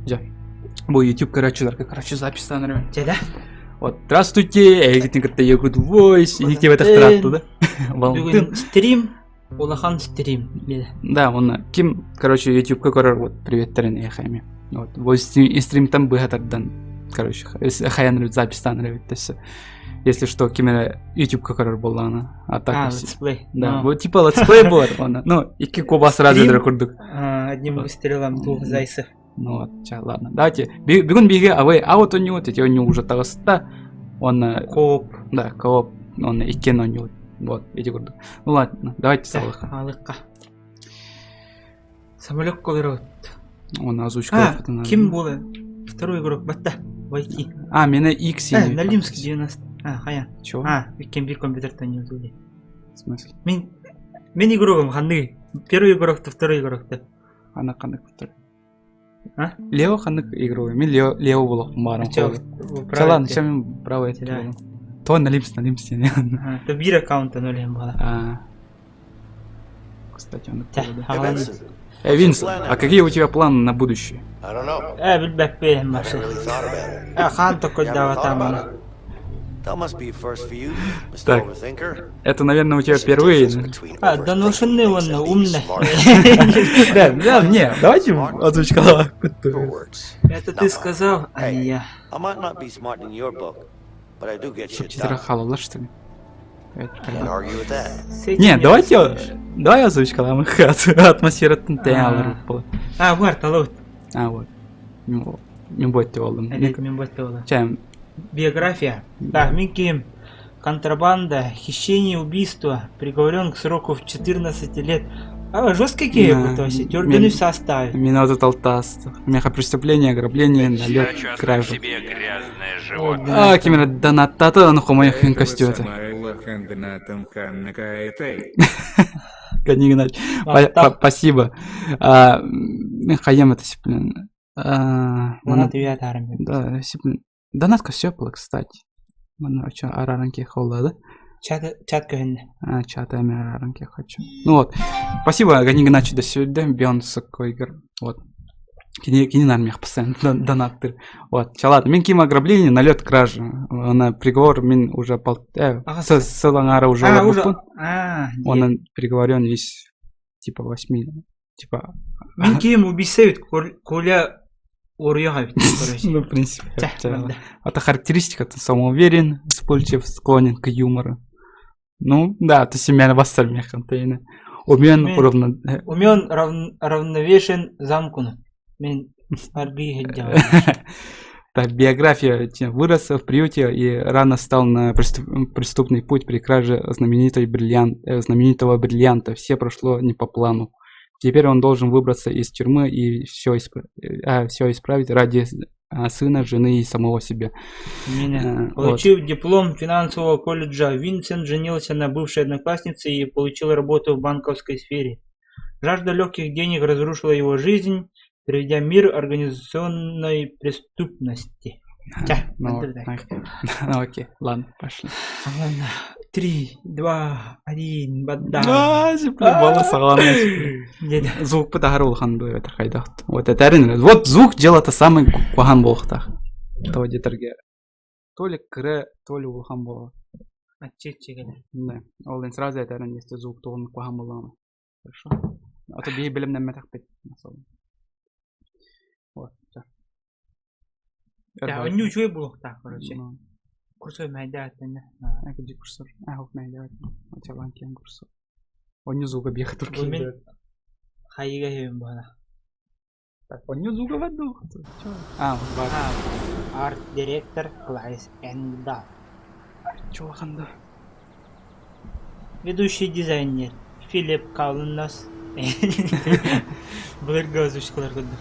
Дьэ. Бу YouTube көрөөччүлэргэ, короче, записьтан эрэ. Дьэ да. Вот, здравствуйте, эһигитин кытта Якут Voice, иһиктибэтэх тыраатты да. Валентин. Бүгүн стрим, улахан стрим. Да, онно ким, короче, YouTube'ка көрөр, вот, приветтерин эйэхэ Вот, voice стримтан быһа тардан, короче, хайан записьтан эрэ все. Если что, ким эрэ YouTube'ка көрөр буоллаҕына. А так... А, летсплей. Да, вот типа летсплей буолар онно. Ну, икки куба сразу Стрим? курдук. Одним выстрелом двух зайцев. Ну вот, ча, ладно. Давайте. Бүгүн биһиги A Way Out оонньуубут, ити оонньуу уже таҕыста. Уонна Кооп. Да, кооп. Уонна иккиэн оонньуубут. Вот, ити курдук. Ну ладно, давайте салыха. Алыкка. Самолет колорот. Уонна озвучка. А, ким буола? Второй игрок, батта. Войти. А, меня X. Налимский 90. А, хая. Чего? А, кем бир компьютертан не удали. В смысле? Мин мин игрогум ханны. Первый игрок-то, второй игрок-то. Ана ханнык второй. А? Лео ханнык игровой. Мин Лео Лео булах барам. Чалан, чем мин правый это. То налимс, налимс. То бир аккаунта ноль была. А. Кстати, он Эй, Винсент, а какие у тебя планы на будущее? Э, билбэппин машы. Э, хаан токойдаабатаамына. Так, это, наверное, у тебя впервые. А, да нужны он умный. Да, да, не, давайте озвучка. Это ты сказал, а не я. Субтитры халалар, что ли? Не, давайте, давай озвучкаламы атмосфератын тэҥ А, бар, талабыт. А, вот. Мин буотте болдум. Мин буотте болдум. Чэм. Биография. Да, мин ким. Контрабанда, хищение, убийство, приговорен к сроку в 14 лет. А, жесткий киев, то есть, тюрбину составе. Минута толтаст. Меха преступление, ограбление, налет, кража. А, кимера донаттата, ну хомоях костюта. Гани Спасибо. Хаем это, блин. Донат Да, Донатка все было, кстати. Мана араранки холла, да? Чат, чат көһүннэ. А, чат эми араранки хочу. Ну вот. Спасибо, Гани Геннадьевич, до сюда. Бион Сокойгер. Вот. Кини, кини нам постоянно донаттыр. Вот, чалат. Мин ким ограбление, налет кражи. На приговор мин уже пол... Сылаңара уже а, уже... А, Он приговорен из типа восьми. Типа... Мин ким убийца ведь Коля Уруйаҕа эбит Ну, в принципе. Это характеристика, ты самоуверен, вспыльчив, склонен к юмору. Ну, да, ты семья бастар механтейна. Умен ровно... Умен равновешен замкнут. Мен Так, биография. Вырос в приюте и рано стал на преступный путь при краже знаменитой бриллиант, знаменитого бриллианта. Все прошло не по плану. Теперь он должен выбраться из тюрьмы и все, исп... все исправить ради сына, жены и самого себя. Меня. Получив вот. диплом финансового колледжа, Винсент женился на бывшей однокласснице и получил работу в банковской сфере. Жажда легких денег разрушила его жизнь, приведя мир организационной преступности. Тя, ну, ну окей, ладно, пошли. Ладно. Три, два, один, бадда. Звук пытахар улахан дуо это хайдахт. Вот это Вот звук дело-то самый куахан болохтах. То детерге. То ли кыра, то ли улахан буолар. Да. Ол сразу этэрин если звук тугун куахан буоллаҕына. Хорошо. А то бии билимнэммэтэхпит. Вот. Да, онньуу үчүгэй буолуохтаах, короче. Курсор мэйдээттэннэ. Акиди курсор. Ахук мэйдээттэн. Очалан киэн курсор. Онньуу звука биэх турки. Мен хайыга хэбин буола. Так, онньуу звука бадду. А, бар. Арт-директор Клайс Энгдал. Чулаханда. Ведущий дизайнер Филипп Калнос. Былыргы озвучкалар курдук.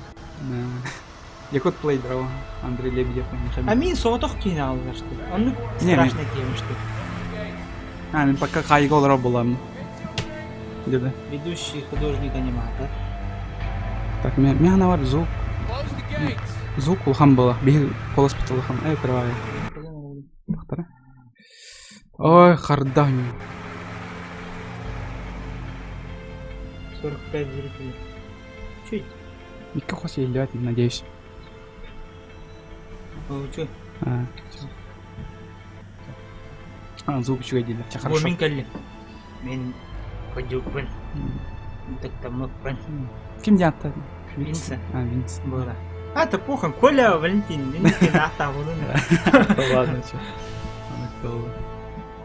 Якут Плей браво. Андрей Лебедев. А мин соҕотох киһини аҕаллар что ли? Оннук страшно киһи что А, мин пока хайга олоро буламын. Где-то. Ведущий художник-аниматор. Так, меня бар звук. Звук улахан была. Биһи голос улахан. Эй, кровавый. Ой, хардань. 45 зрителей. Чуть. Икки хос иһиллибэт, надеюсь. Учу. А, звук үчүгэй дииллэр. Чэ, хорошо. Мин кэллим. Мин ходьууппун. Тыктаммыппын. Ким диэн ааттаатыҥ? Винса. А, Винс. Было. А, это похуй, Коля, Валентин, Валентин, ааттаабылын. Ладно, чё.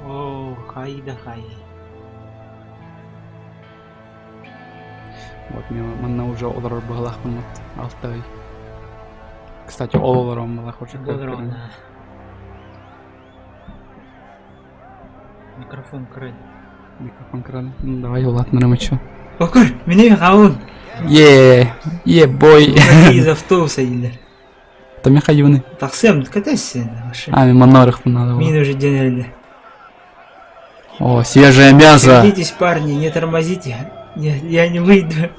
О, хай да хай. Вот мен манна уже олорор быһалаахпын вот алта ый. Кстати, ол олорон балах уже. Олорон. Микрофон край. Микрофон край. Ну давай улаатынарым еще. Окур, миний хаун. Е, е, бой. Из автобуса дииллэр. Тами хайыбыны. Тахсыам, катайся машина. А, мен манна барыахпын надо Мин уже день О, свежее мясо. Садитесь, парни, не тормозите. Я, я не выйду.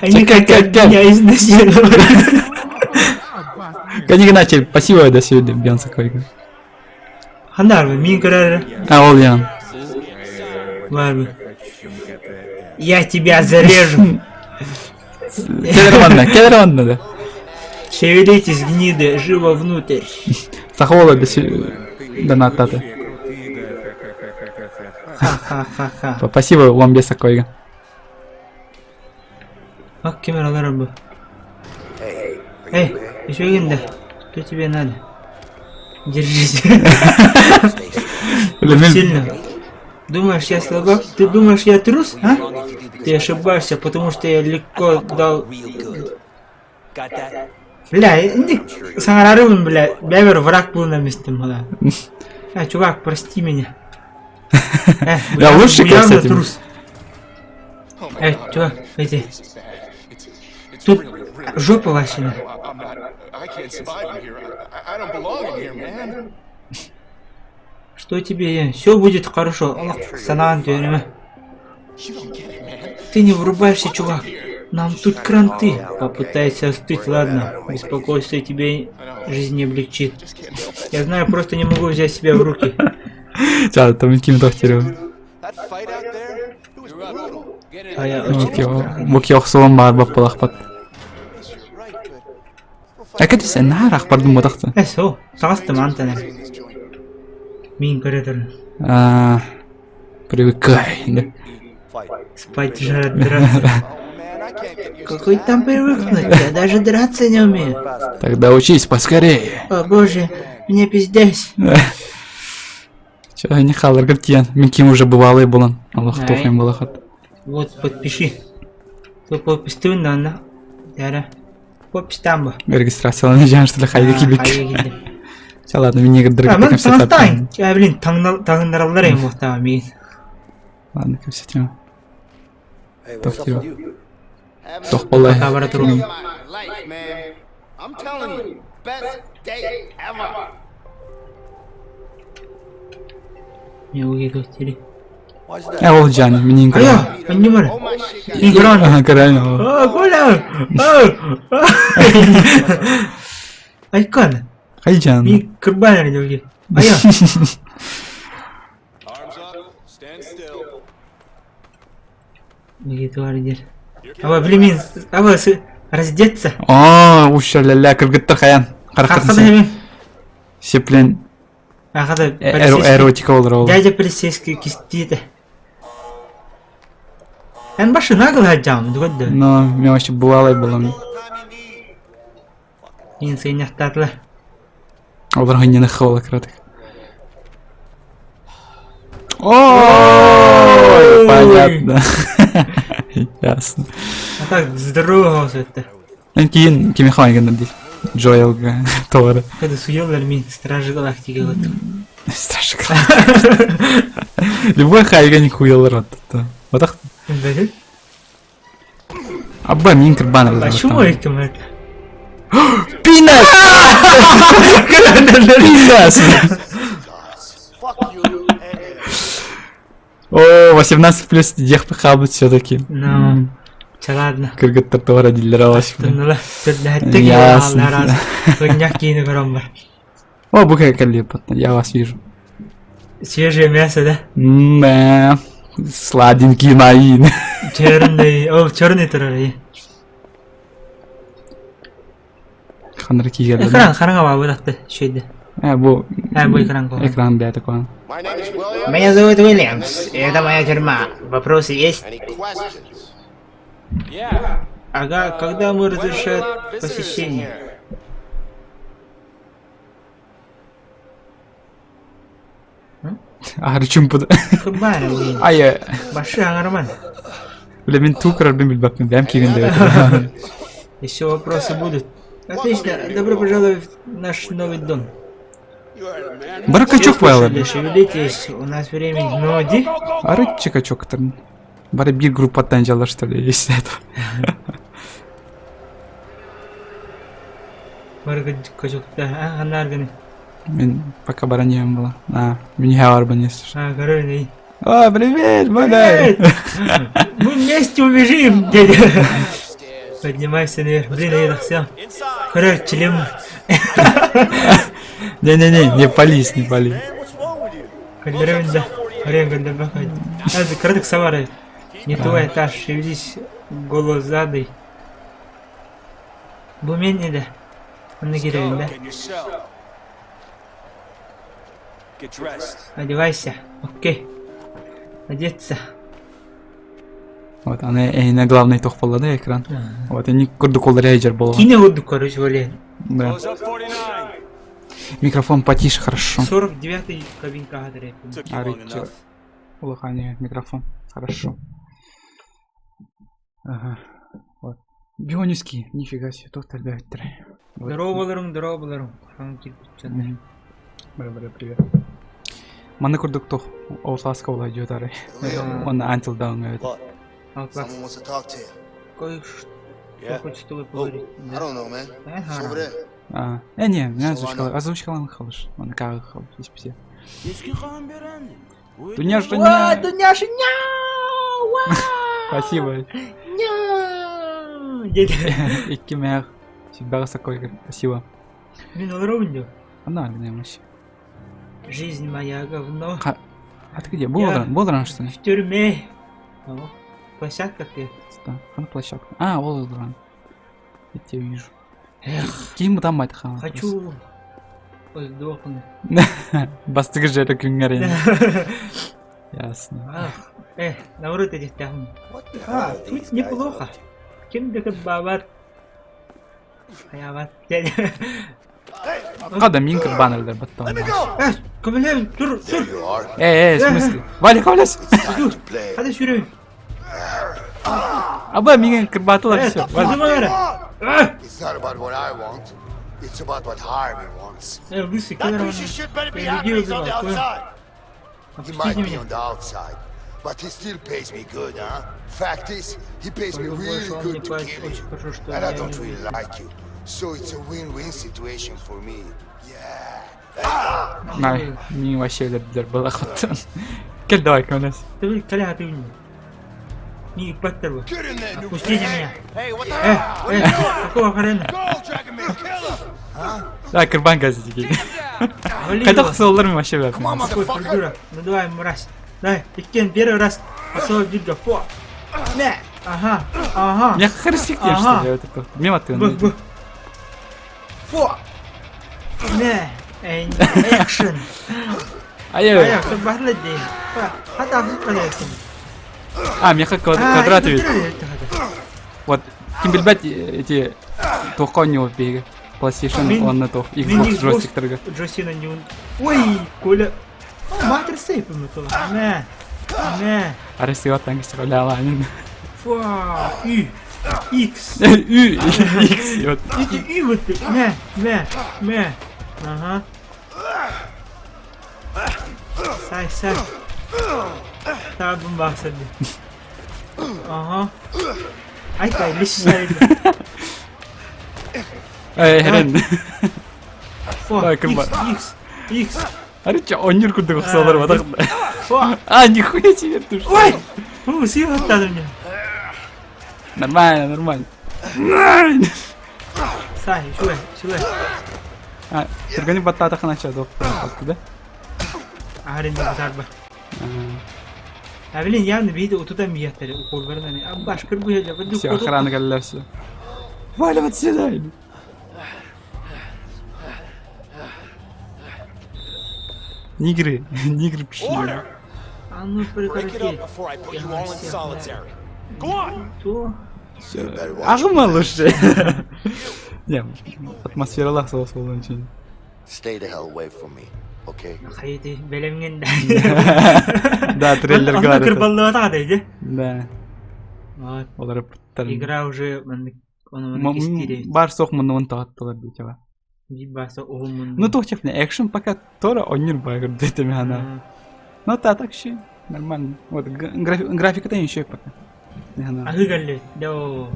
Они хотят меня изнасиловать. Книга начали. Спасибо, до свидания, Бьянса Койга. Ханарбы, мин көрөр. А, ол ян. Барбы. Я тебя зарежу. Келер манна, келер манна да. Шевелитесь, гниды, живо внутрь. Сахола донаттаты. Ха-ха-ха-ха. Спасибо, вам без Койга. Бак камералар бу. Эй, еще да. Что тебе надо? Держись. Сильно. Думаешь, я слабак? Ты думаешь, я трус, а? Ты ошибаешься, потому что я легко дал... Бля, саҥарарыбын, бля, бэйэбэр враг буолан истим, бля. А, чувак, прости меня. Э, Я лучше, явно кстати. трус. Эй, чувак, эти... Тут жопа Васина. Что тебе? Все будет хорошо. Санаан түһүмэ. Ты не врубаешься, чувак. Нам тут кранты. Попытайся остыть, ладно. Беспокойство тебе жизнь не облегчит. Я знаю, просто не могу взять себя в руки. Ча, там ким тохтерю. А я очень... Буки охсуон баар баппалахпат. Акадис наар ахпардым ботахты. Э, со, саҕастым антана. Мин көрө А, привыкай. Да. Спать, жрать, драться. Какой там привыкнуть? Я даже драться не умею. Тогда учись поскорее. О боже, мне пиздец. Че, не халар гартиян. Мин ким уже бывалый булан. Аллах Ай. тухим балахат. Вот, подпиши. Ты подпись на на. Да, подпись там. Регистрацияланы жан что ли хайга кибик. Ча, ладно, мине А, дыргы мен таҥастаан. А, блин, таҥнараллар эм буохтаа миин. Ладно, кэпсэтиэм. Тохтио. Тох болай. Пока бара турум. Не уги тохтири. Э, ол жан, минин Айо, анньымар. Игрон. Ага, реально. О, Коля! Айкон. Хай жан. Мин кырбан эрэ Айо. Уги туар дер. Аба, блин, мин, аба, раздеться. О, уша ля-ля, кыргыттар хаян. Хахада Харахатын мен. сеплен Ахада эротика олар ол. Дядя полицейский кистиде. Эн башы нагыл хаджам, дугадды. Но, мен вообще бывалый болам. Мин сыйняхтатлы. Олар хыньяны хавала кратых. Ой, понятно. Ясно. А так здорово это. Эн кийин кими хавайган дил. Джоэлга товары. Когда суеллар мин Стражи Галактики вот. Страшно. Любой хайга не хуялар вот. Вот так. Да? Абба мин кырбан. Почему это это? Пинас! Пинас! О, 18 плюс диэх хабыт все-таки. Ну, ча ладно. Кыргыттар товара диллер алаш. Тынныла. Түрдәттек Ясно. Көньяк киini көрөм бар. О, букая калипотно, я вас вижу. Свежее мясо, да? Мэ, сладенький наин. Черный, о, черный турар. Ханара киирдэ. Экран хараҥа баабытахты шейді. Э, бу Э, бу экран куһаҕан. экран бэйэтэ куһаҕан. Меня зовут Уильямс, и это моя тюрьма. Вопросы есть? Ага, когда мы разрешают посещение? Аһары чумпута. Кыбаар блин. Ай, Башы аҥарман. бля, мин туу көрөрбүн билбэппин, бэйэм киирэн диэбит. Еще вопросы будут. Отлично, добро пожаловать в наш новый дом. Бары качок Слушали, буолар. шевелитесь, у нас времени ноги. Арыччы качоктарын. Бары биир группаттан дьалар что ли, если это. Бары качокта, а, ханнаар Мин пока баран иһэн була. А, мин иһэ барбын если что. А, короче, А, привет, Бадай! Мы вместе убежим, дядя. Поднимайся наверх. Блин, я все. Короче, член. Не-не-не, не пались, не пались. Калдеревин да. Хрен калдербахай. Кырдык савары. Не твой этаж, шевелись голозадый. Бу мен эде. Онно кирэбин да. Одевайся. Окей. Одеться. Вот, аны эйне главный тох буолла да экран. Вот, они курдук олар эйджер буолла. Киинэ курдук, короче, блин. Да. Микрофон потише, хорошо. 49-й кабинка адрес. Арыччы. Улахане микрофон. Хорошо. Ага. Вот. Биониский, нифига себе, тут элбэбиттэр. Вот. Здорово, здорово, Хаҥ кирпиччэн. Мгм. Бары бары привет. Манна курдук тух Outlast була дьиотары. Уонна Until Dawn эбит. What? Outlast. Someone wants to talk to you. Кое-что Yeah. хочет с тобой Oh, поговорить. I Да. don't know, man. It's over Ага. there. А, э, не, меня So озвучкала, озвучкала халыш. Он как халыш, испите. Дуня Уа, ж Дуняша, няу! Уа! Спасибо. Няу! Дядя. Икки мэх. Всегда высоко, спасибо. Мин олоробун дуу. Она, наверное, Жизнь моя говно. А ты где? Болдран, Болдран, что ли? В тюрьме. О, площадка ты. Да, на площадку. А, Болдран. Я тебя вижу. Эх, Ким там мать хана? хочу сдохнуть. Бастыгы жері күнгәрен. Ясно. Ах, наоборот этих там. What the hell А, are тут these guys неплохо. up to? Ким да бабар. Хаябат. Дядя. Када мин кырбан баттан. Let me go! Көмөлөм, тур, There тур. you are. Э, э, в смысле? Валя, хавляс. It's time to play. Hadi sürüyorum. Аба мин кырбатылар Э, все. Валя. Валя. А! It's not about what I want. It's about what Harvey wants. Лысый, That куда piece of shit better be Я happy людей he's on the убивал, понял? outside. He might Отпустите be меня. on the outside, but he still pays me good, huh? Fact is, he pays me Только really больше он мне good to платит kill очень you. хорошо, что And I я don't не really like you. So it's a win-win situation for me. Yeah. Най, мин вообще өлөрдүлэр балахаттан. Кел давай, көмөлөс. Ты коля, ты мне. Не, паттер бы. Get in there, new Отпустите меня. Hey, what the Э, hell? э, какого хрена? Go, Dragon Man, kill him! Да, кырбан газетики. Вали Кайда его. кысылалар мен вообще Come on, бәп. Какой motherfucker! придурок. Ну давай, мразь. Давай, Иккен, первый раз посол Дига. Фу. Не. Ага, ага. Мен харыстик тем, Ага. что ли, вот это. Мем Б, аты. б. Фу. Не. Эй, Экшен. Ай, Ая, кто барлы дей. Хата африка А, меха квадрат ведь. ведь. Вот, ким билбэт эти туохха оонньуу биһиги. PlayStation Мин- уонна туох Мин Xbox джойстиктарга. Джойстина не он. Ой, Коля. Матер сейф ему то. Не. Не. Арасыга таңгы Фу. И. Икс. Ü, X, вот. Эти И вот ты. Не, не, не. Ага. Сай, сай. Табын бахсады. Ага. Ай, лишь сай. Эй, херен. Фу, Ай, Икс, кырба. Икс, Икс. Арыча онньуур курдук охсолор батак. Фу. А, нихуя себе ты что? Ой! Фу, сила оттады мне. Нормально, нормально. Сай, сюда, сюда. А, түргәни баттаата ханача доқ. Да? Арен базарба. А блин, явно видно, вот туда миятали, укол вернали. А баш, кырбы, Все, охрана галля все. Валим отсюда! Нигры, нигры пшли. Order! А ну Break it прекрати. up before I put you all in solitary. Go on! То. You better watch Аҕыма лучше. Не, атмосфералаах соҕус буолуон için. Stay the hell away from me, okay? Хайыты бэлэмҥин Да, трейлер Онно говорит. кырбаллыбатах да Да, Вот. олар Игра уже маннык ону маннык истиир Бар соқ муннугун тоҕоттулар диэчэҕэ. Биир бааса уһун мунну. Ну туох чехне, экшен пока тора онньур багыр дэтими ана. Ну та так ще нормально. Вот графика-то еще пока. Аһыы кэллибит. Доо.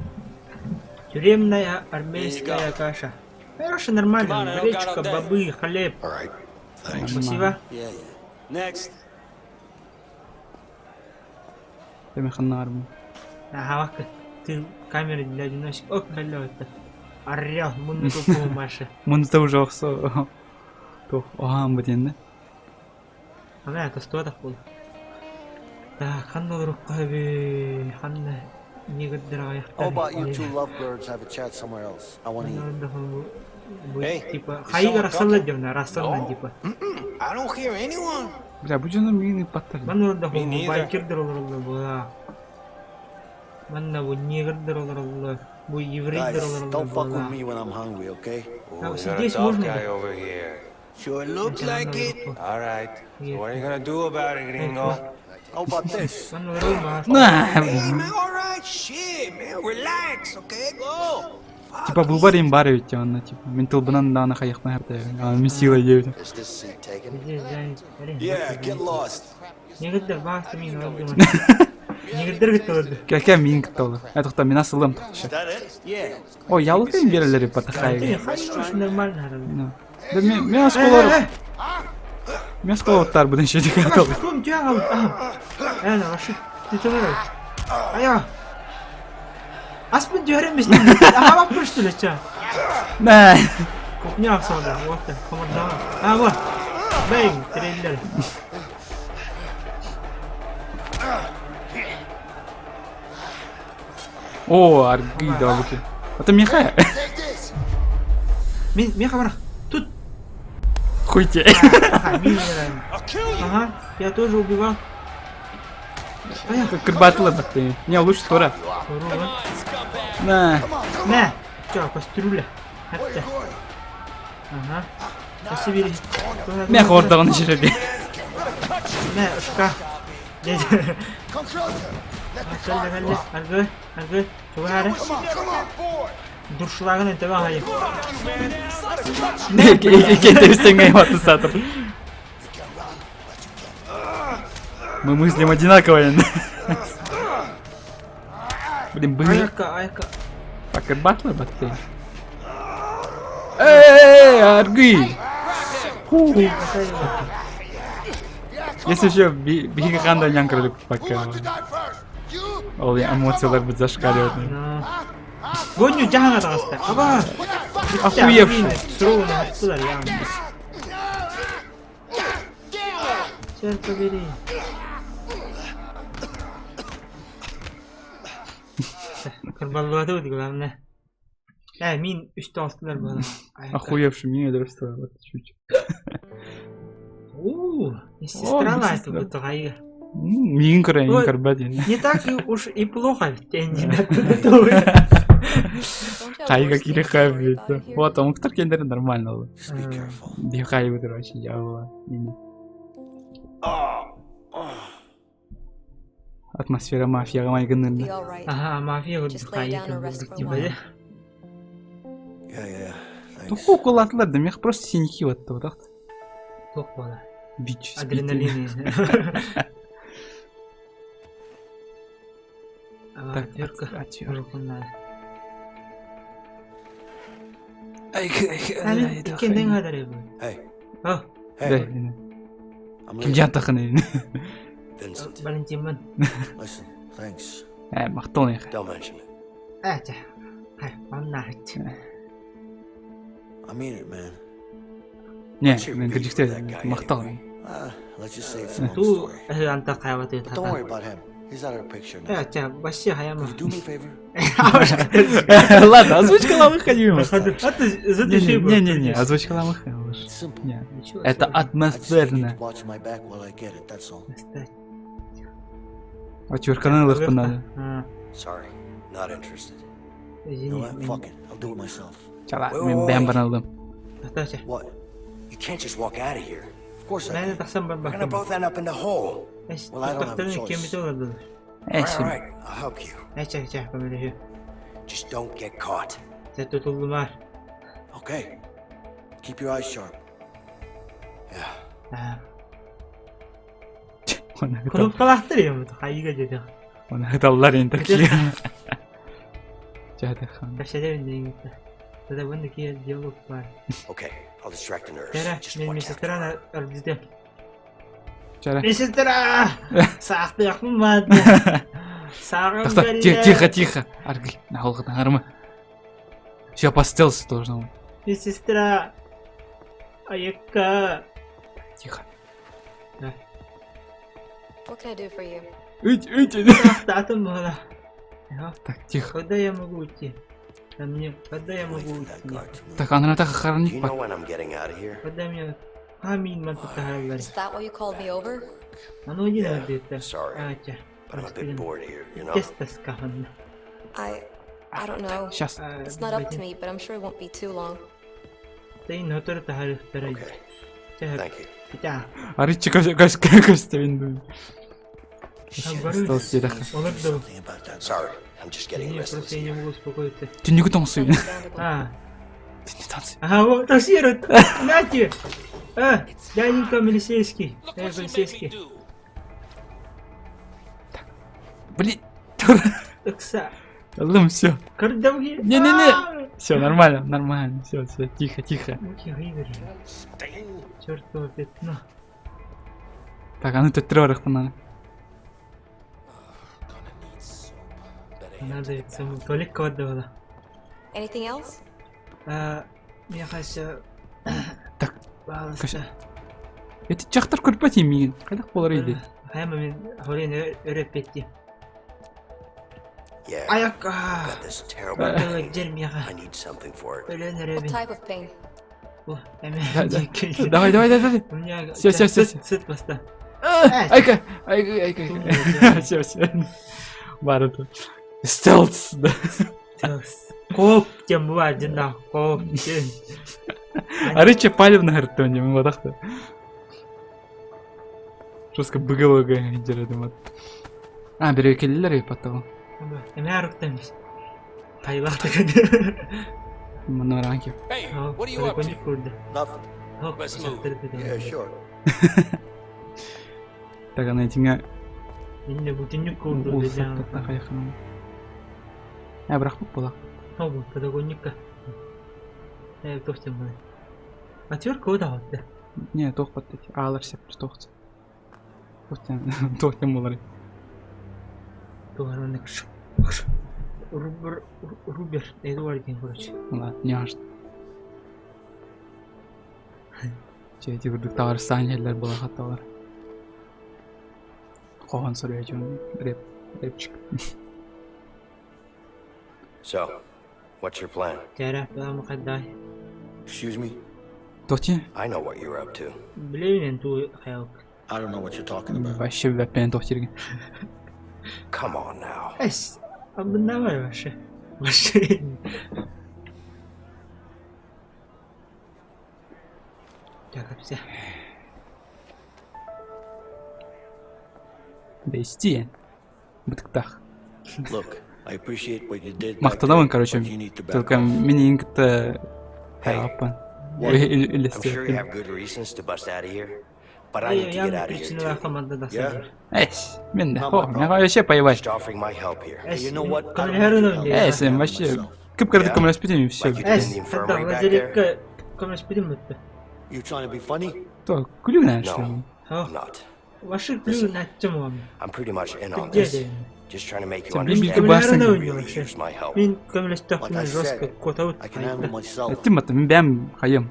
Тюремная армейская каша. Хорошо, нормально. Гречка, бобы, хлеб. All right. Thanks. Спасибо. Yeah, yeah. Next. Ханнаарбын. Ага, ты камера для одиночек. О, это. Орел, мунну тупу, Маша. Мунну уже охсо. Тух, оһаан бутинна. Ана, это был. Так, ханна рукави, ханна негоддраях. How about you two lovebirds have a chat somewhere else? I want to eat. Hey, Типа, is хайга someone рассалла talking? дьонно, рассалла типа. I don't hear anyone. Бля, бу дьону миигин ыппаттар. Манна да Me neither. байкердер олороллор була. Манна бу негрдер олороллор, бу еврейдер Guys, олороллор don't fuck була. with me when I'm hungry, okay? А We got a здесь tough можно guy да? over here. Sure looks like it. All right. So what are you gonna do about it, gringo? How about this? Манна олороллор На, Hey, man, all right. Shit, man. Relax, okay? Go. Fuck. Типа бу бар им бар ведь онно типа мин тылбынан даана хайахпын хапта. Мин сила диэбит. Is this seat taken? Здесь занят. Yeah, get lost. Негрдер баас мин олордум. Негрдер кытта Кәкә мин кытта Ә тоқта мин асылым тоқта. That it? Yeah. О, ялык им берелер патахай. Хорошо, нормально. Да мен мен осколар. Мен осколоттар будын шедик атал. Кум тяга. Э, на ваши. Ты что Ая. Аспын дөрем бис. Ага, бак что ли, ча? На. Кухня ахсалда. Вот так, команда. А, вот. Бэйм, трейлер. О, аргы да буки. Это Миха. Take this! Мин, меха барах. Тут. Хуйте. Ага, мин I'll kill you. Ага, я тоже убивал. Ая, Кырбатыла бакты. Не, лучше тура. здорово. На. На. Чё, кастрюля. Where you Хатта. going? Ага. Спасибо. Мен хордағын жерде. На, шкаф. Дядя. Come closer! Let me Кэллэ, кэллэ. Аргы, аргы. Чугаары. Come on, come on! Дуршлагын это багайы. Кентебистен айматы сатыр. You can run, but you can't. Мы мыслим одинаково. Блин, быһы. Айка, айка. Кырбатыла бакты. Эй, аргы. Ху. Если еще биһиги ханда нян көрдүк Who пока. wants to die first? You? Ол эмоциялар будет зашкаливать. Ну. Гоню жаһаңа таҕыста. Аба. Охуевший. Суругун аттылар яғын. Черт побери. Кырбаллыбаты вот главное. Э, мин үстү алтылар буолан. Охуевший меня просто вот чуть. У, сестра медсестра. это вот гайга. Миин көрө, миин Ой. көрбөт енді. Не так и уж и плохо. Хайга кире хайбит. Вот, омуктар кендери нормально ол. Just be careful. Би хайбы короче, я была. Атмосфера мафияга Be майгынын. all right. Ага, мафия вот Just lay down and rest for a типа. while. Yeah, yeah. Thanks. Туху кулатлар да мех просто синяки вот вот. Туох буола. Бич. Адреналин. Так, Отвертка. отвертка. Руку надо. Ай, Иккиэн хадар эбит. Hey, О, hey. I'm Ким leaving. жантахын. Vincent. Валентин Listen, thanks. Э, мактал их. Don't mention it. Э, чэ. Хай, онна хат. I mean it, man. Не, мен киржикте мактал. Let's just say it's a long Ту story. э анта кайбат But don't worry about him. He's out of the picture now. Э, вообще хаяма. Could you do me a favor? Ладно, озвучкалаабыт ходим. А ты затуши его. Не-не-не, озвучкалаабыт лучше. It's simple. Не. Ничего Это сложного. I just need you атмосферно. to watch my back while I get it, that's all. Достать. Отвертка ылыхпын надо. А, Sorry, not interested. You Извини. know what? Fuck it. I'll do it myself. Чала, Wait, мен wait, бэм wait. баралым. Тоқташы. What? You can't just walk out of here. Of course I Мен can. тақсан We're gonna барбақпын. both end up in the hole. Well, I don't have a Тоқтарын choice. кеміте оларды. All right, all Эсим. right, I'll help you. Әчә, әчә, көмөлөһү. Just don't get caught. Сә tutulдумар. Okay. Keep your eyes sharp. Yeah. Кнопкалаахтар юм. Хайга деді. Оны енді Жадыхан. Кәшәдә деген. Тогда вон такие диалог бар. Okay, I'll distract the nurse. Тәрә, Just мен watch after медсестраны ырдыдым. Жара. Медсестра! Сақты яқын Сағым Тоқта, тихо, тихо. Аргыл, нахолғыдан арма. Все по стелсу должно быть. Медсестра! Аякка! Тихо. What can I do for you? Ить, ить. Сақты атым бола. Так, тихо. Когда я могу уйти? Да мне, когда я Wait могу for that уйти? guard to leave. Так, ана так Do you охранник know бар. when I'm getting out of here? Когда мне... Амин мантахалар. Is that why you called me over? Оно не Yeah, надо это. sorry. Атя. But I'm a bit bored here, you know? Тесто скахан. I don't know. Сейчас. It's not up to me, but I'm sure it won't be too long. Тейн хотор тахарыхтарай. Okay, thank you. Пита. Арычы көстебин. Бару. Стелс деді. Олар да. Something about that. Sorry, I'm just getting Не, restless просто я не here. могу успокоиться. Түннүгү тоңсуйун. Understandable. А, Түннү танцы. ага, вот таксирует. Нате. А, дяденька милицейский. Look Э, what you made me полицейский. do. Блин. Такса. Алым, все. Кардавги. Не-не-не. Все, нормально, нормально. Все, все, тихо, тихо. Чертово пятно. Так, аны төттүрө барыхпын аны. Gonna need soap. Better head Надо ведь саму туалет кладывала. Anything else? А, мне кажется... Так, Пожалуйста. Эти жактар көрбөт эми. Кайдак болор иди. Хайма мен хорен өрөп Yeah, Аякка. got this terrible pain. Жермияга. I need something for it. Өлөн What өрөбүн. type of pain? О, эме. Да, да. Давай, давай, давай, давай. У меня Всё, всё, всё, всё. Сыт баста. Айка, айка, айка. Все, все. Бар это. Стелс, да. Коп тем бува жина коп тем. Арычы палевно хартоне, мы вот Жестко быгылыга жередим вот. А, бери келилер потом. Эме арыктан. Тайлак деген. Мына ранки. Hey, what are you up to? Nothing. Let's move. Yeah, sure. Так, ана этиңе Инне бутинник курду деден. Ә, бірақ бола. Обу, подоконникка. Э, тоқтен бұны. Отвертка ода отты. Не, тоқ бат деди. Аалар сеп тоқ. Тоқтен, тоқтен болар. Туғарманнык. Рубер, Рубер, Эдуард деген, короче. Ладно, не важно. Че, курдук товар санелер бола хатталар. Кохан сурья реп, репчик. So, what's your plan? Жара, баламы қандай. Excuse me? Тоти? I know what you're up to. Білемін ту қаяқ. I don't know what you're talking about. Вообще бәппен тохтирген. Come on now. Эс, абында бар вообще. Вообще. Так, все. Бести. Бытыктах. Look, I appreciate what you did. back Мактанамын, there, короче. but you need to back Только off. мени ингт Hey, хайаппан. I'm sure you have good reasons to bust out of here, but I need to get Я out of here причина too. команда Yeah? Эс, мен де. Not О, my мен problem. вообще поебать. Just offering my help here. Hey, you know what? I don't Кон- need your help. Э, Эс, I handle вообще myself. кып-кырдык Yeah. көмөлөспүтүм и все. Like you did Эс, in the хатта infirmary back there? лазаретка көмөш бітті. You trying to be funny? То, күлүү No. что. I'm not. Ваши күлүү нәтчім оғам. I'm pretty much in on Где this. ты? Just trying to make you Сен мен understand билге that барсың. you really use my help. Мен көмөлөстө Like I жестко said, котабыт. I can handle myself. Эттим бата, мен бәм хайым.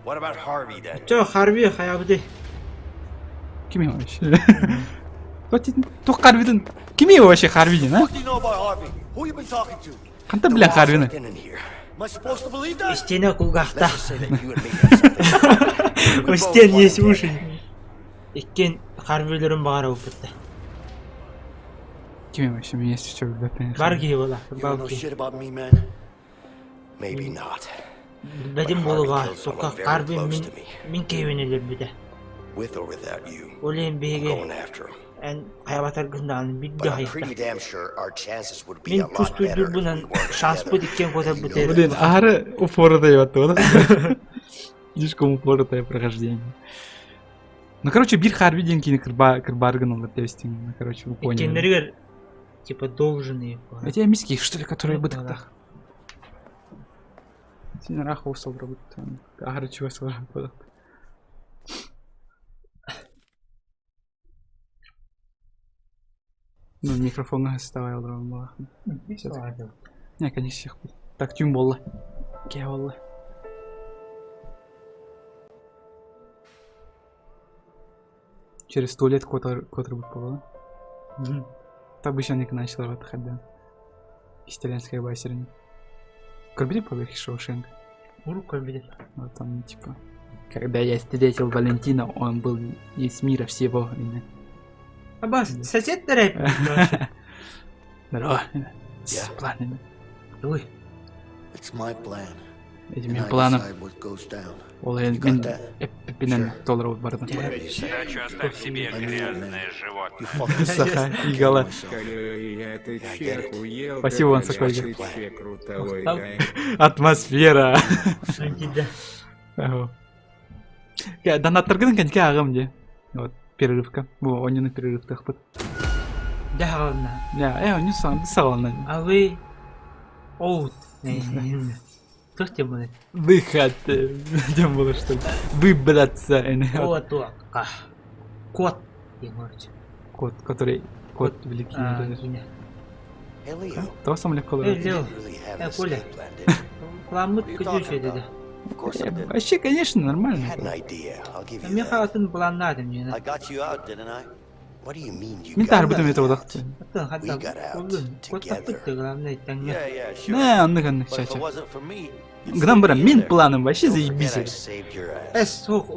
What about Harvey then? Жо, Харви хаябды. Ким вообще? Тух Харвидин? Кими вообще Харвидин, а? Ханта билэн Харвины? Истиэнэ кулгаахтаах. У стен есть уши. Иккиэн Харвилерин баҕара ылбыттар. Кими вообще меня все билбэппин. Бар киһи буолла. Билбэтим буолуга, сука, Харви мин мин киһибин өлөрбүтэ. Ол иһин биһиги эн хайабатаргын даҕаны биирдэ хайыта. Мин тус-туйдурбунан шанспыт иккиэн куотарбыт эрэ. Блин, аһары упоротая вот Слишком упоротое прохождение. Ну, короче, бир Харви диэн кини кырба кырбааргын ылар диэбистиҥ. Ну, короче, вы поняли. Иккиэннэригэр типа должен и Эти миски, что ли, которые бытыктах? Син ыраах оҕус олоробут. Аһары чугас олорбут. Ну, микрофоҥҥа сыставай олорон буолаахын. Не, конечно, всех будет. Так, түүн буолла. Киһи буолла. Через туалет куотарбыт буолла. Обычно не начала вот Истеринская байсерин. Көрбүтүм побег из Шоушенка? Урук көрбүтүм. Вот там, типа, когда я встретил Валентина, он был из мира всего. Абас, сосед рэп. Здорово. С планами. Ой. It's my plan. Этим менин планым. Ол мин эппинен толору бардым. Дачу оставь себе, грязное животное. Саха, игала. Спасибо вам, Сокольник. Атмосфера. Донаттаргын кэнке ағым де. Вот, перерывка. Бу, онюну перерывтахпыт. Дэ хаална. Я, оню саҕалана. А вы... Оут. Туох диэн буолай? Выход диэн буолар что ли? Выбраться. Куотуохха. Кот диэн короче. Кот, который кот великий. Того сам легко Эй, Лео. Э, Коля. Планмыт күтүүчү этэ. Вообще, конечно, нормально. Миэхэ атын планнаатым диэн. Мин таарбытым это удахты. Не, оннук оннук чача. Гынан баран мин планым вообще заебись. Эс суох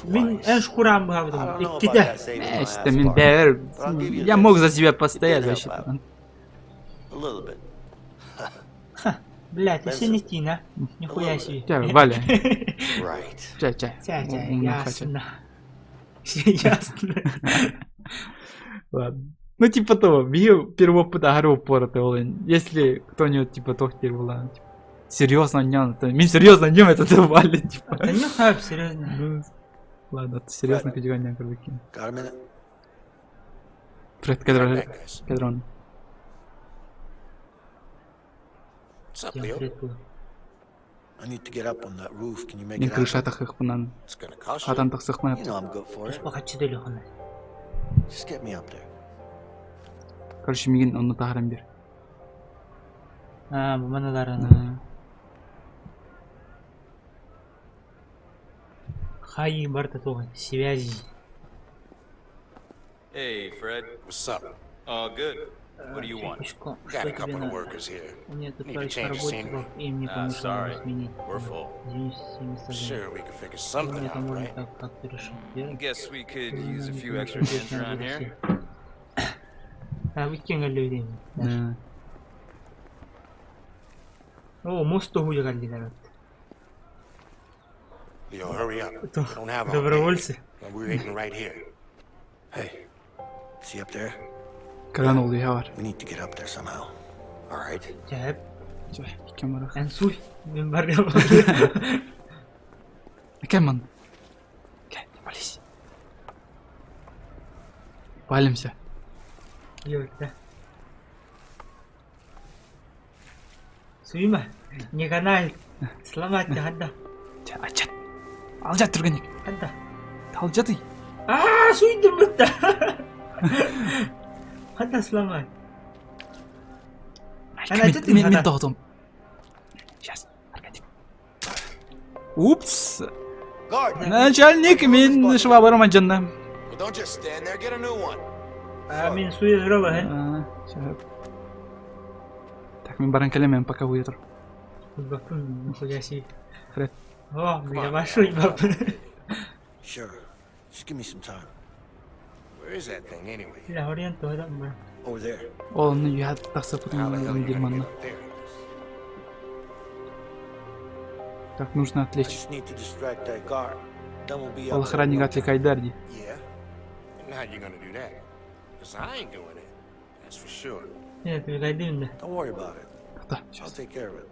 мин эн шкурам быһабытым иккитэ. Эстэ мин бэйэр я мог за себя постоять вообще. Блядь, если не Тина, нихуя себе. Чай, Валя. Чай, чай. Чай, чай, ясно. Все ясно. Ладно. Ну, типа того, бию первый опыт аһары упоротый ол Если кто-нибудь, типа, тохтер была, типа, серьезно нем, то мин серьезно нем это Валя, типа. Да не хайп, серьезно. Ну, ладно, серьезно категория кырдыки. Привет, Кедрон. Кедрон. Мин крыша тахыхпынан. Хатан тахсыхпынан. Короче, мигин онну таһаран бир. А, бу маналарына. Хай барта туган, связи. Hey, Fred. What's up? All good. What do you want? Что Got a тебе couple of надо? workers here. У меня тут Need to парочка change the работников, scenery. и мне Ah, помешало sorry. сменить. We're full. Извини, все места заняты. Sure, we can figure Ну, something это out, можно right? так как-то решить. верно? Guess we could use a Ну, few ну, extra интересно hands around было here. все. А, выкинули людей. Да. О, мост тугуйга народ. Leo, hurry up. We don't have all day. Добровольцы. And we're waiting right here. Hey, see up there? Кран ол бар. We need to get up there somehow. All right. Чэп. Иккен барах. Эн суй. Мен бар. Кем Кем, пались. Палимся. Ёльта. Суйма. Не канает. Сломать хадда. Ачат. Алжат түргенник. Хадда. Алжаты. А, суйдум бутта. Хадда сломать. Мен мен тоғытым. Сейчас, Аркадий. Упс. Начальник, мен швабрам жанна. Well, don't just stand there. Get a new one. А мин суя здорово, э? А, Так, мин баран кэлэмэн, пока выйдер. Баппын, нихуя себе. Фред. О, бля, вашу баппын. Sure. Just give me some time. Where is that thing anyway? Бля, ориент тоҕо бар. Over there. Ол онно үйэ тахсыппытын How the hell you диир gonna манна. get up there? Так, нужно I отвлечь. just need to distract that guard. Then we'll be Ол up there in охранника no time. отвлекайдар дии. Yeah. And how you gonna do that? Cause I ain't doing it. That's for sure. Нет, отвлекайдым да. Don't worry about it. Да, I'll сейчас. take care of it.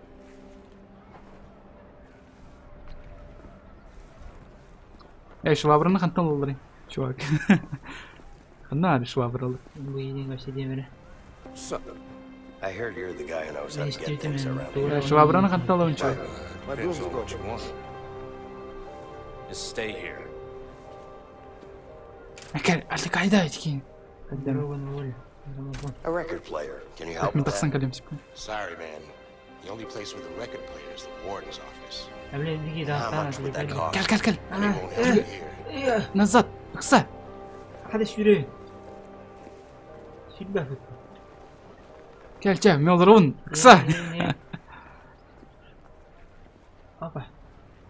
Эй, швабраны хантан ылларый, чувак. Ханна ари швабралы. Бу иһин вообще диэмэрэ. What's up? I heard you're the guy who knows how to get things around here. Э, Швабраны хантан ылабын, чувак. My Depends broom's on what broken. you want. Just stay here. Кэл, отвлекайда этикин. Дорога на волю. Граммофон. A record player. Can you help Мин with тахсан that? кэлиэм сөп. Sorry, man. The only place with a record player is the warden's office. А бля, беги, How да, much would that отвлекайдым. cost? Кэл, кэл, кэл. They won't help you here. Назад. Ыкса. Хада сүүрэ. Сүүрбэ. Кэл, чэ, мен олоробун. Ыкса. Опа.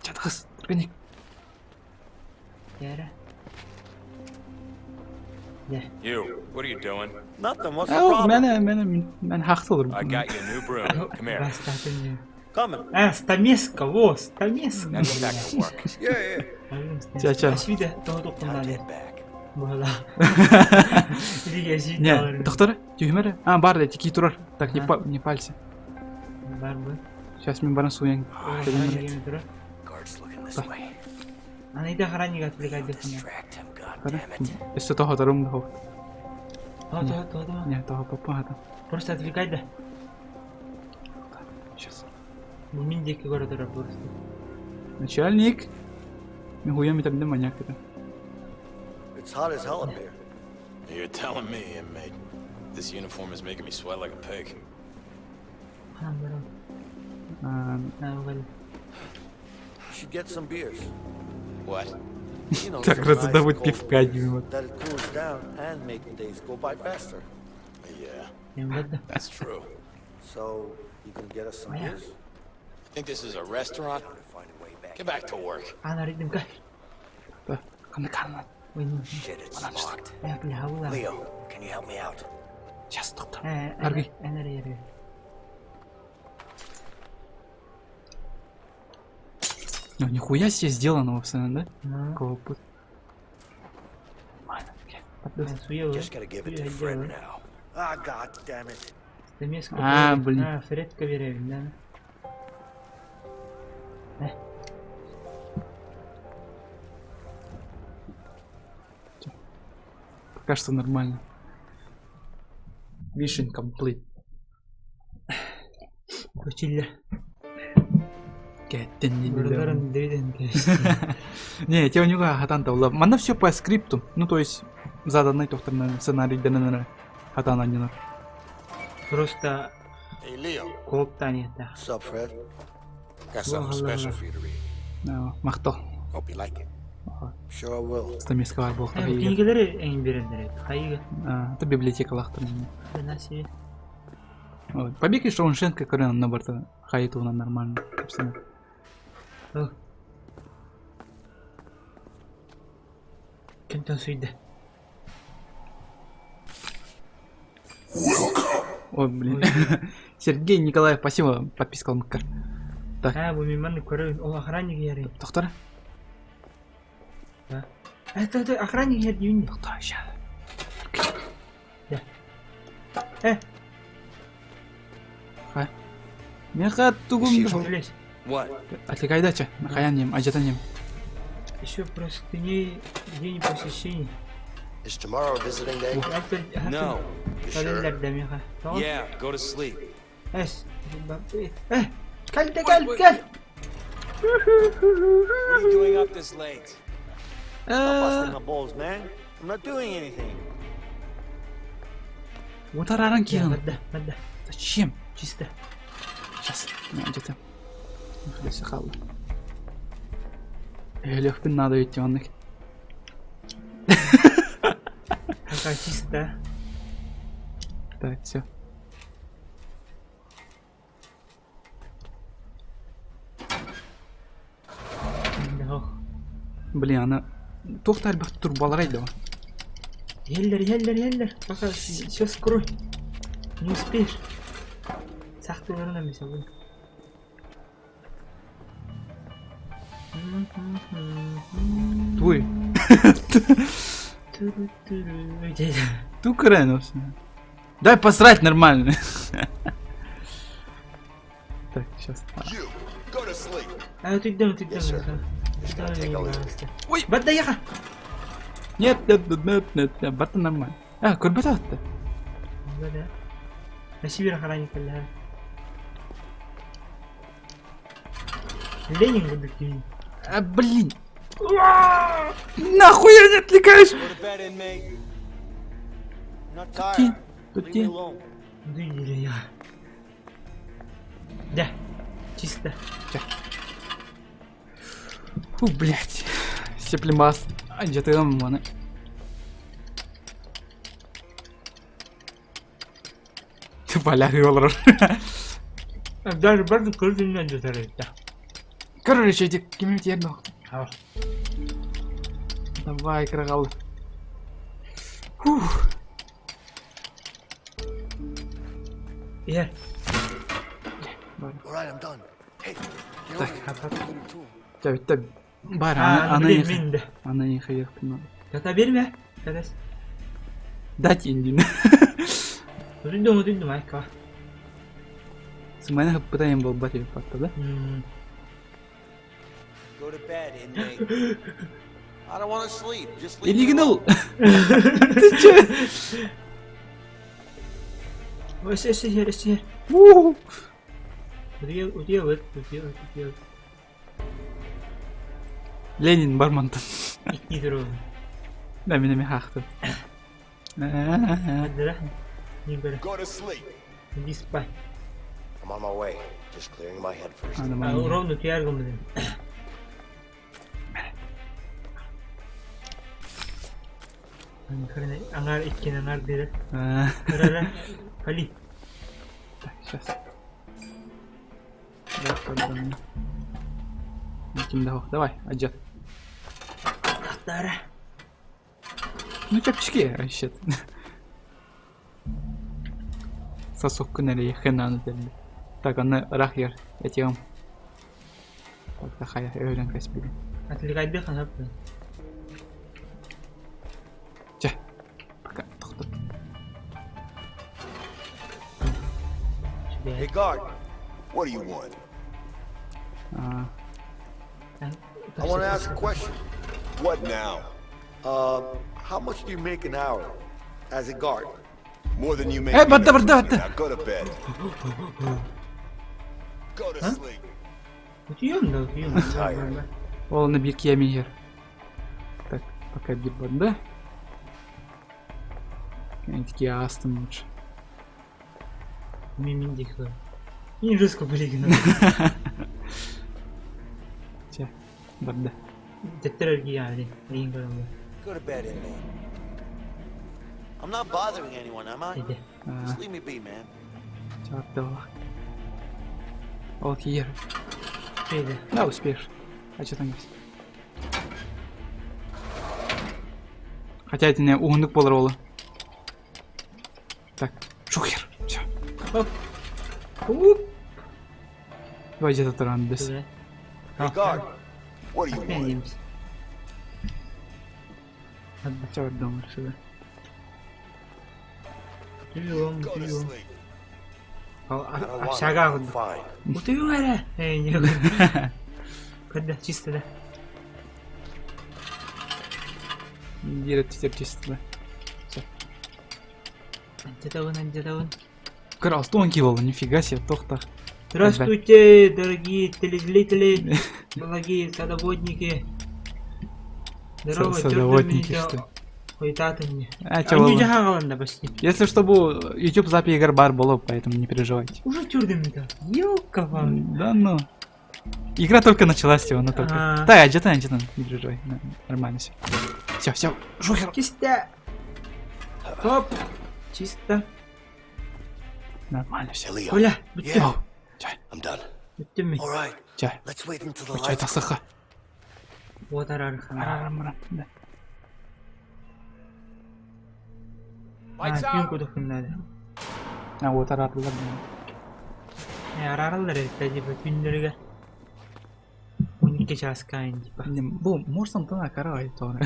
Чэ, тахыс. Түргэнник. Дээрэ. Дэ. You, what are you doing? Nothing. What's the Оо, problem? мэнэ, мэнэ, мен хаахта I олоробун. got you a new broom. Come here. Бастатын. Coming. А, стамеска, во, стамеска. Now get back to work. Yeah, yeah. Чэ, чэ. Асвида тоҕо Time to надо. head back. Буола. Илиге Не, доктор, тюхмер. А, бар да, тики турар. Так, не А. па, не палься. Бар бу. Сейчас мен баран суян. Guards looking this way. Аныйда охранник отвлекать дехана. Distract him, God damn it. Өссө toho тарум да. То то то то. Не, toho папа хата. Просто отвлекай да. Сейчас. Бу мин диэки көрө турар просто. Начальник. Мен хуя метабдем маньяк это. It's hot as hell up here. You're telling me, inmate. This uniform is making me sweat like a pig. Ханан баран. А, А, угали. You should get some beers. What? You know, Так, some раздобыть nice cold пивка ones. один вот. That'll cool us down and make the days go by faster. Yeah, Эмбэдда. that's true. So, you gonna get us some Yeah. beers? Think this is a restaurant? Find a way back. Get back to work. Ана ридим кай. Да. Ханна канна. Ой, Shit, it's locked. я бля, хаула. Leo, can you help me out? Сейчас, доктор. Э, Аргый. Энери эрэ. Ну, нихуя себе сделано, пацаны, да? Ну. Какого пу- Нормально. окей. Подъезд. Суя. Just gotta give it to Fred now. Ah, god damn it. Стамеска. А, блин. А, Фред каверевин, да. Пока что нормально. Mission complete. Көчүллэ. Кэттен Бардарын дэвиден кэс. Не, те у него хатан тавла. Манна все по скрипту. Ну, то есть, заданный доктор на сценарий дэнэнэрэ. Хатан анненер. Просто Hey, Leo. кооптан это. What's up, Fred? Got something special for you to read. Мактал. Hope you like it. Sure I will. Стамеска бар болуктар. Кинигелери эң берендер. Хайга. Это библиотека лахтар. Наси. Побег из Шоушенка, который на борта Хайтуна нормально. Собственно. Кемтен суйда. Ой, блин. Сергей Николаев, спасибо, подписка Мкар. А, бу миман көрө. Ол охранник яри. Доктор? Да. Это это охранник яри дүйүн. Доктор, ща. Э, Меха тугум. Блять. What? Отвлекайдача. Хаян ажатан нем. Еще простыней день посещений. Is tomorrow visiting day? After No. You sure? Дамиха. Yeah, go to sleep. Эс. Э, кел кел кел. What are you doing up this late? Stop busting my balls, man. I'm not doing anything. Утараран киһин. Мадда, мадда. Зачем? Чисто. Сейчас. Где-то. Хаlı. Өлөхпүн надо ведь оннук. Пока чисто. Так, все. Блин, аны туох да элбэх турбаларай да Еллер, еллер, еллер. Пока все скрой. Не успеешь. Сахтыларына мисалы. Туй. Ту кырайын Дай посрать нормально. Так, сейчас. А, ты идем, ты Ой! Бат доеха! Нет, нет, нет, нет, нет, нет, бат нормально. А, көрбөт атты. Да. На север охранник да. Ленин будет киин. А, блин. Нахуй я не отвлекаюсь? Тут Дыня. Да. Чисто. Фу, блядь. Сеплемас. Дьатыгым маны. Валяхы олорор. Даже барды көрдүннэн дьутар эбит. Короче, эти кими тиэрдох. Давай, крагал. Фух. Иһэр. All right, I'm done. Hey, get Так. over here. Тэ бүттэ. Бар, А, аны блин, мин да. аны не хайыхпын. Тата берме. Татас. Дать индин. Утуйдум, утуйдум, айка. Сымайна хыппытайын болбат эбит батта да? Go to bed, inmate. I don't want to sleep. Just leave me Илигин alone. ыл. Ты че? Өс, өс, иһэр, өс, иһэр. У. Утуйа, утуйа, утуйа, утуйа. Ленин бар мантан. Икки дөрөв. Да, мин эми хаахтым. Адыра. Не бер. Go to sleep. Иди спать. I'm on my way. Just clearing my head first. Аны А, маны. ровно утуйар гыммын. Хрена, аңар иккен аңар деді. Ырара, Пали. Так, сейчас. Да, пардон. Давай, аджат. Тахтара. Ну, чапчики, вообще. Сосок күнәли хенаны дәлде. Так, аны рах ер, этиом. Так, тахая, өйлән кәсбиде. Отвлекайды ханап. Чә, пока, тоқтат. Hey, guard. What do you want? А, I want to ask a question. What now? How much do you make an hour as a guard? More than you make. Э, me барда, next барда, week. барда. Now go to bed. Go to sleep. Утуйом да, утуйом. Ол аны бир киями ер. Так, пока бир барда. Такие астым лучше. Мен де көр. Мен жестко билеген. Чә, барда. Теттер яли. Мен көрөм. Go to bed, inmate. I'm not bothering anyone, am I? Иди. Just leave me be, man. Чарт Ол киер. Иди. Да, успеешь. А что там есть? Хотя это не уһундук болар олы. Так, шухер. Все. Оп. Уп. Давай где-то туран без. Hey, guard. What do you want? Чарт дома решили. Утуйом, Go to утуйом. sleep. I don't want Общага. it. Fine. Утуйом эрэ. Эй, не. Когда чисто да. Дирет теперь чисто. Антитавын, антитавын. Кыр алты болду, нифига себе, тохта. Здравствуйте, дорогие телезрители, дорогие садоводники. Здорово, Садоводники, что? Хуйтатынни. А, чё было? жаһагаланда почти. Если что, бу YouTube запись игр бар было, поэтому не переживайте. Уже тюрдым да. Ёлка вам. Да ну. Игра только началась всего, она только. А. Да, где-то, где-то, не переживай, нормально все. Все, все, шухер. Чисто. Хоп. Чисто. Нормально все. Leo. Коля, бүттүм. Yeah. Чай. I'm done. Бүттүм мин. All right. Чай. Let's wait until the Чай lights. тахсыха. Вот арархан. Арарам А, күн кудухун надо. А вот арарлар. Э, арараллар это типа күннөргө. 12 часка типа. Бу морсан тана карай тоны.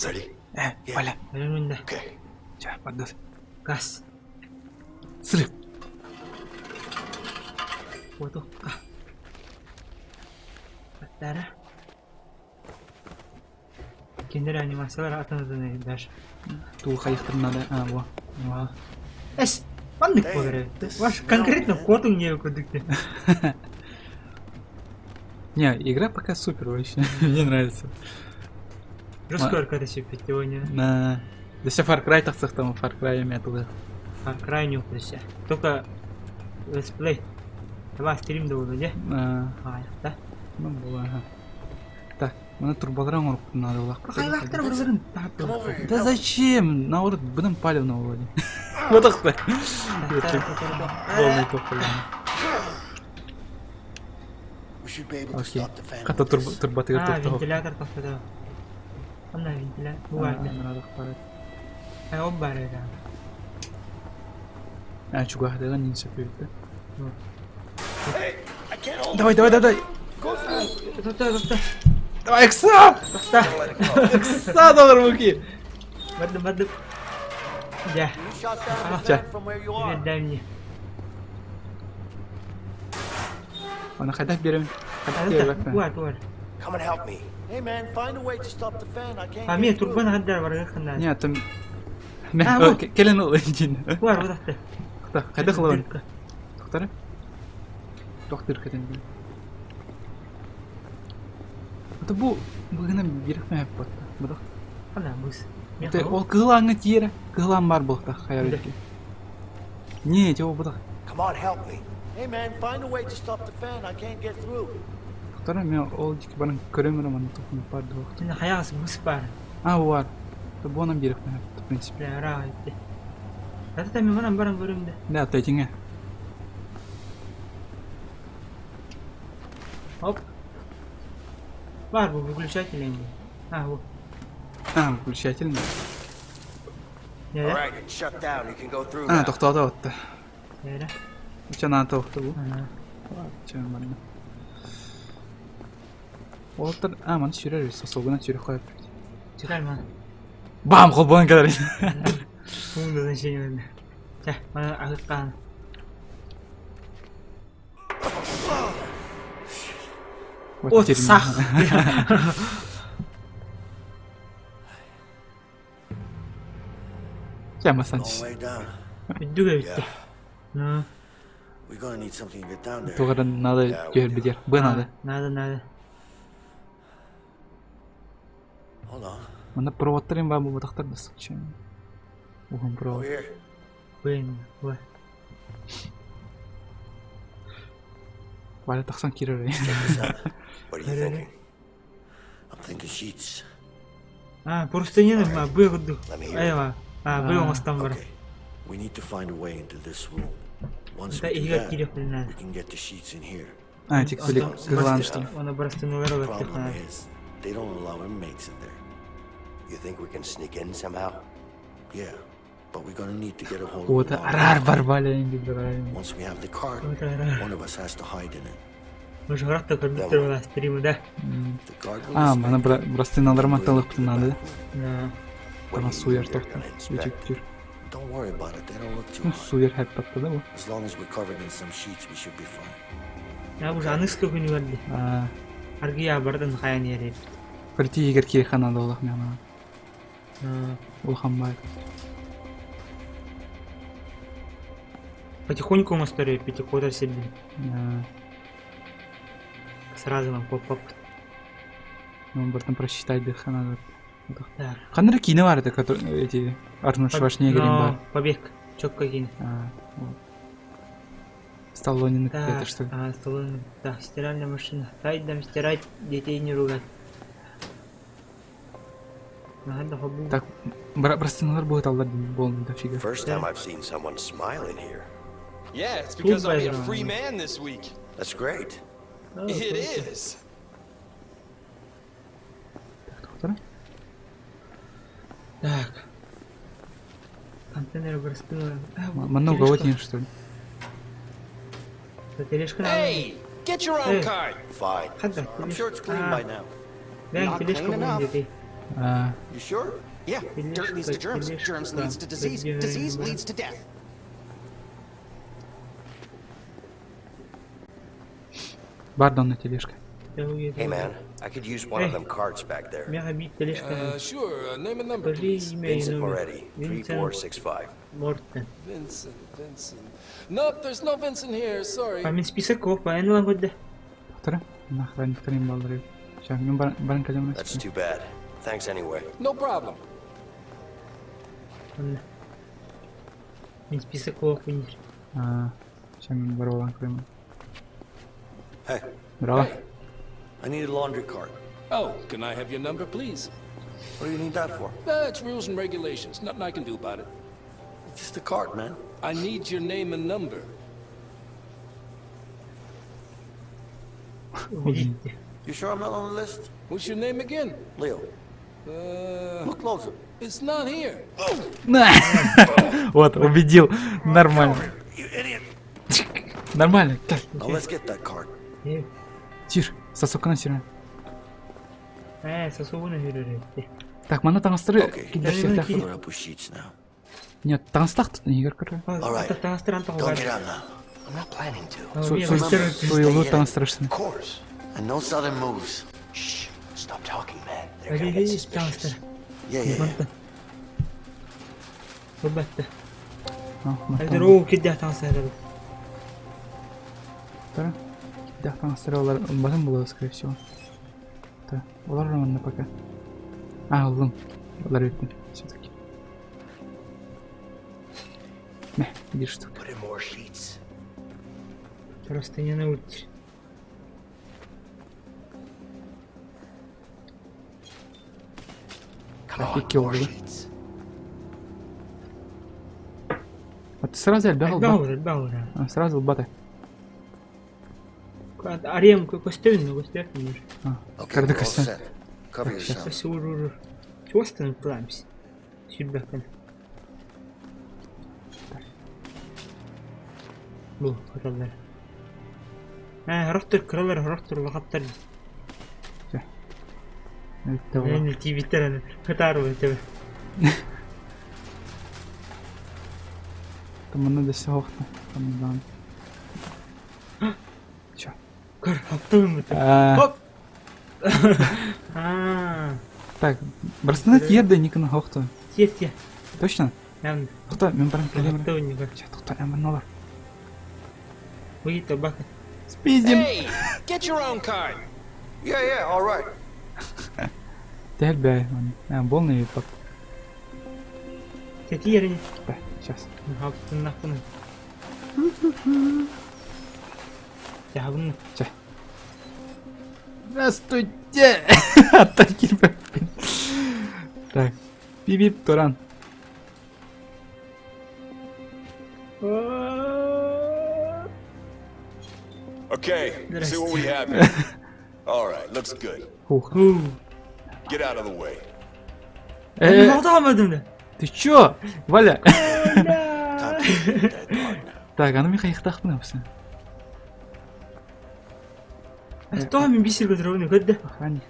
Ready? Э, Валя. Өлөмүндө. Okay. Чай, бардас. Газ. Сырып. Отукка. Аттара. Киндер анимациялар атын даже. Туу хайыктыр надо. А, во. Ва. Эс, маннык болар. Ваш конкретно кодун не көрдүк. Не, игра пока супер вообще. Мне нравится. Жестко аркада сепет сегодня. На. Да все Far Cry тахсах там Far Cry методы. Far Cry не укрыся. Только let's play. Давай стрим да буду, де? А, А, да. ну было, ага. Так, мына турбалар оңоруп надо было. Хайлактар бір-бірін Да зачем? Наоборот, будем палевно вроде. Вот так Полный топ. We should be able to Окей. stop the fan. Хата with this. турбатыгар А, токтоо. вентилятор тоқтады. Ана вентилятор. Бу бар. А, ол бар еді. А, чугахтыган не сөпөйт. Hey, I can't hold Давай, давай, давай. Тоқта, тоқта. Давай, Экса! Тоқта. Экса доллар муки! Барды, барды. Я. You shot down the Ча. fan from where you Теперь are. дай мне. Аны хайдах берем. А, это, бар, бар. Come and help me. Hey man, find a way to stop the fan. I can't А, get мен through. турбаны қадар бар қандай. Не, там А, вот. Келен ол дин. Бар, вот Та, хайдах лабын. Токтары. Доктор кетен. Это бу бүгүнө бирик мәп батта. Будак. Ана, бус. Это ол кылаңы тиере. Кылан бар булта хаяр. Не, жоо будак. Come on, help me. Hey man, find a way to stop the fan. I can't get through. Токтары мен ол дики барын көрөмөр маны тохун бар дук. Мен хаягыз бус бар. А, бар. Бу анан бирик мәп, в принципе. Бля, ара айтты. Это мен мынан барын көрөм да. Да, тайтиңе. Оп. Бар бу выключатель енді. А, вот. А, выключатель. Не, All да? right, it's shut down. You can go through А, now. токтоду отта. Не, да? Чана токту бу. Ана. Чан барна. Олтар, а, маны сүйрер, сосолгуна сүйреп коюп. Чыгар мана. Бам, холбон калар. Пункт назначения енді. Ча, мана агыккан. Вот От сах. Жама Long Санчес. way down. Бүттүгө бүттү. Ну, We're gonna need something to get down there. Тугара надо Yeah, we do. бедер. Б надо. надо, надо. Hold on. Мында проводтар эми бар бу бутактар да случайно. Ухун Over провод. here. Блин, вот. Валя таксан кирер. Check this out. What are you thinking? I'm thinking sheets. А, просто не надо, бы гуду. Let me hear it. Айва. А, бы оңостан бар. Okay. We need to find a way into this room. Once Да, we do иһигэр that, кириэх надо. we can get the sheets in here. А, тик билик кылан что ли. Оны простынылар Problem is, they don't allow inmates in there. You think we can sneak in somehow? Yeah, but we're gonna need to get a hold Вот of the арар бар Валя инди бар. Once we have the cart, Вот арар. one of us has to hide in it. Мыжғырақ та көрдіктер была стримы, да? The guard will А, inspect мана простыналар it, манталык bring it to the надо. back room. Да. What do Ана you суяр mean they're тохтан. gonna inspect? Үтүктүр. Don't worry about it. They don't look too Ну, hot. суяр хэп да бу. As long as we're covered in some sheets, we should be fine. Я уже аныска күні барды. А, Аргия бардан хаян ери. Прийти егер кирхана да олах мен. Улхан бар. Потихоньку мы пятихода себе. А, Сразу вам поп-поп. Ну, бартан просчитать дыха надо. Так. Қандай кино бар это, который эти Арнольд Шварценеггер Но, бар. Побег. Четко кинь. А, вот. Сталлоне Так, это что ли? а, Сталлоне. Так, стиральная машина. Дай нам стирать, детей не ругать. Надо хобу. Так, Простыналар быһыталлар буолан дофига. First time I've seen someone smile in here. Yeah, it's because I'll be a free man this week. That's great. It is. Так, Так. Контейнер простыла. Манна уголок что ли? Тележка Hey, get your own Hey. card. Fine. Хадда. I'm sure it's clean by now. Бән Not тележка clean enough. будет. А, You sure? Yeah, dirt leads to germs, germs leads to disease, disease leads to death. Бардон на тележка. Hey, man, I could use one of Hey. them carts back there. Мега бит тележка. Sure. Name and number, Скажи please. имя и Vincent номер. Moretti, Винсент 3465. Мортен. Vincent, Vincent. Nope, there's no Vincent here. Sorry. А мин список оп, а эн лагодда. Второй? На охранник вторым баллары. Сейчас, мен баран калем That's too bad. Thanks anyway. No problem. Онна. Мин список оп инир. А, сейчас мен баролан крымы. Hey, Браво. I need a laundry cart. Oh, can I have your number, please? What do you need that for? It's rules and regulations. Nothing I can do about it. It's just a cart, man. I need your name and number. Убедите. You sure I'm not on the list? What's your name again? Leo, look closer. It's not here. Вот, убедил. Нормально. You idiot! Нормально. Так, Now let's get that cart. Э, тише. Сосок на сирену. э, сосугуна хүрэрэ. Так, мана таңастыры Окей. кидерсек. Fill her up with sheets now. Нет, таңастақ тут не көрі. All right. Таңастыран Don't get out now. I'm not planning to. Суйлу таңастырышсын. Of course. And no sudden moves. Shh. Stop talking, man. They're gonna get suspicious. Yeah. Албетте. А, Әлдер оу кидде таңастыры. Да, таңастыры олар батын болады, скорее всего. Да, олар романна пока. А, улым. Олар өттім, все-таки. Мә, бір штук. Put in more sheets. Просто не научишь. Come Так, on, екі more oldu. sheets. А ты сразу альбегал, да? Бауыр, бауыр. А, сразу бата. Арем көстөбүн, көстөбүн. А, Okay, Карды we're all костян. set. Cover yourself. Көсүрүр. Чуастан пламс. Сүрбәкән. Бу, кыралар. Ә, рохтор кыралар, рохтор лахаттар. Это вот. Мен тибиттер аны. Кытар өтө. Там надо всего Там, да. Чё? Көр, хаптым өтө. А, Хоп. А, Так, Брастана тиерді Никона Хохта. тие тие. Точно? Ян, Тоқта, мен барам келемін. хаптым не бар. Чё, тоқта, мен олар. Выйт бак. Спиздим. Hey, get your own card. Yeah, all right. Дәл бәй. А, болный пап. Те тиерин. Да, сейчас. Хаптым нахтын. Ябын. Чё? Здравствуйте! Атаки, блин. Так, пип-пип, Туран. Okay, see what we have here. All right, looks good. Фух. Get out of the way. Э, Алмадым да. ты чё? Валя! Time to get that cart now. Так, аны мен қайықтақпын әпсі. Что мен бисер көтөрөбүн көддө. Охранник.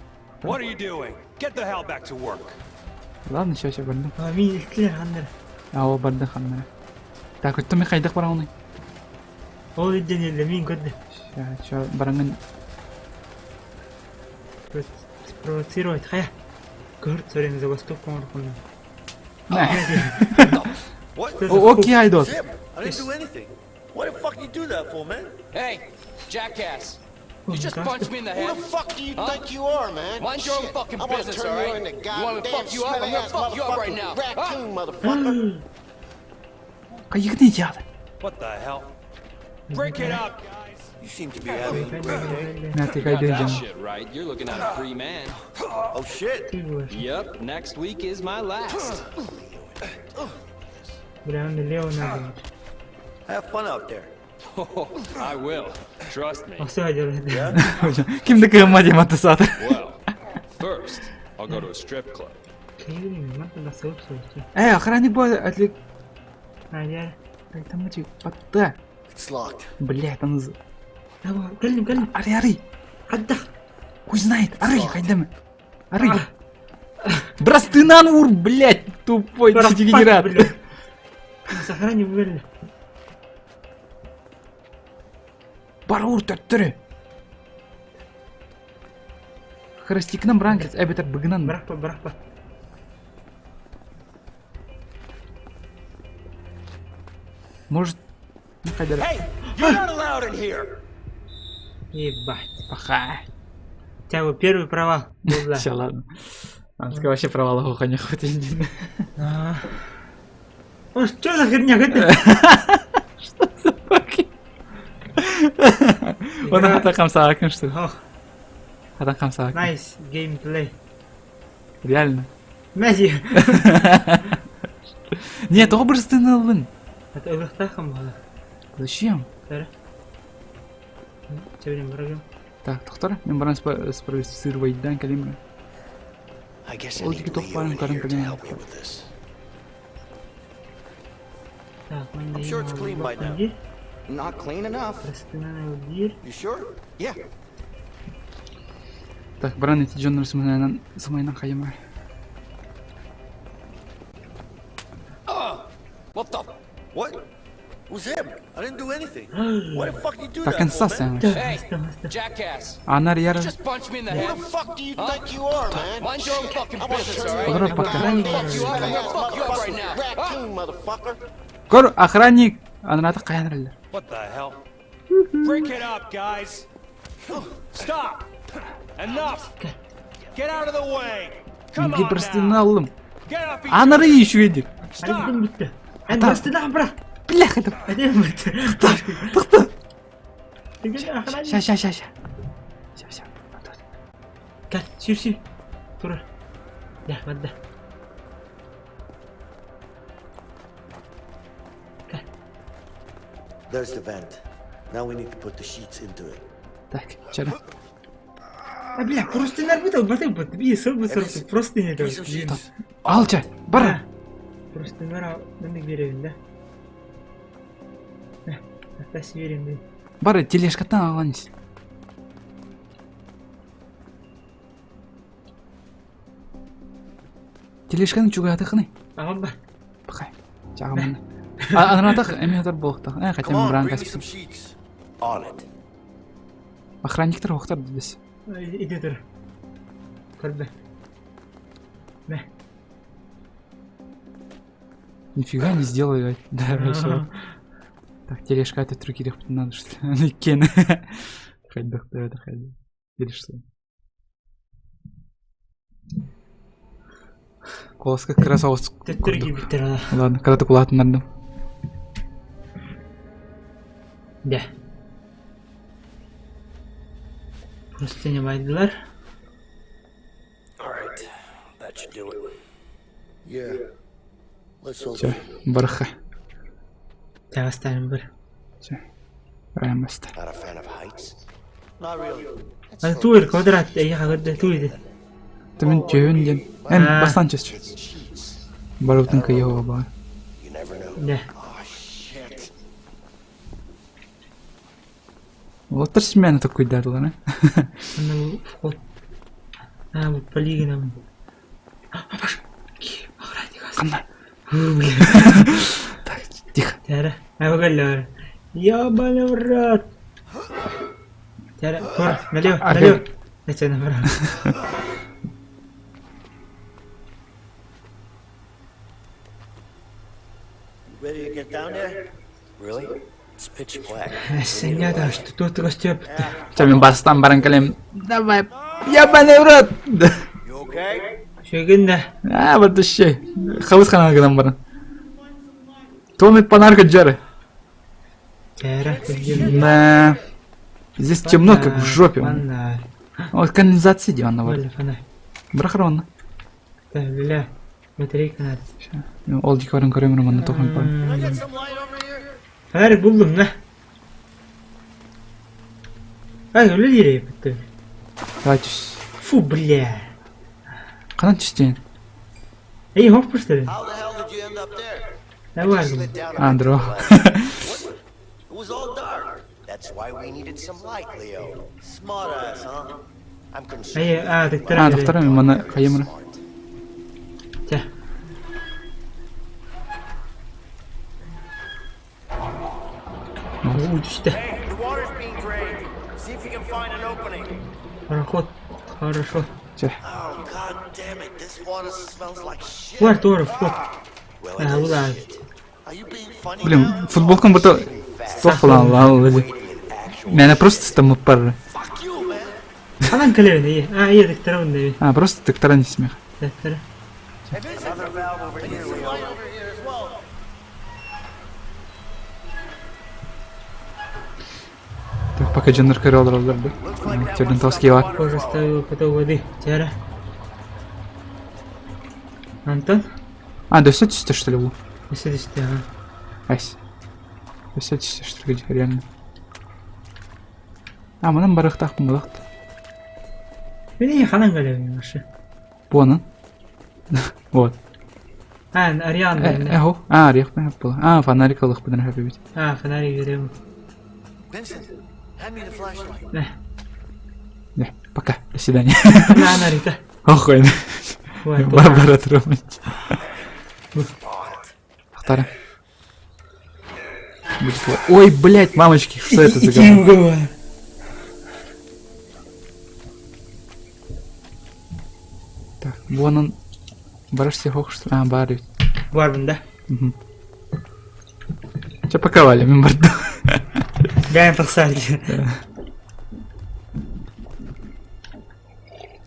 What are you doing? Get the hell back to work. Ладно, сейчас я бардым. А мен илтилер ханнар. А, о, барды ханнара. Так, өттім мен қайдақ барам оны. Ол иден эле мен көддө. Ща, чё, бараңын. Спровоцировать хая. Көрт сорен забастовку оркун. What? О, окей, Айдос. Zip! I didn't do anything. What the fuck you do that for, man? Hey, jackass. You just punched me in the Who head. the fuck do you think you are, man? Mind your own Shit, fucking I'm gonna business, turn all you right? into You want me to goddamn fuck you up? I'm gonna smelly-ass fuck you up right now. motherfucking Huh? Raccoon, motherfucker. Қайық не делать? What the hell? Break it up, guys. You seem to be having a great day. На, ты хайден Got that дьон. shit right. You're looking at a free man. Oh shit. Yep, next week is my last. Бля, он налево надо. Have fun out there. Oh, I will. Trust me. Все делает. Ким да кыһымма диэн матысаата. Well, first, I'll go to a strip club. Э, охранник бу отлик. А, я. Там эти батта. It's locked. Бля, там Кэллим, кэллим. Арый, арый. Хаддах. Хуй знает. Арый, хайдам. Арый. Брастынан ур, блядь, тупой дегенерат. Сохрани были. Бар уур төттөрү. Храстикынан бранкет, эбэтэр быгынан. Бырахпа, бырахпа. Может, ну хайдара. Hey, you're not allowed in here. Ебать. Паха. Тебя вот первый провал. был, да. Все, ладно. Антка вообще провала хуха не хватит. А. О, что за херня? Это? Что за факи? Оны хата хамсаакын что ли? Ох, Хата хамсаакын. nice gameplay. Реально. Мэзи. Нет, образ ты налын. Это ылыхтахым было. Зачем? Тара. Чебрем барагым. Так, доктор, мен баран спроецировать калимра. I guess I Ол need жігіт Leo оқпарын in қарын here to білемін. help me with this. Так, I'm sure it's clean by now. Not clean enough. бир. You sure? Yeah. Так, баран эти Джон сымайнан сымайнан хайымар. What the? What? Who's him? I didn't do anything. What the fuck you do Так, that for, man? инсасан. Hey, jackass. Анар яра. Just punch me in the Who head. the fuck do you think you are, man? Mind your own fucking I wanna business, turn all right? Олар пока. Fuck you up. I'm gonna fuck you up right now. Raccoon, motherfucker. Көр, охранник. Анарата каянрылар. What the hell? Break it up, guys. Stop. Enough. Get out of the way. Come Мге on бірстіні now. алым. Get off each Анары еще едік. Stop. Один бітті. Эн бастыдан бра. Бляха, это Один бітті. Тоқта. Охранник. Ща, ща, ща, ща. Ща, ща. Кел, сür сür. Тур. Да, мадда. There's the vent. Now we need to put the sheets into it. Так, чара. А, бля, просто не работал, батыл, бат, би, сыл, бы, сыл, просто не Give me some sheets. Алча, бар. Просто нара, мені беремін, да? Э, Атас берем, блин. Бар, тележкаттан аланис. Тележканы чугатыхны. Ага, ба. Пахай. Чагамын. Анаратах эме хатар болуктах. Э, хотя Come on, бран bring me каспи. some sheets. On it. Охранниктер охтар дебес. Иди тур. Көрбе. Мә. Нифига не сделали. Да, вообще. Так, тележка это трюки надо что ли? Кен. Хайдах, да, это хайдах. Или что? Колоска как раз ауыз Төттөр кийбиттер ала. Ладно, когда ты кулатын надо. Да. Просто не байдылар. All right. That should do it. Yeah. Let's hope. Все, барха. Так, оставим бір. Все. Правильно место. Not a fan of heights? Not really. Аны туыр квадрат, я көрдө туйды. Ты мен түйін ден. Эн, А. бастан чөс. It's sheets. Барутын кайого бар. You never know. Да. Oh shit. Вот смена такой дадылар, а? Аны вход. А, вот полигоном. Апаш. Охранник. Қандай? Бля. Так, тихо. Тара. А, Ёбаный в рот. Тара, тур, налево, А, налево. Я направо. You ready to get down there? Really? It's pitch black. Сеня, что тут растет. Че, мен бастан баран калем. Давай. Ебаный в рот. You okay? Шөгін да. А, вот еще. Хабыс ханан гынан баран. Томит панарка джары. Тара, Да. Здесь темно, как в жопе. Фонарь. Вот канализация где она вот. Оля, фонарь. Брахрон. Да, бля. Батарейка надо. Ол дикорын көрөмөр манна тохон бар. Фонарик булдум, на. Ай, үлэ дире бітті. Давай түс. Фу, бля. Канан түстен? Эй, хоп, что ли? How the hell did you end up there? Давай. Slid down a Андро. What? It was all dark. That's why we needed some light, Leo. Smart ass, huh? I'm concerned. Эй, а, А, доктора. доктора мен манна хайымыр. Тя. Уу, түсті. Hey, the water's being drained. See if you can find an opening. Проход. Хорошо. Чэ. Oh, god damn it. This water smells like shit. Бар, тура, вход. Well, А, it is ула. shit. Are you being funny Блин, now? футболкам будто тоқ лал. Waiting in actual Меня просто там пар. Fuck you, man. Анан кэлэбин, эй. А, ие, доктора, онда, А, просто доктора не смех. Доктора. another valve over here, Leo. Light over here as well. Так, пока дьоннор көрө олороллор бу. Төрдүн тоски бар. Кожа ставила поток воды. Тяра. Антон? А, дөссө түстө что ли бу? Өсө түсті, ага. Айс. Дөссө түстө что ли реально. А, манан барыхтаах булакт. Мин ханан кэлэбин, вообще. Бу анан. Вот. А, Ариан. Эхо. А, рехпен була. А, фонарик алых біден хэппи А, фонарик берем. Vincent, hand me the flashlight. На, Не, пока. До свидания. на, на, Рита. Охуй. Вот, Барбара Трумэн. Ахтара. Будет Ой, блядь, мамочки, что это за Иди говно? уговор. Так, вон он. Барышься хох, что А, бар ведь. Барбын, да? Угу. Че паковали, мен барды. Бәрін тақсар.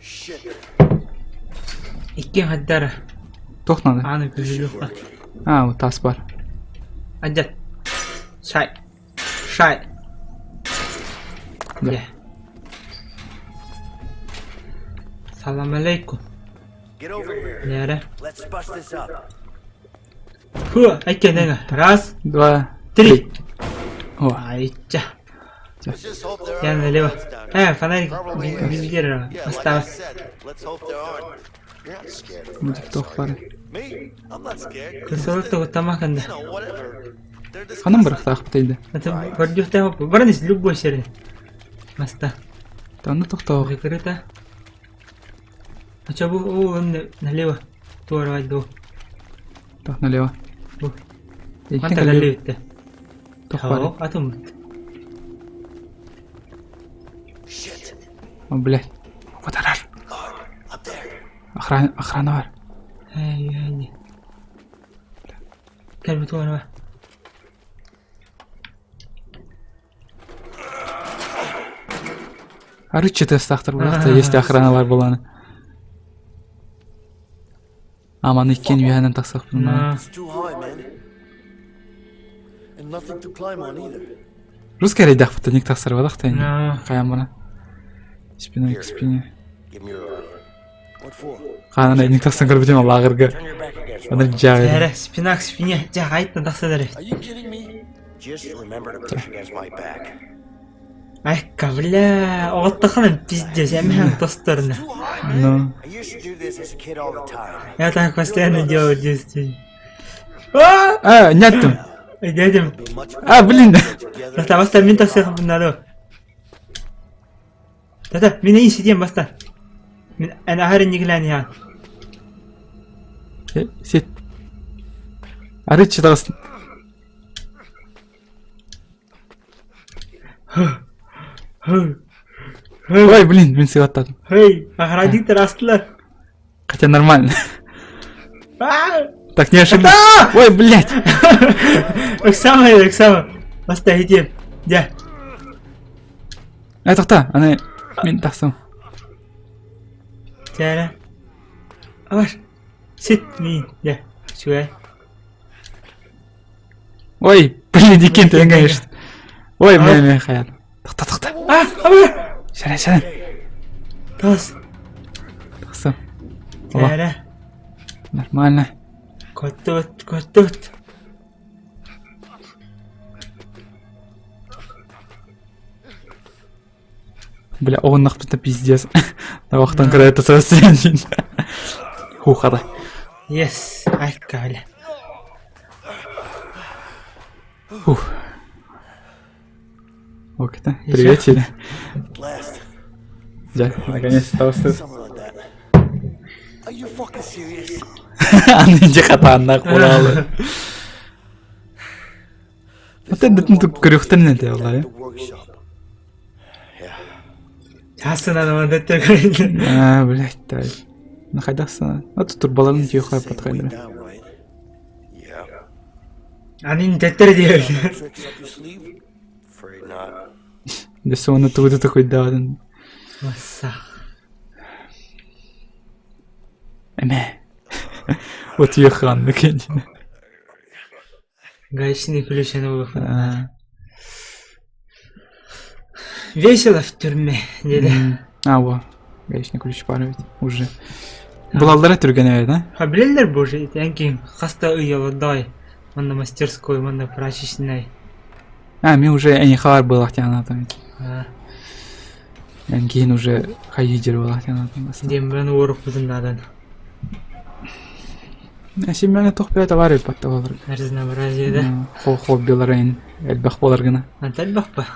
Shit. Иккен хаддара. Тох надо. Аны көжілі. А, вот тас бар. Аджат. Шай. Шай. Да. Yeah. Салам алейкум. Get over here. Нere? Let's bust this up. Ху, айкен Раз, Два, три. О, Айча. Let's just hope there Я aren't no налево. guns down here. Э, фонарик Probably is. везде Yeah, like I осталось. said, let's hope there aren't. You're not scared of будет rats, тох are бар. you? Me? I'm not scared. It's Кырсылык just та that, тамаканда. you know, whatever. They're Ханан disgusting. барыхтаах битейді. Это бордюхта барнис любой серии. Маста. Танны тохтоох. Закрыто. А чё бу о, он налево. Туарвать до. Тох налево. Бу. Иккен Манта калли галлевитте. тох бар. Хао, атом. Shit. О, блядь. Вот арар. Guard, up there. Охрана, охрана бар. Эй, эй. Кэлби туарва. Арычы тестахтар булакта, есть охрана бар буланы. Аман иккен үйәнен тақсақ бұны. На. It's too high, man. And nothing to climb on either. Русский рейдах фото ник тақсар бадақ На. Қаян бұна. Спиной к спине. Give me your arm. What for? Қанан ник тақсан көріп бітем лағырғы. Turn your back against Аны mine. жағы. Эре, спина к спине. Жа, айтна тақсадар. Are you kidding me? Just remember to push against my back. Айка, бля, оттаханын пиздец, я мягко тостарна. Too high, man. Ну. I used to do this as a kid all the time. Я так постоянно делал в детстве. А! А, няттым. Дядям. Be much А, блин. together. Тата, баста, мен тақсақ надо. Тата, мен не сидем, баста. Мен ана хары ниглани я. Сет. Арычы тағысын. Ой, блин, мен сыйлаттадым. Хей, охранниктер астылар. Хотя нормально. А! Так, не ошибись. Ой, блядь. Оксана, Оксана. Баста, иди. Дя. Ай, тоқта, аны мен тақсам. Тяра. Аш. Сит ми. Дя. Сюэ. Ой, блин, екен тен, конечно. Ой, мә, мә, хаяр. Тоқта, тоқта. А, а, Сэрэн, сэрэн. Тас. Тахса. Кэрэ. Нормально. Көттүбүт, көттүбүт. Бля, оҕуннахпыта пиздец. Табахтан кыра сарсыан Хухара. Yes, айка, бля. Фух. Окей, привет, Силя. Дьэ, наконец-то таҕыстыбыт. Аны дьэ хатааннаах буолаалы. Вот это тут көрүөхтэрин этэ олай. Чаасынан А, блядь, тай. Ну хайдах сана. А тут турбаларын тиөхө патхайдыра. Анин тэттэр диэр. Десе оны тугу такой даадын. Масса. Эме. Вот еханны кенди. Гаечный ключ аны Весело в тюрьме, диде. А, во. Гаечный ключ пара ведь уже. Булаллара түргэн да? А билэллэр боже, эн хаста ый олордой. Манна мастерской, манна прачечной. А, мен уже эни хабар буолахтяна там. Эн кийин уже хайыдер буолахтяна там. Диэн бан уорукпутун наадан. Симмәне тох бэйэ товар ыппатта болар. Разнообразие да. Хо хоббилар эн элбэх болар гына. Антан бахпа.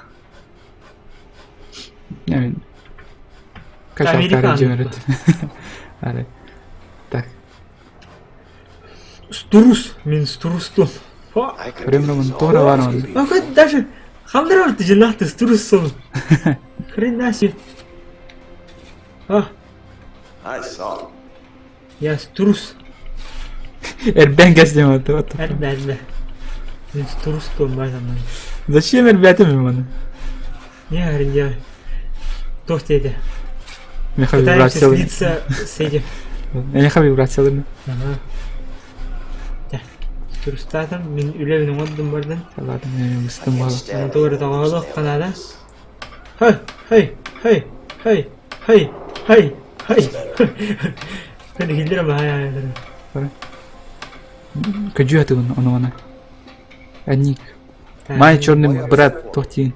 Мен качалкары жөнөрөт. Аре. Так. Струс, мен струсту. Көрөм тора бар он. А хоть даже хамдырар ты женаты струс сон. Хрена себе. А. Я струс. Эрбэн кэстем это. Эрбэ, эрбэ. Мен струстум базамын. Зачем эрбэтим мен Не, говорит, Туох диэтэ? Меха Пытаемся вибрациялы. слиться с этим. Меха вибрациялы. Ага. Турустаатым, мин үлэбин оҥордум бардын. Ладно, мен ыстым бала. Тугу тоҕоолох ханаада. Хэй, хэй, хэй, хэй, хэй, хэй, хэй. Кэлгиллэр баһай Көдьүө тыгын ону она. Аник. Май черный брат тохтин.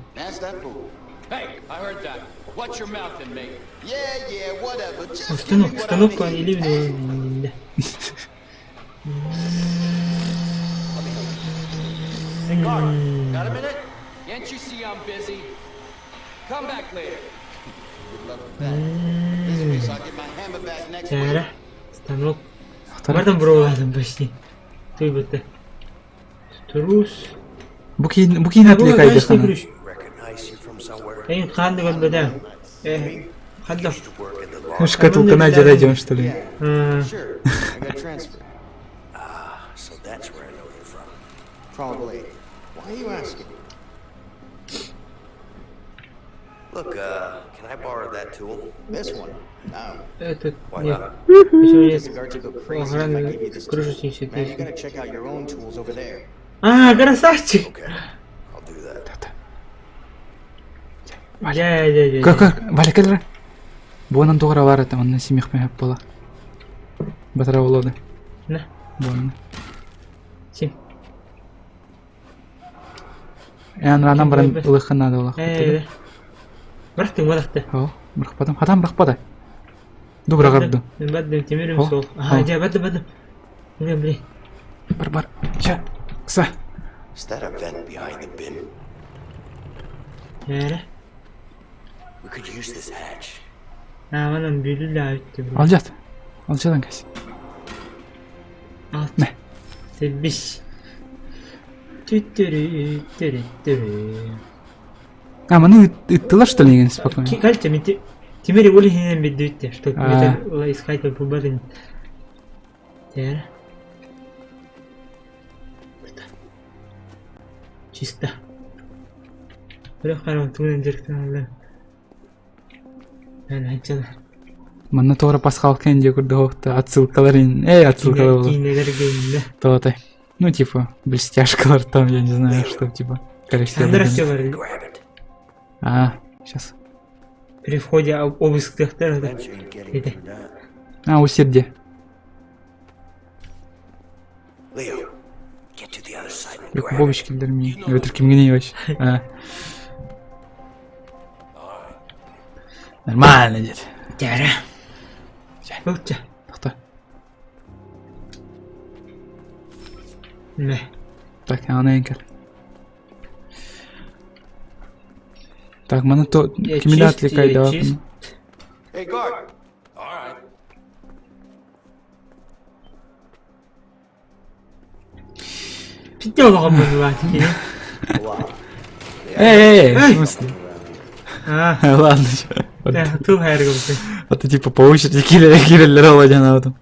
Устанок, станок или Got a minute? Can't you see I'm busy? Come back later. Чээрэ, станок. Бардан буруолаатым почти. Туй бытты. Трус. Бу киин бу киин отвлекай дехана. Эйин хаанды көрбөтө. Э, хадда. Шкатулканы дьон что ли? So that's where I know you from. Probably. Why are you asking? Look, can I borrow that tool? This one? No. Этот, Why нет. not? Почему нет? The guards would go crazy if I gave you this tool. Крышу снесет. Man, you gotta check out your own tools over there. А, красавчик! Okay, I'll do that. Я, я, я. Как как? Валя кэлэр. Буонан тугара бар это, онна симих мехеп була. Батара болоды. На. Буонан. Сим. Эн ранан баран ылыхын надо була. Э, Бырахтың барахты. О, бырахпатым. Хатан бырахпата. Ду бырагарды. Мен баддым, темирим сол. Ага, жа, баддым, баддым. Блин, блин. Бар бар. Ча. Кса. Is that a vent behind the bin? Нere? We could use this hatch. А, манан бүлүлэ өттү. Алжат. Алжадан кэс. Алт. Не. Себиш. Түттүрү, түрү, түрү. А, маны ыттылар что ли деген спокойно. Кальче, мен темири оли хинен биддүттэ, что это искать по барын. Тер. Чисто. Бирок карап тугунан жерктен алды. Мен айтчан. Манна туора пасхал кенди курдуохта отсылкалар эй, отсылкалар было. Кийинелер кейинде. То-то. Ну, типа, блестяшкалар там, я не знаю, что, типа, Андра короче. бар. А. Сейчас. При входе обысктыахтар это. А, усердие. Якубович киллэрмии. Эбэтэр кимҥиний вообще? А. Нормально дед. Тяра. Лучше. Тохто. Не. Так, аны кел. Так, маны то кими да отвлекай Hey, guard. Питте олоҕом быһыылаах кини. Эй, эй, в смысле? А, Ладно. тыл хайыргыбыты. А ты типа по очереди киллер алладен этом.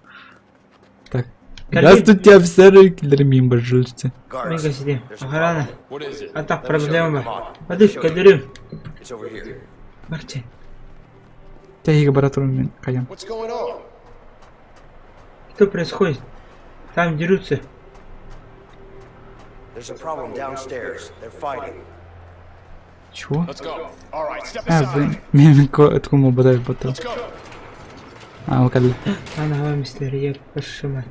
Так. Здравствуйте, офицеры, киллеры мимо жильцы. Мен кэсидим. Охрана. А так проблема бар. Адык, кэллэрим. Барча. Тэһигэ бара турун мен кайам. Что происходит? Там дерутся. There's a problem downstairs. They're fighting. Чего? А, блин, мен ткума бадай батыл. А, кэллэ. Ана хава мистер, я пошимат.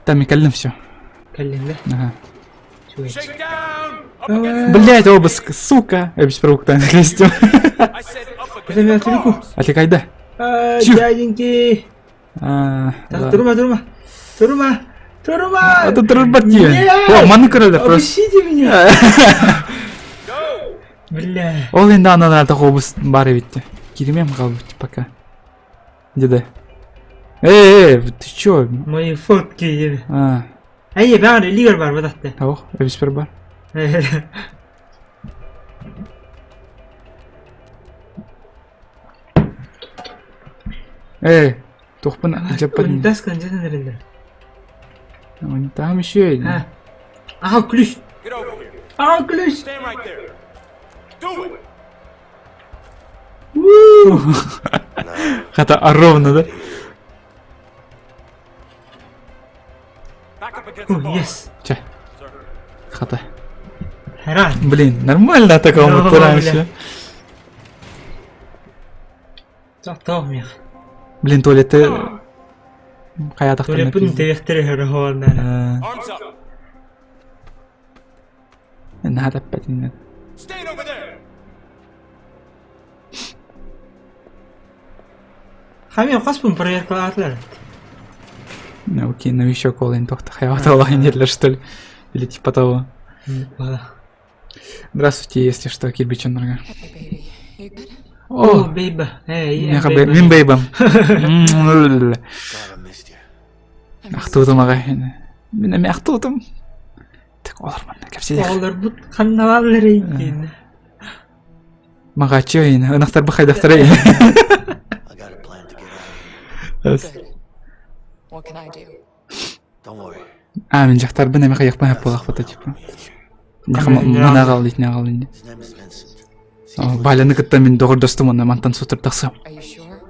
Там и кэллим все. Кэллим, да? Ага. Чует. Блять, обыск, сука! Я без правок на крестил. Это меня отвлеку. Отвлекай, да. А, Чё? дяденьки. А, Так, да. турума, турума. Турума. Турума. А тут турбатье. Нет! О, маны короля просто. Обыщите меня. Бля. Ол енді анан артық обыс бар эбитте. Киримем қалбыт пока. Деде. Эй, эй, ты чё? Мои фотки. ебе. А, Ай, баар лигер бар бадатты. ох, эбиспер бар. Эй, тухпын жаппадын. Унитаз контейнер эрэллэр. Там еще и. А. Ага, ключ. Get over here. Ага, ключ. Stand right there. Do it. Хата а ровно, да? Back up against the О, bar. yes. Че? Хата. Ран. Блин, нормально такого Ну, мы бля. раньше. Тоқтоо мех. Блин, Толя, ты... Хайа Төлөпүн тэбэхтэр хөрөһөөнө. Arms up. Надо опять. Stand over there. Хамин хоспун проверкалаатылар. Ну, окей, ну еще колын тохта хайваталла недлер, что ли? Или типа того. Здравствуйте, если что, кирбичон Hey, baby. You good? О, О, бейба. Эй, меха бей- мин бейбам. God, I missed you. Ахтуутум аҕай. Мин эмиэ ахтуутум. Так, олор манна кэпсиэх. Оҕолор бут ханналааллар эйдин. Маҕаччы ыйын, ынахтар бахайдахтара ыйын. I got a plan to get out of here. Good. What can I do? Don't worry. А, мин дьахтарбын эмиэ хайахпын хаппалахпыта типа. Манаҕал дит наҕал инди. His name is Vincent. Баляны кытта мин доҕордостум онно мантан сутурдахсам. Are you sure?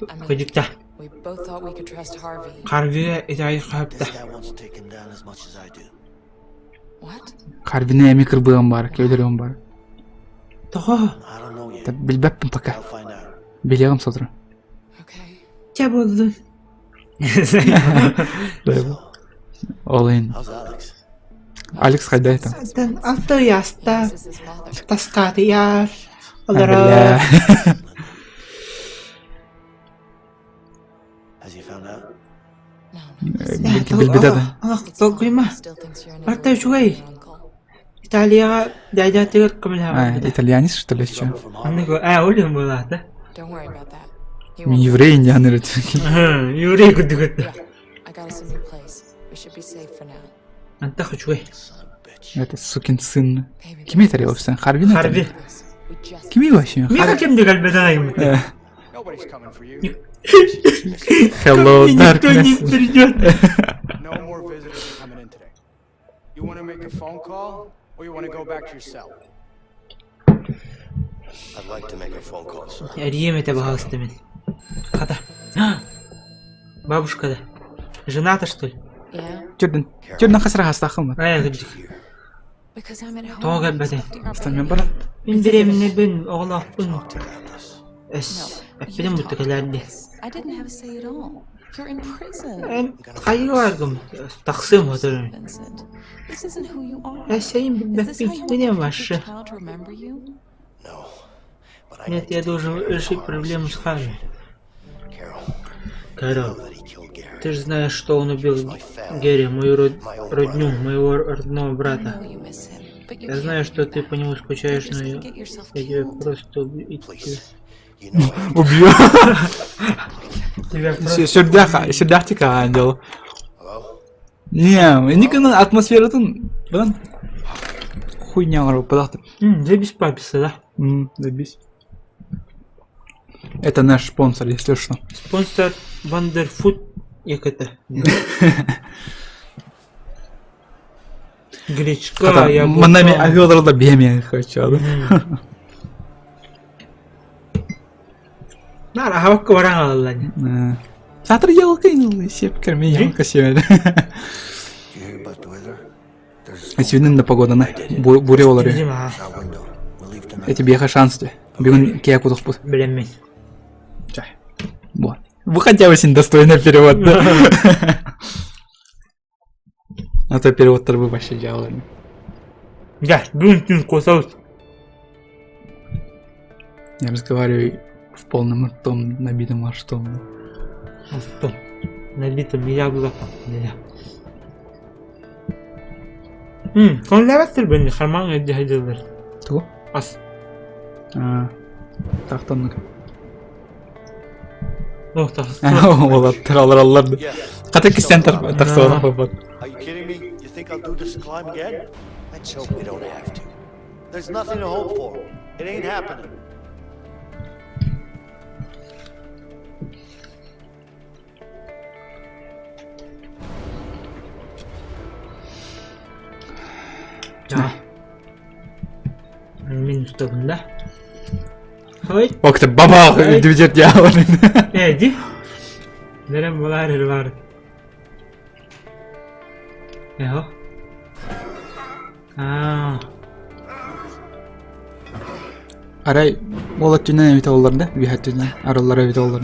I mean, Көдүктэ. we both thought we could trust Harvey. Харвига итаай хаапта. This guy wants to take him down as much as I do. What? Харвины эми кырбыам бар, көлөрүм бар. Тоҕо. I don't know yet. Билбэппин пока. I'll find out. Билиэҕим сотору. Okay. Чэ болдун. Ол иһин. How's Alex? Алекс хайда это? Алта яста. This is his father. Таскаатыяр. Бля. Олорор. Has he found out? No, no. Билбитэ да. Алах толкуйма. Still thinks you're an Барта үчүгэй. uncle. Италияҕа дядятыгар А, көмөлөһөҕүн. итальянец, что ли, еще? From Harvard. Анныгы аа олюм буолаата. Don't worry about that. He Мен won't. еврей индиан эрэ. Еврей курдук. Yeah. I got us a new place. We should be safe for now. Антах үчүгэй. Son of a bitch. Это сукин сын. Baby. Кими тарелся? Харвин? Харви. We just Кими вообще? Миха ким кальбедаайым. Э, Nobody's coming for you. Hello, Никто не darkness. придет. No more visitors are coming in today. You want to make a phone call, or you want to go back to your cell? I'd like to make a phone call, sir. Эрьем это пожалуйста мен. Хата. Бабушка да. Жената что ли? Yeah. Түрден. Түрден хасра хастахым. Ай, кырдьык. Because I'm at home. Тоҕо кэлбэтэ. expecting our Мен baby. барам. Мин бириэминэбин, оҕолоохпун. Эс, эппитим бутта кэлээр дии. Эн хайыы баргым, тахсыам сотору. Эсэйин билбэппин, мне ваше. Нет, я должен решить проблему с Харви. Кэрол, ты же знаешь, что он убил Герри, мою родню, моего родного брата. Я знаю, что ты по нему скучаешь, но я, я тебя просто убью. Убью. Тебя просто... Сүрдээх, сүрдээх ангел. Не, никогда атмосфератын, бынан хуйня оҥоробуппатах. Заебись паписа, да? Заебись. Это наш спонсор, если что. Спонсор Вандерфуд ЕКТ. Гречка, я Манами авиаларда биэмиэн хочу. Нар аһабакка баран хаалаллар. Саатар ялка сиэпкэр мен ялка сиэбэт. Сүүнүн да погоданы буря олар. Эти биэхэ шанс де. Бүгүн киэ кутухпут. Билэммин. Вот. Вы хотя бы син достойный перевод, да? А то переводтар бы вообще делали. Да, бүгүн түн косабыт. Я разговариваю в полном ртом, набитым ртом. Ртом. Набитым яблоком. Конлеваттыр бенни харман эдди хайдылар. Тугу? Ас. Тахтаннык. О, тахсты. Олаттар алар алар. Хата кистен тахсыбатах баппат. Are you kidding me? You think I'll do this climb again? Let's hope we don't have to. There's nothing to hope for. It ain't happening. Да. Мин устабын да. Ой. Окта бабах дүдер дьяволын. Эди. Нерем булар бар. Эхо. Аа. Арай ол өттүнэн эбит оллар да, үһэ өттүнэн арыллар эбит оллар.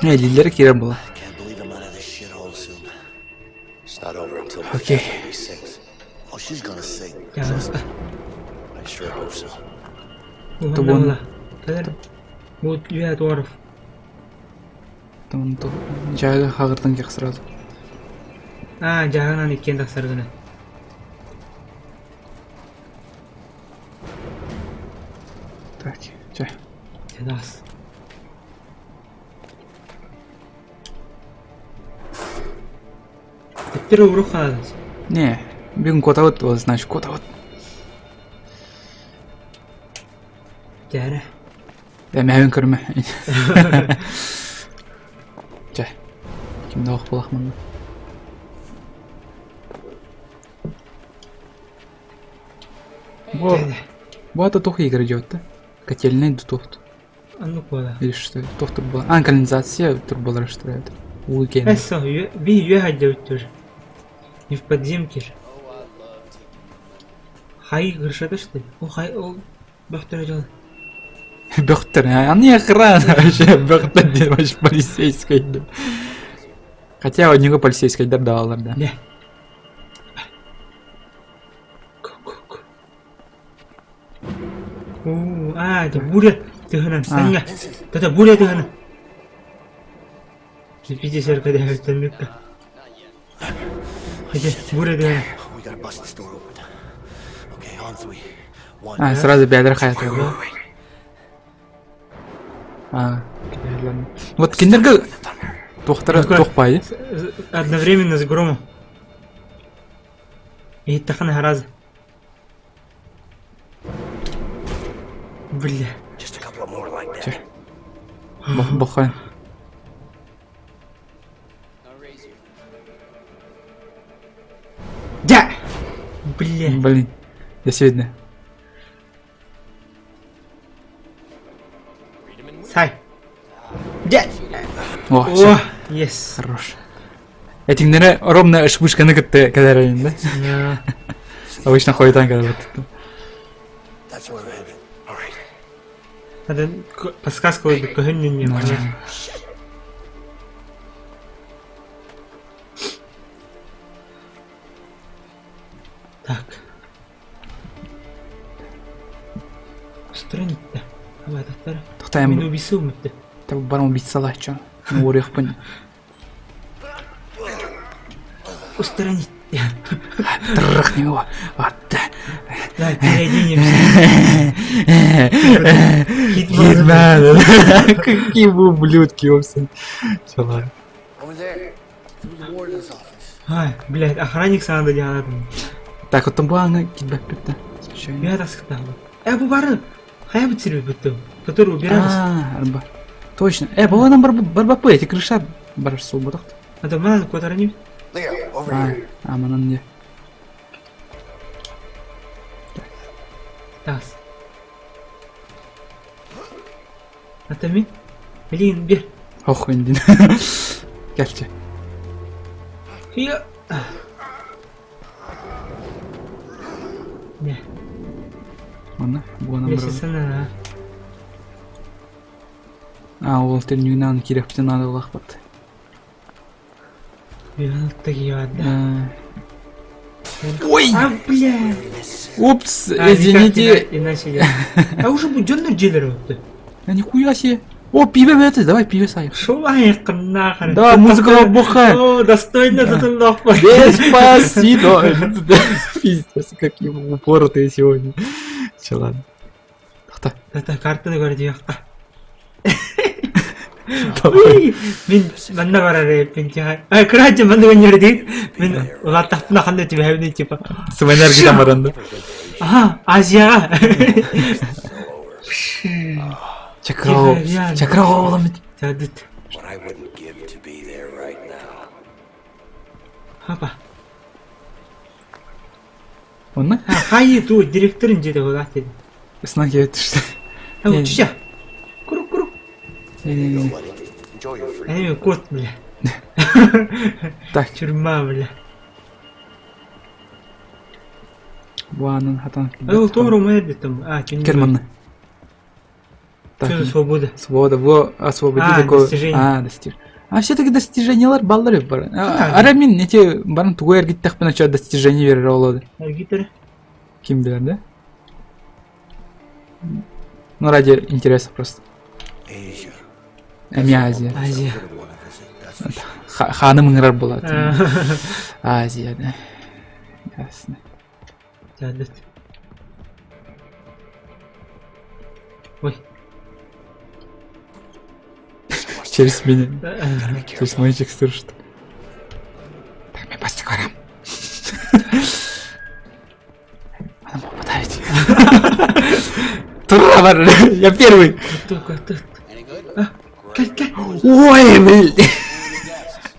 Элиллер киирэр була. Окей. Oh, she's gonna sing. I sure hope so. Тубун. Вот я Туаров. Тубун ту. Жайлы хагыртан кех сразу. А, жаһанан иккиэн тахсар гына. Так, чэ. Тенас. Теперь урух хаалас. Не, бүгүн куотабыт, вот значит куотабыт. Дьээрэ. Эмэһин көрүмэ. Чэ. Кимде ох булахмын. Бу бу ата тух игры идет, да? Котельный тухт. А ну куда? Или что? Тух турбо. А, канализация турболар что это? Уикенд. Эссо, би юэ тоже. Не в подземке же. Хай крышата что ли? О, хай, о, бөхтөр дьон. Бөхтөр, они охрана вообще, бөхтөр диэн вообще полицейская. Хотя у него полицейская даалар, да. Да. Оо, аа, это буря тыһынан санга. Тата буря тыһынан. Пиздец, когда я Хотя буря тыһынан. We gotta bust this door open. Okay, on three. One. А, сразу бедер хайат. Wait, wait, wait. А, вот киндерге туохтара туох баайы. Одновременно с громом. И тахана раза. Бля. Just a couple of more like that. Бохай. Да! Бля. Блин. До свидания. Сай. Да! О, О, всё. yes. Хорош. Этиҥнэрэ ровно шпышканы кытта кэлэр да? Да. Обычно хойутаан кэлэр. That's where we're headed. All right. Атын подсказка ылбыт көһүн ньымана. Так. Устранить-то. Абататтар. Тохтайм. Мин убийца умытты. Та барам убийцалаах чё. Мен уоруйахпын. Устранить. Трахни его. Атта. Да, переоденемся. Хитман. Какие вы ублюдки, вообще. Всё, ладно. Over there, through the warden's office. Ай, блядь, охранник саҥа дьаһанатын. Так, вот там была кидбэк Случайно. Я тасыктаабыт. Э, бу бары хайа бит сирбит бүттүм, который убиралась. А, арба. Точно. Э, была нам барбапы, эти крыша бар суботах. А то манан куотарани. Leo, over А, here. а, манан не. Тас. Атами. Блин, бер. Ох, индин. Кэлчэ. Я. Не, Манна, буона я бар. сана. А, ол тернюгнан кирепти надо лахпат. Да. Ой! А, бля. Упс, А, извините. никак Иначе я. А уже бу дьоннор дьиэлэр өттө. Да нихуя себе. О, пиво это, давай пиво сай. Шо айыккын нахрен. Да, музыка бухает. О, достойно затылок. Деспасито. Пиздец, какие упоротые сегодня. Че, ладно. Тохта. Это картаны көрдүөххэ. Давай. Мин манна барар эбиппин тиһэ. А, кыраачы манна гөннөр дейт. Мин улааттахпына ханна түбэһэбин типа. Сымэнерги там баранды. Аха, Азияга. Чакра. Чакра оолом. Чадыт. What I wouldn't give to be there right now. Хапа. Онна? А, хайы ту директорын жеде болат деди. Ысынан келет түштү. А, уча. Курук курук. Не-не-не. Enjoy your freedom. Эми кот, бля. Так, Тюрьма, бля. буанын хатан. А, ол умайыр там. А, тюрьма. Керманны. Что Так. за свобода? Свобода, во, освободили А, ко- достижение. А, достижение. А все-таки достижениялар баллар бар. Да. Ара мин эти баран тугу эргиттехпин ача достижение берер олады. Аргитер. Ким билер, да? Ну, ради интереса просто. Asia. Эми Азия. Азия. Would wanna visit, that's for sure. Ханым ыңырар болады. А, Азия, да. Ясно. Чадыт. Ой. Через меня. Через мою текстуру что. Так, мен бастик барам. Она мог подавить. Тура бар, я первый. Только тут. А, кел, кел. Ой, блин.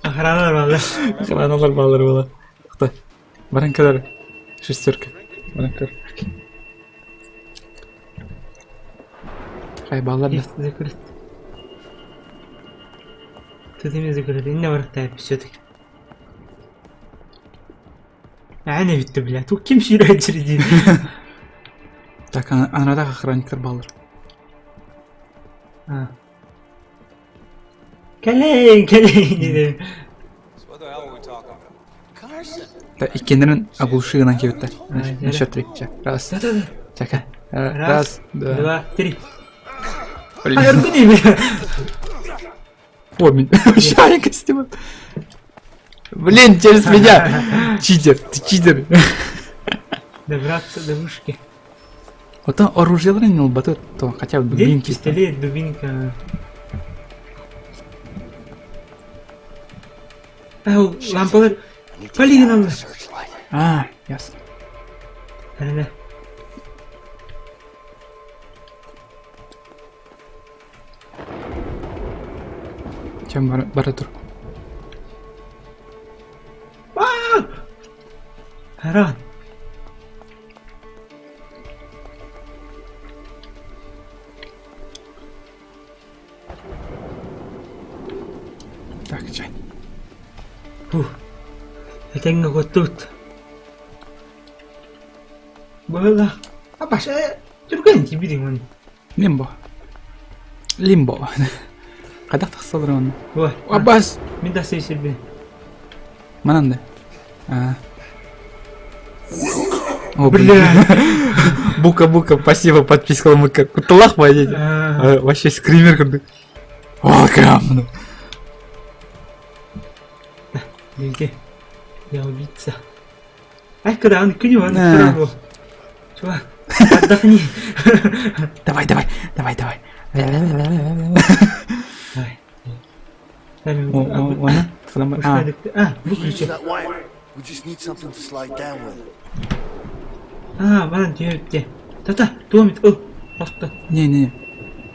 Охрана балла. Охраналар баллар была. Кто? Баранкалар. Шестерка. Баранкалар. Хай баллар да. Есть закрыт. Тут именно закрыт. Инна барахтайп все-таки. Аны битти, бля. Тут ким сүйрәчер дейdi. Так, анрадах охранниктар баллар. А. Кэлэн, кэлэн дейdi. So what the hell are we talking about? Carson. Так, иккенерин оглушигынан кебиттер. А, На счет три. Ча. Раз. Да-да-да. Чака. Раз, Раз, два. Два, три. Блин. А, өргүн бля. О, меня. Ща костюм. Блин, через меня. Читер, ты читер. Добраться до вышки. Вот он оружие ранил, батут, то хотя бы Где дубинки. пистолет, дубинка? Ау, лампалар. Полигон алды. Searchlight. А, ясно. Әне. Чем бара тур. Харан. Так, чай. Фух. Этеңге көттүт. Было. А баша. Түргэн тибириҥ он. Лимбо. Лимбо. Хайдах тахсалар онно? Ой. Аббас! Мин да сирбин. Манан да. А. О, бля. Бука, бука, спасибо, подписка мыка. Кутулах поедете. Вообще скример курдук. Welcome. Где? Я убийца. Ай, когда он күнү он турар Чувак, отдохни. Давай, давай, давай, давай. Давай. А, выключи. А, манан түһүптэ. Тата, туомит, ыл, хосто. Не, не.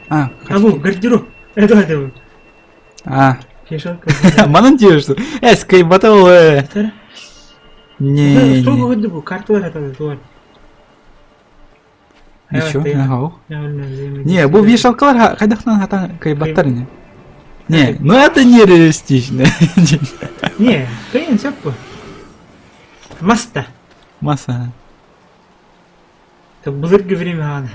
А, А, бу, гардероб. Это это. А. Вешалка. Манан тиер что? Э, скайбатал, э. Не. Столга көрдө бу, карталар атады, туар. Ничего, ага. Не, бу вешалкалар хайдахтан хатан кайбаттар не. Не, ну это нереалистично. Не, кыйын сөп бу. Маста. Масса. Это былыргы время ана.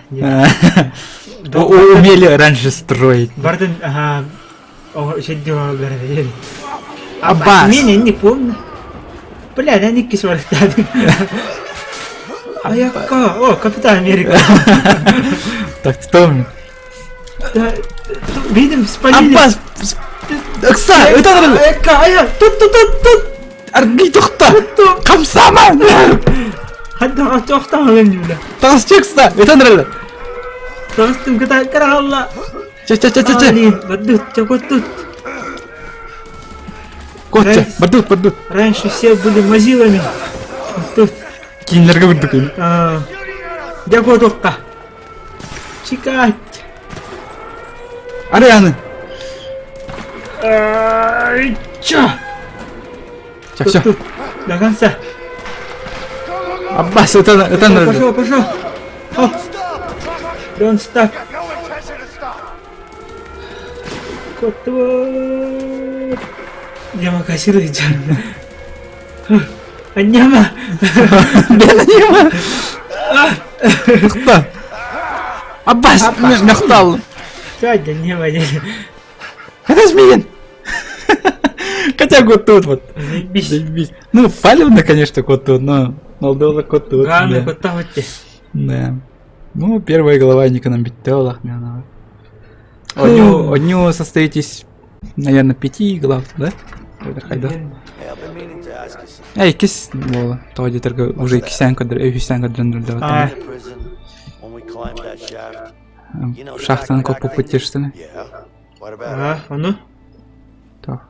Умели раньше строить. Бардын, ага, Аббас! Меня не помню. Бля, да никки свалықтады. Аякка, о, Капитан Америка. Так, кто мне? Да, видим, спалили. Аббас! Ыкса, это Аякка, ая, тут, тут, тут, тут. Аргий тухта! Хамсама! Хадда, тоқтамаған бля. Тағыс это нравится. Тағыстым, ката, каралла. Ча, ча, ча, ча, ча. Бардут, тут. Котча, бардут, бардут. Раньше все были мазилами. Тут. Кинлерге бардук. Дякотокка. Чикать. Арианы. Ча. Ча, все. До конца. Аббас, это это Пошел, пошел. Don't stop. Коту. Ямакасиры жан. Аньяма. Бен Тухта. Аббас, мехтал. Сядь, не Это змеин. Хотя год тут вот. Заебись. Заебись. Ну, палевно, конечно, кот тут, но... Молдова кот тут. Главное, кот там вот. Да. Ну, первая глава Никона Биттела, У него состоит из, наверное, пяти глав, да? Эй, кис буолла. Тоҕо диэтэргэ уже иккисээн көрдөр, үһүсээн көрдөрөн А. Шахтаны коппуппут тиэрстэне. А, ону? То.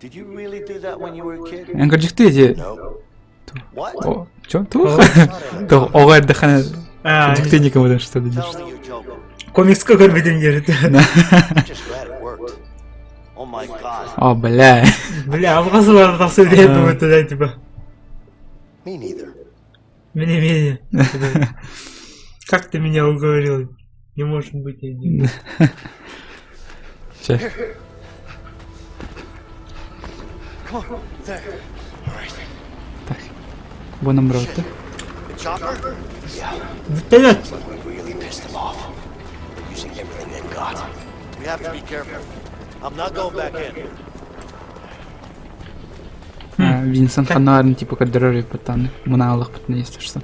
Эн кырдьыкты ити. О, чё? Тух? То оҕо эрдэххинэ кырдьыкты никому что ли Комикска көрбүтүм диэри. О, бля. Бля, абҕасылар тахсыр диэн туда типа. Me neither. Мне менее. Как ты меня уговорил? Не может быть один. Че? Так. Бу номер Вертолет! We have to be careful. I'm not going back in. Винсент Ханарн типа көрдөрөр паттан мунаалах паттан если что.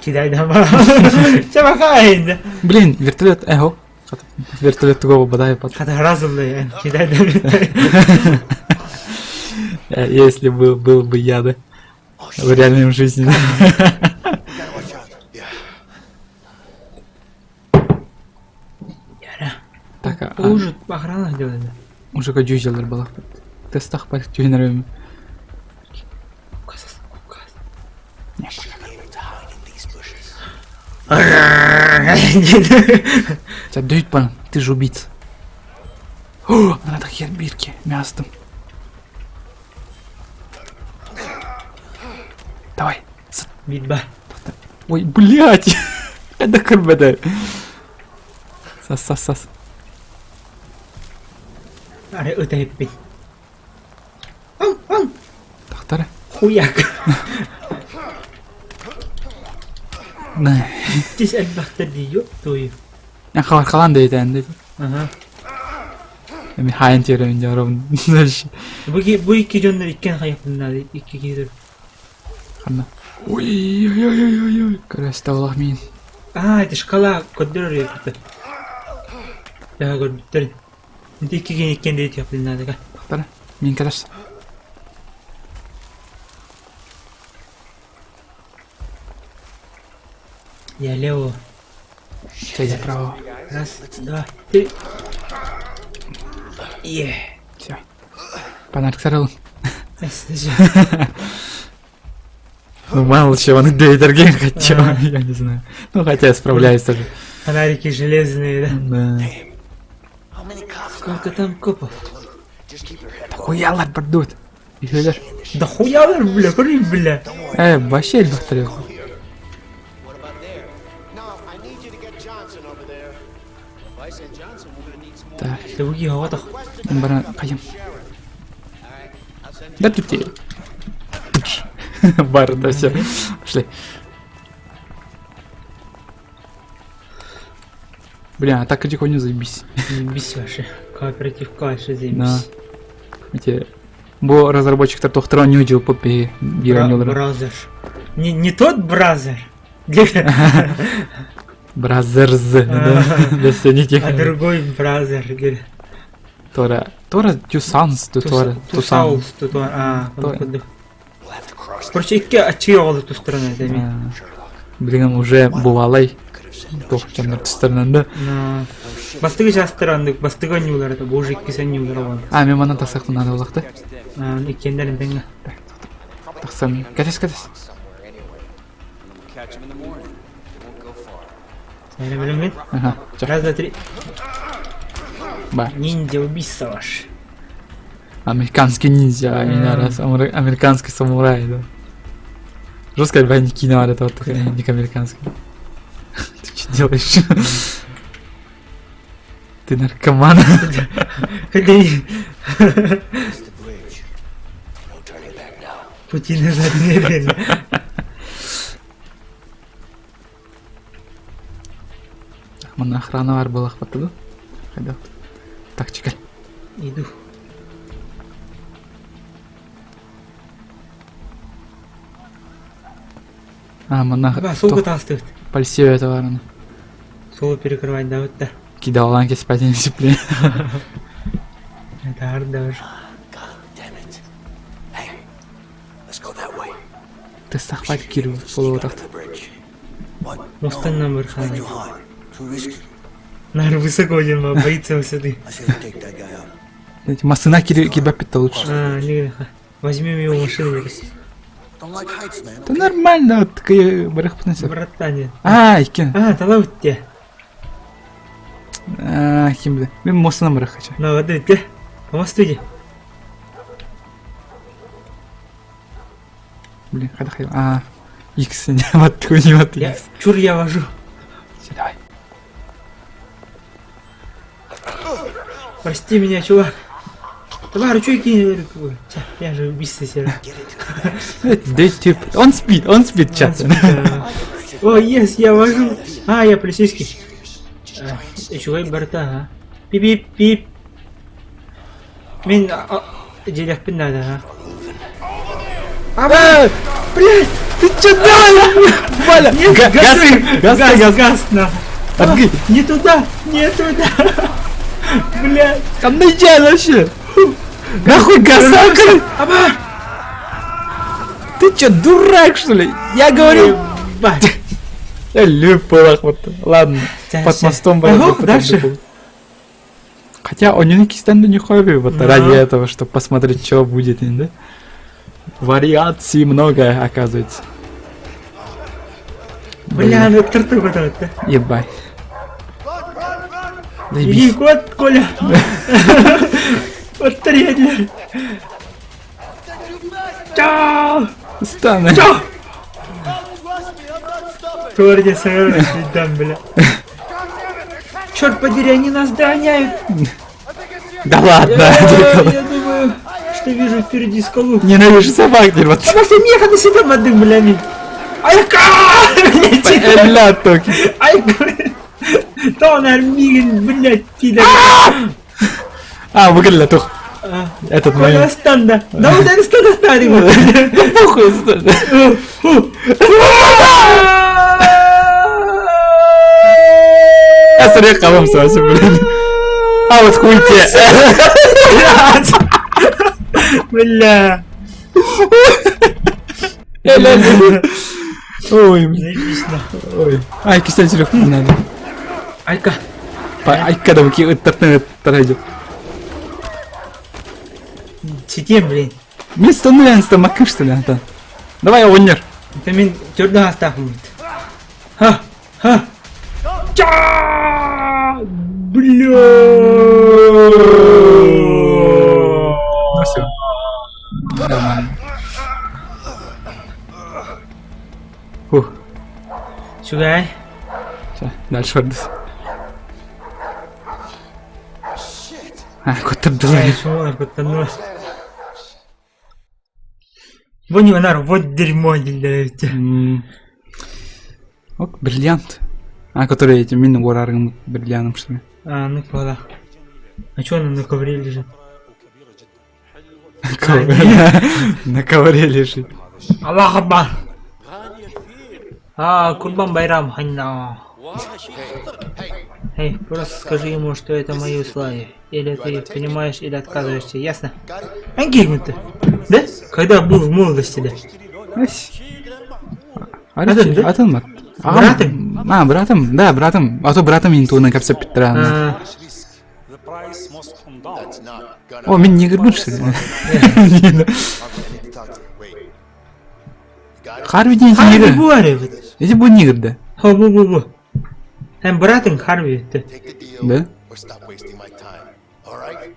Кидай Блин, вертолет, эго. Вертолет тугого бадай пат. Разумный, кидай Если бы был бы я, да, в реальной жизни. Так, а... Уже охрана делает. Уже кадю жалар балах. Тестах пах тюнерым. Тебя дают пан, ты же убийца. О, надо хер бирки, мясом. Давай. Битва. Ой, блядь! Это көрбөтө. Сас, сас, сас. Ары ыта эппит. Ан, ан! Тахтара. Хуяк. На. Тис элбэхтэр дии, ёп твою. Я хабархалан дейтээн дии. Ага. Эми хайын тиэрэмин дьоробун. Бу бу икки дьоннор иккен хайахпын икки киһи Ханна. Ой, ой, ой, ой, ой. Көрөстө олох мин. Аа, ити шкала көрдөрөр эбит. Яа көрбүттэр. Ити икки киһи иккен диэтиэхпин наадага. Тахтара. Мин кэлэрс. Я лево. Чай я право. Раз, два, три. Е. Все. Панарк сарылын. Ну, мало чего, он ген хотел, я не знаю. Ну, хотя я справляюсь тоже. Фонарики железные, да? Да. Сколько там копов? Да хуя лар бардут. Үһүөлэр. Да хуялар, бля, көрүй, бля. Э, вообще элбэхтэр. Так. Туги хоҕотох. Бара хайым. Да ты Бар, да все. Пошли. Бля, а так иди хуйню заебись. Заебись вообще. Кооператив вообще заебись. Да. Эти... Бу разработчиктар тохтора не удел попи Brother. Не, не тот brother. Brothers, да. Да все не тех. А другой brother. Тора. Тора Тюсанс, Тора. Тусаус, Тутора. А, Короче, икки ачыы оҕолор тустарынан эми. Блин, уже бувалай. Тохчаннар тустарынан да. Бастыгы жастырандык, бастыгы анньуулар это, бу уже иккис анньуулар оҕон. А, мен манан тахсахтын надо улахты. Иккиэннэрин тэҥҥэ. Тахсам. Кэтес, кэтес. Ага. Раз, два, три. Ба. Ниндзя убийца ваш. Американский ниндзя, а меня раз. Американский самурай, да. Жестко ребят, не кино, это вот не американский. Ты что делаешь? Ты наркоман. Пути назад медленно. Манна охрана бар была хватало. Так, чекай. Иду. А, манна... Ба, сука тастыт. Пальсио это варно. Соло перекрывать, да, вот да. Кидал ланки спать не дисциплине. Это арт даже. Ты сахпать киру полуотахт. Мостан номер хана. Нар высоко один, боится высоты. Масына кибапит лучше. А, не, возьмем его машину. Да нормально, вот такие барахпнется. Братан. А, икин. А, талаутте. А, ким бile. Мен мостына барах хочу. На, воды, те. По мосту иди. Блин, когда хотел. А, X, не вот не вот X. Чур я вожу. Все, давай. Прости меня, чувак. Давай, что кинь Я же убийца серый. Он спит, он спит, чат. О, ес, я вожу. А, я полицейский. Чувак, борта, а. Пип-пип-пип. Мен делях надо, а. А, блядь, ты чё делаешь? Валя, газ, газ, газ, газ, на. Не туда, не туда. Блядь. Там наезжай вообще. Нахуй газ, Аба! Ты чё, дурак, что ли? Я говорю... Я люблю вот. Ладно, под мостом дальше. Хотя он не кистенду не хобби, вот ради этого, чтобы посмотреть, что будет, да? Вариаций много, оказывается. Бля, ну торту готовит, да? Ебать. Иди, кот, Коля! Вот трейлер! Чао! Стану. Чао! Туордя сыгран, бля. Черт подери, они нас догоняют. Да ладно. Я думаю, что вижу впереди скалу. Ненавижу собак, дерьмо. Просто меха на себя воды, бля. Айка! Бля, токи. Айка! Тонар мигин, блядь, пидор. А, выгорели, тух. Этот момент. Станда. Да вот это станда Да похуй. Я сорек калам сразу, блин. А вот хуй те. Бля. Ой, Ой. Ай, кистен сүрөх надо. Айка. Айка да ки ыттартын ыттар Ситем, блин. Мен стану стамакын что ли, Антон? Давай, оннер. Это мен төрдөн астах будет. Ха! Ха! Ча! Бля! Ну все. Нормально. Фух. Сюда. Все, дальше вардыс. А, кот Куттырдылар. Вон нар, вот дерьмо, блядь. Ок, бриллиант. А, который этим мин гораргым бриллиантом, что ли? А, ну куда? А чё она на ковре лежит? На ковре лежит. Аллах Акбар. А, Курбан Байрам, ханна. Эй, просто скажи ему, что это мои условия. Или ты их понимаешь, или отказываешься, ясно? Ангельман-то, да? Когда был в молодости, да? Атын, да? Атын Братом? А, братом, да, братом. А то братом интуна капса Петра. О, мен не гырбын, что ли? Харви ден Харви буаре. Эти бу нигр, да? Хо, бу, бу, бу. Эм братың Харви, да?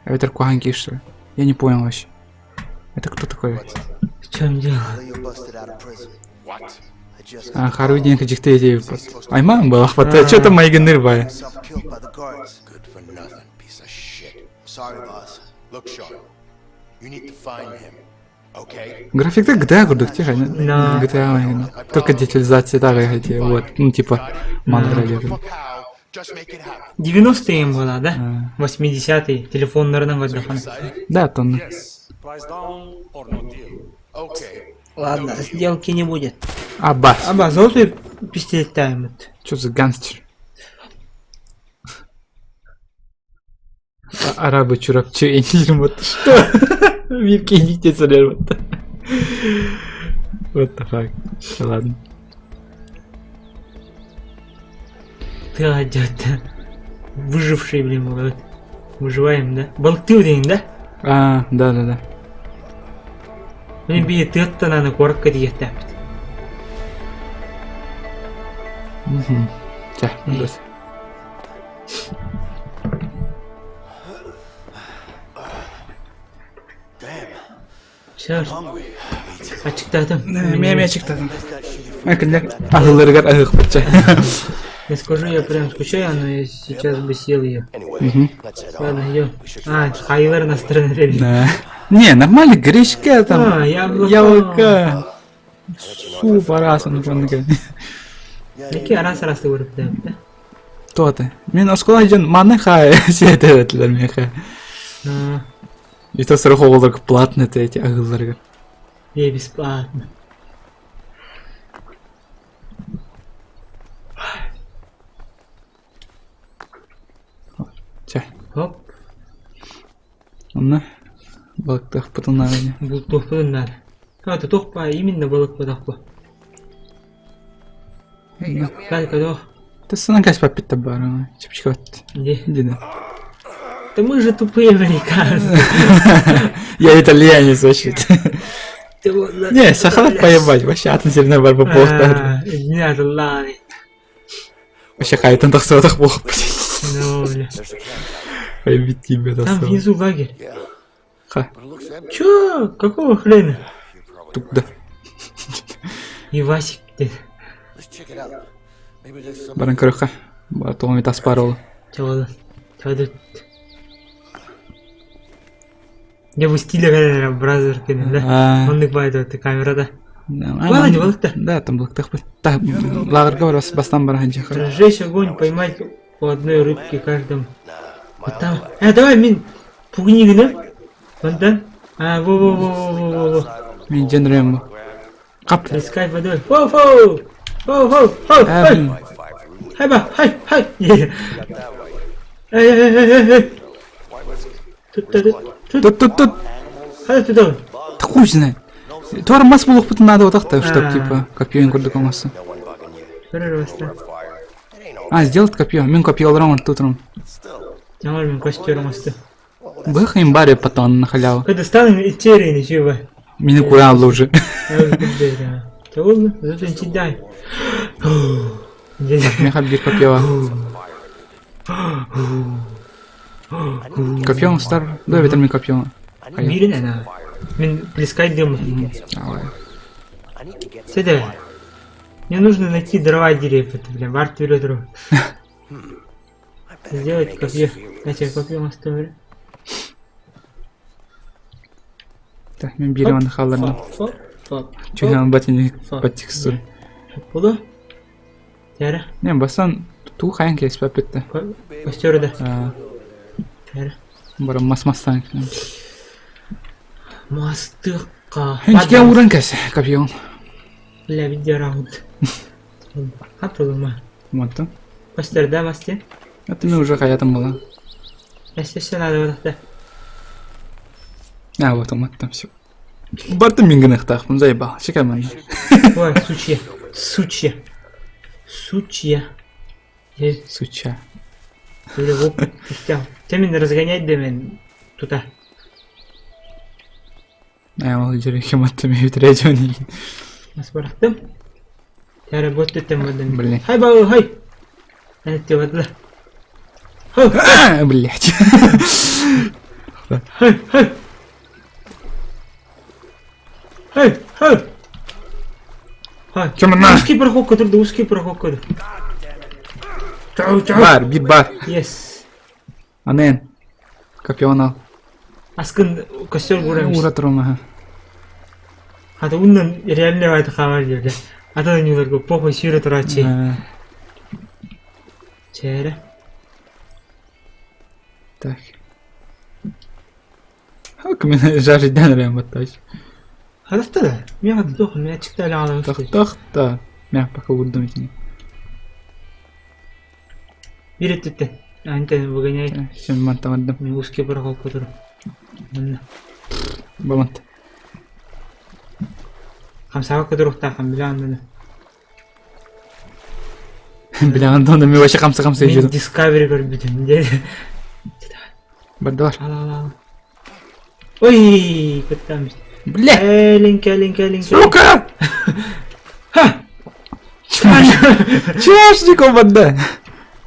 А это Куанки, что ли? Я не понял вообще. Это кто такой? В чем дело? А, Харви ден хажикте эти Айман был, хватает. Что там мои генервая? График так GTA курдук, тихо. GTA, только детализация так эти, вот, ну типа, мангра 90-е им была, да? 80-е, телефон, наверное, годахан. Да, тонна. Ладно, сделки не будет. Аба. Аба, золотой пистолет таймит. Что за гангстер? Арабы чурапчы вот что? Вилки не вот. What the fuck? Ладно. Ты одет. Выживший, блин, вот. Выживаем, да? Балыктыы день, да? А, да, да, да. Блин, би тыаттан аны корка диэхтээппит. Угу. Чэ, дос. Черт. Ачыктаатым. Мен ачыктадым. Ахылларыгар ахыхпатча. Не скажу, я прям скучаю, но я сейчас бы съел ее. Угу. Ладно, идем. А, хайлар на стороне. Да. Не, нормально, гречка там. А, яблоко. Яблоко. Суп, арас, он Неки арас арас көрүп да? То-то. Мен оскола жон маны хай сиэтэбэтлер меха. И то сорок оҕолорго платно это эти агылларга. Не, бесплатно. Чэ. Хоп. Онно балыктаахпытын надо. Бултуохпутун надо. А, это тохпа, именно балык подахпа. Калька, да. Ты сынан кась попить бары. Чепчикат. Где? Иди да. Да мы же тупые американцы. Я итальянец вообще. Не, сахалат поебать, вообще атын сирine бар бу болуктар. Нет, ладно. Вообще хайтан тахсыбатах болуп. Ну, бля. Поебить тебе Там внизу лагерь. Ха. Чё? Какого хрена? Туда. И Васик где? Баран көрүөххэ. Тоҕо тас баар ол. Чоҕоло. Чоҕоло. Дьэ бу стиле кэлэр бразер кэнэ да. Оннук баайда камерада. Ладно, не балыкта. Да, там балыктах Та лааҕырга бар бастан баран дьахар. Разжечь огонь, поймать по одной рыбке каждому. Вот там. Э, давай, мин пугни гына. Вон А, во-во-во-во-во-во. Мин дьэн рем. Кап. Плескай водой. Фоу-фоу! Фоу-фоу! Фоу! Хай! Хай ба! Хай! Хай! Эй, эй, эй, эй, эй! Тут, тут, тут. Тут, тут, тут. Хай, тут. Да хуй знает. Туар мас булуохпутун наада утахта, чтоб типа копье курдук оҥоссон. А, сделать копье. Мин копье олорон утром. Тямар мин костер оҥосто. Бых имбаре потом на халяву. Когда станем терени чего? Мини курал уже. Чего? Зато не дай. Меха бир копье. Копье стар. Да, ветер мин копье. Мирин она. Мин плескать дым. Сюда. Мне нужно найти дрова деревьев, это, бля, варт вперед Сделать копье. Знаете, копье оставили. Так, мен биир аны хаалларным. Чүһэн батини по текстуре. Буду? Тәрі. Не, бастан туу хайан кеспеп битте. Костер да. Тәрі. Бара мас мастан. Мастыққа. Хенчке уран кәс, копье. Бля, видео раунд. Хатылыма. Маттан. Костер да, масте? Это мен уже хаятым была. Естественно, надо вот это. А, вот он, там все. Бартым мин гынахтаахпын заебал. Чекай Ой, сучья. Сучья. Сучья. Суча. Бля, оп, пустял. Те меня разгонять да мен туда. А, ол жерге маттым өтірәжон. Нас бараттым. Тәрі бот теттем бадым. Блин. Хай бау, хай. Әнетте бадла. Блять. Хай, хай. Хай, хай. Хай. Чё на? Узкий проход, который, узкий проход, который. Чау, чау. Бар, бит бар. Yes. Анен. Копье Аскын костер гурамыз. Ура турум, Хата уннан реально айты хабар жерде. Ата нюларга похуй сүйрө турачы. Чere. Так. Хак мен жарить прям вот так. Хадафта да. Мен хата тох, мен чыкта эле алам. Тох тох та. Мен пока урдум итини. Бир этте. Антен выгоняй. Сен мантамадым. Мен узкий проход которым. Бамант. Хамсага кыдыруктаахын биле Бля, Антон, мен вообще хамса хамса Мен жедим. Discovery көрбүтүм деди. Бардылар. Ал ал ал. Ой, кыттамыз. Бля! Кэлин, кэлин, кэлин. Сука! Ха! Чашником вода!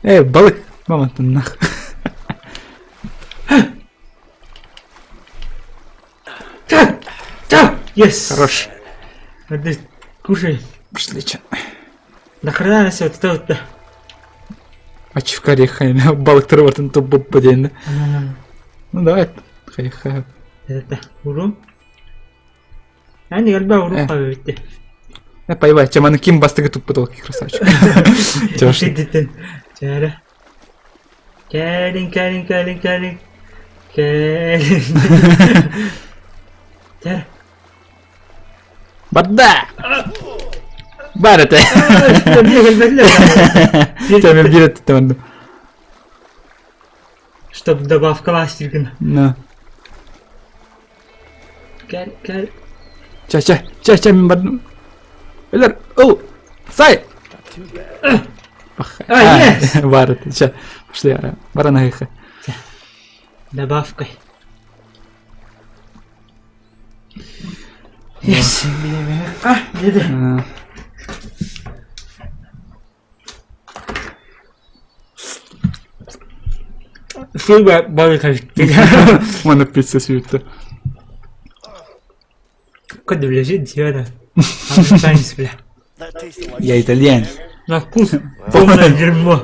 Эй, балык! Мама, ты нах. Та! Та! Yes! Хорош. Кушай. Пошли, че. Нахрена на все вот это Ачивка рехайна, балык тұрватын топ боп баден. Ну давай, хай хай. Это урум. Әне галба урум қабы бітті. Э, пайбай, чаманы ким бастығы туп потолки, красавчик. Чаш. Чара. Кэлин, кэлин, кэлин, кэлин. Кэлин. Чара. Барда! Бар это. Чами бирет таманды. Чтоб добавка ластикин. На. Кэл, кэл. Ча, ча, ча, ча, мен бардым. Элер, оу, сай! А, yes! Бар это, ча. Пошли, барана хайха. Добавкой. Yes. А, деди. Сылба балык Оны пицца сүйітті. Куда лежит, деда? Американец, бля. Я итальянец. На вкус полное дерьмо.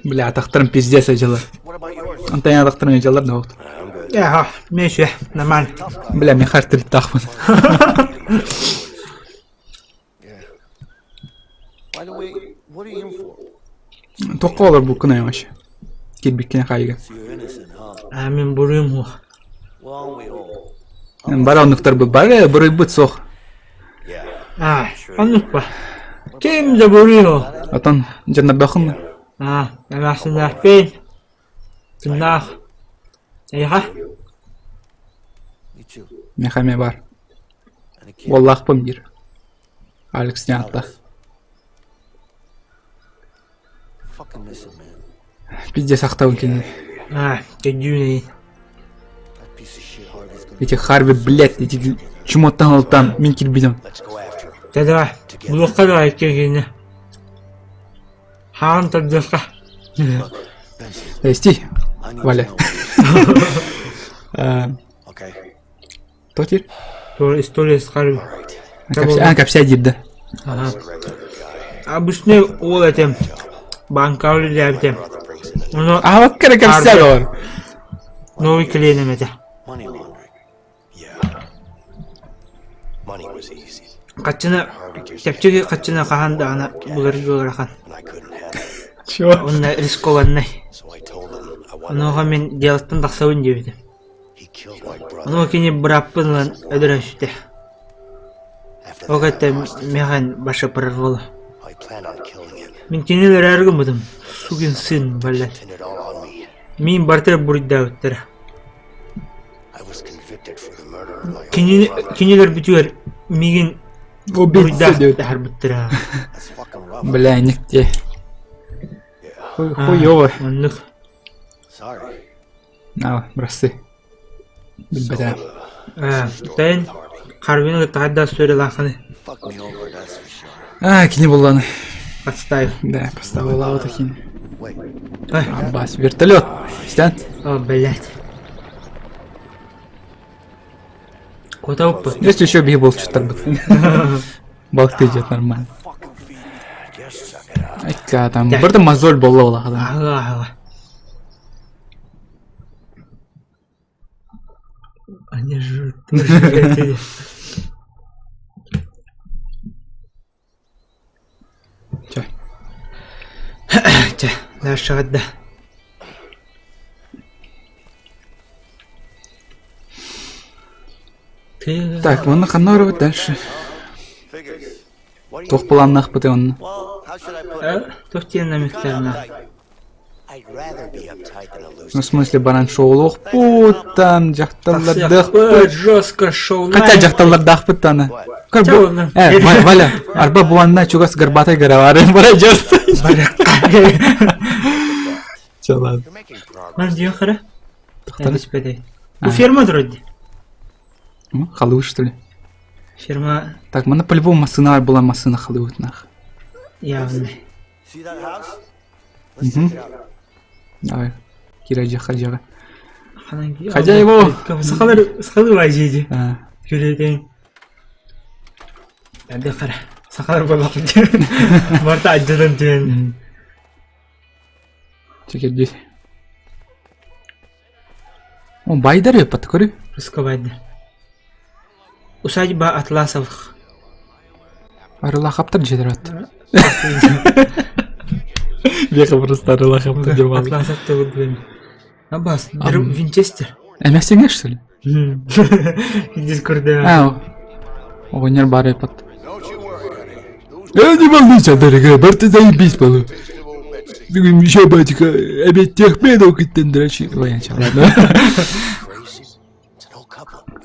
Бля, атахтарым пиздец дьылар. Антон атахтарым дьылар да вот. Ага, меньше, нормально. Бля, мен хартырыттаахпын. Туохха олорбуккун вообще? Кирбиккин хайга. А мин буруйум суох. Бары оннуктарбыт бары буруйбут суох. А, оннук ба. Ким да буруйу. Отон дьоннордоохун А, эмээхсиннээхпин. Тыннаах. Эйиэхэ? Миэхэ эмиэ баар. Уоллаахпын биир. Алекс диэн ааттаах. Пиздец ахтабын кинини. А, өйдүүн Эти Харви, блядь, эти чмоттан алтан мин кирбитим. Дэ давай, булуохха давай икки Хаан тардыахха. Стой, Валя. Кто теперь? История с Харви. А, капся диир да. Ага. Обычный уол этим. Банка үлэлээбитим. Ону А вот кэрэ капся бар. новый клиеним этэ. Хаччыны чэпчэки хаччыны хаһан даҕаны буларга ыарахан. Чего? Уонна рискованнай. Онуоха мин делаттан тахсабын диэбитим. Онуоха кини бырааппын ылан өлөрөн сүтэ. Ол кэнниттэн миэхэ баша прорвало. Мин кини өлөрөөрү гыммытым, сукин сын, блядь. Мин барыта буруйдаабыттара. Кини кинилэр бүтүгэр миигин Убийца диэбит. таһарбыттара. Бля, нигде. Хуёво. Оннук. На, бросы. Билбэтэ. Тэн Харвины кытта хайдах история А, кини булланы. Подставил. Да, поставила вот такие. Аббас, вертолет. Стян. О, блядь. Куда упал? Если еще бей был что-то Балык идет нормально. Айка там, бір мозоль буолла улахан. Ага, ага. Они же тоже Чэ. Чэ, дальше да. Так, манна ханна барабыт дальше? Туох былааннаахпытый онно? Туох диэн намектарына? Ну, в смысле, баран шоулуохпут, там, дьахталлардаахпыт. Жестко шоу. Хотя дьахталлардаахпыт тана. Э, Валя, арба буанна чугас горбатай горовары, бара Чё, ладно. Ман диэн хара? Түспэтэй. Бу ферма вроде. Халуй, что ли? Ферма Так, манна по-любому массыына была массыына халыут нах. явно. Угу. Давай. Кира хадьяга. Хозяева! Сахалар сахалы вазиди. Күлетен. Әді қара. Сахалар болақ. Марта аджадан тен. Чекер О, байдар еппат көрү. Русска байдар. Усадьба Атласовых. Арылахаптар жетер Беха просто арылахаптар деп алды. Атласов деп білемін. Абас, Винчестер. Эмесиңер, что ли? Дискорда. А, оҕонньор баар еппат. Э, не волнуйся, дорогая, барты заебись было. Еще батька, опять тех медок и Ой, я ладно.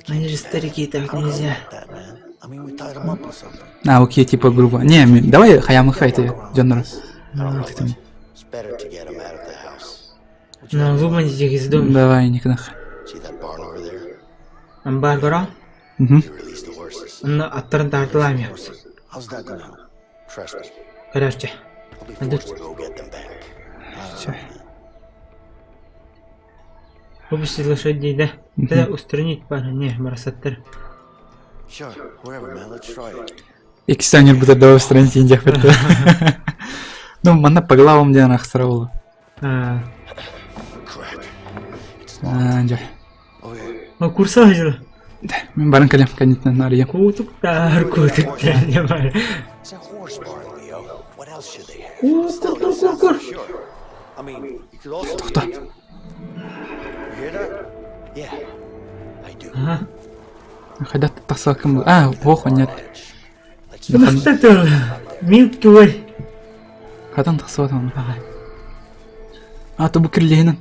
Они же старики, так нельзя. А, окей, типа грубо. Не, давай хаямы хайты, дьоннор. Ну, выманить их из дома. Давай, никнах. Амбар гора? Угу. Ну, аттарын тартылами. Короче. Все. Выпустить лошадей, да? Тогда устранить парня, не, бросаттар. Sure, whatever, man. Let's try it. Иккис анньырбыта да страница диэхпит. Ну, манна по главам диэн арахсара буолуо. Crap. Дьэ. Oh yeah. Ну, курса жыл. Мин баран кэлем, кэнниттэн арыйам. Куутуктар, куутуктар не бар. It's a horse barn, Leo. What else should they have? Кур, кур, кур, кур. Sure. I mean, you could also be Тоқта. You hear that? Yeah, I do. Ага. Хайдах тахсакым. А, ох, нет. Edge. Let's Тыл. Milky Way. Хатан тахсыбат аны. Ага. А, то бу кирлиһинен.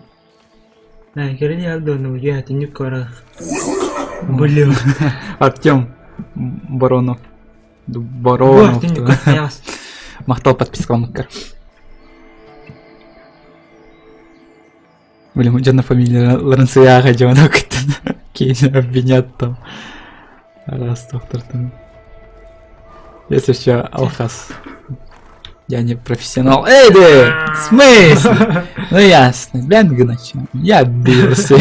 На, кирили алды оны я тинник кара. Блин. Артем Баронов. Баронов. Бу тинник каяс. Махтал подпискаламыккар. Блин, дьоно фамилияларын сыйааҕа дьоно кыттан киһини обвинят там. Раз доктор Если что, Алхас. Я не профессионал. Эй, ты! В смысле? Ну ясно, Бенгнач. Я бился.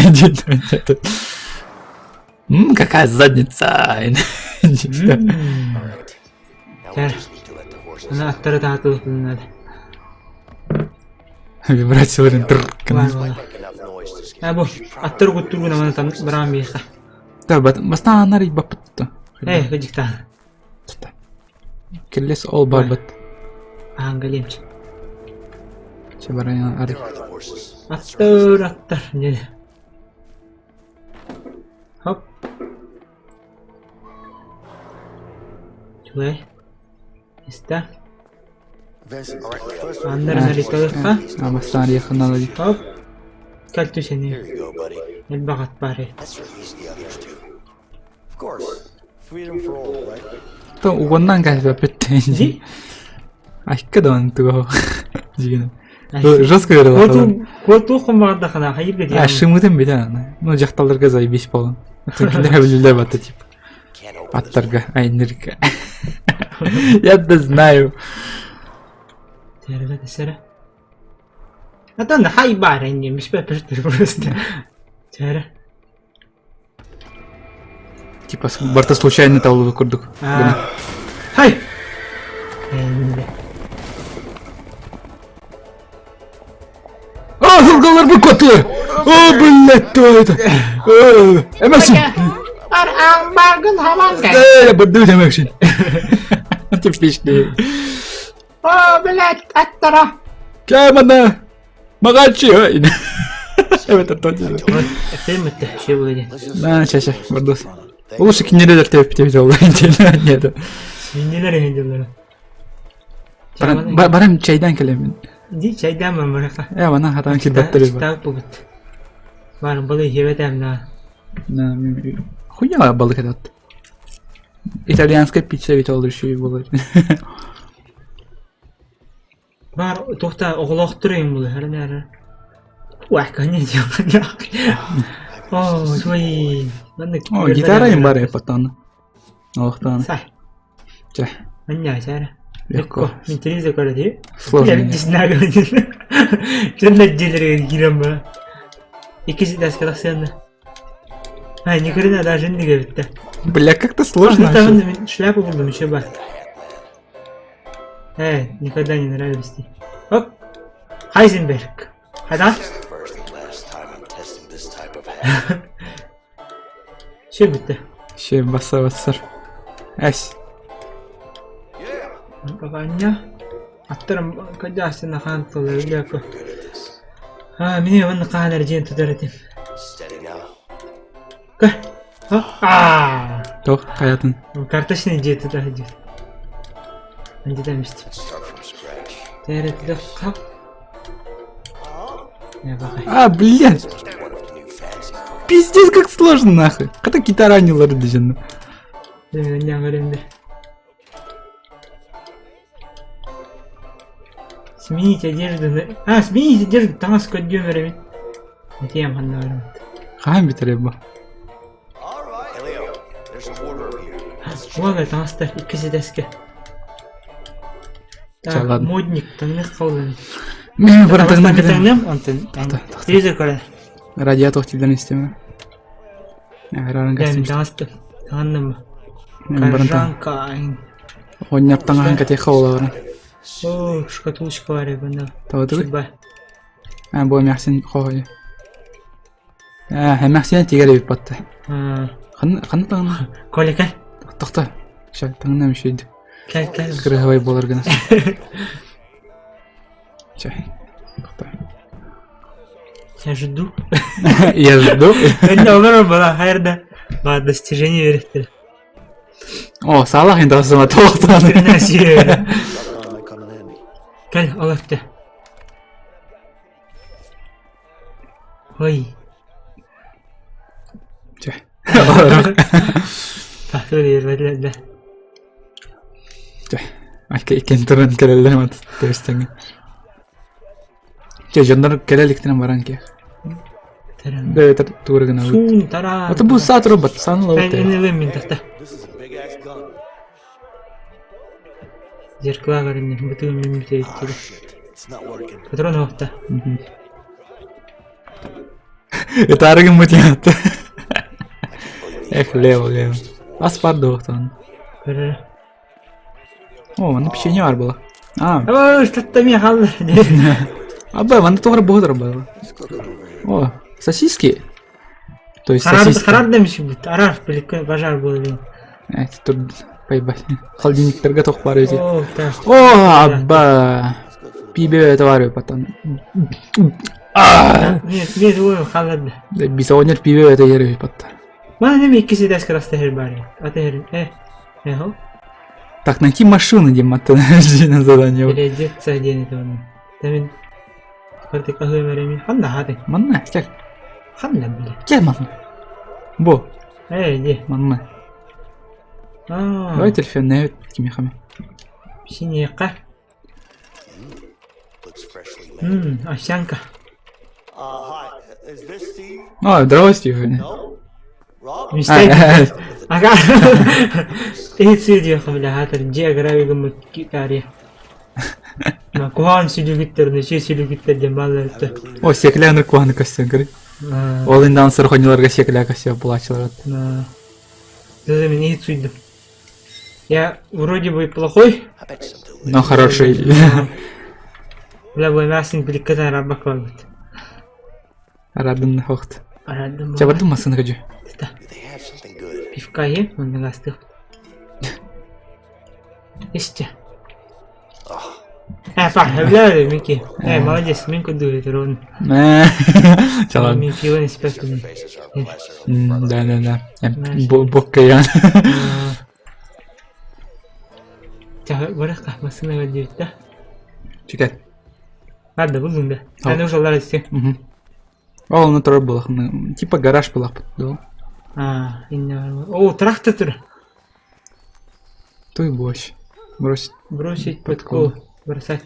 Ммм, какая задница. All right. Now we just need to let the horses Ана out. аттары таатылык надо. Вибрацияларын Бар тыр. Make enough noise to scare. А бу аттар куттургун амана там баран бейха. Да, бастан анар бапытты. Эй, кыжыкта. Келлес ол барбат. Ангалемч. Че баран ар. There are the horses. Аттар, аттар. Не. Хоп. Чуэй. Иста. Vincent, all right. First, Аннары нариталыкка. А бастан якыннан алып. Хоп. Кәл түсені. Here you go, buddy. Элбагат бары. Let's release the others too. of course. Freedom for all, right? То угоннан кайфа битти. Ди? Айка да он туго. Жигин. Жестко говорил. Коту, коту хумбагда хана хайырга А шымытын бит аны. Ну жакталарга заебись болон. Тинкилер биле бата типа. Can't open this Аттарга айнырка. Я да знаю. Терге тесере. Атан хай бар инде миш бе просто. Тере. Типа барта случайно таулы курдук. Хай. Энде. А, сылгалар бу котлар! О, блядь, кто это? Эмаксин! Э, бадду Эмаксин. Типичный. О, блядь, аттара. Кэмана! Магачи! Это точно. Эфеметте şey булды. На, ща, ща, бардос. Лучше кинелер деп деп жолда. Нет. Свинелер энделер. Барам чайдан келемин. Ди чайдан мен барака. Э, вана хатан килбеттер бар. Тап бут. Бар балы хебетем на. На, хуйня балык этот. Итальянская пицца ведь ол еще и была. Бар тохта оглохтурайм бул хәрнәр. Уак, не О, чуй. О, гитара им бар потом. Охтан. Сай. Чэ. Анья, сара. Легко. Мен телевизор көрді. Сложно. Не знаю. Жөннө желерге кирем ба. Икisi дәске тақсыянды. Ай, ни хрена даже не битте. Бля, как-то сложно. Там вообще. мен шляпу булдым еще бар. Эй, никогда не нравились. Оп. Хайзенберг. Хада? is the first and last time I'm testing this type of hat. Все битте. Ще баса басар. Әс. Бабаня. Аттарым кадасына хантылы бляка. Good at this. А, мне вон калер ден тудыр этим. Steady now. Ка. А. Тох, хаятын. Карточный дед туда идет. Андида месте. Let's start from scratch. Тәрі туда қап. Я бақай. А, блядь. Must be one of the new fancy cars. Пиздец, как сложно нахуй. Ката гитара не ларды жена. Мен не көремді. Сменить одежду на... А, сменить одежду, таңас көддем беремін. Нетем қанда барамын. Хаан битер бу. Hey, Leo, there's a wardrobe here. Ладно, таңастар, иккisi дәске. Ча, Так, ладно. модник, таңнық қалды. Мен баран тагынан кедем. Таңным, онтын. Телевизор көрді. Радиатор телден истеме. Араран Мен гастым. таңасты. Таңанным ба. Коржанка. Оҕонньор таҥаһын кэтиэххэ буолаҕын. О, шкатулочка бар эбит. Тоҕо Аа, бу эмээхсин хоһуйа. Аа, эмээхсин тигэр эбит батта. Ханна ханна таҥна? Коля, кэл. Тохто. Ща, таҥна мешейді. Кэл, кэл. Кырыһабай буолар гына. Чэ, тохто. Я жду. Я жду. Это олорор была хайырда. Ба достижение береттер. О, саалах интасыма тоқтан. Кэл, олорты. Ой. Чэ. Тахтыр Чэ. Айка иккен туран кэлэллэр мат тэбистэҥҥэ. Чэ, дьоннор кэлэ иликтэрин баран киэх. Бэйэтэр тугу гынабыт. Суун тараа. Ата бу саа турбат, сааны ылабыт. Эн ылым мин тахта. Зеркала көрүннэ, бытыгын мин бүтэ Патрон оһохто. Ытаары гыммыт яатта. Эх, лево, лево. Ас бар дуохтан. Көрөр. О, манна печенье бар была. А. О, что-то мне халлар. Аба, манна тоҕо буһутар была. О, сосиски. То есть сосиски. Харар демишибит. Арар, биликке пожар был. Эти тут поебать. Холодильниктарга тоқ бар эти. О, О, аба. Пибе товары потом. Нет, нет, ой, холодно. Бисонер пибе это еры потом. Мана неме иккиси дәс красты хер бар. Ата хер. Э. Эхо. Так, найти машину, Дима, ты на задание. Переодеться один это он. Тамин. Карты кахы мереми. Ханна хаты. Манна, кел. Ханна, бля. Кел, манна. Бо. Эй, иди. Манна. Давай телефон не кимихами. Синека. Овсянка. О, здорово, Стив. Мистер. Ага. Эйци бля, хатыр дже гравигым китари. На куан сүлүгүттер, нөчө сүлүгүттер дем баллар. О, секляны куан костюм, говорит. Ол индан сырхониларга секля костюм булачылар. Да, мен эйци Я вроде бы плохой, но хороший. Бля, бу эмээхсин биликкетен раббак барбыт. Арадын хохт. Арадын. Чабардын масын хочу. Пивка е, он гастых. Исте. Э, пар, бля, Мики. Э, молодец, Минку дует ровно. Чалан. Мин пиво не спят. Да, да, да. Боккаян. Барахка, машина водит, да? Чекай. Ладно, буду, да. А нужно ларести. Ол ну турар булах. Типа гараж булах. А, о, трактор тур. Той борщ. Бросить. Бросить подкол. Бросать.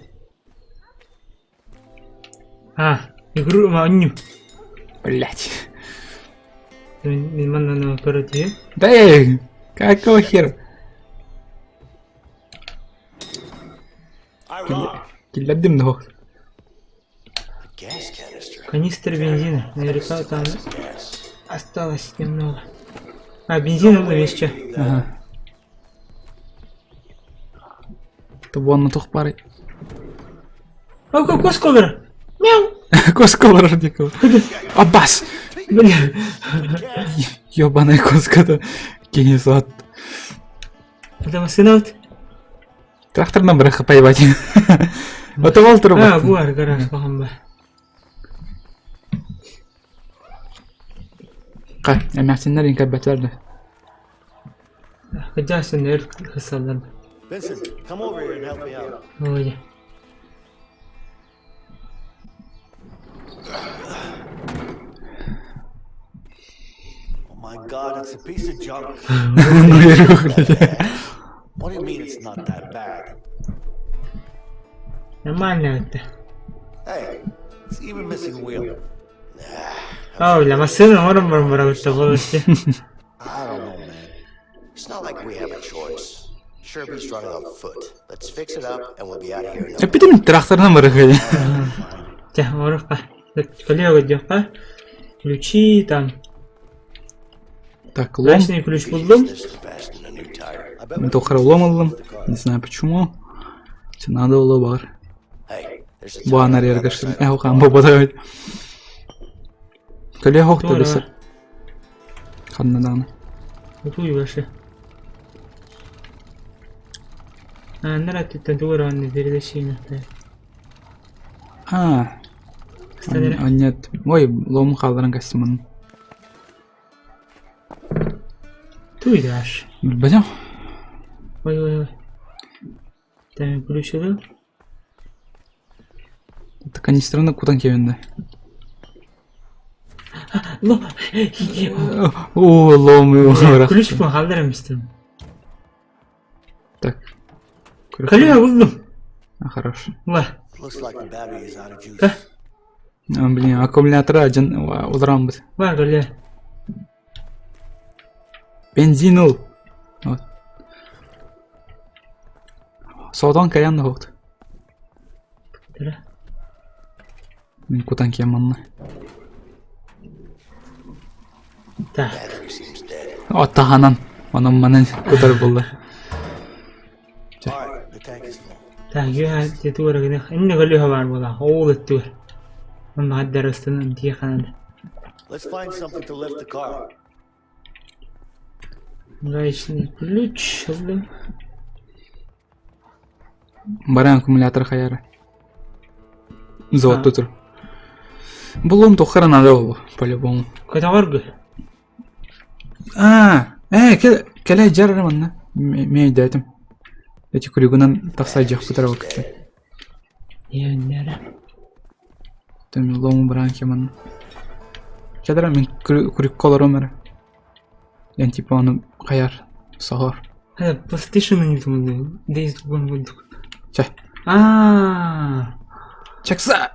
А, игру маню. Блять. Да эй, какого хера? Килладым дох. Канистр бензина. Наверняка там осталось немного. А, бензин был еще. Ага. Тобуанна тух пары. О, косколер! Мяу! Косколер дикого. Аббас! Бля. Ёбаная коска-то. Кенесат. Это машина вот? Тракторна браха поебать. Вот ол А, буар гараж бахамба. Ка, эмээхсиннэр инкэрбэтилэр да. Кыдьасын өр хысаллар. Vincent, come over here and help me out. Ой. Oh my god, it's a piece of junk. Ну, What do you mean it's not that bad? Нормально это. Hey, it's even missing a wheel. О, бля, машина мором мором мором полностью. I don't know, man. It's not like we have a choice. Sherby's driving on foot. Let's fix it up and we'll be out of here in no Эпидем тракторна браха. Ча, моровка. Коллега девка. Ключи там. Так, лом. Красный ключ булдум. This to fasten a new tire. Мен тоққара улам ыллым. Не знаю почему. Надо было бар. Бу анар яргашты. Э, оқан бу бада. Көле хоқты десе. Ханнадан. Утуй башы. Аннар аттыттан тугар анны передачи А. Нет. Ой, лом қалдырын костюмын. Туйдаш. Билбэтим. Ой ой ой. Там включил. Это канистраны кутан кебинде. Лом. О, лом. Ключ пун халдырым истим. Так. Калия булдум. Хорошо. Ла. Looks like the battery is out of juice. Блин, аккумулятора один ударам бит. Бар калия. Бензин ыл. Вот. Содан каян да хоқты. Мен кутан кием манна. Так. Battery seems dead. Оттаханан. Онон манан кутар булла. All right, the tank is full. Так, я тугар гына. Инне калия бар була. Оул тугар. Онна хаддар астынан тие ханада. Let's find something to lift the car. Гаечный ключ. Алdım. Баран аккумулятор хаяры. Завод тұр. Булум тохара надо было, по-любому. Катагаргы. А, келе жарыр манна. Мен өйдәтім. Эти күрігінен тақсай жақ бұтар вакытта. Еннere. Төм лому баран кеман. Кедра мен күрік колор өмірі. Ян типа оны қаяр, сағар. Hadi PlayStation'ın yutmadı. Days Gone bulduk. Чә. Aa, Чакса!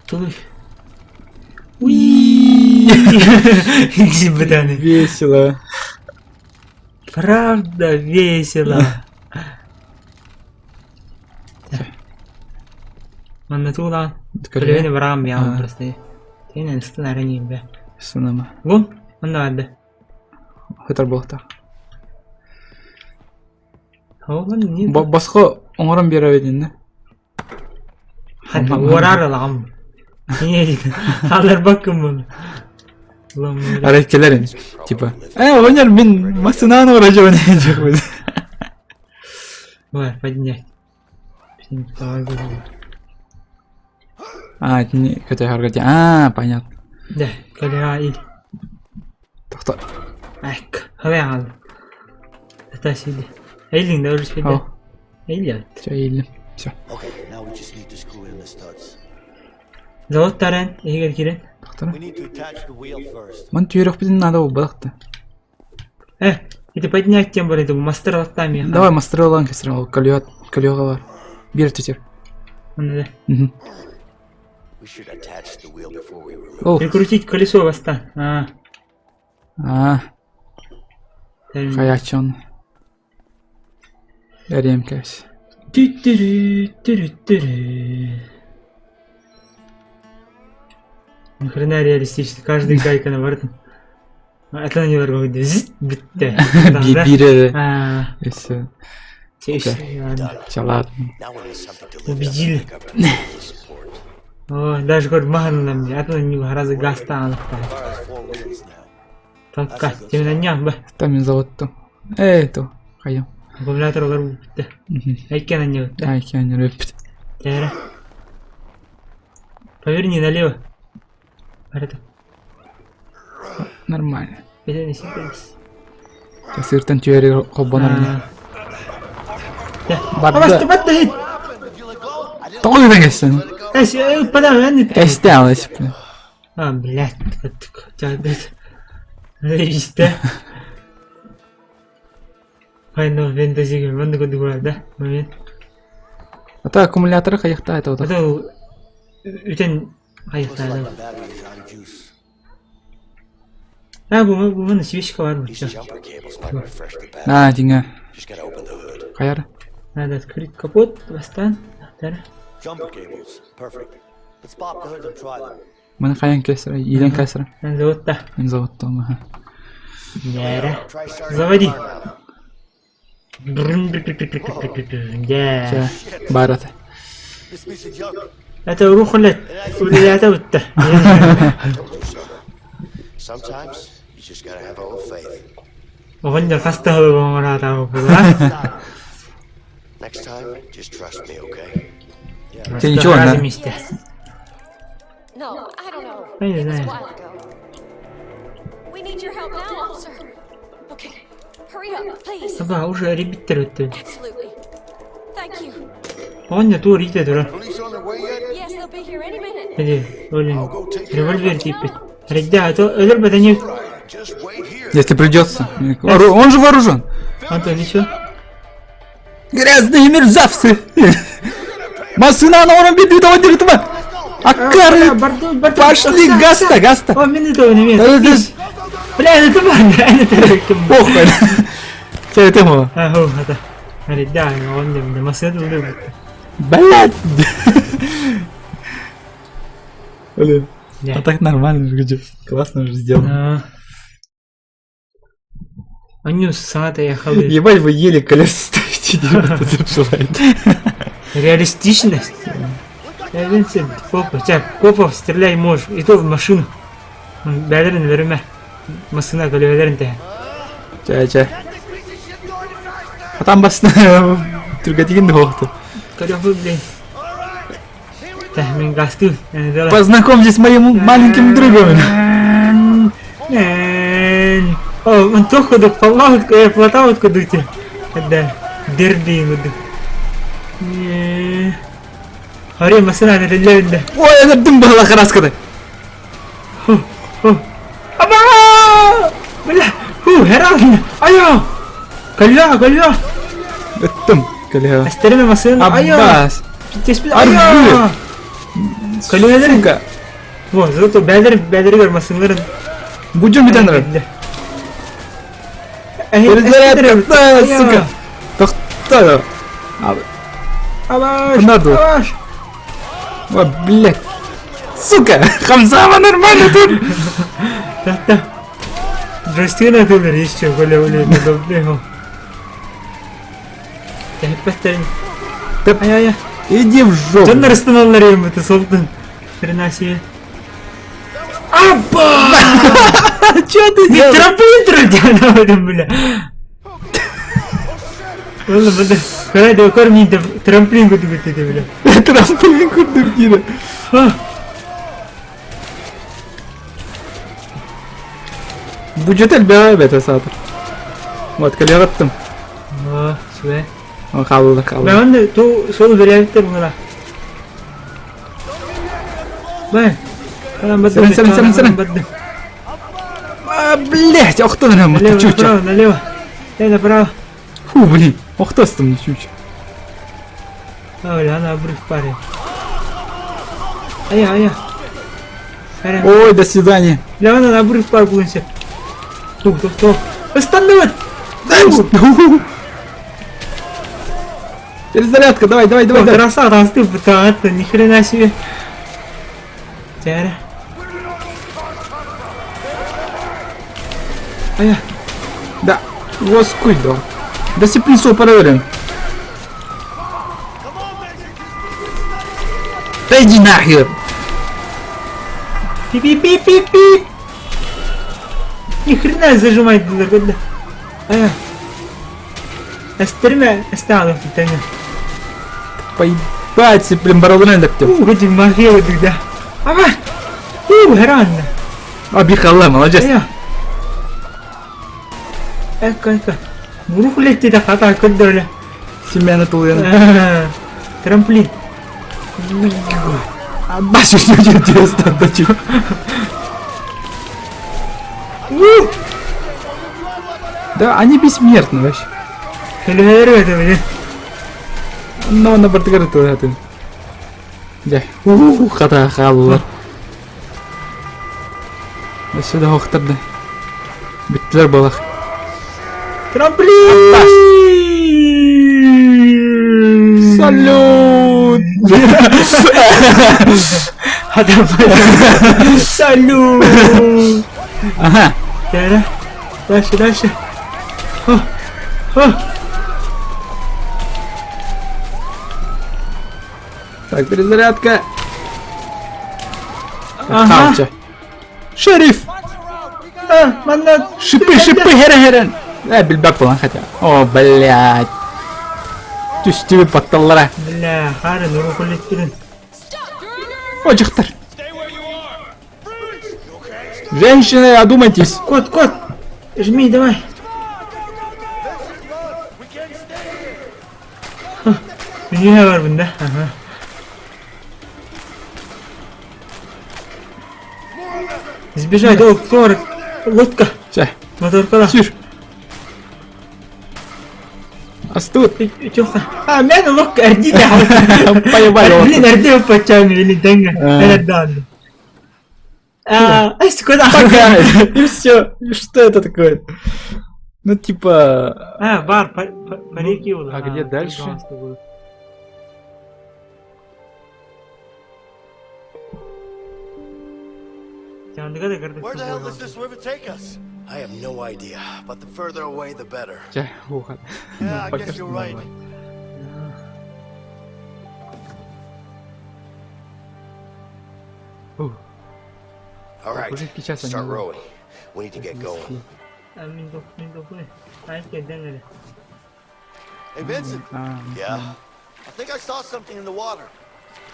Tuluy. Уи! Бытаны. Весело. Правда весело. Манна тула. Көлөөнү барам я просто. Тенен ыстын арынйым бе. Сынама. Гум, онда барды. Хытар болта. Оғын не? Басқа оңырын бере бедin Hadi orar alam. Niye dedin? Alır bakın bunu. Арай келерин. Типа, оғынер мен машинаны орачып ойнайын Var, поднять. А, это не хотя харгати. А, понятно. Да, когда ил. Тохто. Айк, хавай ал. Это сиди. Эйлин да уже спиди. Эйлин. Все, эйлин. Все. Okay, now we just need to screw in the studs. Завод таран, эгер кирен. Тохтора. We need to attach the wheel first. Ман түйрек бидин надо бу Это поднять тем более, мастер латтами. Давай мастер лан кесер, ол колёт, колёга бар. Бер түтер. Да. Угу. We should attach the wheel before we remove Ол. Прикрутить колесо воста. А. А. Хаячон. Ярем кэс. Ни хрена реалистично. Каждый гайка на борту. Это не варгоди. Битте. Бире. А. И все. Ладно. Убедили. О, даже говорит, махан на мне. А то не раза газ стал. Только, тебе на ням, ба. Там и завод то. Эй, то. Хайом. Аккумулятор олар битте. Айкен не битте. Айкен не битте. Тәрі. Поверни налево. Барата. Нормально. Бетен сипес. Сыртан түйері қоббанар. Барды. Барды. Тоғыз кесен. Эс, падам, әні. Эсте алыс. А, блядь, Листа. Final Fantasy манды көндү көрөр да, момент. Ата аккумулятор каякта это вот. Ата үтен каякта. А, бу бу мына свечка бар бу. А, динга. Каяр? Надо открыть капот, бастан. Jumper cables. Perfect. Let's pop the hood and try them. Мына каян кесер, илен кесер. Заводта. Заводта, ага. Нээрэ. Заводи. Дьэ. Баар ата. Это рухлядь үлэлээтэ бүттэ. Sometimes you just gotta have a little faith. Оҕонньор хас да сылы оҥораатаҕа Next time, just trust me, okay? Тебе ничего, да? Вместе. No, I don't know. Я не It was a знаю. while ago. We need your help now, officer. Okay, hurry up, please. Аба, уже ребиттер өттө. Absolutely. Thank you. Оҕонньор туох иитэ турар. Police on their way yet? Yes, they'll be here any minute. Эди, олин, револьвер тиийбит. Редда, то өлөр бэтэ Right, just wait here. Если придется. Он же вооружен. Антон, ничего? Грязные мерзавцы! Машина на уровне битого дерьма! Акары! Пошли, гаста, гаста! О, минуту, не Да, место. да, Бля, это банда, это Похуй! Все, это его. Аху, это. Редда, он не машина любит. Блядь! Блин, а так нормально же, где? Классно же сделано. Аню, сата я халы. Ебать, вы еле колеса ставите, это желает. Реалистичность. Я Винсент, копа, чак, копов стреляй можешь, и то в машину. Бәлерин верме. Машина көлөөлөрүн те. Чэ, чэ. А там басна түргэтигин да Көрөхү блин. Та мен гастыл. Познакомьтесь с моим маленьким другом. О, он тоходу палаут, платаут кудуте. Да, дерби куду. Хари машина нелелле. Ой, это дым была краска-то. Аба! Бля, ху, херан. Айо! Калля, калля. Дым, калля. Астерме машина. Айо! Аббас. Теспи. Айо! Каллялар. Сука. Во, зато бәдер, бәдер машиналарын. Будем битен Перезарядка, сука. Тохто. Абаш! Надо. Абаш! О, блядь. Сука, Хамзама нормально тут. Да-да. Джойстик тулар еще голя голя добрего. Да Ай-ай-ай. Иди в жопу. Дьоннор ыстаналлар это солтун. Хрена себе. Апа! Че ты Не делаешь? трамплин бля. Oğlum bu da Kara кормить трамплин курдук этэ бля. Трамплин курдук диир. Бюджет элбэҕэ бэтэ саатар. Вот, калегаттым. О, сүбэ. Хаалла, хаалла. Мен онно ту сол берээбиттер була. Бай. Канан бадым. Сэрэн, сэрэн, сэрэн, сэрэн. А, блять, охтон эрэ Налево, чуча. направо, налево. Дай направо. Фу, блин, охтостым чуча. А, бля, она обрыв парень. Ая, ая. Ая. Ой, до свидания. Бля, она на обрыв пар булынся. Тух, тух, тух. Остановит! Перезарядка, давай, давай, давай, давай. Краса, там ты это, ни хрена себе. Тяра. Ая. Да, воскуй, да. Да сиплисо проверим. Да иди нахер! Пи-пи-пи-пи-пи! Ни хрена зажимать было, Ая. Эстерме, эсталым фитене. Поебать, блин, баралынан да ктем. Ух, эти махелы тогда. Ага! Ух, рано. Абихалла, молодец. Ая. Эка, эка. Мурухлетти да хата көддөлө. Семена тулуяна. Трамплин. Аббас, что да чего? Да, они бессмертны вообще. Көлөөр это, блин. Но на бортыгар тулуятын. Дя. Ух, хата хааллар. Сюда охтарды. Биттилер балах. Трамплин! Салют! Салют! Ага. Тара. Дальше, дальше. О, о. Так, перезарядка. Ага. Ага. Шериф! А, манна. Шипы, шипы, херен-херен! Э, билбэк буолан хотя. О, блядь. Түстүбү батталлара. Бля, хары, ну руколеттирин. О, дьахтар. Женщины, одумайтесь. Кот, кот! Жми, давай. Не бар бында. Ага. Сбежать, о, тор, лодка, Чэ, моторкала. сүр. Астут. Тёха. А, мен лодка эрди да. Поебали Блин, эрди пачами или деньги. А. Эрдан. А, ай, куда? Пока. И все. Что это такое? Ну, типа... А, бар, парики А где дальше? Where the hell does this river take us? I have no idea, but the further away, the better. Чэ, ухо. Yeah, I Пока guess что you're right. нормально. Ух, All right, уже сейчас они start будут. rowing. We need to get going. Hey, Vincent, А, Yeah? I think I saw something in the water.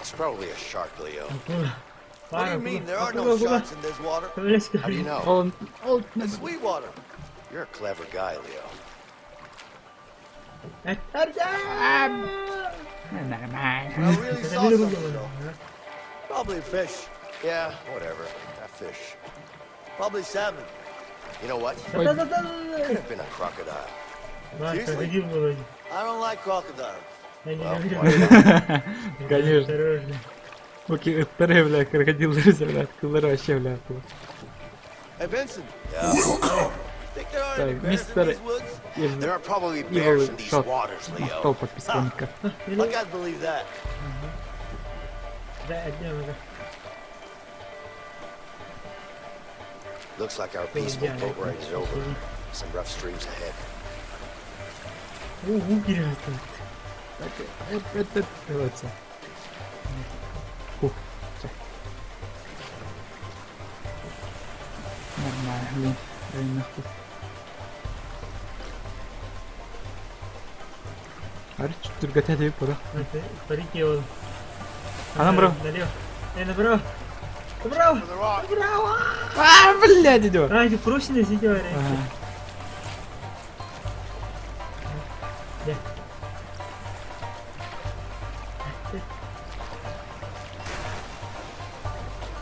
It's probably a shark, Leo. What do you mean? There are no sharks in this water. How do you know? Он, он, It's sweet water. You're a clever guy, Leo. Нормально. I really saw something, though. Probably a fish. Yeah, whatever. That fish. Probably salmon. You know what? Ой, Could have been a crocodile. I don't like crocodiles. Конечно. Окей, вторые, бля, крокодил, бля, кыллары вообще, бля, было. Hey, Vincent. Yeah. Think there are any Так, bears in мистер these woods? Ив- There are probably bears Evil in these Shot. waters, Leo. Махтал подписчика. I can't believe that. Looks like our peaceful boat ride is over. Some rough streams ahead. Так, это делается. Фух, всё. Нормально, блин, нахуй. Арич түргәтә дип бара. Анам бро. Направо. Направо. Направо. А, блядь, идет. А, это проще сидела. Да.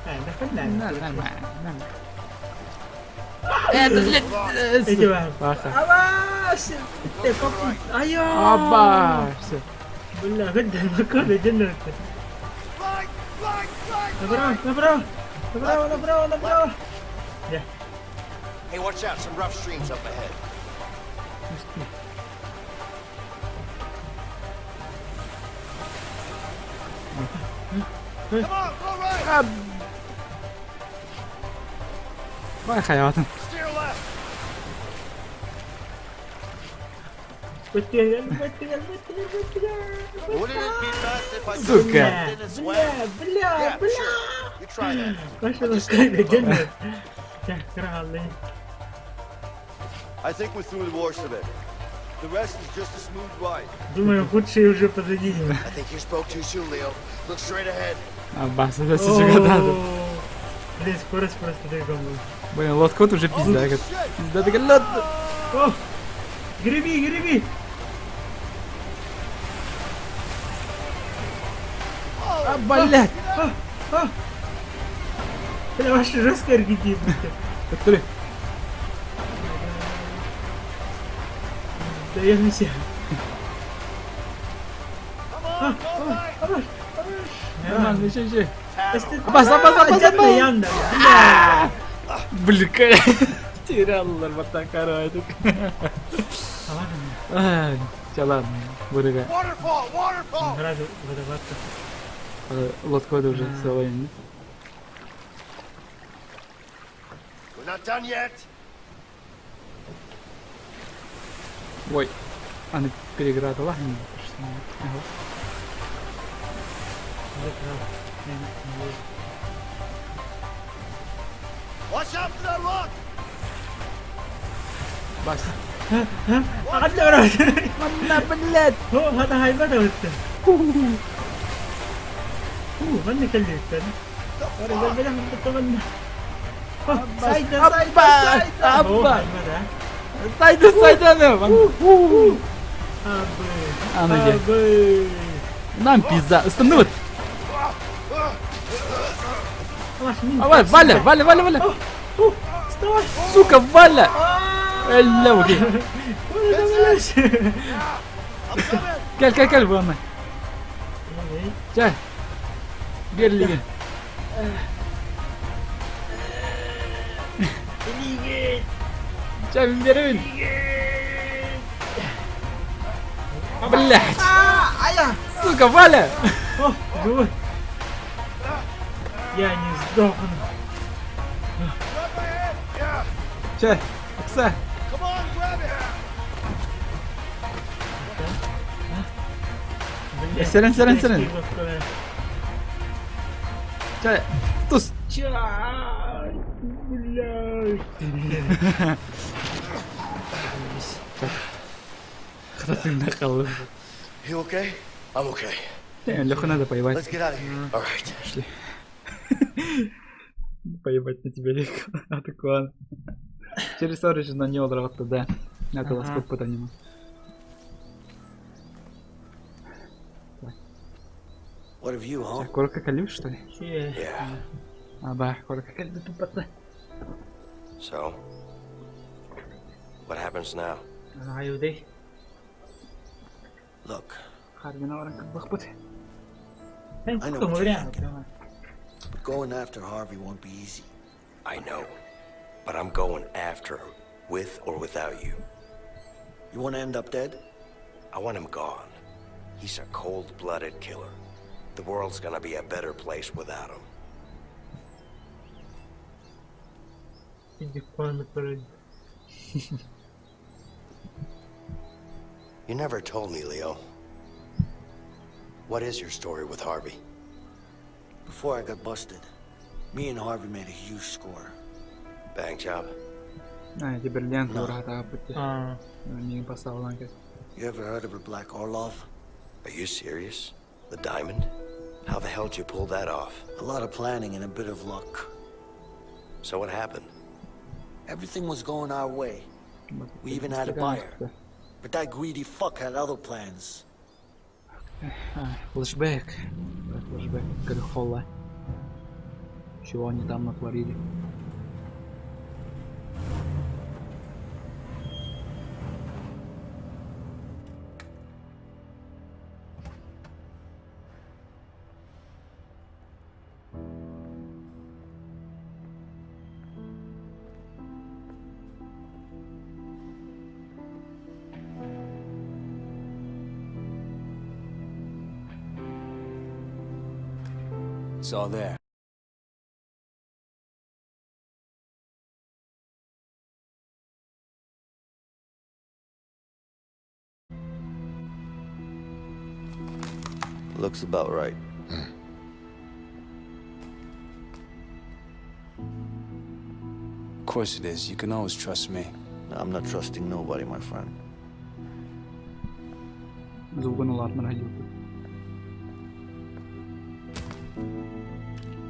А, да хоть надо. Нормально, нормально. Это, блядь, Эти вам. Баха. Аба! Айо! Аба! Все. Бля, хоть да денно. Направо, направо! Направо, направо, направо! Да. Hey, watch out. Some rough streams up ahead. Come on, go right. Vay hayatım. Steer left. Быстрее, быстрее, быстрее, быстрее! Wouldn't it be best if I took Сука. something and swam? Бля, бля, Yeah, бля! sure. You try that. Ваша ласкайда денно. Так, кралы. I think we're through the worst of it. The rest is just a smooth ride. Думаю, худшие уже позади. I think you spoke too soon, Leo. Look straight ahead. Аба, сюда сюда. Блин, скорость просто другом была. Блин, лодка вот уже пизда. как. Пизда такая лодка. О! Греби, греби! А, блядь. А! Бля, ваши жестко аргентин. Который. Да я на себя. Нормально, еще, еще. Абас, абас, абас, абас. Янда. Блин, Теряллар батакара. Все, ладно, бурга. Waterfall, waterfall. Сразу водопад. Лодка уже целая. We're not done yet. Ой, аны переградалаах Watch out for that rock! Бас. Аҕа Манна, блядь! Хата хайбат эбиттэр. Манна кэллиттэр. Сайда, сайда, сайда. Аппа! Сайда, сайда! Аны дьэ. Нам пизда. Остановит! Давай, Валя, Валя, Валя, Валя! Вставай! Сука, Валя! Эллэ, окей. Кэл, кэл, кэл, буонна. Чэ. Биэрлигин. Чэ, мин биэрэбин. Блядь! Сука, Валя! О, живой. Я не сдохну. Чэ, Окса. Come on, grab it! Сэрэн, сэрэн, сэрэн. Чэ, тус. Ча, блядь. Хататыҥна хааллым. You okay? I'm okay. Леху надо поебать. Let's get out of here. All right. Пошли. Поебать на тебя легко. Атакуан. Через Origin на него дорогата, да. Это Ага. ласкоп потонемо. What have you, huh? Корка калю, что ли? Че? Yeah. Аба, корка калю тупата. So, what happens now? Аюдай. Look, Харбина оранка бахпут. I know what you're thinking. But going after Harvey won't be easy. I know, but I'm going after him, with or without you. You want to end up dead? I want him gone. He's a cold-blooded killer. The world's gonna be a better place without him. Иди наперед. You never told me, Leo. What is your story with Harvey? Before I got busted, me and Harvey made a huge score. Bank job? А, эти бриллианты No. урата пути. А, Не поставил. You ever heard of a Black Orlov? Are you serious? The diamond? How the hell did you pull that off? A lot of planning and a bit of luck. So what happened? Everything was going our way. We even had a buyer. But that greedy fuck had other plans. Флэшбэк. Флэшбэк Грехола. Чего они там натворили? It's all there. Looks about right. Of course it is. You can always trust me. I'm not trusting nobody, my friend. Звугун улаатан ходил.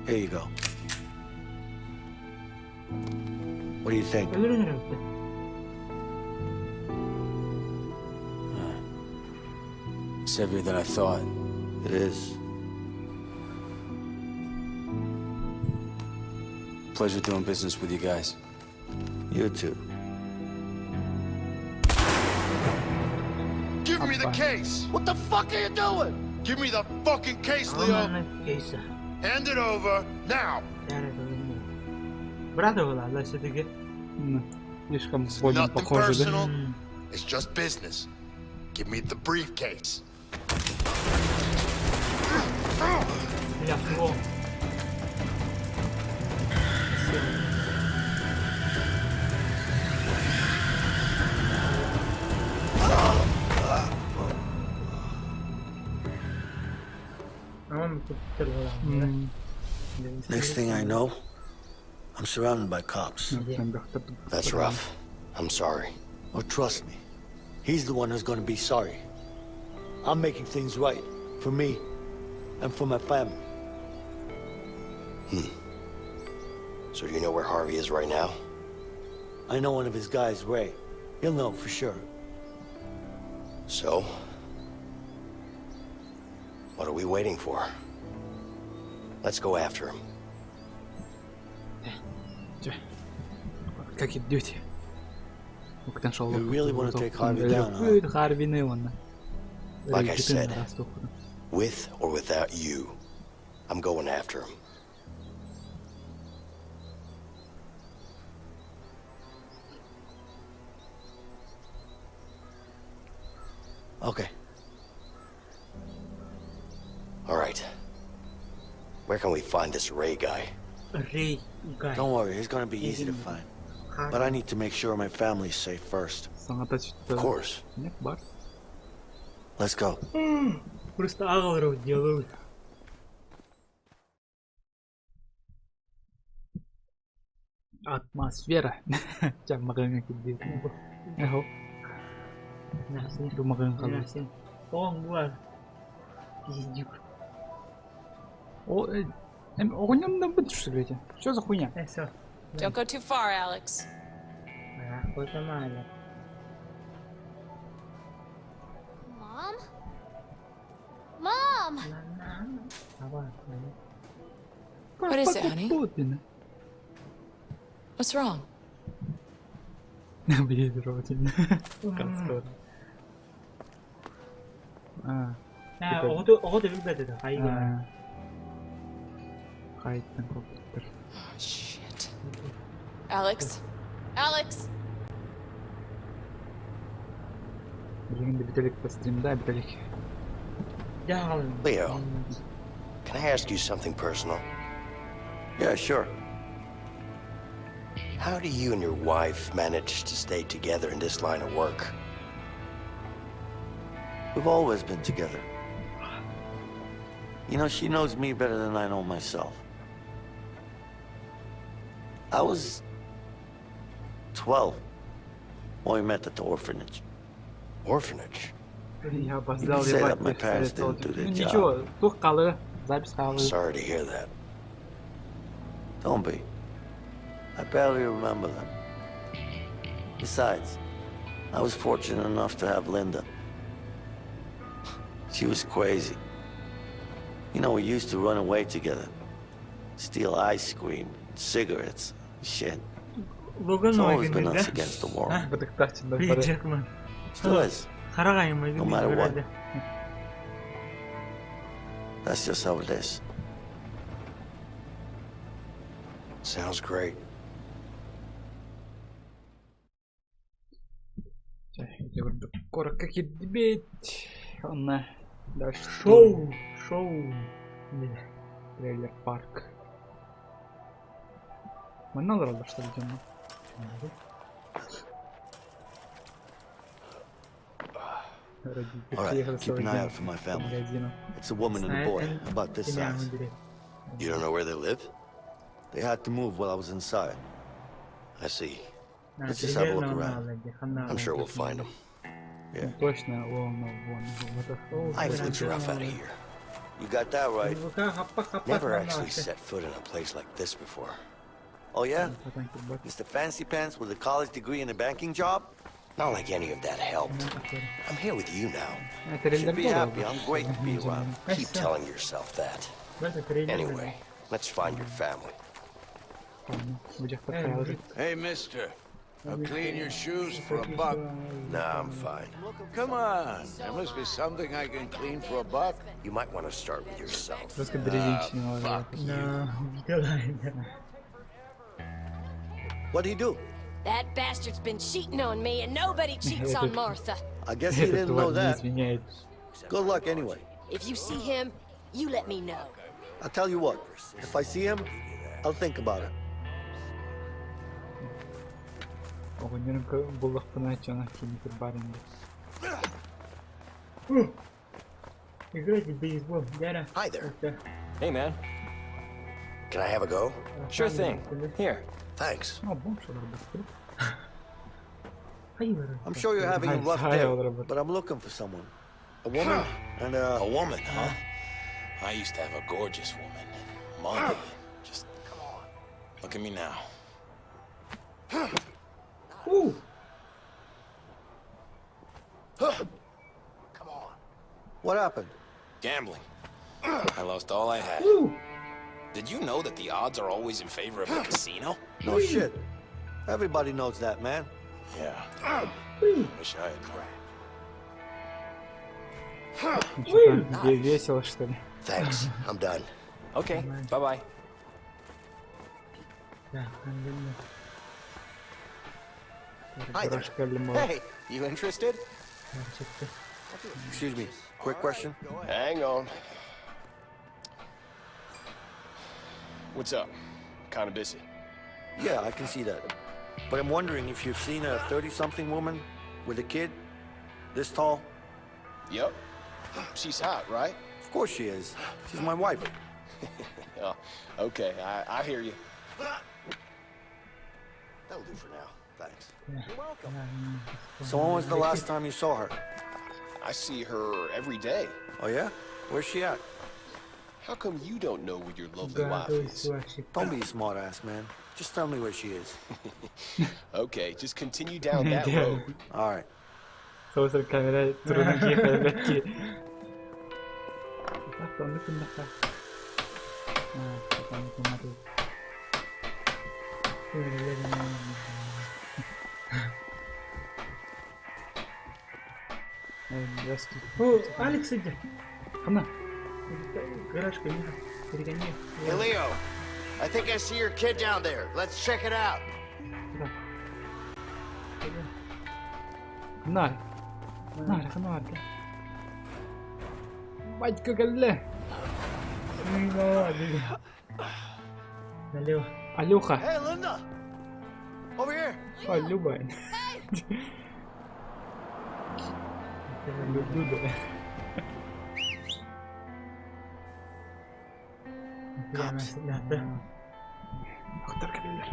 Here you go. What do you think? өлөрөн эрэбит. It's heavier than I thought. It is. Pleasure doing business with you guys. You too. Give me the case! What the fuck are you doing? Give me the fucking case, Leo! Кейса. Hand it over now! Брата была, да, все-таки. Слишком It's больно nothing похоже, да? personal. It's just business. Give me the briefcase. Бля, фу. Next thing I know, I'm surrounded by cops. That's rough. I'm sorry. Oh, trust me. He's the one who's gonna be sorry. I'm making things right for me and for my family. So do you know where Harvey is right now? I know one of his guys, Ray. He'll know for sure. So? What are we waiting for? Let's go after him. Как идете? You really wanna take Harvey down, huh? Харвины он. Like I said. With or without you, I'm going after him. Okay. All right. Where can we find this Ray guy? Ray guy. Don't worry, he's gonna be easy to find. But I need to make sure my family's safe first. Of course. Бар. Let's go. Просто аҕалар делают. Атмосфера. Ча маҕыыҥҥа киирдии. Эһо. Бу маҕыыҥ халбы. Оҕоҥ буолар. Пиздюк. О, оҕонньордон что ли? Что за хуйня? Все. Don't go too far, Alex. Охота мало. Mom? Mom! What is it, honey? What's wrong? Блин, родин. А. Оҕото оҕото билбэт этэ хайга. Хайттан компьютер. Oh, shit. Alex? Alex! Билигин да бүтэлик по стримда бүтэлик. Leo, can I ask you something personal? Yeah, sure. How do you and your wife manage to stay together in this line of work? We've always been together. She knows me better than I know myself. I was 12 when we met at the orphanage. Orphanage? Я опоздал, You can say ебать. that my parents didn't do their Ну job. ничего, туох хаалыы, запись хаалыы. Sorry to hear that. Don't be. I barely remember them. Besides, I was fortunate enough to have Linda. She was crazy. We used to run away together. Steal ice cream, cigarettes, shit. Logan It's always been ойгын us against the world. Хью Джекман. Still is. Хараҕайым No matter what. That's just how it is. Sounds great. Куоракка киирдибит. Онно дальше. Шоу, шоу. Трейлер парк. Манна олороллор что ли дьонно? All right, keep an eye out for my family. It's a woman and a boy, about this size. You don't know where they live? They had to move while I was inside. I see. Let's just have a look around. I'm sure we'll find them. Yeah. Точно, вон, вон, вон. Life looks rough out of here. You got that right. Never actually set foot in a place like this before. Oh, yeah? Mr. Fancy Pants with a college degree and a banking job? Not like any of that helped. I'm here with you now. Should be happy. I'm great to be around. Keep telling yourself that. Anyway, let's find your family. Hey, mister. I'll clean your shoes for a buck. Nah, I'm fine. Come on. There must be something I can clean for a buck. You might want to start with yourself. Ah, fuck you. What'd he do? That bastard's been cheating on me, and nobody cheats on Martha. I guess he didn't know that. Good luck anyway. If you see him, you let me know. I'll tell you what. If I see him, I'll think about it. Оҕонньорун буллахпына чана кинитир барынды. Играть в бейсбол. Дяра. Hi there. Hey, man. Can I have a go? Sure thing. Here. Thanks. I'm sure you're having a rough day, but I'm looking for someone. A woman and A woman, huh? I used to have a gorgeous woman and money. Just look at me now. What happened? Gambling. I lost all I had. Did you know that the odds are always in favor of the casino? No shit. Everybody knows that, man. Yeah. Wish I had known. Что-то весело, что ли? Thanks. I'm done. Okay. Bye-bye. Hi there. Hey, you interested? Excuse me. Quick question. Hang on. What's up? Kind of busy. Yeah, I can see that. But I'm wondering if you've seen a 30-something woman with a kid this tall? Yep. She's hot, right? Of course she is. She's my wife. Oh, okay. I hear you. That'll do for now. Thanks. So when was the last time you saw her? I see her every day. Oh yeah? Where's she at? How come you don't know where your lovely wife is? Don't be a smart ass, man. Just tell me where she is. Okay, just continue down that road. All right. Соусар камера турунан киэхэ. О, Алекс иди. Хана. Гаражка, не перегони. Hey, Leo. I think I see your kid down there. Let's check it out. На. На, хана. Батька кэллэ. Налево. Алёха. Hey, Linda! Over here! А, Люба. Люблю, да. Да. Доктор кэллэ.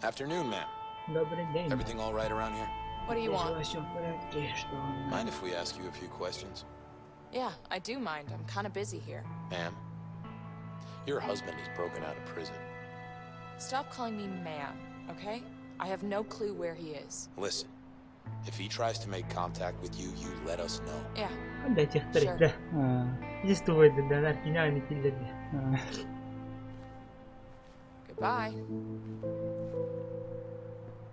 Afternoon, ma'am. Добрый день. Everything all right around here? What do you want? Все в порядке, что он... Mind if we ask you a few questions? Yeah, I do mind. I'm kind of busy here. Ma'am, your husband is broken out of prison. Stop calling me ma'am, okay? I have no clue where he is. Listen, if he tries to make contact with you, you let us know. Yeah, Дайте Sure. да. Здесь твой, да, наркинями киллеры. Goodbye.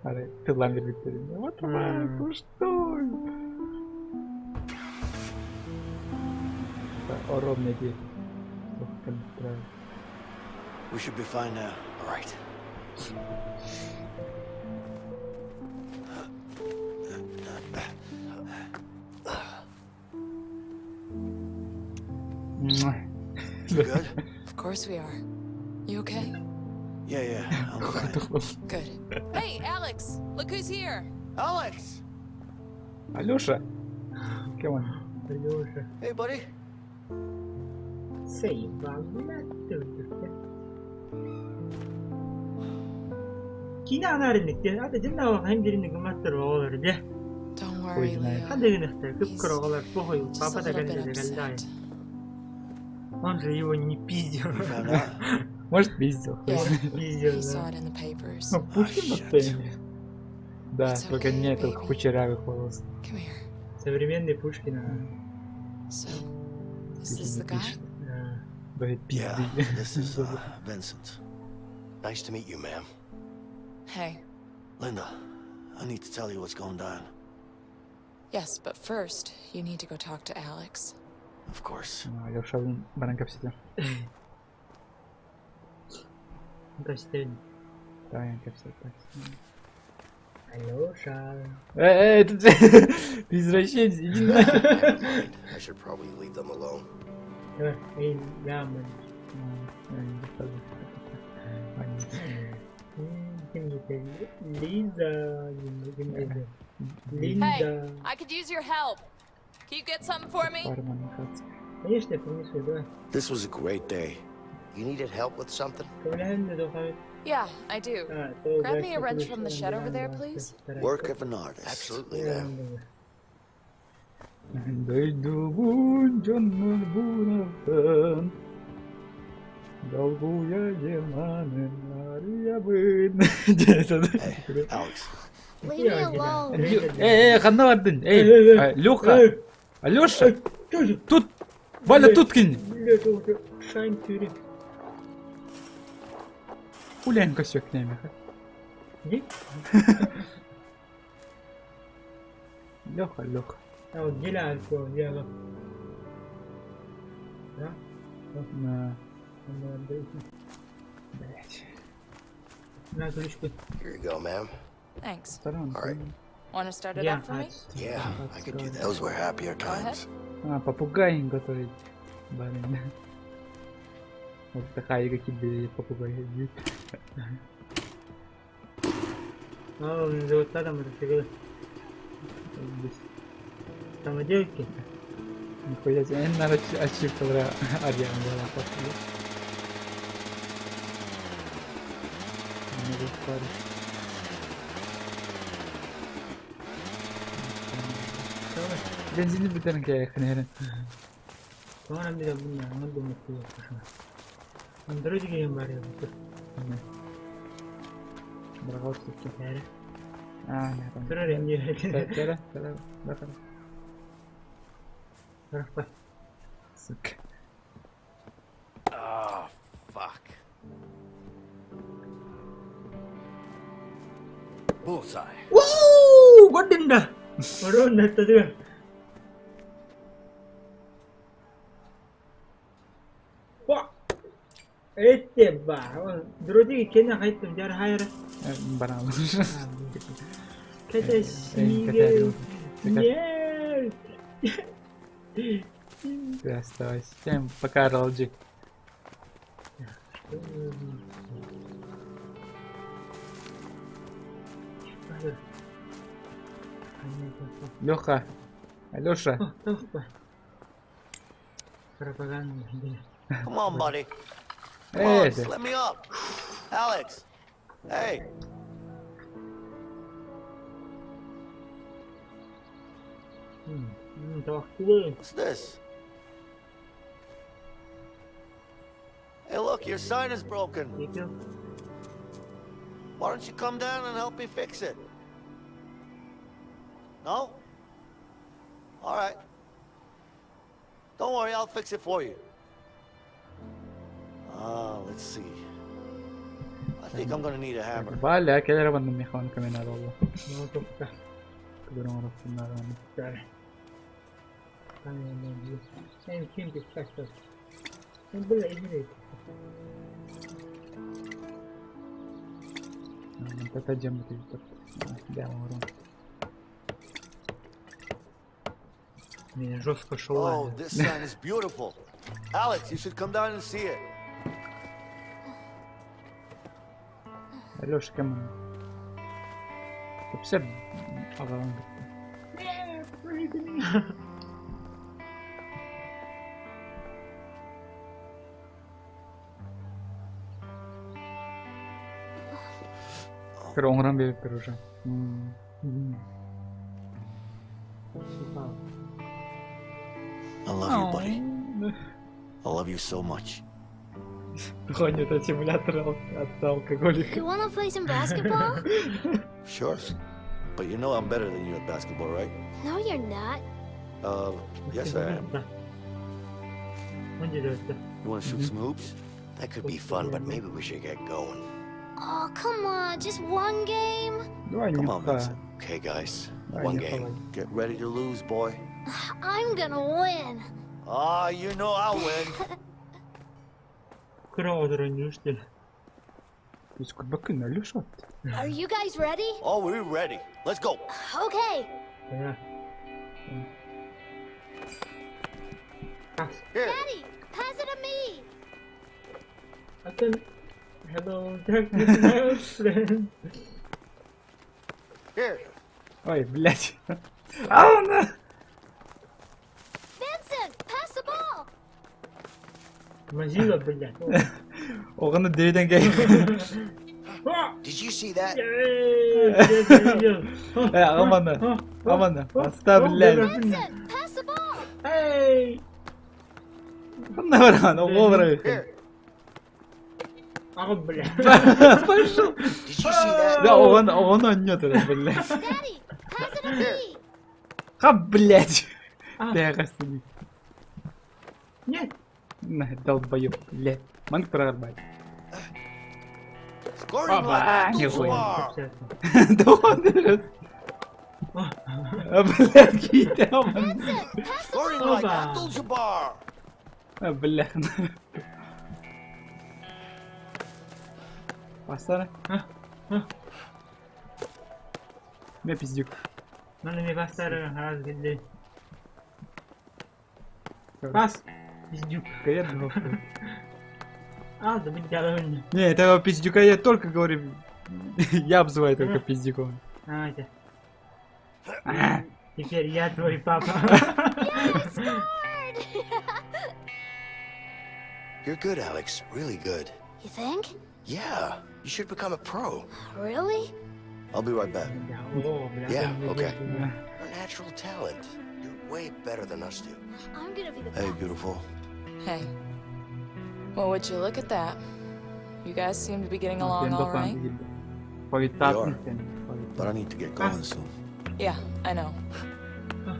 Ары, тыллаан биэрбиттэрин. What the fuck, ну что? Оромный дии. We should be fine now. All right. You good? Of course we are. You okay? Yeah, I'm fine. Good. Hey, Alex! Look who's here! Alex! Алёша. Come on. Алёша. Hey, buddy. Заебал, блядь, ты вот. Кини анаарыннык диэн, ата дьин хаһан биринник гыматтар оҕолор дьэ. Don't worry, Leo. Ханна гынахтар, кып-кыра оҕолор, похуй, Just папа a да little кэллэ bit да кэллэ. upset. Он же его не пиздил. You found out? Может, пиздил. Yeah, Пиздил, he saw да. it in the papers. Ну, Пушкин на сцене. Да, It's только okay, не этот baby. кучерявых волос. Come here. Современный Пушкин. А. So, this is the guy? Пишет. Да. Да, Yeah, пизды. This is Vincent. Nice to meet you, ma'am. Hey. Linda, I need to tell you what's going down. Yes, but first, you need to go talk to Alex. Of course. Алёша баран кэпсэтэ. Прости. Давай кэпсэтэ. Алёша. Эй, эй, ты, ты извращенец, иди нахер. Never mind. I should probably leave them alone. Давай, эй, да, man. Ким диэтэ? Лиза ким диэтэ? Hey, Линда. I could use your help. Can you get something for me? Конечно, принесу, давай. This was a great day. You needed help with something? Көмөлөһөн да дохай. Yeah, I do. Grab me a wrench from the shed over there, please. Work of an artist. Absolutely, ma'am. Дойдубун дьоннорбунан Долгуя Еманын Ариябын. Hey, Alex. Leave me alone. Эй, эй, ханна бардын? Эй, Леха, Алеша, тут, Валя, тут кинь. Блядь, уже шайн тюри. Хуляем косяк нами. Иди. Леха, Леха. А вот делянку, дело. Да? На, На, блять. на ключку. Here you go, ma'am. Thanks. All right. Want to start it Я up for me? Yeah, I could do that. Those were happier Go ahead. times. А, попугай готовить. Блин. Вот такая какие попугаи. А, он зовут Адам, это фигура. Самоделки. Нихуя себе, я наверное, ачивка Ариан была после. Много пару. Бензини бүтэрин кээхнэрин. Sonra bir de bunlar, onu da mutlu yapmışım. Android game var ya bu. Брагот таки. Yani. А, нет. Турар эмне Тера, тера, бахар. Рахмат. Сука. Oh, fuck. Bullseye. Woo! Godinda. Orun tadı. Wa. Эте ба. Дроди кена хайттым жар хайра. Баран. Кете сиге. Нет. Ты оставайся. Всем пока, RLG. Леха. Алеша. Пропаганда. Come on, buddy. Come Эй, on, just let me up. Alex. Hey. What's this? Hey, look, your sign is broken. Why don't you come down and help me fix it? No? All right. Don't worry, I'll fix it for you. Ah, let's see. I think I'm gonna need a hammer. Валя, кэлэр банным механ камена болла. Күрөн орохтуннар. Тата жем бит. Дям орон. Меня жестко Oh, шоу. this sign is beautiful. Alex, you should come down and see it. Алеша кем? Кепсеп агалан. Көр оңран берип көр уже. I love you, buddy. I love you so much. Гонит это симулятор отца алкоголика. You wanna play some basketball? Sure. But you know I'm better than you at basketball, right? No, you're not. Yes, I am. You want to shoot some hoops? That could be fun, but maybe we should get going. Oh, come on, just one game? Давай Come on, нюхай. Vincent. Okay, guys. Давай One нюхай. game. Get ready to lose, boy. I'm gonna win. Ah, you know I'll win. Are you guys ready? Oh, we're ready. Let's go. Okay. Here. Daddy, pass it to me. Hello, darkness, my old friend. Here. Ой, блядь. А, на! Vincent, pass the ball. Мазила, блядь. Оҕону дөйдөн кэй. Did you see that? Эй, я видел. Э, амана. Амана. Оставь, блядь. Vincent, pass the ball. Эй! На баран, оҕо баран. Here. Ага, блядь. Пошел. Did you see that? Да, он оннет это, блядь. Daddy, pass it to me. Ха, блядь. А. Ты Нет. На, долбоёб, блядь. Манк прорвать. Scoring Опа, like нихуя. Abdul-Jabbar. Да он же. А, блядь, какие там. Vincent, pass the Scoring like Опа. Abdul-Jabbar. А, бля. Бастара. Мя пиздюк. Надо мне бастары раз где. Пас. Пиздюк. Я думал, А, да быть довольны. Не, этого пиздюка я только говорю. Я обзываю только пиздюком. А, это. Теперь я твой папа. I scored. You're good, Alex. Really good. You think? Yeah. You should become a pro. Really? I'll be right back. О, бля. Yeah, okay. You're a natural talent. You're way better than us two. I'm gonna be the Hey, best. beautiful. Hey. Well, would you look at that? You guys seem to be getting along all right. But I need to get going soon. Yeah, I know.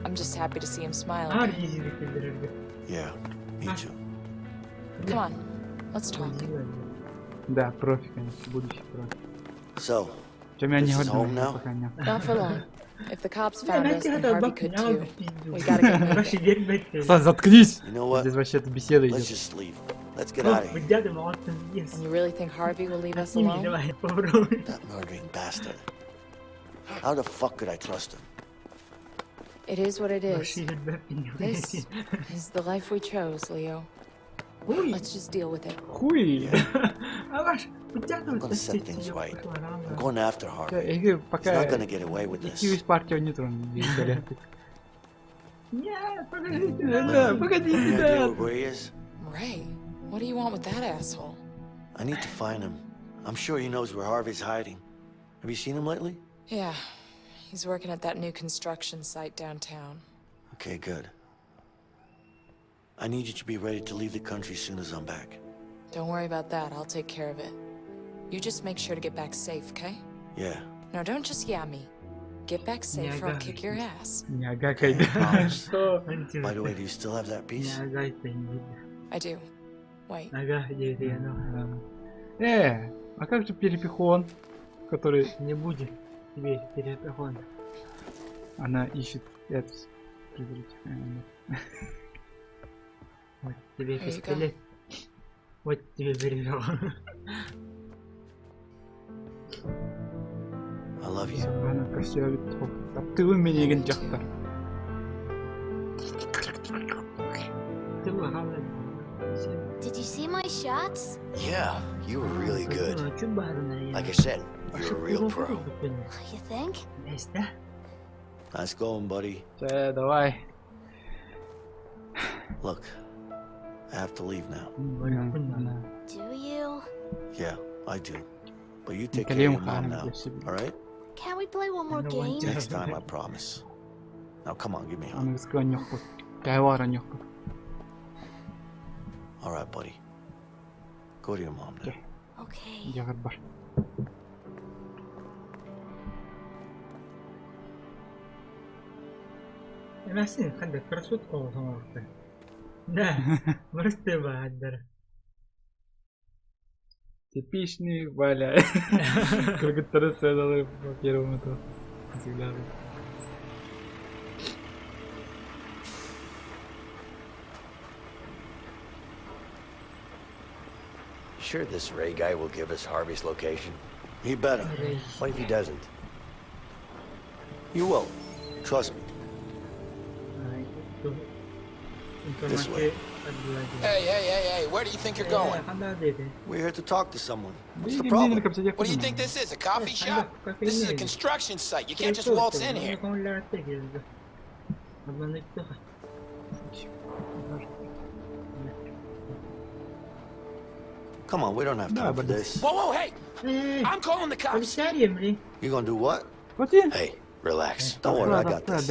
I'm just happy to see him smile А, again. пиздюк, пиздюк. Yeah, me too. Come on, let's talk. Да, профи, конечно, будущий профи. So, Чем я не This is говорю, home now? пока не. Not for long. If the cops Не, found us, нахер then это Harvey бабки, could на, too. пиздюк. We gotta get moving. Вообще, дверь, блядь. Стас, заткнись! you know what? Здесь вообще-то беседа Let's идет. just leave. Let's get О, out of here. дядя, молодцы, yes. And you really think Harvey will leave us Сними, alone? давай, попробуй. That murdering bastard. How the fuck could I trust him? It is what it is. Вообще, бабки не This is the life we chose, Leo. Ой, Let's just deal with it. Хуй! а ваш, дядя, I'm gonna set things right. I'm going after Harvey. Эги He's пока not gonna get away with Икки this. партию не трону. Нет, подождите. Да, погоди, Any idea да. where Ray is? Ray, what do you want with that asshole? I need to find him. I'm sure he knows where Harvey's hiding. Have you seen him lately? Yeah, he's working at that new construction site downtown. Okay, good. I need you to be ready to leave the country soon as I'm back. Don't worry about that. I'll take care of it. You just make sure to get back safe, okay? Yeah. No, don't just yeah me. Get back safe or I'll kick your ass. Не, агакай. Promise. Что? By the way, do you still have that piece? Ага, это не видно. I do. Wait. Ага, где это я, ну. А как же перепихон, который Не будет тебе перехода. она ищет это предварительно. Вот тебе There you go. пистолет. Вот тебе переход. I love you. Она красивая. Таптыбын мен дьахтар. Ты лагала. Did you see my shots? Yeah, you were really good. Ну, чё барная? Like I said, you're a real pro. You think? Есть, да? Nice going, buddy. Э, давай. Look, I have to leave now. Do you? Yeah, I do. But you take care of your mom now, all right? Can we play one more No one game? does. Next time, I promise. Now, come on, give me a hug. Аныгыскы онньохпут. Кайвар онньохпут. All right, buddy. Go to your mom now. Okay. Дьягар бар. Эмээхсин ханна красотка оҥорбуттар. Да, просто бааддар. Типичный Валя. Кыргыттары сценалары по первому этому взгляду. Sure this Ray guy will give us Harvey's location? He better. What if he doesn't? You will. Trust me. This way. Информация Hey, hey, hey, hey, where do you think you're going? We're here to talk to someone. What's the problem? What do you think this is, a coffee shop? This is a construction site. You can't just waltz in here. Come on, we don't have time for this. Whoa, whoa, hey! I'm calling the cops. You gonna do what? Hey, relax. Don't worry, I got this.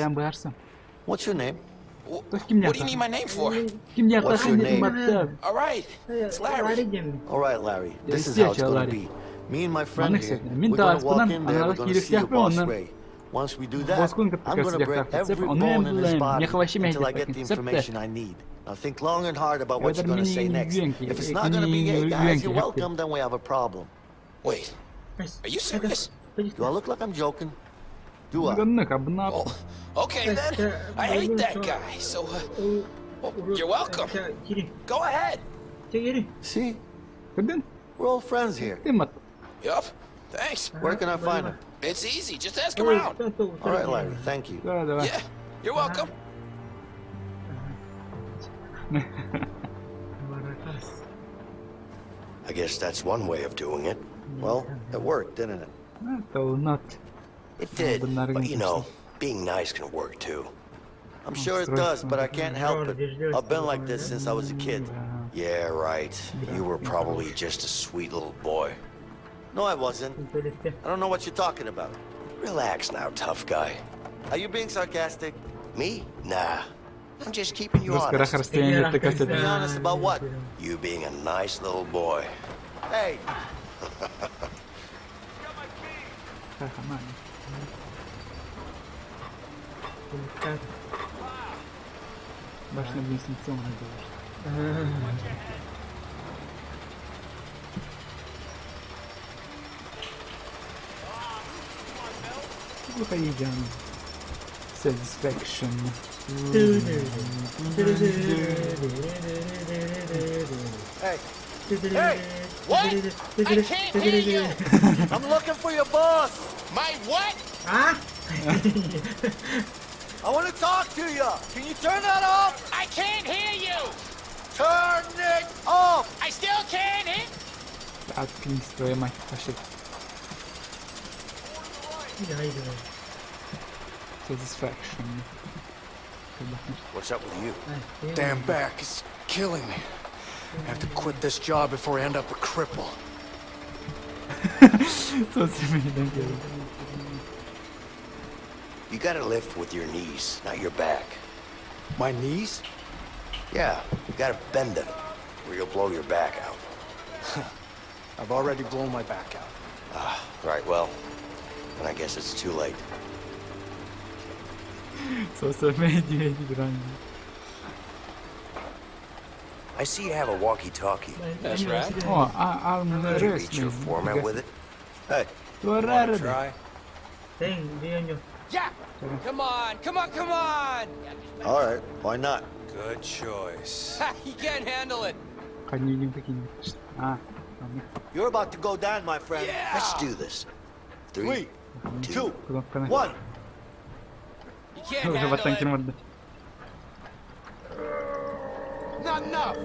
What's your name? What do you need my name for? What's your name? All right, it's Larry. All right, Larry. This is how it's gonna be. Me and my friend here, we're gonna walk in there, we're gonna see your boss Ray. Once we do that, I'm gonna break every bone in his body until I get the information I need. Now think long and hard about what you're gonna say next. If it's not gonna be, hey guys, you're welcome, then we have a problem. Wait, are you serious? Do I look like I'm joking? Do I? Well, okay then. I hate that guy, so, well, you're welcome. Go ahead. See? We're all friends here. Yup, thanks. Where can I find him? It's easy, just ask around. All right, Larry, thank you. Yeah, you're welcome. I guess that's one way of doing it. Well, it worked, didn't it? It did, but you know, being nice can work too. I'm sure it does, but I can't help it. I've been like this since I was a kid. Yeah, right. You were probably just a sweet little boy. No, I wasn't. I don't know what you're talking about. Relax now, tough guy. Are you being sarcastic? Me? Nah. I'm just keeping you honest. Be honest about what? You being a nice little boy. Hey! Satisfaction. Hey! Hey! What? I can't hear you! I'm looking for your boss! My what? Ah? I want to talk to you! Can you turn that off? I can't hear you! Turn it off! I still can't hear. Откинься, твою мать, пошли. Satisfaction. What's up with you? Damn back is killing me. I have to quit this job before I end up a cripple. You gotta lift with your knees, not your back. My knees? Yeah, you gotta bend them, or you'll blow your back out. I've already blown my back out. Ah, right, well, then I guess it's too late. I see you have a walkie-talkie. That's right. Oh, I'm Did you reach your foreman with it? Hey. Wanna try? Yeah! Come on, come on, come on! All right, why not? Good choice. You can't handle it. You're about to go down, my friend. Yeah! Let's do this. 3, 2, 1. You can't handle it. Not enough.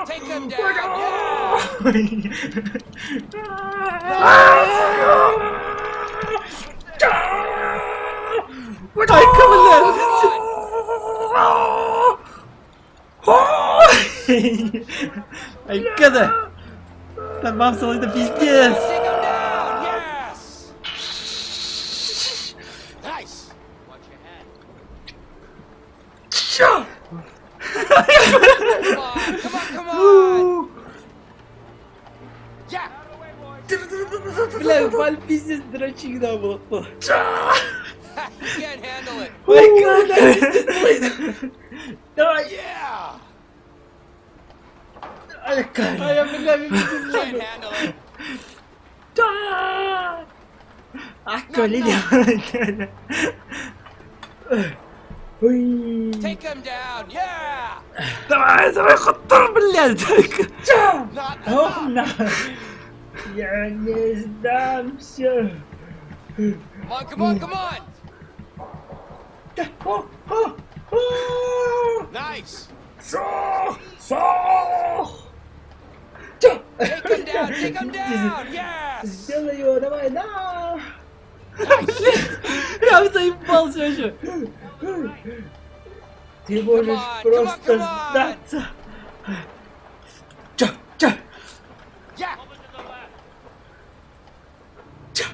Take him down. Yeah! Ай, когда? Там вам это пиздец. Take him down. Yes. Nice. Watch your head. Чё? Come on, come on, come on. Yeah. Бля, Валь пиздец дрочик да был. You can't handle it. Ой, когда пиздец. Давай! Yeah. Ай, Ай, бля, пиздец. Can't handle it. Take him down. Yeah. Давай, давай, хотор, блядь. Not enough. Я не сдамся. Come on, come on, come on. Nice. Чё? Take him down. Take him down. Yes. Сделай его, давай, да! Я заебался вообще. Ты можешь on, come on, просто come on. сдаться. Чё? Чё? Yeah. Чё?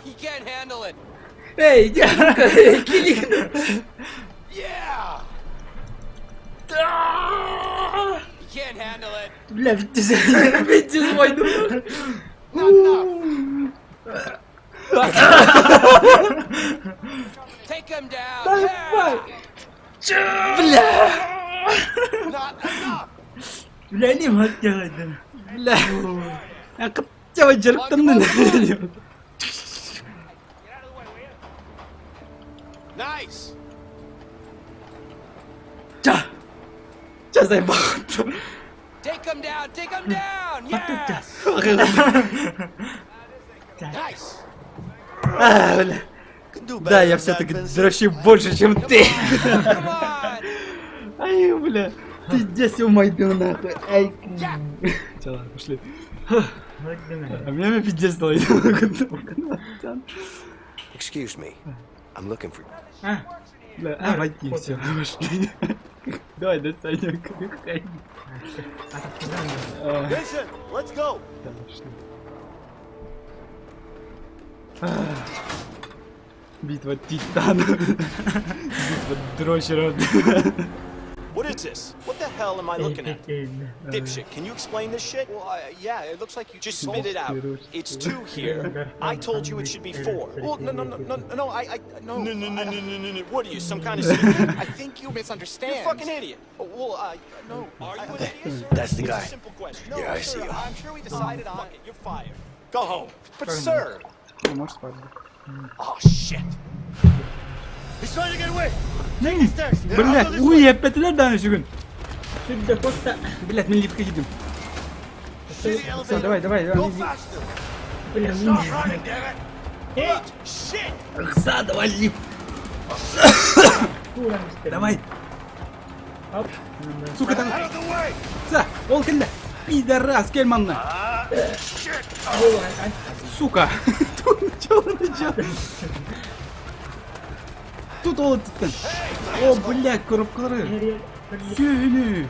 He can't handle it. Эй, иди, кили. Yeah. He can't handle it. Бля, ведь Видите свой друг. Not enough. Take him down. Давай! Yeah. Бля. Not enough. Бля, не мог делать, да. Бля. Я хотел жертвенно. Nice. Ча. Ча заебал. Take him down. Take him down. Yes. Nice. А, бля. Да, я все-таки дрочу больше, чем ты. Come on. Ай, бля. Пиздец, умойду нахуй. Ай. Че, ладно, пошли. А меня пиздец стало. Excuse me. I'm looking for. А, Бля, а, войти, все, пошли. Давай, до свидания. Vincent, let's go. Да, пошли. А, Битва титанов. Битва дрочеров. What is this? What the hell am I looking at? Dipshit, can you explain this shit? Well, yeah, it looks like you just spit it out. It's two here. I told you it should be four. Well, no, no, no, no, no, I, no. No, no, no, no, no, no, no. What are you, some kind of stupid? I think you misunderstand. You're a fucking idiot. Well, no. Are you an idiot, sir? That's the It's guy. a simple question. No, Yeah, I sir, see you. I'm sure we decided on. Fuck it, you're fired. Go home. But sir. Ну, Можешь спать. Oh shit. He's trying to get away. Блять, уй, опять да, сүгүн. Сүрдэ коста. Блять, мы липко едем. Все, давай, давай, Go давай. faster. Бля, Stop running, damn it. Эй, Shit. Рса, давай, лип. Давай. Оп. Сука, там. Out of the way. Са, ол кэллэ. Пидорас, кэл манна. Сука. Тут начало, начало. Тут ол туттан. О, блядь, коробкалары. Сүйүнү.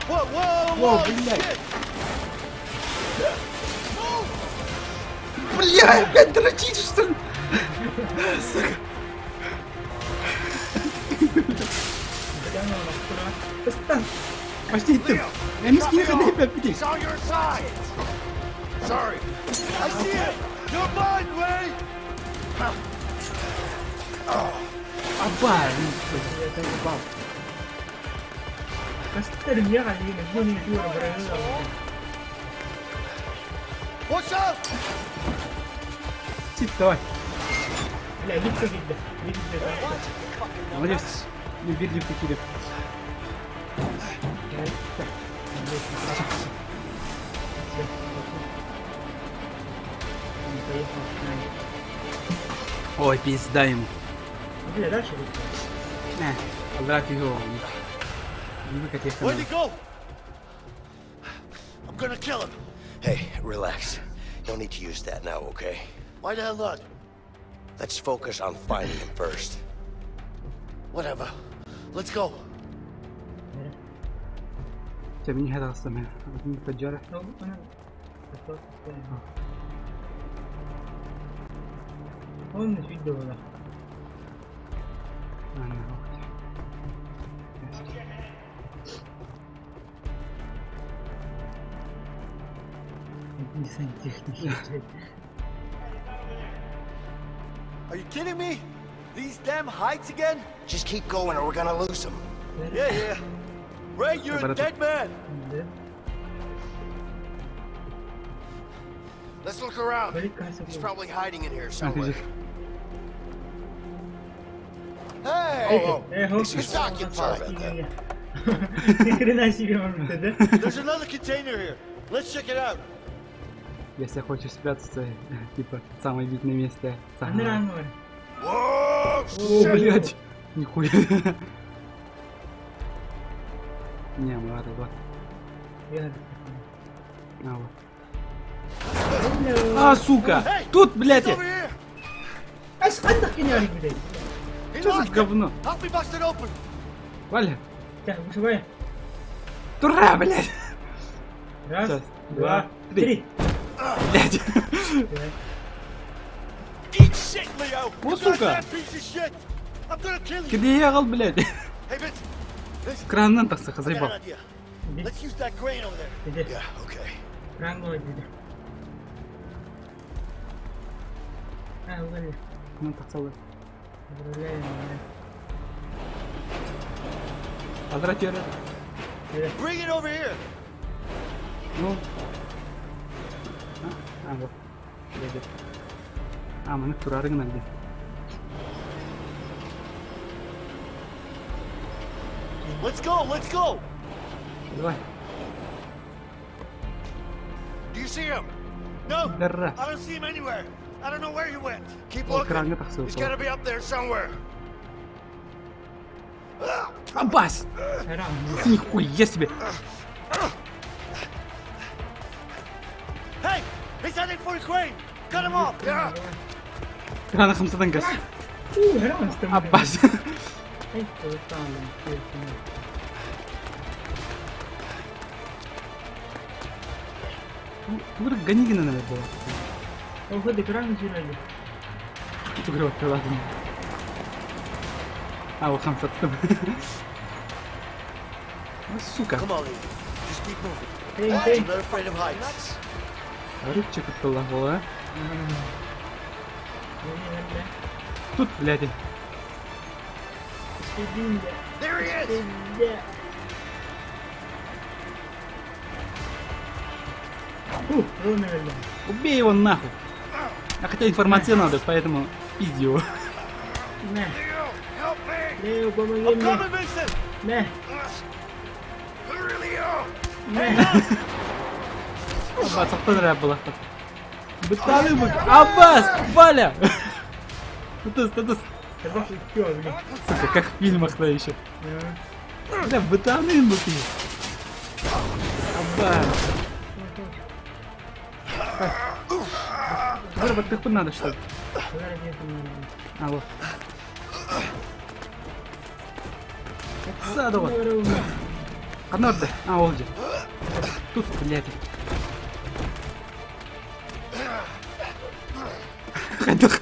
Whoa, whoa, О, whoa. блядь. Бля, опять дрочить, что ли? Сука. Почти ты. Я не скину, когда опять пяти. He's on your side. Sorry. I see him. You're mine, Ray. Аба, ну, заебал. Костер ехали, гоним дура, What's up? Тип, давай. Бля, липко видно. Видно, Молодец. Не бери в такие. Ой, пизда ему. Бля, дальше Не, Аллах его. Не выкати их. Where'd he go? I'm gonna kill him. Hey, relax. No need to use that now, okay? Why the hell not? Let's focus on finding him first. Whatever. Let's go. تبيني هذا اصلا مفجرة. Он видео да. أنا Не сантехники. Are you kidding me? These damn heights again? Just keep going or we're gonna lose him. Yeah. Ray, you're a dead man. Да. Let's look around. He's probably hiding in here somewhere. Hey! Oh, Эхо. it's occupied. Ни хрена себе, может, да? There's another container here. Let's check it out. Если хочешь спрятаться, типа, самое видное место. Аны Самое... рангы бар. О, блядь! Нихуя. Не, мы ладно, вот. А, вот. А, сука! Тут, блядь! Ас ханна киняри, блядь. Что за говно? Валя! Так, вышибай. Тура, блядь! Раз, Сейчас, два, три. Блядь! О, сука! Где я блядь? Краннан тахса, заебал. Let's use that crane over there. Yeah, okay. Кран диде. А, угали. Ну, тахсалы. Поздравляем, Адра тері. Bring it over here. Ну. А, вот. Блядь. А, маны турары гына где. Let's go, let's go. Давай. Do you see him? No. Дара. I don't see him anywhere. I don't know where he went. Keep О, looking. краҥҥа тахса. He's gotta be up there somewhere. Аббас! Нихуя себе! Hey, he's heading for the crane. Cut him off. Yeah. Крана хамсадан газ. Аббас. Тугур Ганигина, наверное, была. Ого, экран жүреді. Тугур ладно. А, вот хамсаттым. Ну, сука. Come on, Lee. Just keep moving. Hey, hey. I'm not afraid of heights. Рыбчик была, а? Тут, блядь. There he is. Убей его нахуй. А хотя информация надо, поэтому пизди его. Help me. Лео, помоги I'm мне. coming, Vincent. На, Hurry, Leo. на. Аббас, ақтан была. Быталы мы. Аббас, Валя! Тутус, тутус. Табак ещё, блин. Сука, как в фильмах-то еще. Бля, бытаны ну ты. Аббас. Выработать надо, что ли? А, вот. Садова. Канорда. А, ол же. Тут, блядь. Хайдах.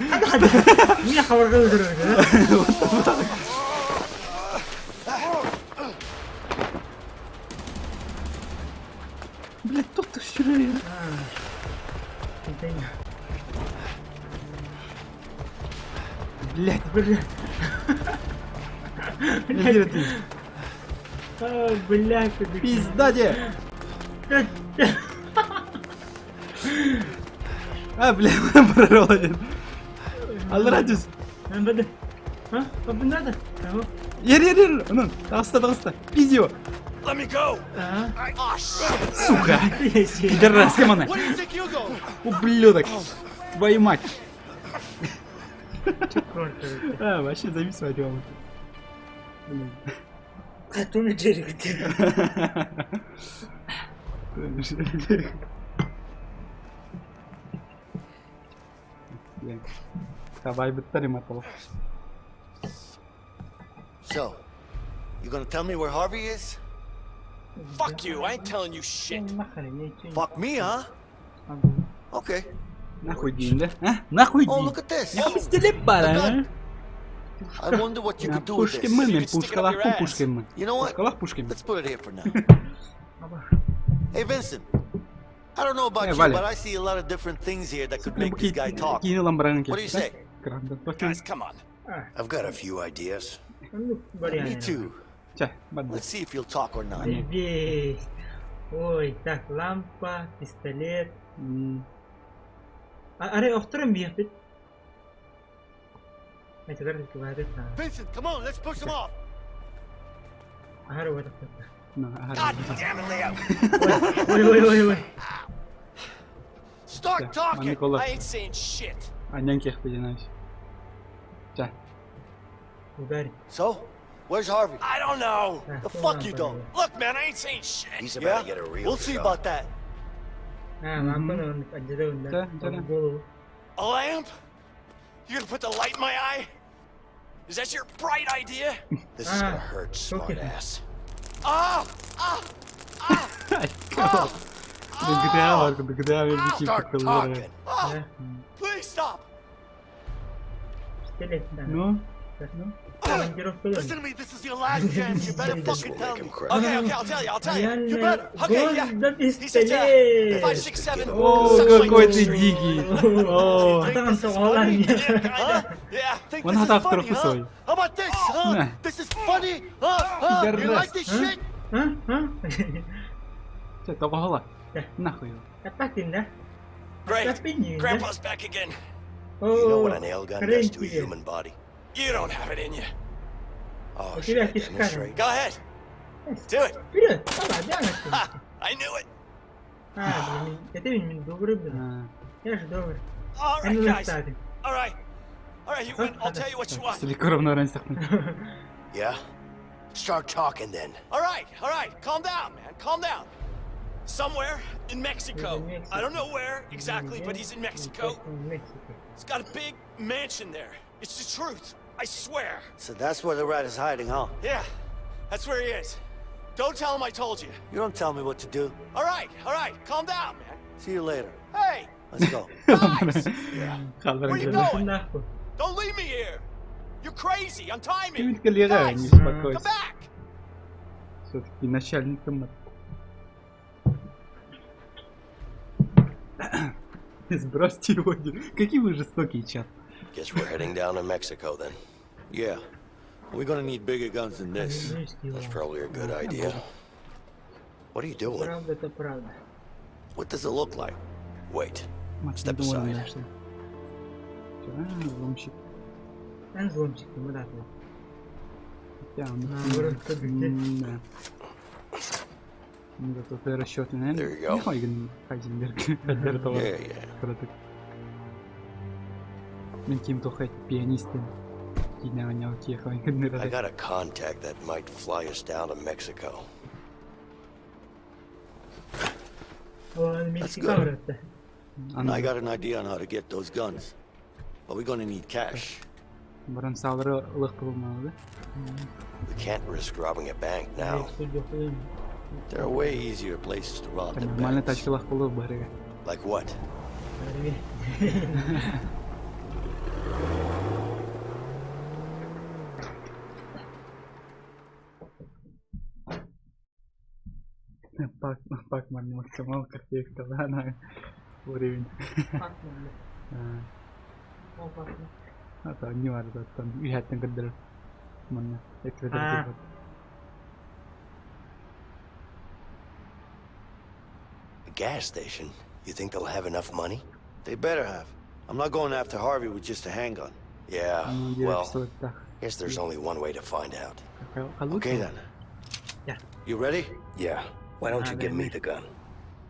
Не хабарға өлтіреді, Блядь, тут ты все Блядь, Блядь. Блядь, ты. А, блядь, ты. Пизда тебе. А, бля, прорвал один. Ал радиус. А, надо? Ер, ер, ер. Ну, тағыста, тағыста. Пизди его. Let me go. Сука. Пидорас, кем Where do you think you go? Ублюдок. Твою мать. А, вообще завис от Блин. Том и Джерри. Давай быттар матал. So, you gonna tell me where Harvey is? Fuck you. I ain't telling you shit. Fuck me, huh? Okay. Нахуй день, да? А? Нахуй Oh, день. look at this. Я пиздели I wonder what you could do with Пушки this. мы, пушкалах пушки мы. You know what? Пушкалах пушки мы. Let's put it here for now. Hey, Vincent. I don't know about Hey, you, Валя. but I see a lot of different things here that could make this guy talk. Кинул ламбранки. What do you say? Guys, come on. I've got a few ideas. Me too. Ча, бад. Let's see if he'll talk or not. Заебись. Ой, так, лампа, пистолет. А, Аре, охтором бияпит. Vincent, come on, let's push him off. Аре, вот так. Ну, ага. God damn it, Leo. Ой, ой, ой, ой. Start talking! I ain't saying shit. Анньан киэхпитин Чэ. Ударь. So, where's Harvey? I don't know. The fuck you don't. Look, man, I ain't saying shit. He's about Yeah? to get a real We'll see shock. about that. А, лампаны он отдедал, Да, да? да, да. В голову. A lamp? You gonna put the light in my eye? Is that your bright idea? This is gonna Ah, hurt, okay. smartass. Ah! Ah! Ah! GTA бар, GTA Start talking. Ah! Да. Please stop! Пистолет, да. Ну, Ну, командировка. Listen to me, this is your last chance. You better This fucking will tell make me. him cry. Okay, okay, I'll tell you, I'll tell you. Реально, better. Okay, yeah. гон до He's at пистолет. 567 О, Such какой Lake ты Street. дикий. О, А там солгала мне. Yeah, kinda. Yeah. Think Он this is хатах funny, huh? трохи How about this, huh? На. This is funny, huh? Huh? You Пидорас. like this shit? А? А? Чэ, тоҕоһола. Да. Нахуй его. Опасен, да? Great. Опасен, да? Grandpa's back again. You know what О, a nail gun does to a хрен тебе. human body? You don't have it in you. Oh, У should тебя I кишка. demonstrate? Go ahead. Do it. Вперед, давай, давай. Ha! I knew it. А, блин, это ведь добрый, блин. А, Я же добрый. All Я не right, guys. заставлю. All right. All right, you win. I'll tell you what you want. Пистолет раньше тахнуть. Yeah? Start talking then. All right, all right. Calm down, man. Calm down. Somewhere in Mexico. He's in I don't know where exactly, but he's in Mexico. Мексико. He's got a big mansion there. It's the truth. I swear. So that's where the rat is hiding, huh? Yeah, that's where he is. Don't tell him I told you. You don't tell me what to do. All right, all right. Calm down, man. See you later. Hey, Let's go. guys! Халлар Where you кэллэ. going? Нахуй. Don't leave me here. You're crazy. Untie me. Ким кэлиэҕэ, Guys, не come успокойся. back. Все-таки начальником. Сбросьте его. Какие вы жестокие, чат. Guess we're heading down to Mexico then. Yeah. We're gonna need bigger guns than this. Ну и скилл. That's probably a good idea. What are you doing? Правда, это правда. What does it look like? Wait. Макс, Step не думал, aside. да, что. Всё, а, взломщик. Он взломщик, ему да. Хотя он- Наоборот, как где? Да. Ну, зато ты расчетный, наверное. There you go. Не Хайген, Хайзенберг. Альберт Yeah, yeah. Краток. Мен ким тухайт пианистин. Кинянял I got a contact that might fly us down to Mexico. Он That's Мексика, good. брат. And I got an idea on how to get those guns. But we're gonna need cash. Баран салыры ылық болмады. We can't risk robbing a bank now. There are way easier places to rob than Нормально banks. тачкалах болу барыга. Like what? Пак, Пакман максималка на уровень. А то не важно, там үйәттен кірдір. Мына, А. A gas station? You think they'll have enough money? They better have. I'm not going after Harvey with just a handgun. Yeah, well, guess there's only one way to find out. Okay then. Yeah. You ready? Yeah. Why don't Ah, you give then. me the gun?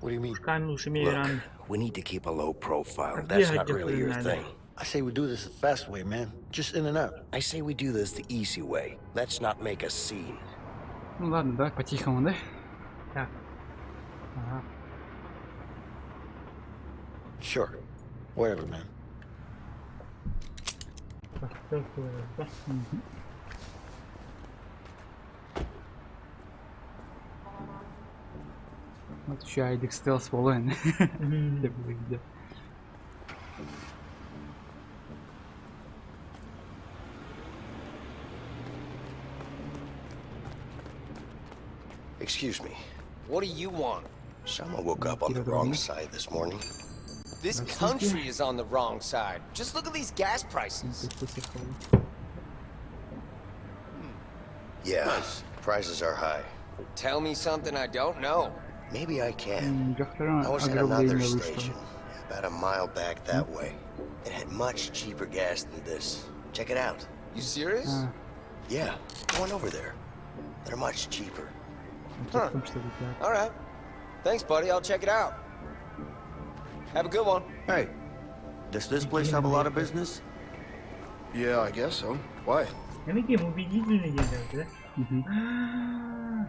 What do you mean? Камень уж имею Look, ран. we need to keep a low profile. А That's где not really your надо? thing. I say we do this the fast way, man. Just in and out. I say we do this the easy way. Let's not make a scene. Ну ладно, давай по-тихому, да? Так. Ага. Sure. Whatever, man. Постукиваю, да? Вот еще Айдик стелс болуын. Мгм. Деп где. Excuse me. What do you want? Someone woke up on the wrong side this morning. This country is on the wrong side. Just look at these gas prices. Yeah, prices are high. Tell me something I don't know. Maybe I can. I was at another station, about a mile back that way. It had much cheaper gas than this. Check it out. You serious? Yeah, go on over there. They're much cheaper. Huh. All right. Thanks, buddy. I'll check it out. Have a good one. Hey, does this place have a lot of business? Yeah, I guess so. Why? Таким убедительный делают, да? А,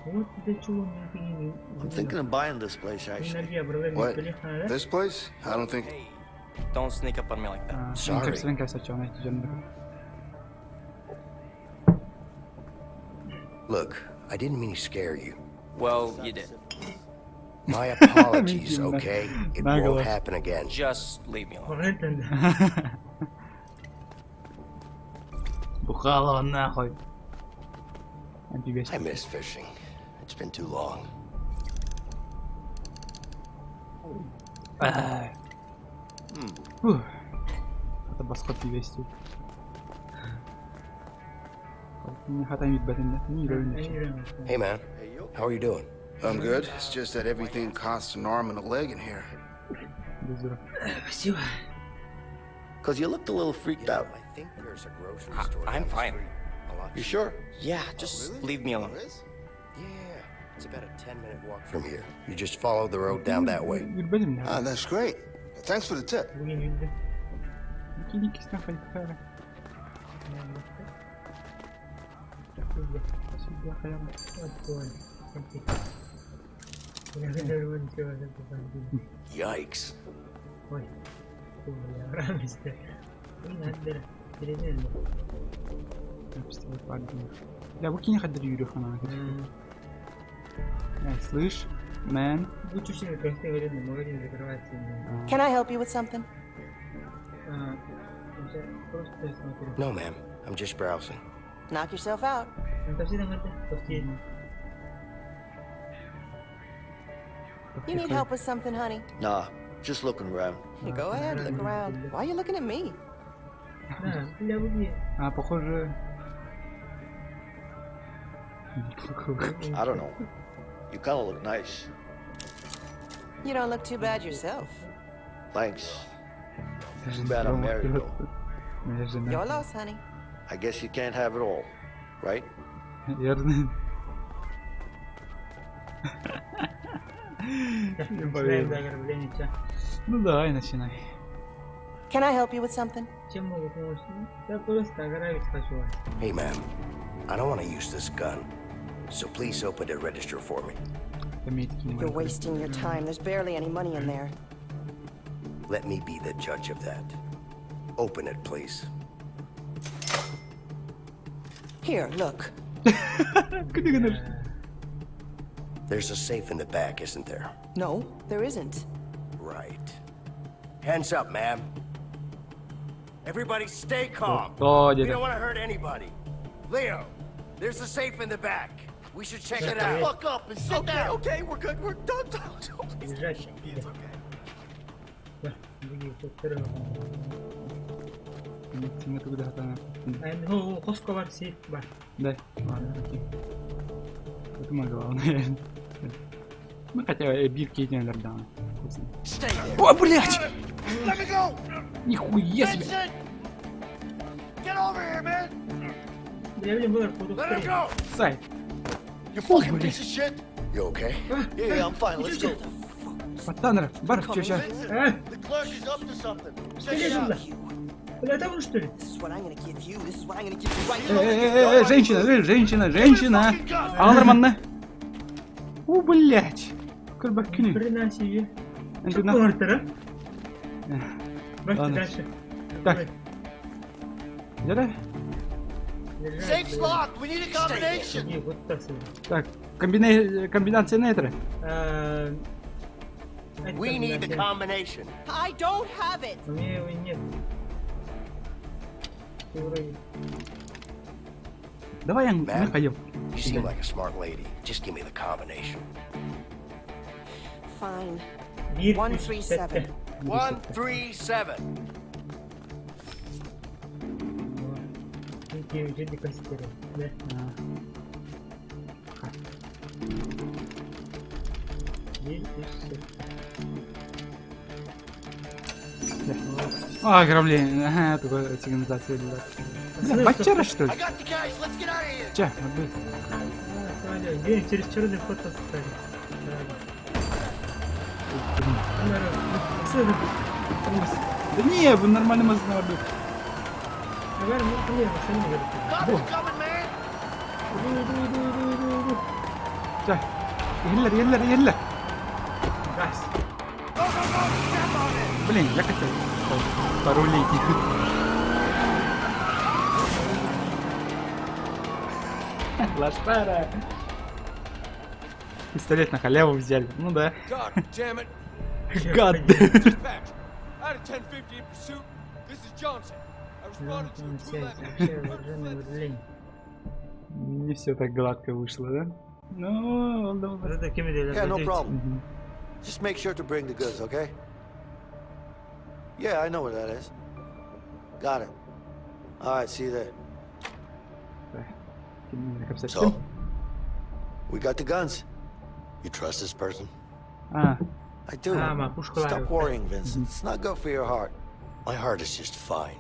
Вот для чего мне книги. I'm thinking of buying this place, actually. What? This place? I don't think. Don't sneak up on me like that. Sorry. Look, I didn't mean to scare you. Well, you did. My apologies, okay? It won't happen again. Just leave me alone. Бухалова нахуй. I miss fishing. It's been too long. Фух. Это баскот вести. Hey man, how are you doing? I'm good. It's just that everything costs an arm and a leg in here. Спасибо. Cause you looked a little freaked out. I think there's a grocery store. I'm down the fine. street. A lot You sure? Yeah, just leave me alone. Yeah, it's about a 10-minute walk from here. You just follow the road down that way. Ah, that's great. Thanks for the tip. Yikes. Ой, Бля, бу кини хадыр yürüyor хана. Слышь, man. Магазин закрывается. Can I help you with something? Просто смотрю. No, ma'am. I'm just browsing. Knock yourself out. You need help with something, honey? Nah, just looking around. Go ahead, look around. Why are you looking at me? А, похоже... I don't know. You kind of look nice. You don't look too bad yourself. Thanks. Too bad I'm married, though. Моя жена. Your loss, honey. I guess you can't have it all, right? Верно. Не поверил. Ну давай, начинай. Can I help you with something? Чем могу помочь? Я просто ограбить хочу вас. Hey, ma'am. I don't want to use this gun, so please open the register for me. You're wasting your time. There's barely any money in there. Let me be the judge of that. Open it, please. Here, look. There's a safe in the back, isn't there? No, there isn't. Right. Hands up, ma'am. Everybody stay calm. Oh, We yeah. don't want to hurt anybody. Leo, there's a safe in the back. We should check it out. Fuck up and sit Okay, down. okay, we're good. We're done. Don't, don't, please. Лежать. It's okay. Да, другие, тут второй. Ну, хоско бар, сейф бар. Да, ладно, окей. Это мое главное. Ну хотя бирки не да. О, блядь! Let me go! Нихуя себе! Vincent! Get over here, man! Бля, блин, было буду Let him go! Сай! You fucking piece of shit! You okay? Yeah, yeah, I'm fine. Let's go. Паттанер, бар, чё, ща? А, The clerk is up to something. Check it out. Бля, там что ли? This is what I'm gonna give you. This is what I'm gonna give you right Э, э, э, женщина, э, женщина, женщина! Аларманна! О, блядь! Курбакюни. Хрена себе. Это Что на- а? Бачите, Ладно. дальше. Так. Где-то? Safe's locked. We need a combination. Не, вот так себе. Так, комбинация нетра. А, We need the combination. I don't have it. У меня его нет. Ты вроде. Давай я Ma'am, находил. you seem like a smart lady. Just give me the combination. Fine. Bir, 1 üç, 3 sette. 7. 137. İki, üç, yedi, kaç kere. Да. Bir, üç, sette. А, ограбление. Ага, такое сигнализация была. Бля, Бачара, что ли? I got the cash. Let's get out of here. Че, отбой. А, смотри, Дверь через черный вход поставили. Тормоз. Да не, вы нормально мазнули. Чэ, иһиллэр, иһиллэр, иһиллэр. Газ. Блин, я хотел порулить. Лошара. Пистолет на халяву взяли. Ну да. God damn it. God damn it. Dispatch. Out of 1050 in pursuit. This is Johnson. I responded to a 211. Не все так гладко вышло, да? Ну, он думал, Yeah, no problem. Мгм. Just make sure to bring the goods, okay? Yeah, I know where that is. Got it. All right, see you there. So, We got the guns. you trust this person? А, I do. Ah, ma pushka Stop worrying, Vincent. It's not good for your heart. My heart is just fine.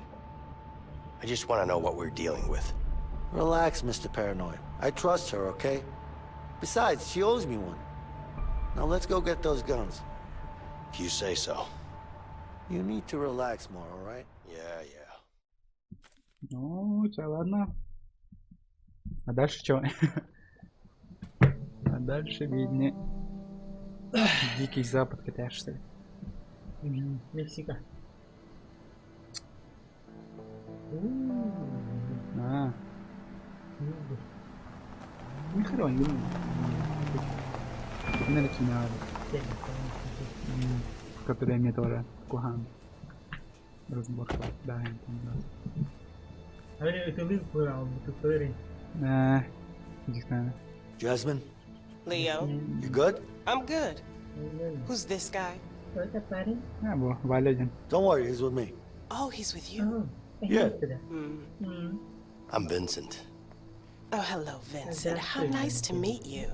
I just want to know what we're dealing with. Relax, Mr. Paranoid. I trust her, okay? Besides, she owes me one. Now let's go get those guns. If you say so. You need to relax more, all right? Yeah. Ну, чё, ладно. А дальше что? А дальше виднее. Дикий Запад, хотя что ли? Мексика. А. Не хрен, не Который мне тоже кухан. Разборка. Да, я помню. Э, Jasmine, Leo, you good? I'm good. Who's this guy? А, во, Валя один. Don't worry, he's with me. Oh, he's with you. Yeah. I'm Vincent. Oh, hello, Vincent. How nice to meet you.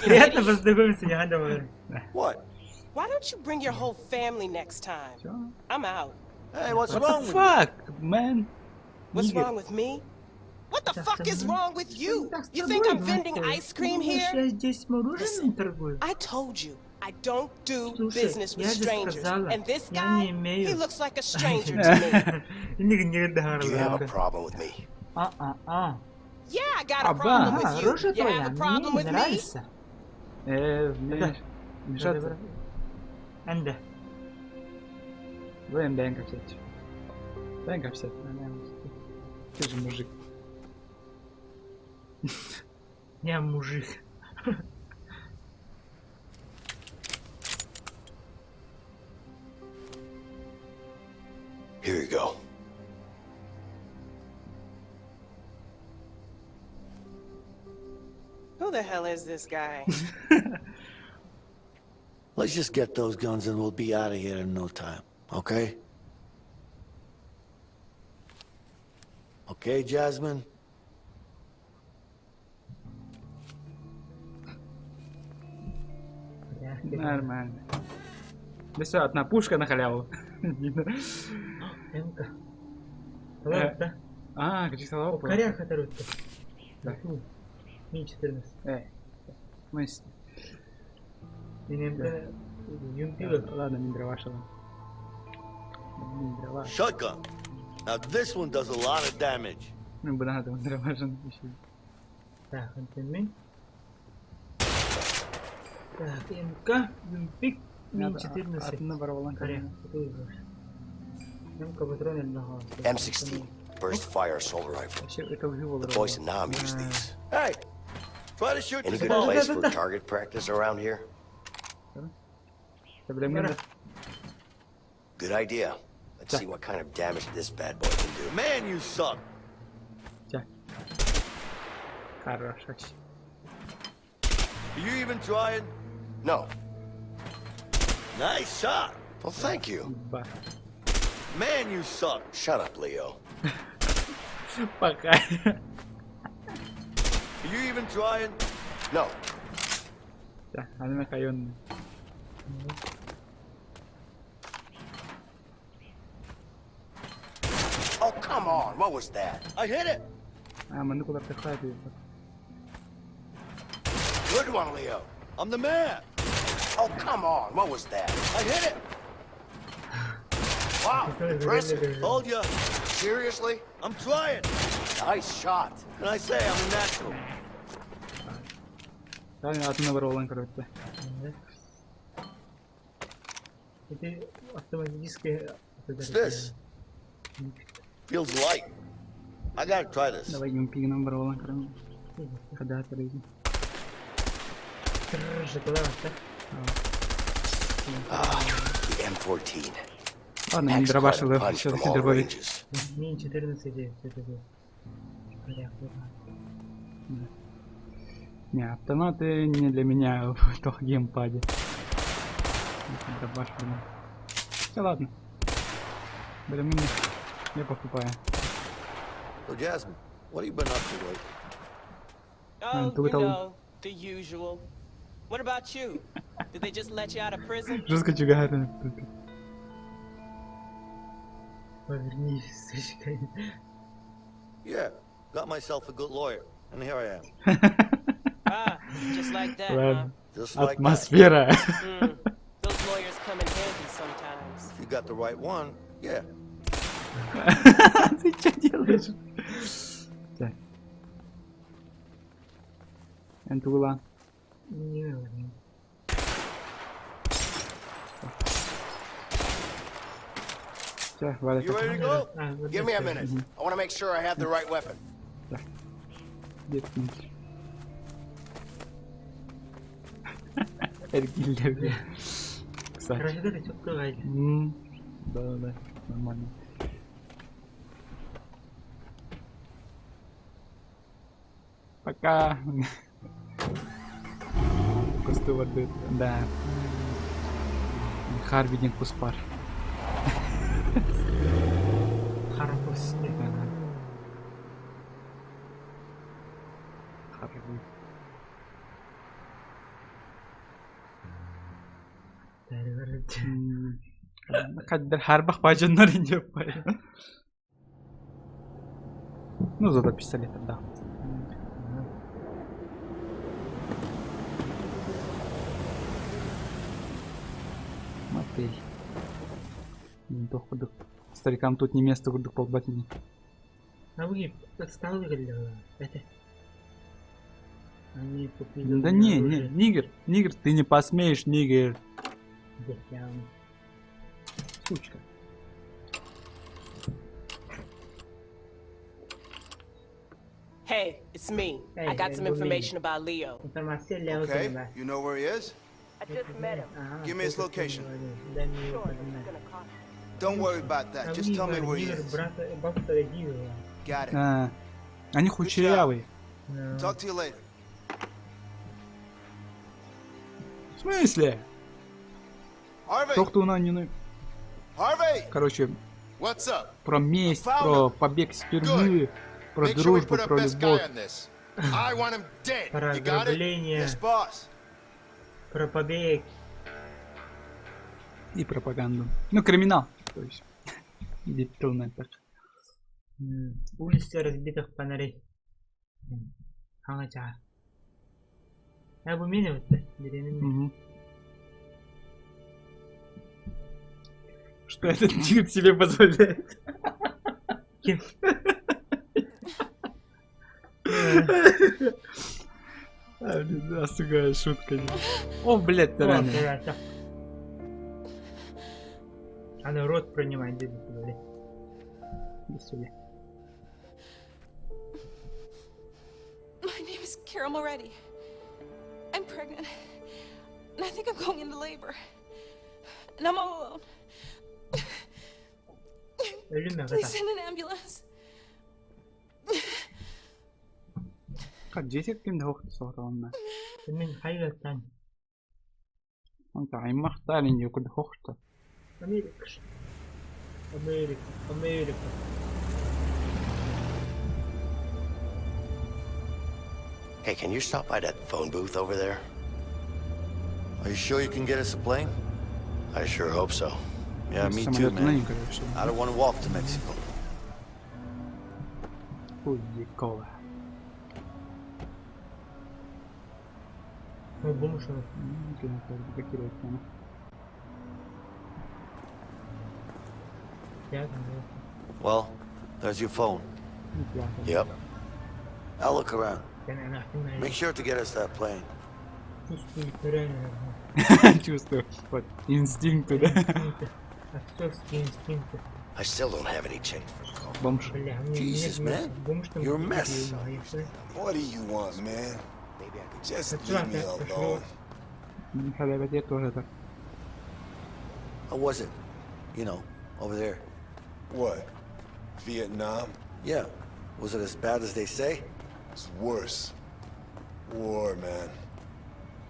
Приятно познакомиться, не надо говорить. What? Why don't you bring your whole family next time? I'm out. Hey, what's What wrong the with fuck, man? What's Nigga. wrong with me? What the fuck is wrong with you? You think I'm vending ice cream here? Я здесь мороженым торгую. I told you, I don't do Слушай, business with я же strangers. сказала, And this я guy, не имею. he looks like a stranger to me. Do you have a problem with me? А-а-а. Yeah, I got a Аба. problem А, with you. рожа You твоя have a мне problem не with me? нравится. Э, мне мешаться. Анда. Дай дай капсать. Дай капсать. Ты же мужик. Я мужик. Here you go. Who the hell is this guy? Let's just get those guns and we'll be out of here in no time, okay? Okay, Jasmine? Нормально. Да все, одна пушка на халяву. Эмка. Да? А, где салава? Коряха тарутка. Да. Ми 14. Э, мы с... Мен юмпилы. Ладно, не дрова шала. Не дрова. Shotgun. Now this one does a lot of damage. Ну, бы надо, дрова же еще. Так, антенны. Так, МК, юмпик, ми 14. Одна барабанка. Коряха, Эмка патроны одного. M16, burst fire assault rifle. Вообще, это убивало. The boys in Nam use these. Hey! Try to shoot Any this good ball. place for target practice around here? Good idea. Let's see what kind of damage this bad boy can do. Man, you suck! Хорош вообще. Are you even trying? No. Nice shot! Well, thank you. Ба. Man, you suck! Shut up, Leo. Пока. Are you even trying? No. Да, она нахайонная. Oh, come on. What was that? I hit it! А, мы ну куда ты Good one, Leo. I'm the man! Oh, come on. What was that? I hit it. Wow, impressive. Told ya. Seriously? I'm trying. Nice shot. And I say I'm a natural. Правильно, атын бар болан көрөттө. Это автоматическое... What's this? Feels light. I gotta try this. Давай юмпигынан бар болан көрөм. Когда көрөйүн. Ah, the M14. Ладно, не Packs quite a дробашилы, punch from все-таки all дробовик. ranges. Мин 14 все-таки. Не, автоматы не для меня в том геймпаде. Дробаш, блин. Все, ладно. Блин, мне я покупаю. So, Jasmine, what have you been up to lately? Oh, тугу you талым. know, the usual. What about you? Did they just let you out of prison? Жестко чугарын. Повернись, сучка. Yeah, got myself a good lawyer, and here I am. Ah, just like that, huh? Ладно. Just like that. Атмосфера. Those lawyers come in handy sometimes. If you got the right one, yeah. Ты что делаешь? Так. Энтугула. Не говори. Все, Валя, You ready to go? А, вот Give me a это. minute. I want to make sure I have the right weapon. Где Эргилля. Кстати. Короче, это чё Да-да-да, нормально. Пока. Кусты воды. Да. Харви куспар. Харпус. Харви. Каддер харбах бажаннар инде Ну, зато пистолет, да. Матей. Доходу. Старикам тут не место, курдук полбатини. А вы отсталые Это. Они купили. Да не, не, нигер, нигер, ты не посмеешь, нигер. Сучка. Hey, it's me. Hey, I got some hey, information about Leo. Информация для Okay, Озона. you know where he is? I just met him. Give me his location. Дай мне его координаты. Don't worry about that. Just tell me where he is. Брата, бабка Дивова. Got it. А, они худощавые. Talk to you later. В смысле? Harvey! Тохтуна не ну- Harvey! Короче, What's up? про месть, про побег из тюрьмы, про Make sure we дружбу, put our про best guy любовь. on this. I want him dead. Про You got it? ограбление, Yes, boss. про побег. И пропаганду. Ну, криминал. То есть. Диптовная так. Улицы разбитых фонарей. Хаҥа А бу мени вот Мгм. Что этот тигр себе позволяет? Кем? А, блин, да, сука, шутка. О, блядь, таранный. Она рот принимает, иди сюда, Иди сюда. My name is Carol Moretti. I'm pregnant. And I think I'm going into labor. And I'm all alone. Өлүмэ Please send an ambulance. Как десять кем да соғырғанна. Мен хайгаттан. Онта аймақтар инде күрді хоқты. Америка. Америка, Америка. Hey, can you stop by that phone booth over there? Are you sure you can get us a plane? I sure hope so. Yeah, me too, man. I don't want to walk to Mexico. Хуйкова. Well, there's your phone. Yep. I'll look around. Make sure to get us that plane. Чувствую. Вот, инстинкты, да? Актерские инстинкты. I still don't have any change for the car. Бомж. Бля, у меня Jesus, нет man. бомж там You're a mess. What do you want, man? Just Пошла, leave me так, пошла. alone. Михаил, я тоже так. How was it? You know, over there. What? Vietnam? Yeah. Was it as bad as they say? It's worse. War, man.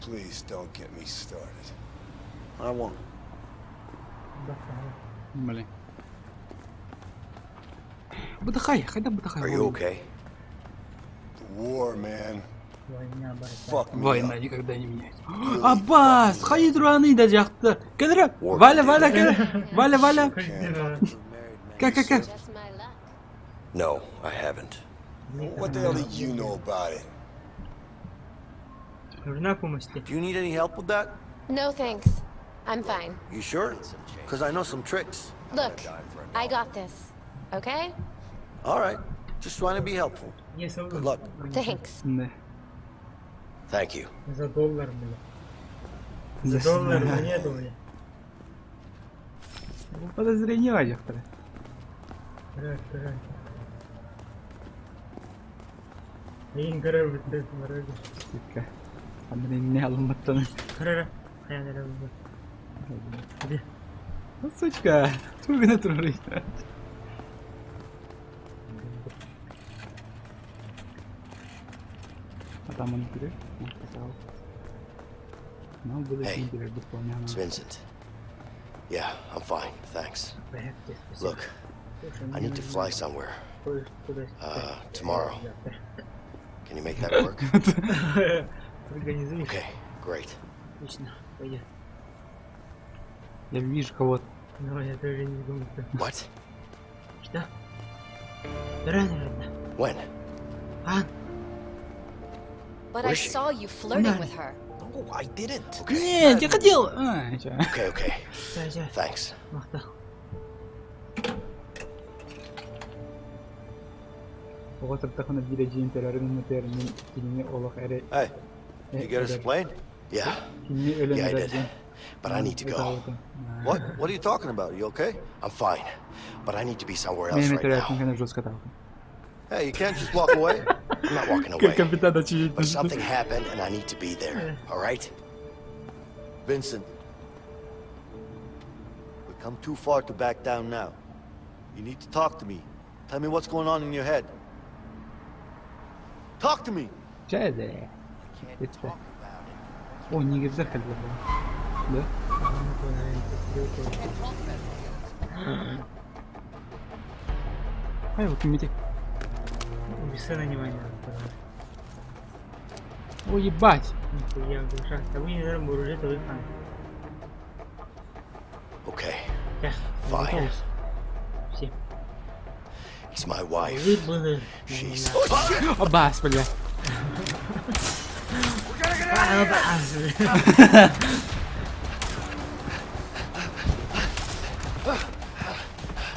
Please don't get me started. I won't. Блин. Выдыхай, хайда выдыхай. Are you okay? The war, man. Война, барда. Fuck me Война up. никогда не меняется. Аббас, хайдруаны да жақты. Кедір, Валя, Валя, кедір. Валя, Валя. Ка, ка, ка. Just my luck. No, I haven't. What the hell do you know about it? Нужна помощь тебе? Do you need any help with that? No thanks. I'm fine. You sure? Because I know some tricks. Look, I got this. Okay? All right. Just trying to be helpful. Не, со- Good luck. Thanks. Да. Thank you. За доллар, бля. За За доллар монету, бля. Подозрение жақты. Раз, раз. Ең көрер бітті, морозы. Тикка. Андрей не алынматтан. Көрер, қаян бітті. Сучка, тугына турар. А там он берет? Он сказал. Ну, будет Hey, не берет, выполнял. It's Vincent. Yeah, I'm fine, thanks. Look, I need to fly somewhere. Tomorrow. Can you make that work? Организуешь? Okay, great. Отлично, пойдет. Я вижу кого-то. Ну, я тоже не думаю. What? Что? Рано, рано. When? А? But I Where's she? saw you flirting with her. No, I didn't. Нет, я хотел. А, чё. Okay, okay. Ча, ча. Thanks. Мақта. Оҕо турдахына биир эдьиийин төрөөрү гыммытыгар мин кинини олох эрэ Hey, did you get us a plane? Yeah, кинини өлөн yeah, I эрэр did. диэн But I need to go. ытаабытым. What? What are you talking about? You okay? I'm fine. But I need to be somewhere Мен else эмиэ right төрөөтүм now. кэннэ жестко ытаабытым. Hey, you can't just walk away. I'm not walking away. Капитан очевидно. But something happened and I need to be there. All right? Vincent, we've come too far to back down now. You need to talk to me. Tell me what's going on in your head. Talk to me. Чэ дээ. Это. О, нигердер кэлбит. Да? Хай, вот киммити. Бесценно внимание. О, ебать. Нихуя, душа. Да вы не знаем, оружие это вы Okay. Да, Fine. Все. It's my wife. Вы были. She's. Абас, бля.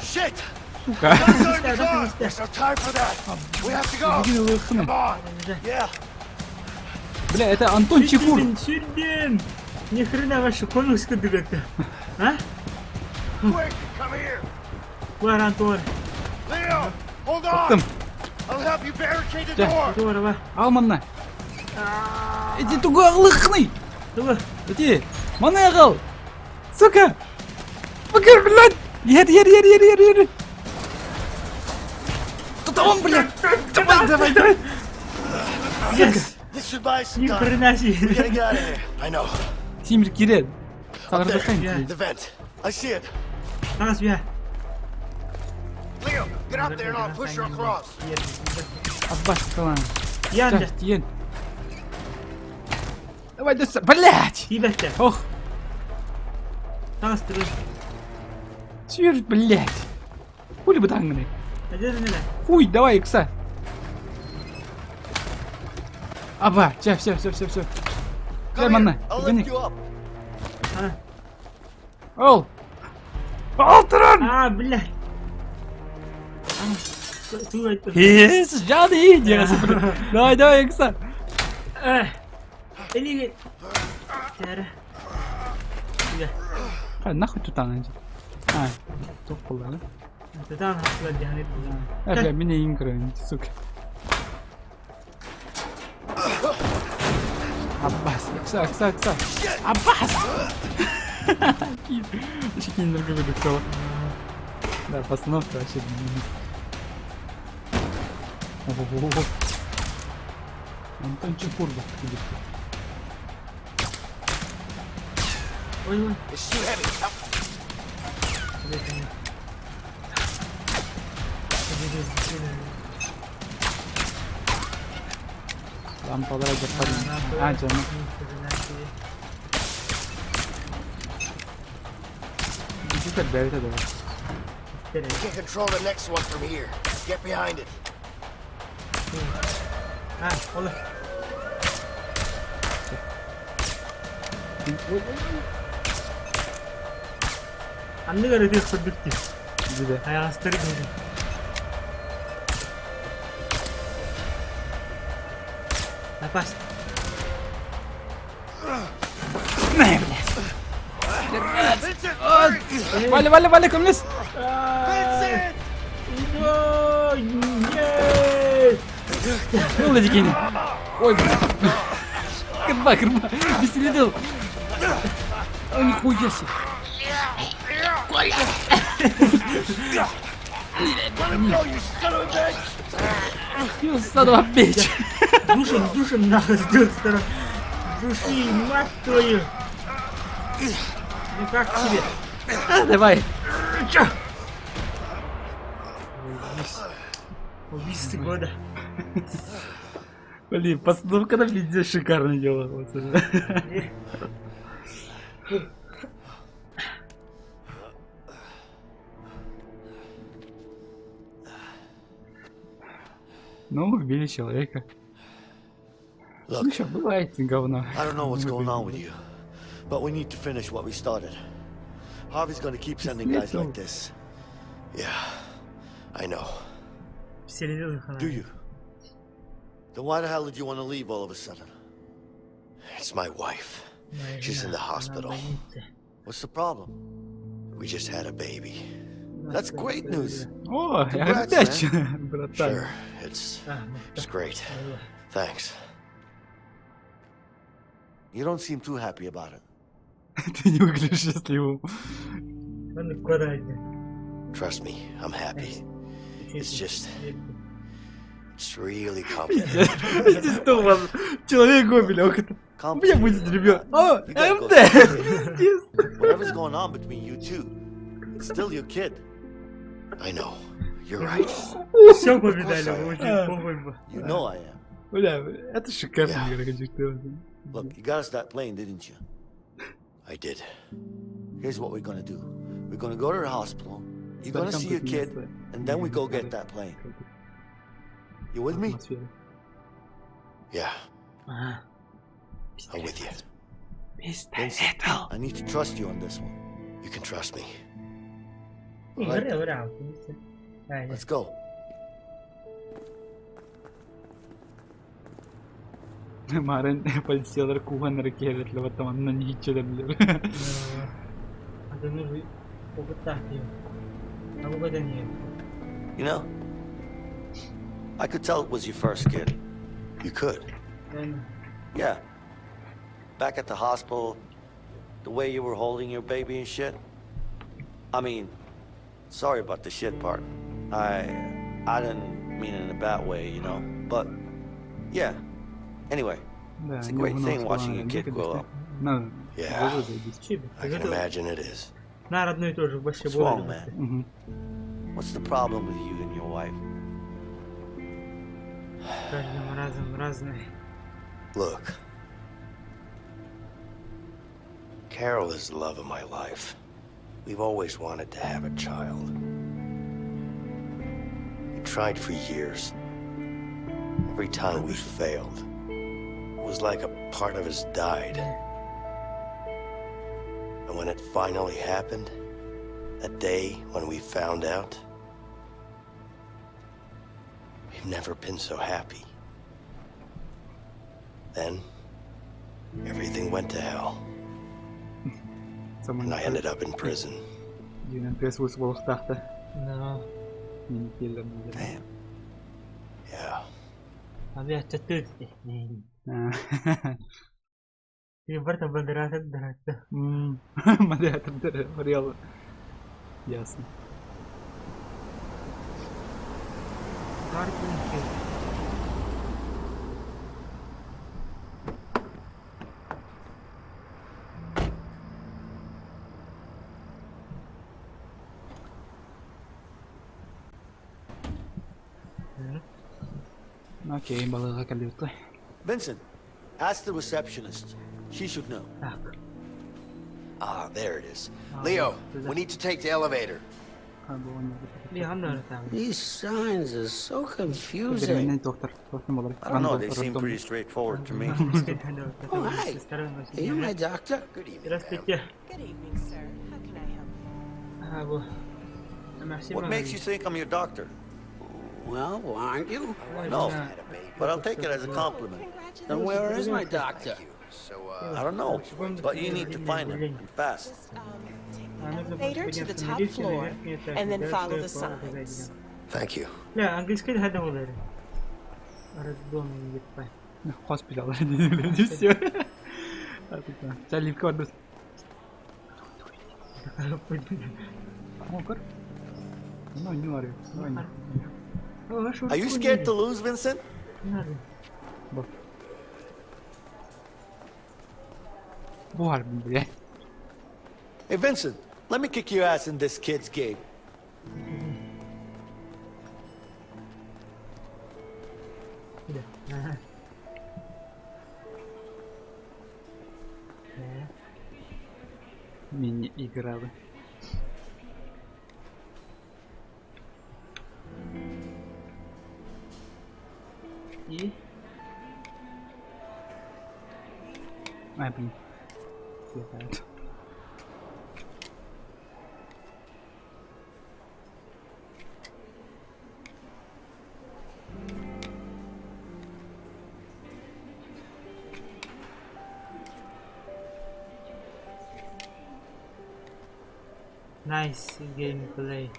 Shit! Сука. There's no time for that. We have to go. Выкинула их Come on. Yeah. Бля, это Антон Чекур. Сүрден! Ни хрена ваша комикс кыдыгаты. А? Quick, come here. Бар, Антон. Leo, hold on. Там. I'll help you barricade the Да. door. Здорово. Алманна. Иди тугу алыхный. Тугу. Иди. Манегал. Сука. Покер, блядь. Ер, ер, ер, ер, ер, ер. Тут он, блядь. Давай, давай, давай. Yes. This should buy us some Ни time. хрена себе. We gotta get out of here. I know. Тимир кирен. Up there. Сарбатан. The vent. I see it. Нас я. Leo, get up there and I'll push her across. Аббас, калан. Янда. Тиен. Давай, да, блядь. Ебать. Ох, Нас ты. чёрт, блядь. Хули бы таңганы. Один меня. Хуй, давай, икса. Аба, все, все, все, все, все. Come манна, here, I'll түргэнник. lift you up. Ол! Ол туран! А, блядь. Ес, жады, диэн Давай, давай, ыкса. Или... А, нахуй тутан А, туох буолла Тутан хасла дьаһаныр А, бля, меня ингрен, сука. Аббас, ыкса, ыкса, ыкса. Аббас! Вообще какой-то Да, постановка вообще. Ого-го-го. Антон Чепурга. Ой, ой. It's too heavy. Лампалара дьаппадым. А, canım. Bizi de бэйэтэ да бар. You can control the next one from here. Get behind it. А, ол. Анныгар өтө көрдүк дии. Биде. Аяғастыры дии. Напасть. Не, блядь. Валя, Валя, Валя, көмөлөс! Нет! Ыл эдикини. Ой, блядь. Кырба, кырба. Беседил. Ой, нихуя себе. Let him go, you son of a bitch! You son of a bitch. Душим, душим нахуй с двух сторон. Души, мать твою. Ну как тебе? А, давай. Чё? Убийство года. Блин, постановка на пиздец шикарное дело. Вот это. Ну, убили человека. Look, Ну что, бывает говно. I don't know what's going on with you, but we need to finish what we started. Harvey's gonna keep sending guys like this. Yeah, I know. Do you? Then why the hell did you want to leave all of a sudden? It's my wife. She's in the hospital. What's the problem? We just had a baby. That's great news. О, Congrats, опять, man. братан. Sure, it's great. Thanks. You don't seem too happy about it. Ты не выглядишь счастливым. Trust me, I'm happy. It's just it's really complicated. Здесь дома человек гобель, он говорит, у меня будет ребенок. О, You gotta go МД! see Пиздец. Whatever's going on between you two, it's still your kid. I know. You're right. Все Of course повидали, I am. уже похуй. You know I am. Бля, это шикарно, короче, что Look, you got us that plane, didn't you? I did. Here's what we're gonna do. We're gonna go to the hospital. You're gonna see your kid, and then we go get that plane. You with me? Yeah. I'm with you. Vincent, I need to trust you on this one. You can trust me. All right, let's go. Марын полициялар куганнары келет лебаттаманна нихичелерлер. You know, I could tell it was your first kid. You could. Yeah. Back at the hospital, the way you were holding your baby and shit. I mean, sorry about the shit part. I didn't mean it in a bad way, you know. But yeah. Anyway, Да, it's a great thing watching your kid grow up. Надо. Yeah. заебись. I can imagine it is. На родной тоже вообще What's wrong, больно. man? What's the problem with you and your wife? Каждым разом разное. Look. Carol is the love of my life. We've always wanted to have a child. We tried for years. Every time we failed. It was like a part of us died. And when it finally happened, that day when we found out, we've never been so happy. Then, everything went to hell. And I ended up in prison. No. Damn. Yeah. Модератор Ясно. Окей, балыга кэлбит. Vincent, ask the receptionist. She should know. Ah, there it is. Leo, we need to take the elevator. These signs are so confusing. I don't know, they seem pretty straightforward to me. Oh, hi. Are you my doctor? Good evening, Здравствуйте. Good evening, sir. How can I help you? What makes you think I'm your doctor? Well, aren't you? No, but I'll take it as a compliment. Then where is my doctor? I don't know, but you need to find him, and fast. Elevator to the top floor and then follow the signs. Thank you. Бля, английский хада болар. Роддом еппай. Хоспитал. Не все. Заливка барбыт. Ну, не варю. Are you scared to lose, Vincent? Буар, блядь. Hey, Vincent, let me kick your ass in this kid's game. Мини-игралы. И? Ай, блин. Съедают. Nice gameplay.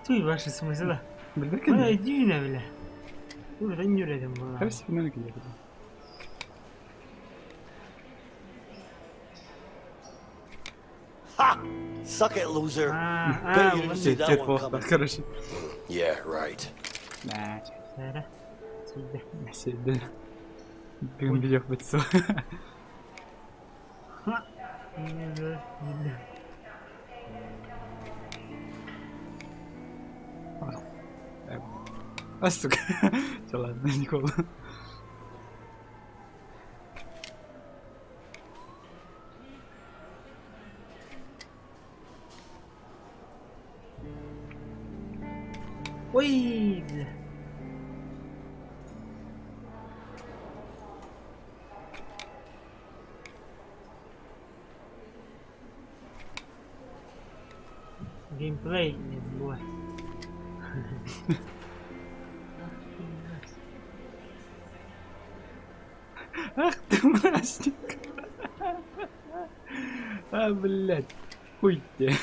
Туй ваши смысла. Блин, Бля, иди на, бля. Ой, не рядом была. Хорошо, ну, где Ha! Suck it, loser. Bet you didn't see that one coming. Короче. Yeah, right. Да. Сара. Сиди. Бүгін видео бітсі. А, сука. Все, ладно, Никола. Ой, бля. Геймплей не было. Ах ты мразник. А, блядь. Хуй тебе.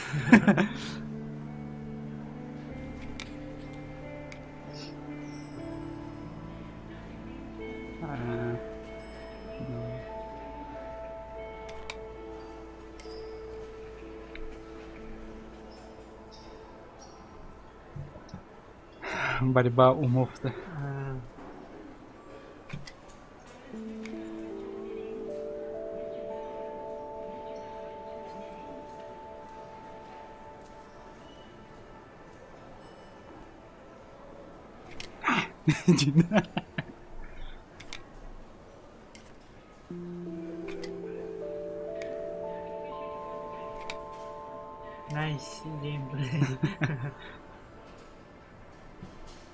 А, ну. Борьба умов-то.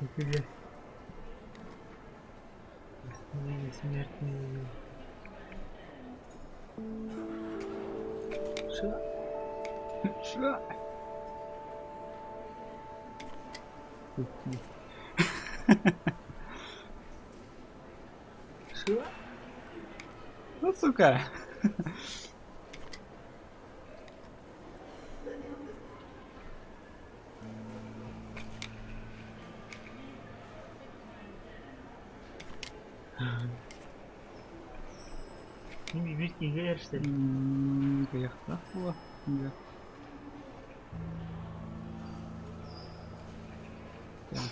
Тебе. Восстановление смертный. Ша. Ша. Ша. Ну, сука. Не что ли? Поехала. Да. Так.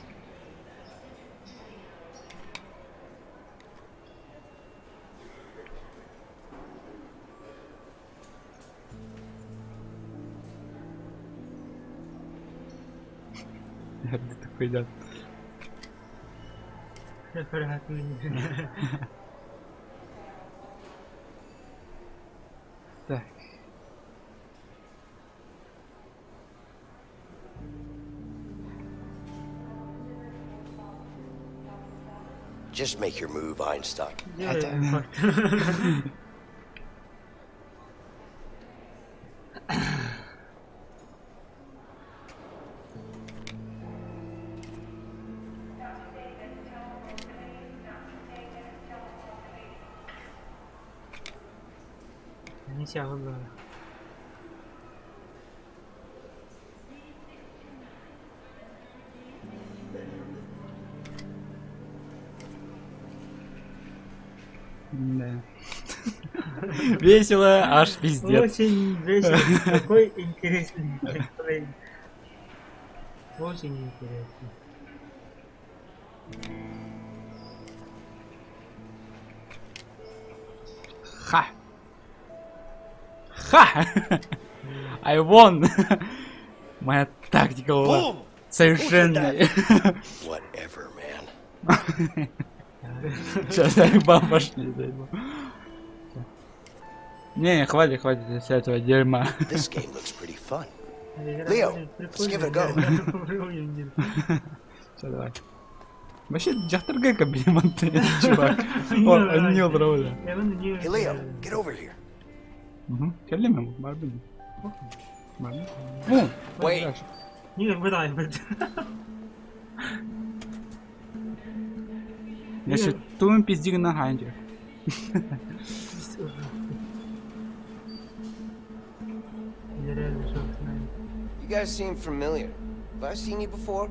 Такой идет. Так. Just make your move, Einstein. Не. Да. Весело, аж пиздец. Очень весело. Какой интересный геймплей. Очень интересно. Ха! Ха! I won! Моя тактика была совершенной. Whatever, man. Сейчас заебал пошли, заебал. Не, не, хватит, хватит всего этого дерьма. This game looks pretty fun. Leo, let's give it a go. Все, давай. Вообще, дьахтарга комплименты, чувак. О, не правда. Hey, Leo, get over here. Угу. Кэллиме, барбин. Барбин. О, Wait. Не, выдай, Я ще тум пиздиг на ханде. You guys seem familiar. Have I seen you before?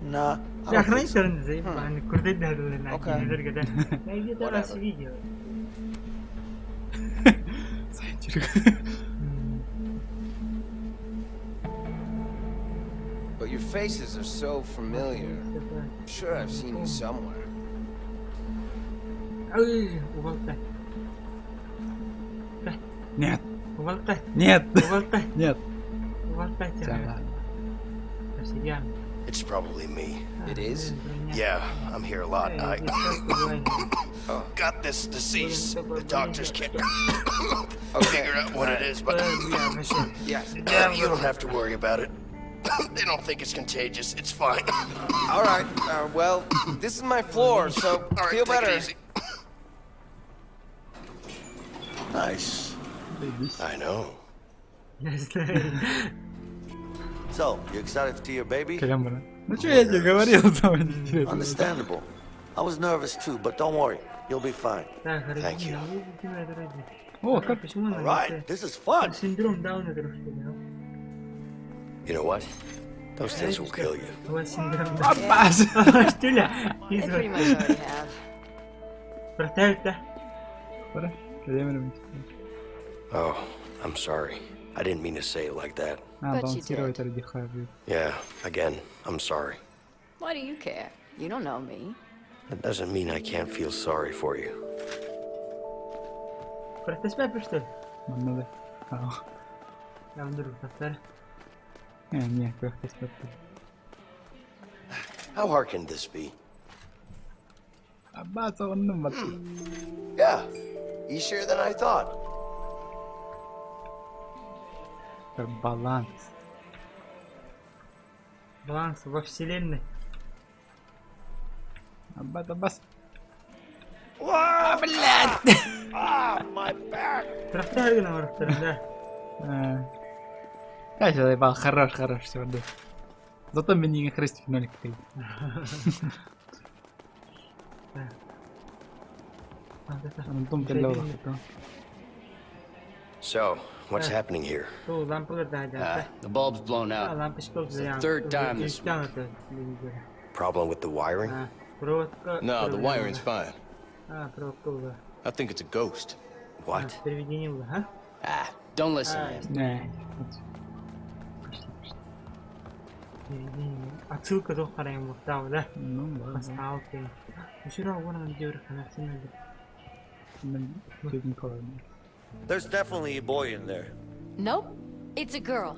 Nah. I Я don't think so. охранитель заебали, куда дали Okay. Я где-то вас видел. But your faces are so familiar. I'm sure I've seen you somewhere. Ай, уболтай. Нет. Уболтай. Нет. Уболтай. Нет. Уболтай Всё, тебя. ладно. Обсидиан. It's probably me. It is? Yeah, I'm here a lot. I got this disease. The doctors can't figure out what it is, but Yes. you don't have to worry about it. They don't think it's contagious. It's fine. All right. Well, this is my floor, so All right, feel take it better. easy. Nice. I know. So, you excited to see your baby? Кремра. Ну что я тебе говорил, там интересно. Understandable. I was nervous too, but don't worry. You'll be fine. Thank you. О, как Почему All right, this is fun. Синдром Дауна что ли? You know what? Those things will kill you. У вас синдром Апас! Что ли? They pretty much already have. Противит, да? Пора. Кремра. Oh, I'm sorry. I didn't mean to say it like that. А, But you балансировать did. ради Харви. Yeah, again, I'm sorry. Why do you care? You don't know me. That doesn't mean I can't feel sorry for you. Против что ли? Надо. А, Я вдруг повторю. Не, не, как ты How hard can this be? Аббаса, он number. Yeah, easier than I thought. Баланс. Баланс во вселенной. Аббат, аббас. А, блядь! Ah, my back! Трахтар гына барахтар, да. Да, заебал, хорош, хорош, все, да. Зато мне не хрестик нолик ты. Антон So, what's happening here? The bulb's blown out. It's the third time this week. Problem with the wiring? No, the wiring's fine. I think it's a ghost. What? Ah, don't listen to him. Не. Отсылка до харайм да? Ну, да. Пасхалки. There's definitely a boy in there. Nope, it's a girl.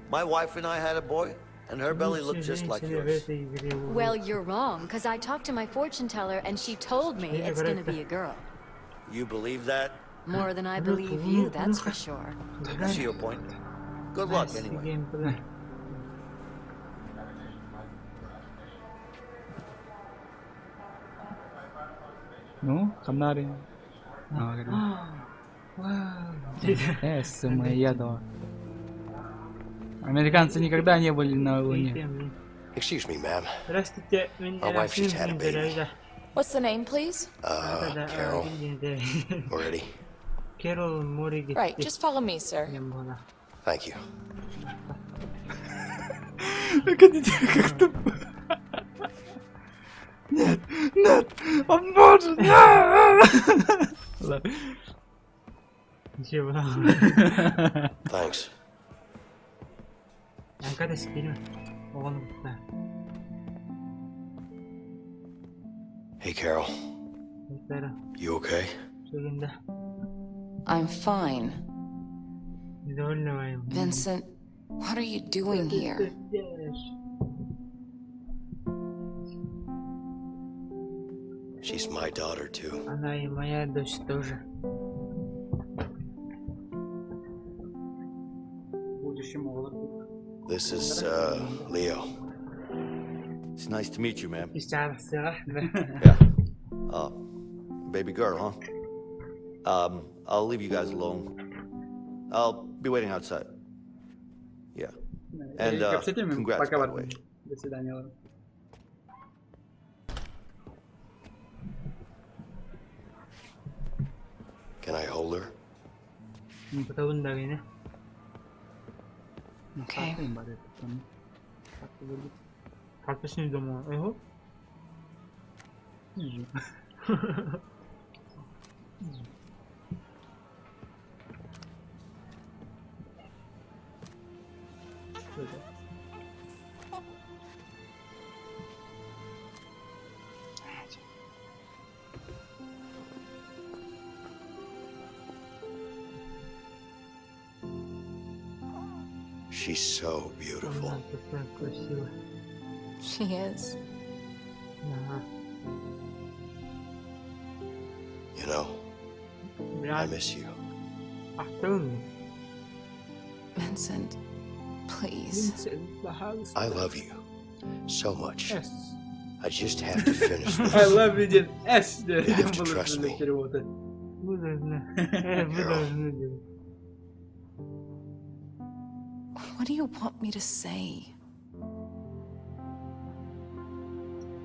My wife and I had a boy, and her belly looked just like yours. Well, you're wrong, because I talked to my fortune teller and she told me it's gonna be a girl. You believe that? More than I believe you, that's for sure. I see your point. Good luck, anyway. Ну, Ханари. Самоедова. Американцы никогда не были на Луне. Excuse me, ma'am. Здравствуйте, My wife just had a baby. What's the name, please? Carol. Moretti. Carol Moretti. Right, just follow me, sir. Thank you. Как тупо. Нет, нет, он может, нет! Ладно. Ничего. Thanks. Hey, Carol. You okay? I'm fine. Vincent, what are you doing here? She's my daughter, too. Она и моя дочь тоже. This is, Leo. It's nice to meet you, ma'am. Yeah. Baby girl, huh? I'll leave you guys alone. I'll be waiting outside. Yeah. And, congrats, by the way. До свидания. Can I hold her? Okay. She's so beautiful. She is. You know, I miss you. Vincent, please. I love you so much. I just have to finish this. I love you, дед. S. You have to trust me. What do you want me to say?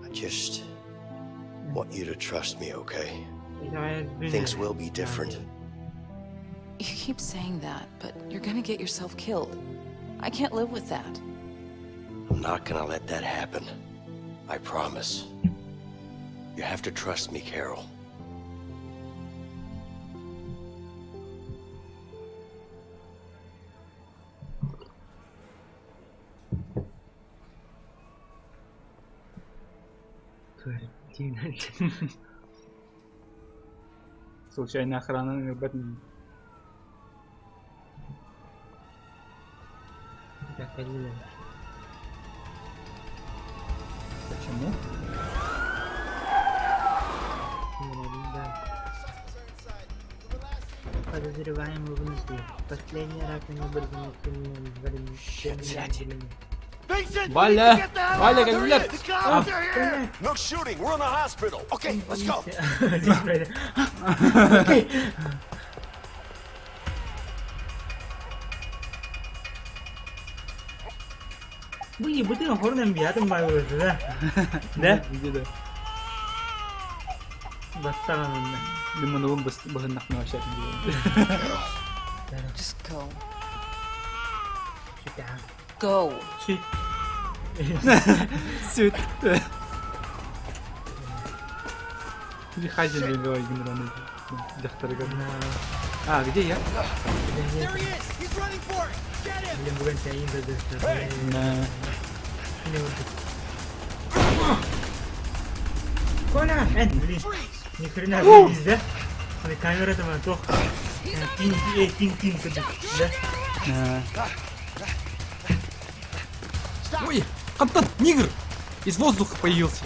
I just want you to trust me, okay? Things will be different. You keep saying that, but you're gonna get yourself killed. I can't live with that. I'm not gonna let that happen. I promise. You have to trust me, Carol. Случайная охрана Бэтмена. Почему? Подозреваемый внутри. Последний раз они были замечены. Vincent, Валя! Валя, кэллилэр! No shooting. We're in the hospital. Okay, let's go. Окей. Бу ебутын хорнан биятын бай болду да. Да? Где-то. Бастаган онно. Лимоновым быһыннахна вообще. Just go. Сюда. Go. Сүт. Сүт. Или хазин генеральный дьахтарыгар. А, где я? There he is! He's running for it! Get him! Блин, бүгін сәйін білді. Да. Коля! Эн, блин. Ни хрена заебись, да? Аны камера там тох. Тин, эй, тин, тин, да? Да. Ой, Каптан, нигр! Из воздуха появился.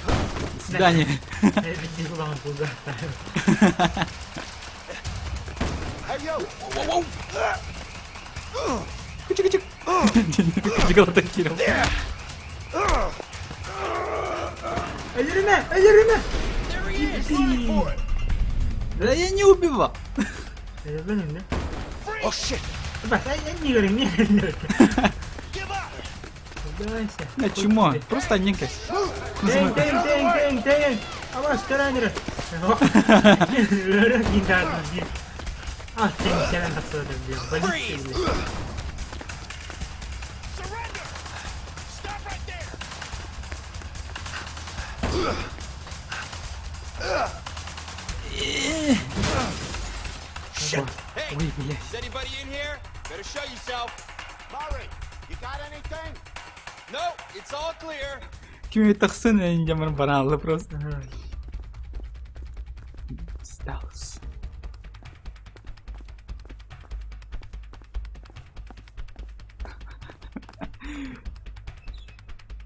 До свидания. Битти кулağın buldu. Hey, yo. Кучик-кучик. Кучик Кирилл. Өлөрүмэ! Өлөрүмэ! There he is. Running for it. Да я не убивал. Өлөрүмэ. Oh shit. Бас, ай, ай, не говори, не говори. Give up. Сдавайся. Да чмо, просто одненько. Тэн, тэн, тэн, тэн, тэн. Абас, тараныр. А, тэн, сен тақсады, блин. Больница, блин. Surrender. Stop right there. Shit. Hey, Ой, блядь. Is anybody in here? Better show yourself. Murray, you got anything? No, it's all clear. Кими тахсын, я не демон баранлы просто. Ага. Сталс.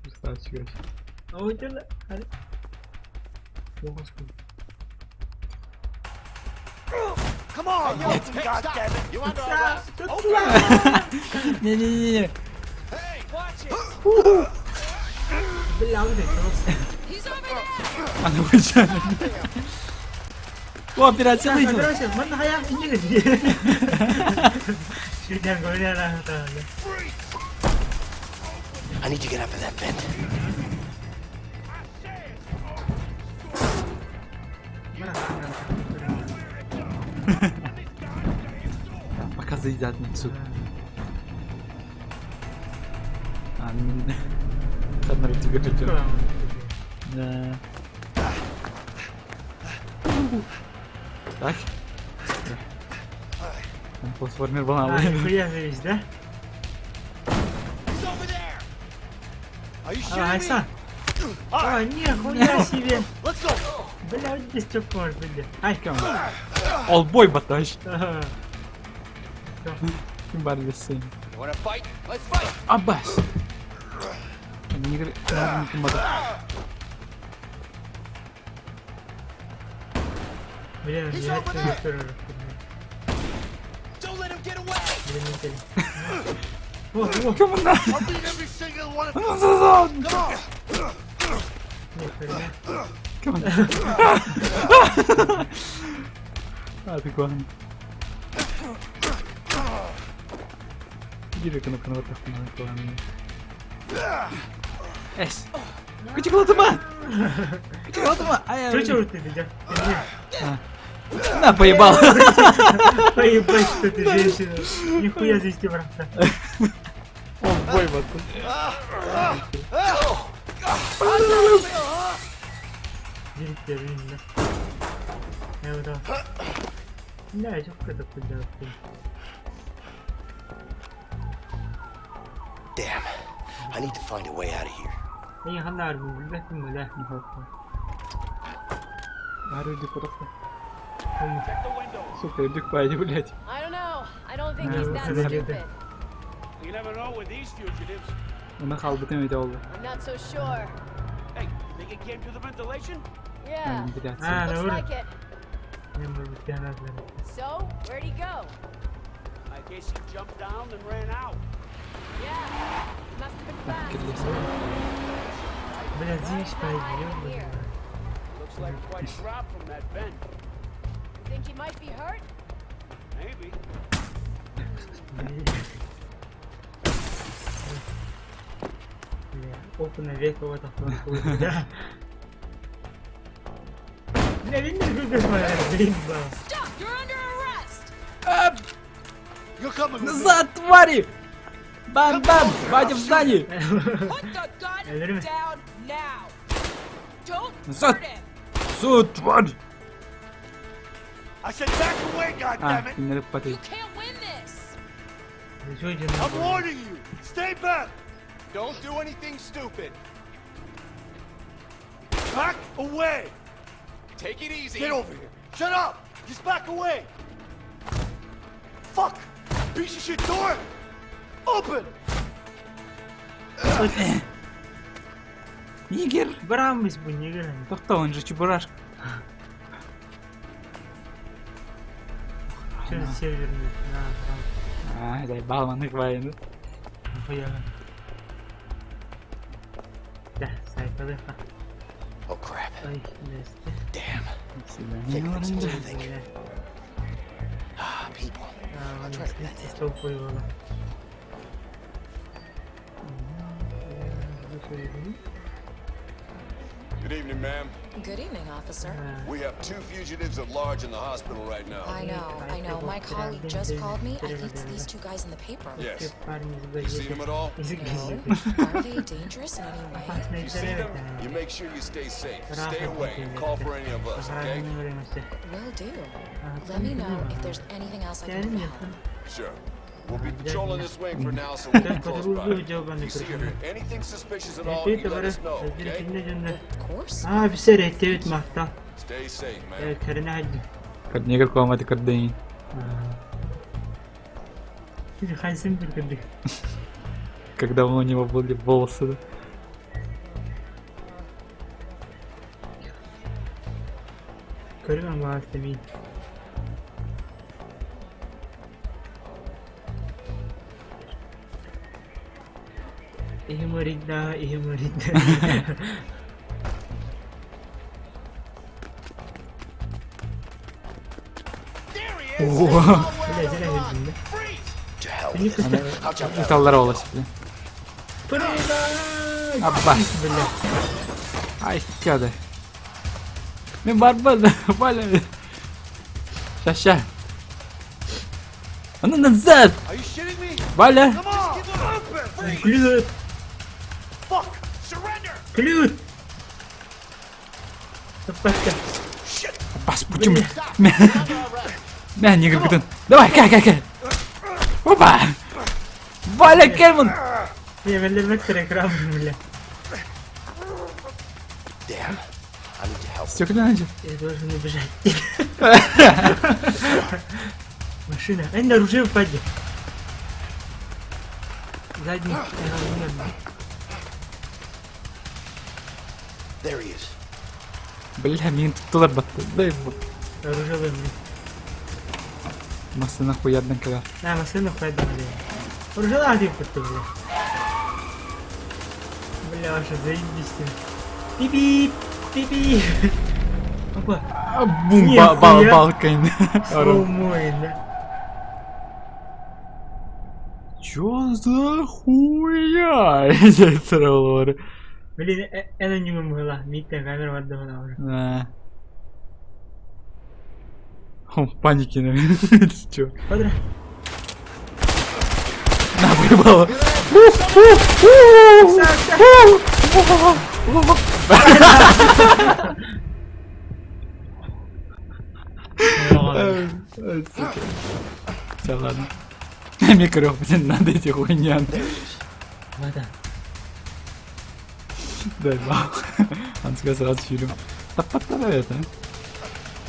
Красавчик вообще. А вот это... О, господи. Come on, yo. God damn it. You under arrest. Не-не-не-не. Hey, Watch it. Бля, вот это просто. He's over there! Она уезжает. О, операция Так, выйдет. операция, манна хая, иди говори. Шүден говоря, да. I need to get up in that vent. Пока заедят на суп. А, ну, Одна тебе хотел. Да. Так. Он платформер А, банал. нихуя завис, да? He's over there. Are you А, shitting me? Айсан. А, нихуя себе. Let's go. Бля, вот здесь что может быть, бля. Ай, Олбой батач. ага. Барбисы. You wanna fight? Let's fight. Аббас. Не Бля, He's я over это there. не Don't let him get away. Бля, не тянет. О, о, Кому на? I'll beat every single one of you. Come on. нихуя. Кому на? А, ты главный. Иди на канал Эс. Кучеглотума! Кучеглотума! Ай, Что чё ты, дядя? На, поебал! Поебать, что ты женщина. Нихуя здесь ты, брат. О, бой, вот. Директор, да. Я вот так. Да, я что-то куда Damn. I need to find a way out of here. Я ханар билбэппин бля. Арыды просто. Сука, иди к блядь. I don't know. I don't think he's that Да, stupid. You never know with these fugitives. Она халбытын өйдө oldu. I'm not so sure. Hey, think it came through the ventilation? Yeah. А, Looks наоборот. like it. Не, может быть, она знает. So, where'd he go? I guess he jumped down and ran out. Так, кирлес. Бля, здесь пойдем. Think he might be hurt? Бля, опа, навек вот да. Бля, видно, как блин, Stop! You're under arrest! Назад, твари! Бам-бам! Вадя в здании! Put the gun down now! Don't Назад! hurt him! Суд, тварь! I said back away, А, goddammit! кинилэр ыппатый. You can't win this! I'm warning you! Stay back! Don't do anything stupid. Back away! Take it easy. Get over here! Shut up! Just back away! Fuck! Piece of shit door! Open! Нигер! Брамыс бу нигер. Тохто, он же чебурашка. Что за северный? На, А, заебал, он их воин. Нахуя. Да, сайпалыха. Oh crap. Ой, здрасте. Damn. Свидание, Бля. Ah, people. А, он стол было. Good evening, ma'am. Good evening, officer. We have two fugitives at large in the hospital right now. I know, I know. My colleague just called me. I think it's these two guys in the paper. Yes. You seen them at all? No. Are they dangerous in any way? If you see them, you make sure you stay safe. Stay away and call for any of us, okay? Will do. Let me know if there's anything else I can do to help. Sure. We'll be patrolling this wing for now, so we'll be close by. If you see or hear anything suspicious at all, you let us know, okay? Of course. А, все, реттевит махта. Stay safe, man. Терне hadi. Нигер куамати кырдыйын. Хайсен bir кырдык. Когда у него были волосы. да. Көрүм баасты мин. Ихиморидда, ихиморидда. О, Бля, зря видим, да? To hell Они with просто... this. I'll jump out. Италлар олас, бля. Прыгай! Абба. Бля. Ай, тяда. Мен барбан, Валя. Ща, ща. А ну назад! Are you shitting me? Валя! Come on! Open! Ключ! Fuck! Surrender! Ключ! Топпатка. Бас, почему? Мя, нигер кытын. Давай, кай, кай, кай. Опа! Валя Кельман! Я велерметтер экран, бля. Damn. I need to help. Стеклян же. Я должен убежать. Машина. Эй, на оружие упади. Задний. There he is. Бля, мин туттулар батты. Дай бог. Оружие бля. Масына хуярдан кэлэр. На, машину хуйда, бля. Оружие один кутtu, бля. Бля, вообще заебись. Пип-пип! Пип-пип! Опа. Бум, Нихуя. бал, балкой. Слоумой, да. Чё за хуя? Это роллер. Блин, это не могла. Митя камера вардавана уже. Да. Он в панике, наверное. Чё? Подра. На, выебало. Все, ладно. Микро, блин, надо эти хуйня. Вода. Дай бал. Он сказал сразу фильм. Да подтара это.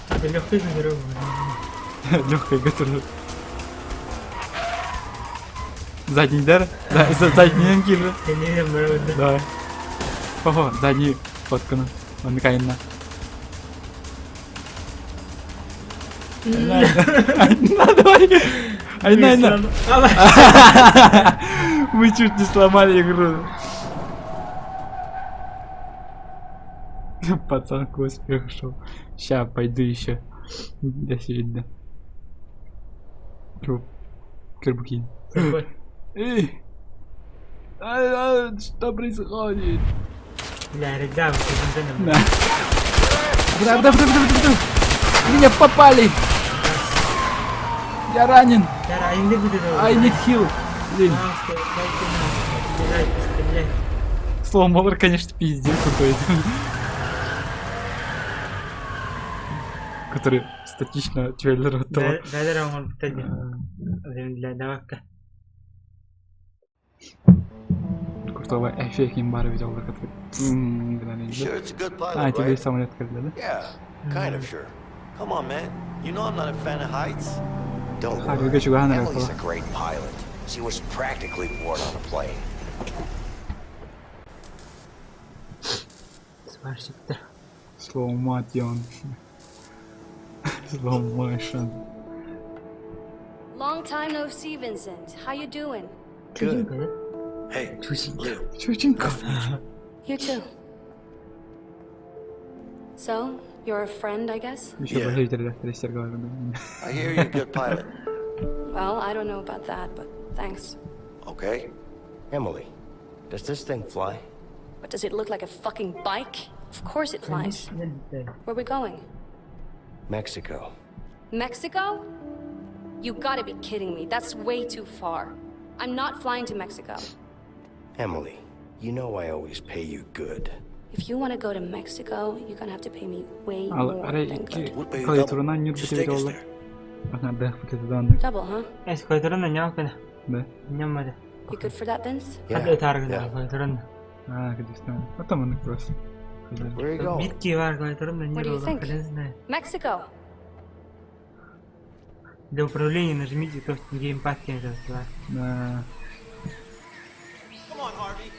Это легкая дорога. Легкая которая. Задний дар? Да, задний анкир. Да. Ого, задний фоткану. Он кайна. На, давай. Айна, айна. Мы чуть не сломали игру. Пацан к успеху шел. Ща, пойду еще. До свидания. Кирбуки. Эй! Что происходит? Бля, ребята, Да. Бра, бра, бра, бра, бра, бра. Меня попали! Я ранен! I need heal! Блин. Слово Моллер, конечно, пиздец какой-то. Который статично трейлер от того. Крутого эффект имбар видел, который... Sure it's a good pilot, А, тебе right? самолет когда, да? Yeah, kind of sure. Come on, man. You know I'm not a fan of heights. Don't Ah, worry. we got you behind there, Emily's fella. a great pilot. She was practically born on a plane. Сварщик-то. Slow motion. Slow motion. Long time no see, Vincent. How you doing? Good. Hey, Leo. Чученька. You too. So, you're a friend, I guess? Еще yeah. трясти головой. I hear you're a good pilot. Well, I don't know about that, but thanks. Okay. Emily, does this thing fly? What does it look like, a fucking bike? Of course it flies. Where we going? Mexico. Mexico? You gotta be kidding me. That's way too far. I'm not flying to Mexico. Emily, you know I always pay you good. If you want to go to Mexico, you're gonna have to pay me way Ал more арай than икки good. We'll pay you клавиатурынан double. нюрбүтэ Just take us олар. there. Ага, да, вот Double, huh? Эс клавиатураны нямакана. Да. Нямада. You good for that, Vince? Хадда таргана клавиатураны. А, где там? Потом он просто. Where are you going? Битки бар клавиатураны What do you think? не Mexico. Для управления нажмите то геймпад кем Да. Come on, Harvey.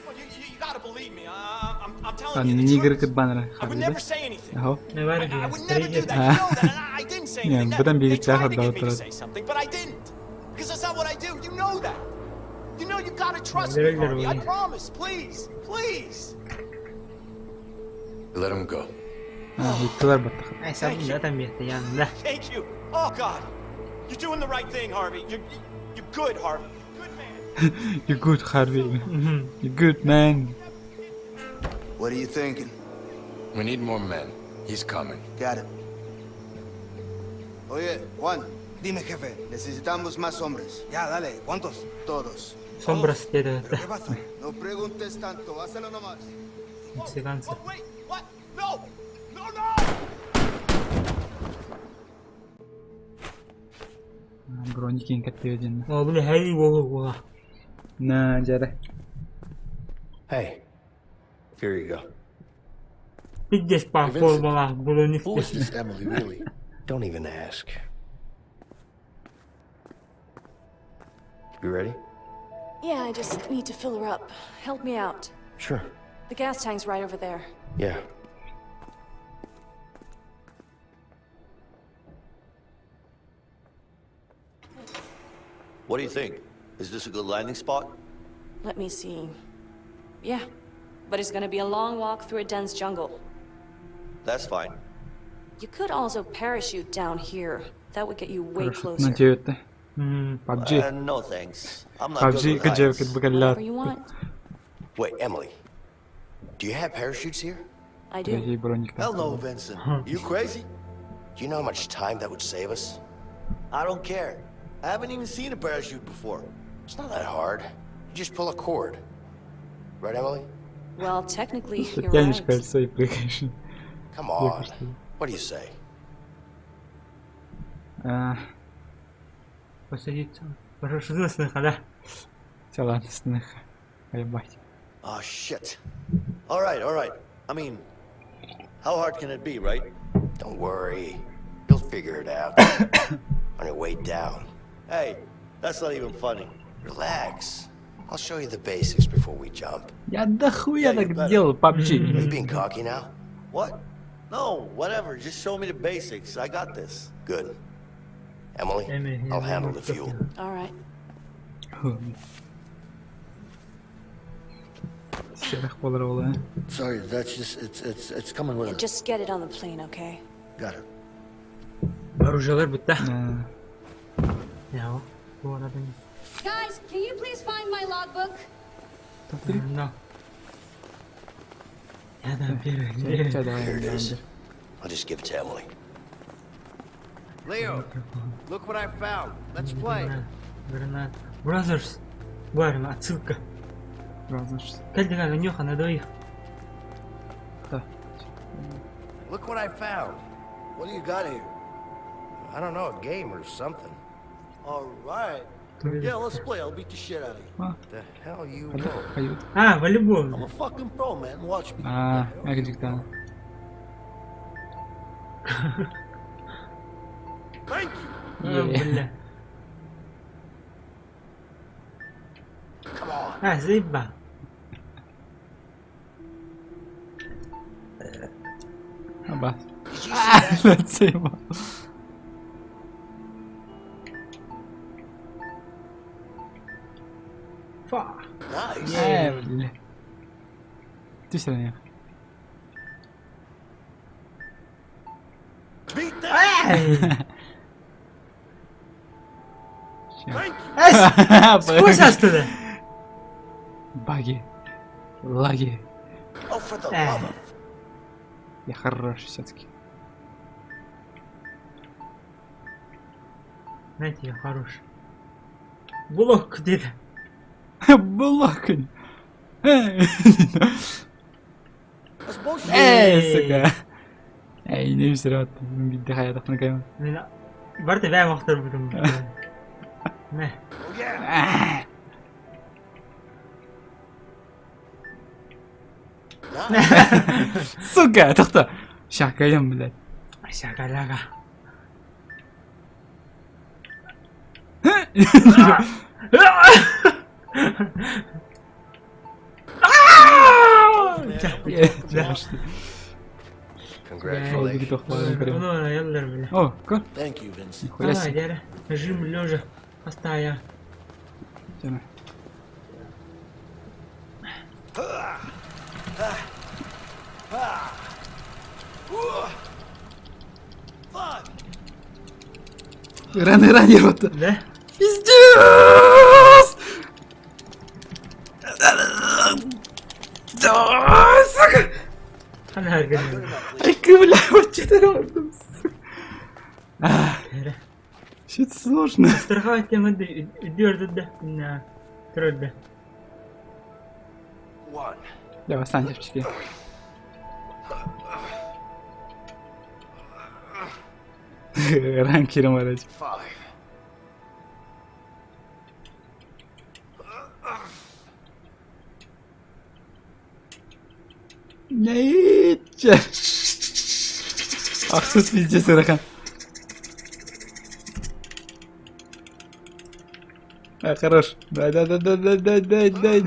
Come on, you gotta believe me. I'm telling А you the не игры truth. как баннера. I would never say anything. Ага. I would never do that. You know that. And I didn't say Не, anything. That- бадан They бигит tried to жахар get me to say something, but I didn't. Because that's not what I do. You know that. You know you gotta trust me, Harvey. I promise. Please. Please. Let him go. А, иттилер баттах. Ай, сабын да там место, янында. Thank you. Oh, God. You're doing the right thing, Harvey. You're good, Harvey. Good man. You good, Harvey. You good, man. What are you thinking? We need more men. He's coming. Got it. Oye, Juan. Dime, jefe. Necesitamos más hombres. Ya, dale. ¿Cuántos? Todos. Sombras деді. ¿Pero qué pasa? No preguntes tanto. Hazlo nomás. Мексиканцы. Oh, wait. What? No. No, no. Броники каттыгын. О, бля, хай, во, во. На, жара. Hey, here you go. Пиздец, па, Vincent, пол было не Who is this Emily, really? Don't even ask. You ready? Yeah, I just need to fill her up. Help me out. Sure. The gas tank's right over there. Yeah. What do you think? Is this a good landing spot? Let me see. Yeah, but it's gonna be a long walk through a dense jungle. That's fine. You could also parachute down here. That would get you way На closer. девятте. PUBG. No thanks. I'm not good PUBG with кыджев heights. кыт бакаллар. Whatever you want. Wait, Emily. Do you have parachutes here? I do. Ей броник. Hell no, Vincent. You crazy? Do you know how much time that would save us? I don't care. I haven't even seen a parachute before. It's not that hard. You just pull a cord. Right, Emily? Well, technically, you're Тянешь right. кольцо и прыгаешь. Come on. What do you say? А, Посадиться. Пошел да? Все, ладно, сных. Ебать. Oh, shit. All right, all right. I mean, how hard can it be, right? Don't worry. You'll figure it out. On your way down. Hey, that's not even funny. Relax. I'll show you the basics before we jump. Я дохуя Yeah, you так better. делал PUBG. Are you being cocky now? What? No, whatever. Just show me the basics. I got this. Good. Emily, I'll handle the fuel. All right. Сэрэх буолар ол ээ. Sorry, that's just it's it's it's coming with Yeah, us. just get it on the plane, okay? Got it. Оружиелар бутта. Яа. Guys, can you please find my logbook? No. Я там первый. Here it is. I'll just give it to Emily. Leo, look what I found. Let's play. Гранат. Brothers. Барин, отсылка. Brothers. Кэлдиҥ Нюха на двоих. Да. Look what I found. What do you got here? I don't know, a game or something. All right. Yeah, let's play. I'll beat the shit out of you. The hell you won't. А, волейбол. I'm a fucking pro, man. Watch me. А, Экдиктан. Thank you. А, бля. Come on. А, заебал. Аба. Заебал. Фа. Nice. Э, бля. Ты все равно. Beat that. Эй! Thank you. Сквозь оттуда. Баги. Лаги. Oh, for the Э. love of. Я хороший все-таки. Знаете, я хорош. Блок где-то. Блок. That's bullshit. Эй, сука. Эй, не все равно. Бидде хаятахна кайма. Мен барда бэм охтор будум. Не. Oh yeah. Nice. Сука, тохто. Шакаем, блядь. Шакалага. Congratulations. Ну, яллар, бля. О, как? Thank you, Vincent. Нихуя Давай, себе. дядя. Жим лежа. Поставя. Тяну. Fuck. Рано, рано, вот. Да? Пиздец! Да, сука! Она организует. Ай, бля, вот что сука. Что-то сложно. Страховать тема дёрдо да. На. Трудно. One. Давай, встань, девчики. Ранки марать. Five. Нейче. Ах, тут пиздец, Рахан. А, хорош. Да, да, да, да, да, да, да, да.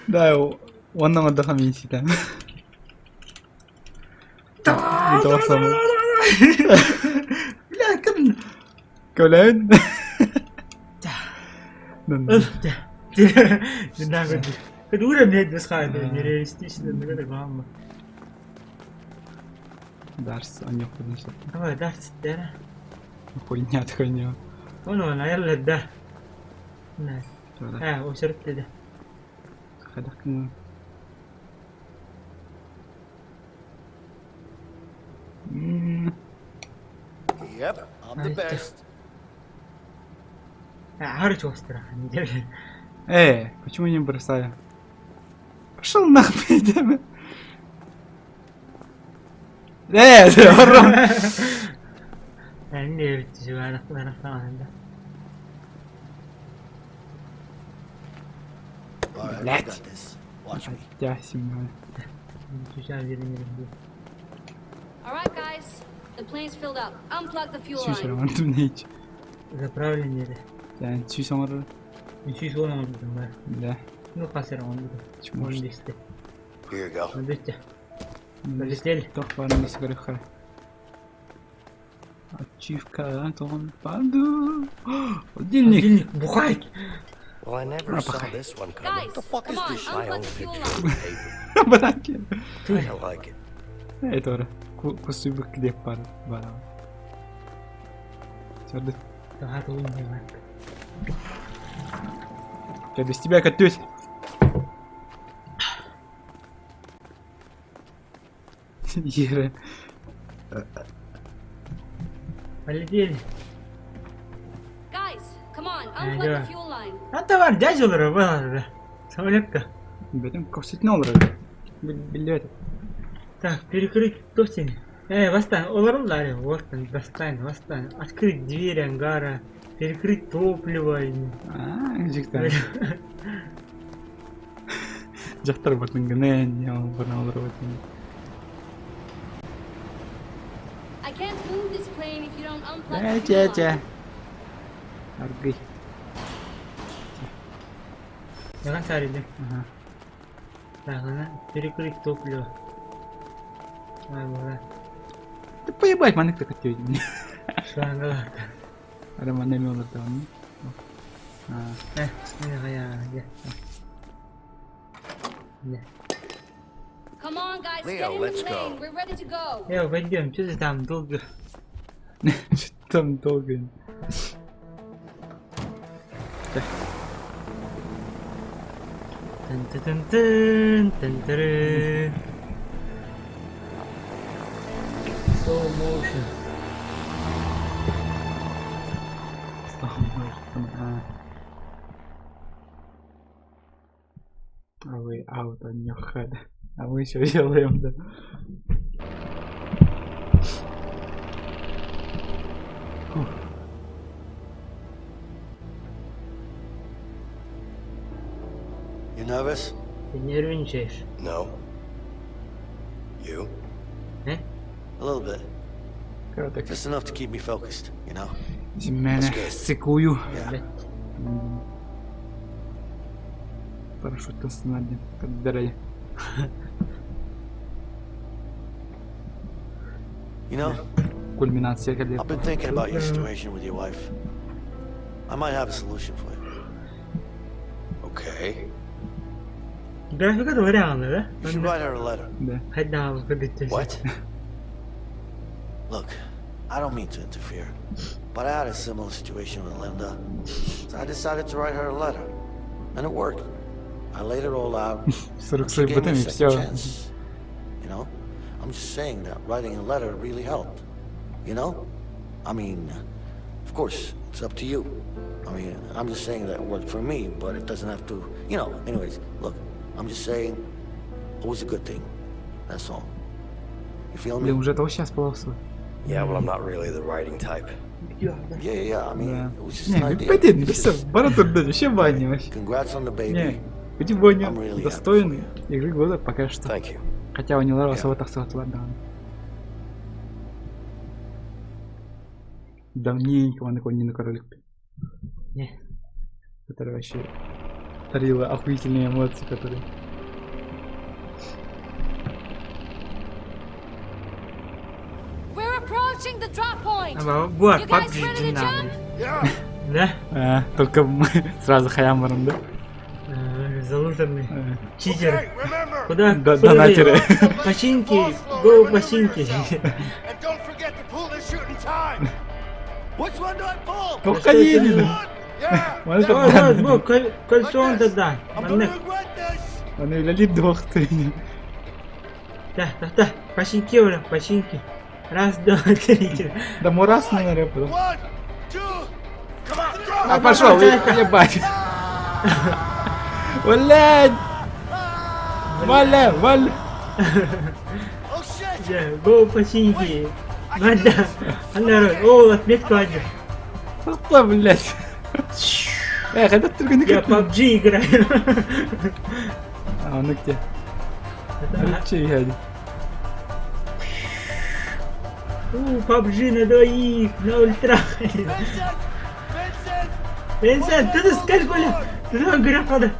Да, он нам отдохнем да. Да, самое. Бля, кім? Кавляют? Это уровень бесхайда, нереалистично, но это главное. Дарс, а не хуйня. Давай, дарс, да. Хуйня, хуйня. Он, он, наверное, да. Да. А, усердно, да. Хадахну. Yep, I'm the best. А, остро. Эй, почему не бросаю? Пошел нахуй, иди. Эй, ворон! Не, Блять. Я снимаю. All right, guys. The plane's filled up. Unplug the fuel Сүүс line. оҥордум нейч. Заправление. Я сүүс оҥорор. Сүүс уон оҥордум баар. Да. Ну хасыр оҥордум. Может. Here you go. Смотрите. Полетели. Тох барын сигарехара. Ачивка, Антон, панду. Холодильник. Холодильник, бухай. Well, I never saw this one coming. Guys, the fuck come is on, this? My unplug own the fuel picture line. in the paper. Баранки. Kinda like it. Это ора. Кусуйбук деп бар. Бар. Сарды. Я без тебя катюсь. Ера. Полетели. Guys, come on, unplug the fuel line. А товар дядя олорор Самолетка. Бетем копситин олорор. Билбэт. Так, перекрыть тосень. Э, восстань, олорулар, вот он, достань, восстань. Открыть дверь ангара, перекрыть топливо. А, жиктар. Жактар батын гыне, не олорор олорор. I can't move this plane if you don't unplug Э, the че, fuel че. line. Аргый. Давай, сариды. Ага. Так, она перекрыть топливо. Ай, была. Да поебать, манык так отъедем. Шланга. Роман Миллер там. А. Э, не, я, я. Не. Come on, guys, Leo, get in the let's go. plane. We're ready to go. Э, пойдем, что ты там долго? Что там долго? Тын-тын-тын, тын-тыры. Slow motion. Slow motion. А. A way out on your head. А мы еще делаем, да. Фух. You nervous? Ты нервничаешь? No. You? Э? A little bit. Коротко. Just enough to keep me focused, you know? Мене сыкую. Yeah. Парашют остановили. Подбирали. You know, Кульминация когда. I've been thinking about your situation with your wife. I might have a solution for you. Okay. Графика варианты, да? You should write her a letter. Да. Хотя выходить. What? Look, I don't mean to interfere, but I had a similar situation with Linda. So I decided to write her a letter, and it worked. I laid it all out. 40 and she gave me a своими second всё. chance. You know, I'm just saying that writing a letter really helped. You know, I mean, of course, it's up to you. I mean, I'm just saying that it worked for me, but it doesn't have to. You know. Anyways, look, I'm just saying, it was a good thing. That's all. You feel me? Блин, уже того сейчас полосу. Yeah, well, I'm not really the writing type. Yeah, yeah, yeah. I mean, it was just Не, an idea. блин, It's все, just- бара тут вообще баня вообще. Congrats on the baby. Не, Пути Боня I'm really happy достоин игры года пока что. Thank you. Хотя у него особо так ладно. Давненько он такой не на королик. Не. Который вообще дарила охуительные эмоции, которые... We're approaching the drop point. А, вот, You guys PUBG ready to динамик. jump? Да? А, только мы сразу хаямаром, да? Э, Залутанный. Читер. Куда? Да- куда донатеры. ты? Починки. Го починки. And don't forget to pull the shooting time. Which one do I pull? Только едет. Он это Вот, вот, вот, кольцо он да. Маннык. Он үлелип двох ты. Да, да, да. Починки уже, починки. Раз, два, три. Да мурас, наверное, потом. One, two, come on, go! А пошел, ебать. Блядь. Валя, валя. Да, го починки. Надо. Анна, о, отметку один. Что, блядь? Эх, это только не Я PUBG играю. А, ну где? Че я? У, PUBG на двоих, на ультра. Винсент, ты скажи, Коля. Ты там графа.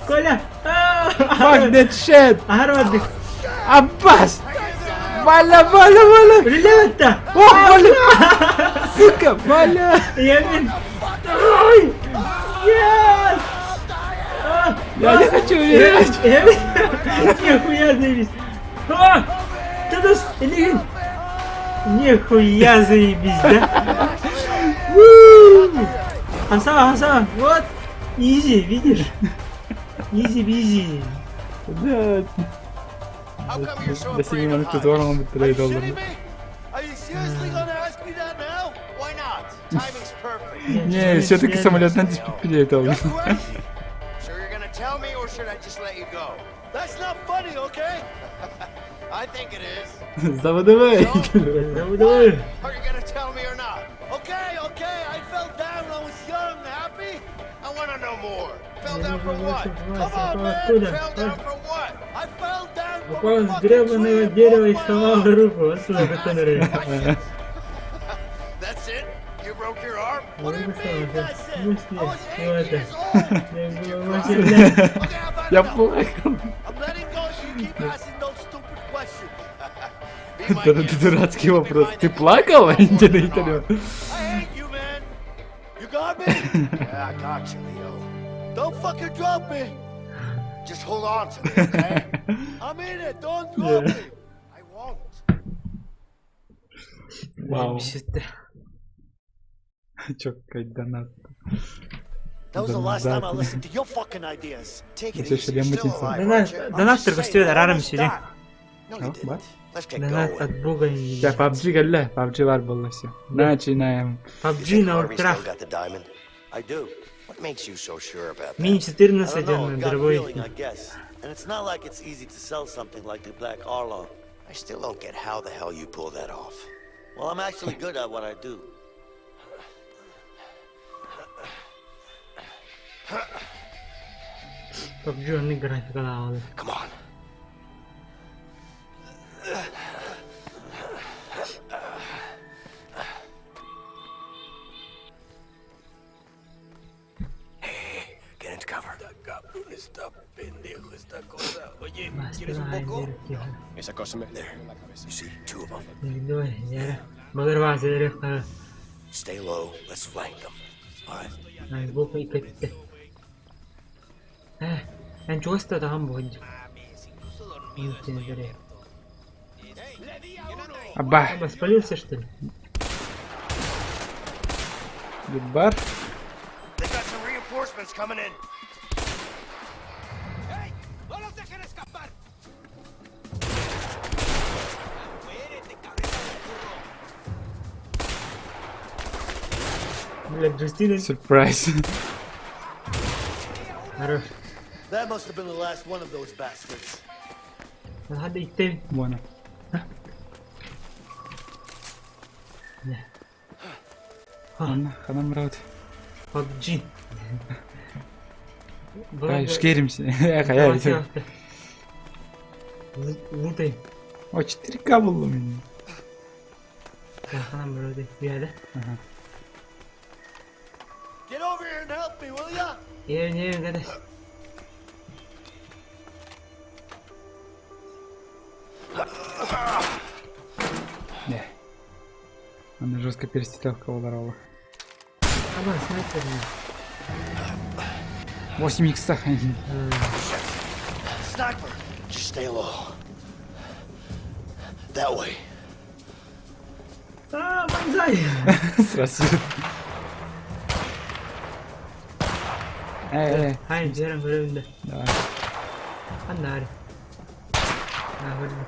Коля. Fuck that shit. Арвады. Аббас! Валя, Валя, Валя! Ребята! О, Валя! Сука, Валя! Я мин. Ой! Я! Я не хочу умирать! Нихуя заебись! А! Ты нас... Или... Нихуя заебись, да? Хасан, Хасан, вот! Изи, видишь? Изи, бизи. Да. Да семи минут здорово бы тогда и доллар. Не, все-таки самолет надо пилетал. Tell me or should I just let you go? That's not funny, okay? I think it is. Заводовой. Заводовой. Are you gonna tell me or not? Okay, okay, I fell down when I was young, happy? I wanna know more. Fell down from what? Come on, man! Fell down from what? I fell down from Упал с гребаного дерева и сломал руку. Вот сюда, который. That's it? You broke your arm? What do you mean, that's it? I was 8 years old. Я плакал. I'm letting go so you keep asking those stupid questions. Это дурацкий вопрос. Ты плакал, Валентина Витальевна? I hate you, man. You got me? Yeah, I got you, Leo. Don't fucking drop me. Just hold on to me, okay? I'm in it. Don't drop me. I won't. Вау. Чё, какая донат. That was the last time I listened to your fucking ideas. Take it Всё easy. еще You're still мутится. alive, aren't you? Донат только рарам сиди. No, you didn't. Let's get Донат going. от бога. Да, PUBG галля, PUBG вар было все. Начинаем. PUBG на Harvey ультрах. still got the diamond? I do. What makes you so sure about that? Мини I 14 don't know, он a gut дорогой. feeling, I guess. And it's not like it's easy to sell something like the Black Arlo. I still don't get how the hell you pull that off. Well, I'm actually good at what I do. PUBG он графика дал. Come on. Hey, get into cover. Esa cosa me... There. You see, two of them. Stay low. Let's flank them. All right. Эн чугаста тахан бугын. Аба. Аба, спалился что ли? Бар. They got some reinforcements coming in. Бля, Джустина. Сюрприз. Хорош. That must have been the last one of those bastards. Надо идти. Bueno. Ладно, ханам рот. PUBG. Ай, шкеримся. Эх, а я ведь- Лутай. О, 4К было у меня. Ханам рот. Бля, Ага. Get over here and help me, will ya? Не, не, да. Не. Она жестко перестрелка ударила. Аба, снайпер. 8 иксах. Sniper! Just stay low. That way. А, банзай! Сразу. Эй, эй. Хай, Джерем, көрөмдө. Давай. Аннары. На, көрдүм.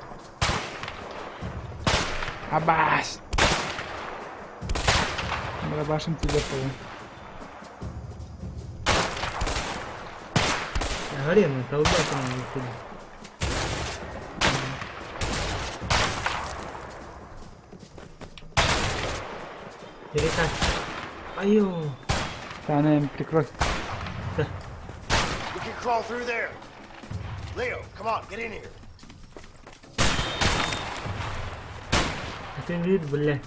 Абаш! Барабашим тебя полу. Говорим, колбаса нам выходит. Перекат. Айо. Да, наверное, прикрой. We can crawl through there. Leo, come on, get in here. А ты вид, бля.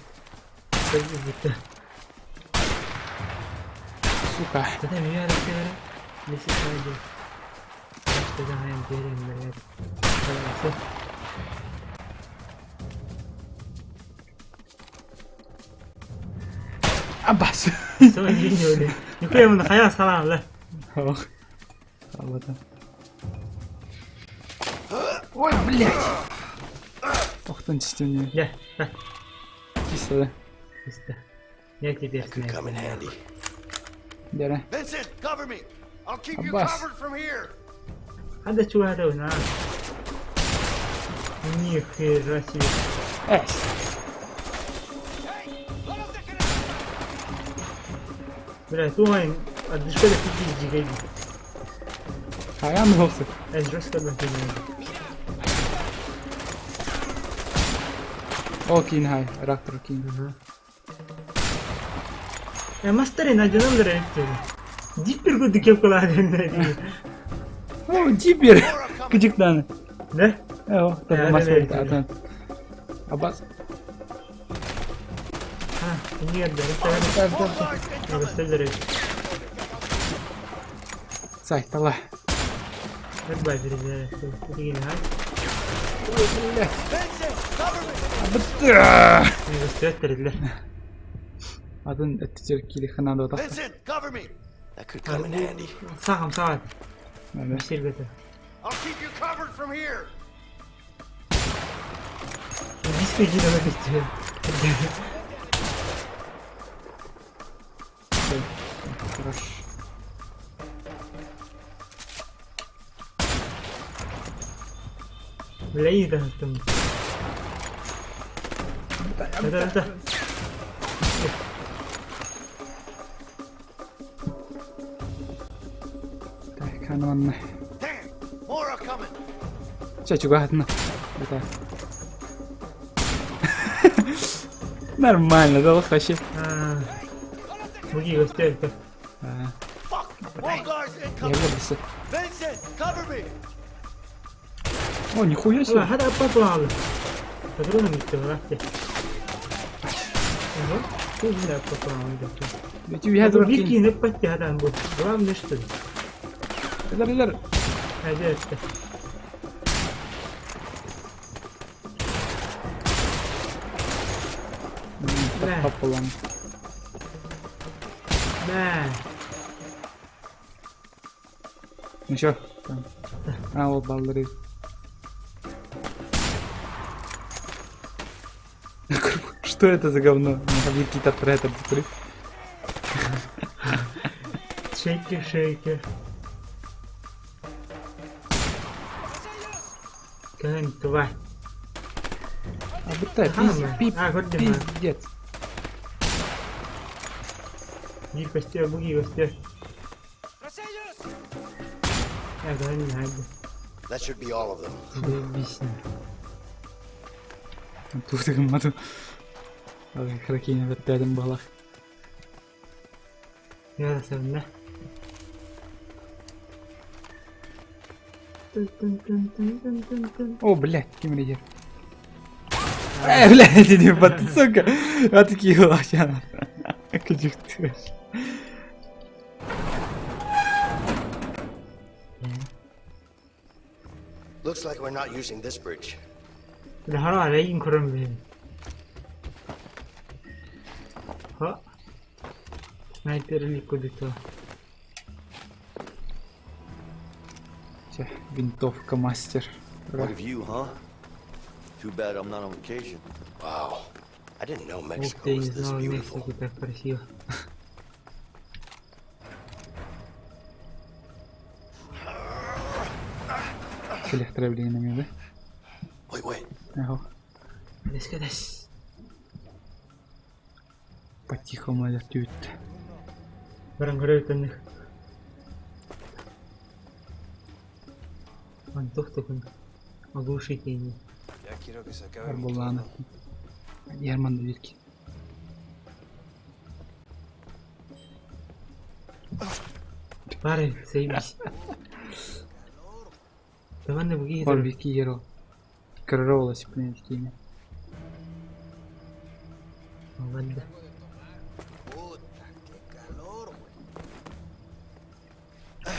Сука. Это меня растеряли. Не сидели. Что за блядь. Аббас. Нихуя ему нахуя салам, бля. Ох. Аллата. Ой, блядь! Охтон түстүм Дьэ, да. Чисто, да? Чисто. Я теперь That could come in handy. Дьэрэ. Vincent, cover me. I'll keep you Abbas. covered from here. Хада чугада на. Нихера себе. Эс! Бля, тугай, отдышка да пиздец дигай. Хайан болсун. Э, жестко да пиздец. О, кин хай, рактор кин. Э, мастери на дьоном дара Диппер курдук кеп кылаадын. О, диппер! Кыжыктаны. Да? О, Э, мастер да, да. атын. Аббас. А, нет, да, Да, да, да. Сай, тала. Бай, перезаряд. Ой, блядь. Абыта! Атын өттүтер кили ханада отақ. Vincent, cover me. That could come in handy. Сағым, сағат. Сергеті. I'll keep you covered from here. Диско жинап кетті. Хорош. Бля, ида там. Да, да, да. Так, ханаманна. Damn, more are coming. Ча чугатна. Это. Нормально, да, вообще. Буги гостей-то. Fuck, more guards Я incoming. выбрался. Vincent, cover me. О, нихуя себе. هذا أبطال. Патроны мистер, Ведь я هذا بيكي نبتي هذا نبوت. главное что ли. Илер, илер. هذا это. Пополам. Да. Ну чё? Там. А, вот балдыры. Что это за говно? Какие-то это бутыры. Шейки, шейки. Кэн, тварь. А быта, пиз, А, пиз, пиздец. Ги костер, буги костер. Я говорю, не надо. That should be all of them. Заебись. Тут гымматым. Хракине беттедим балах. Я сәбнә. О, блядь, кем идет? Блядь, иди, вот, сука. Вот такие глаза. Кыжык ты. Looks like we're not using this bridge. Хара рейн көрөм бин. Ха. Снайпер ликудито. Чэ, Винтовка мастер. What of you, huh? Too bad I'm not on vacation. Wow. I didn't know Ух Mexico ты, не was this знал, beautiful. Мексике так красиво. Электроблинами, да? Wait, wait. Ага. Дескадас. По-тихому алертют. Баран көрөйтөннөх. Антох такой. Оглушительный. Арбулана. Ярман дверки. Парень, заебись. Давай на буги. Барбики еро. Кролос, блин, такими. Ладно.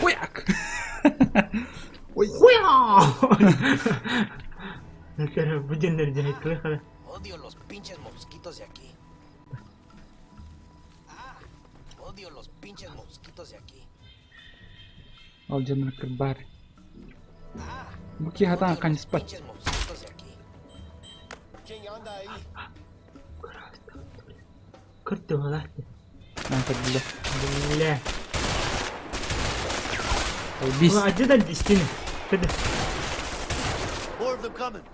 Хуяк! Ой. Хуя! Это буденнер дяйт клыхала. Odio los pinches mosquitos de aquí. Ah, odio los pinches mosquitos de aquí. Ол дьоннор кырбаар. Бу киһи хатаан ханьыспат. Кырты была. Бля. Бля. Албис. Адьыдан дистини. Кыды. More of them coming.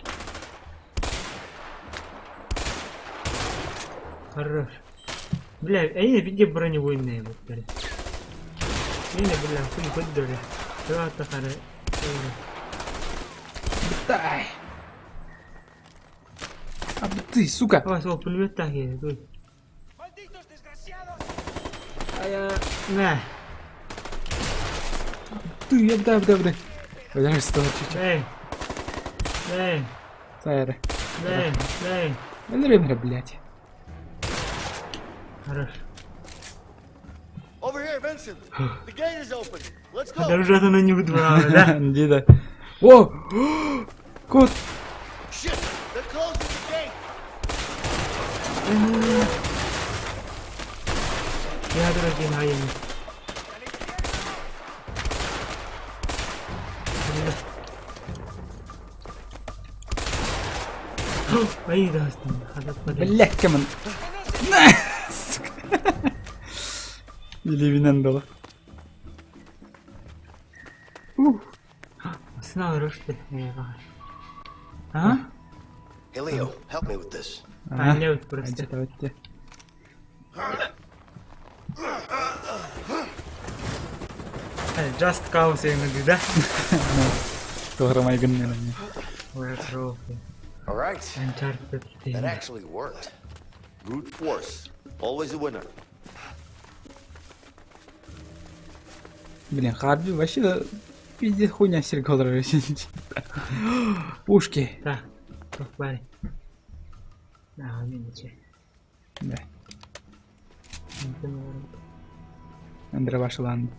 Хорош. Бля, они виде бронебойные вот бля. Мина бля, хуй поддали. Давай тахара. Дай. А ты, сука. Ой, сол пулемет так едет. На. Ты, я дай, дай, дай. Бля, что чуть-чуть. Эй. Эй. Сайры. Эй, эй. Эй, блядь. Хорош. Over here, Vincent. The gate is open. Let's go. Даже она не выдвала, да? Где да? О! Кот! Shit! They're closing the gate. Я дорогие наемник. Ай, да, Блядь, кем Сука. Или винен было. Снова рушты. А? Hey, Leo, help me with this. А, левый просто. Давайте. Just Cause я да? Программа гыннен. All right. Uncharted. That actually worked. Brute force. Always a winner. Блин, Харви вообще пиздец хуйня Сергей Пушки. Так, попали. А, видите. Да. Андре Вашланд.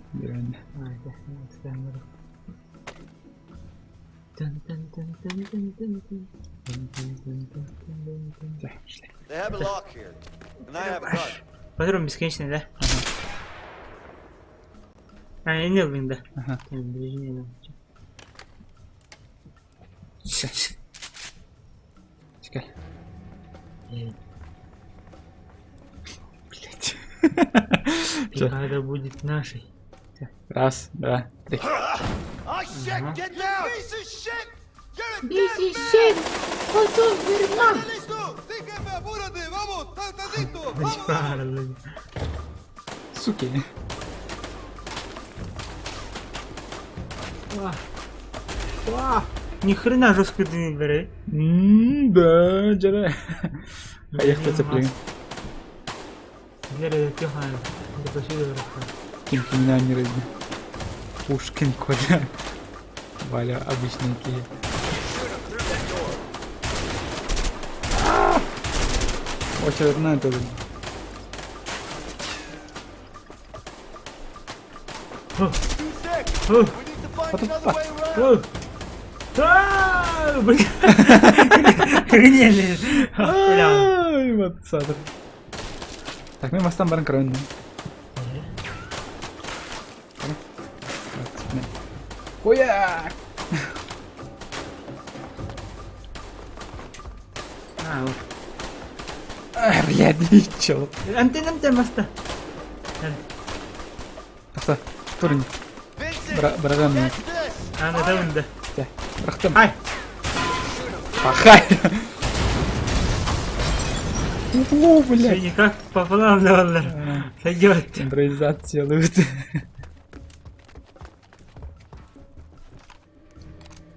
They have a lock here, and I have a gun. Патрон бесконечный, да? А, я не блин, да. Ага. Чекай. Блять. Бригада будет нашей. Раз, два, три. Oh shit! Get down! Piece of shit! You're a Piece of shit! What's up, listo! Sí, jefe, apúrate! Vamos! ¡Estás listo! Суки. Ни хрена жестко ты не бери. Да, джара. А я кто цеплю? Гера, тихо, да посюда Ким меня не рыбы. Пушкин Коля. Валя, обычные кии. Очередная тоже. What the fuck? Блин. Охренели. Ай, вот сатыр. Так, мен бастан барын көрөйүн. Хуяк! А, вот. Ай, блядь, ничего. Антен, антен, баста. Тоқта, турын. Бырагам мен. А, на да. Бырактым. Ай! Пахай! О, блядь. Никак по плану давалар. Сойдет. Импровизация лут.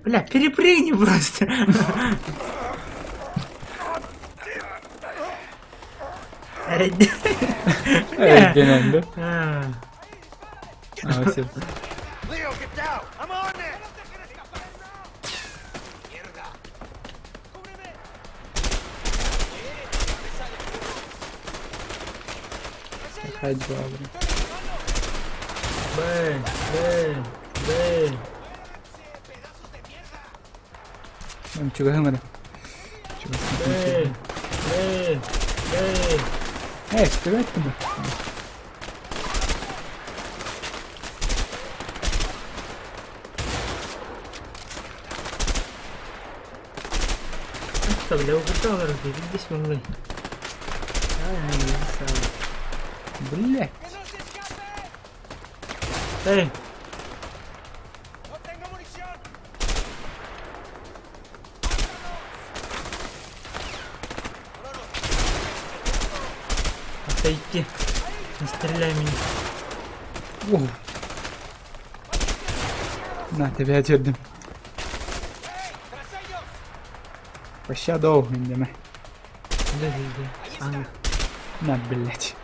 Бля, перепрыгни просто. Эрденен, да? А. А, все. Leo, get down! I'm on it! Ходьба, блин. Б, Б, Б. Чего говорю? Б, Б, Б. Эй, стрелять куда? Туохта бля, угурда олорор дии, билбис мөҥҥөй. Блять. Эй! Отойти. Не стреляй меня. Оу. На, тебя отвердим. Пощадов, индеме. Да, да, да. На, блять.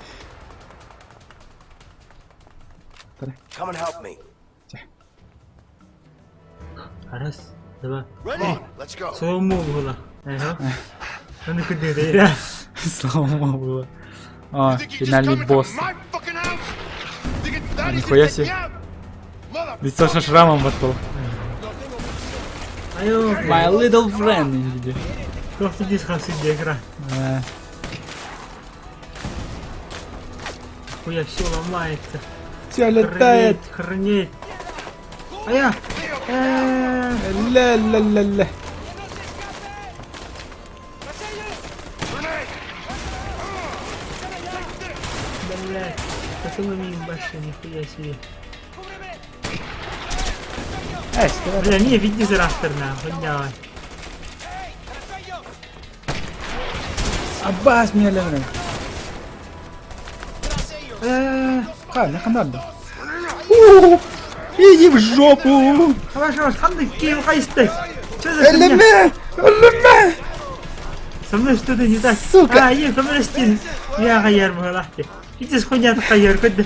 Come and help me. Раз, два, Come on, let's go. Слава было. Ага. Ну куда ты? Слава было. А, финальный босс. А, нихуя себе. Лицо со шрамом вошел. My little friend, иди. Просто здесь хасыди игра. Хуя все ломается. Все летает. Хранить. А я. Ля-ля-ля-ля. Блять, потом имеем башню, нихуя себе. Эй, Бля, не, види за нахуй, давай. Аббас меня левый. Ха, наханарда. Иди в жопу! Хорошо, ханды киев хайсты. Что за Элеме! Элеме! Со мной что-то не так. Сука! А, е, коммунистин. Я хаяр мгалахти. Иди с хуйня хаяр, куда?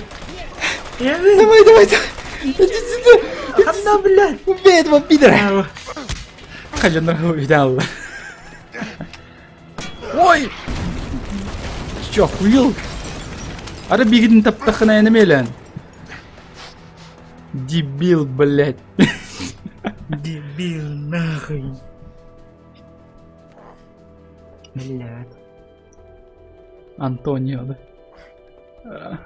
Давай, давай, давай! Иди сюда! Ханна, блядь! Убей этого пидора! Хочу нахуй взял. Ой! Чё, охуел? Ары бигидин таптахына энемелен. Дебил, блядь. Дебил, нахуй. Блядь. Антонио, да?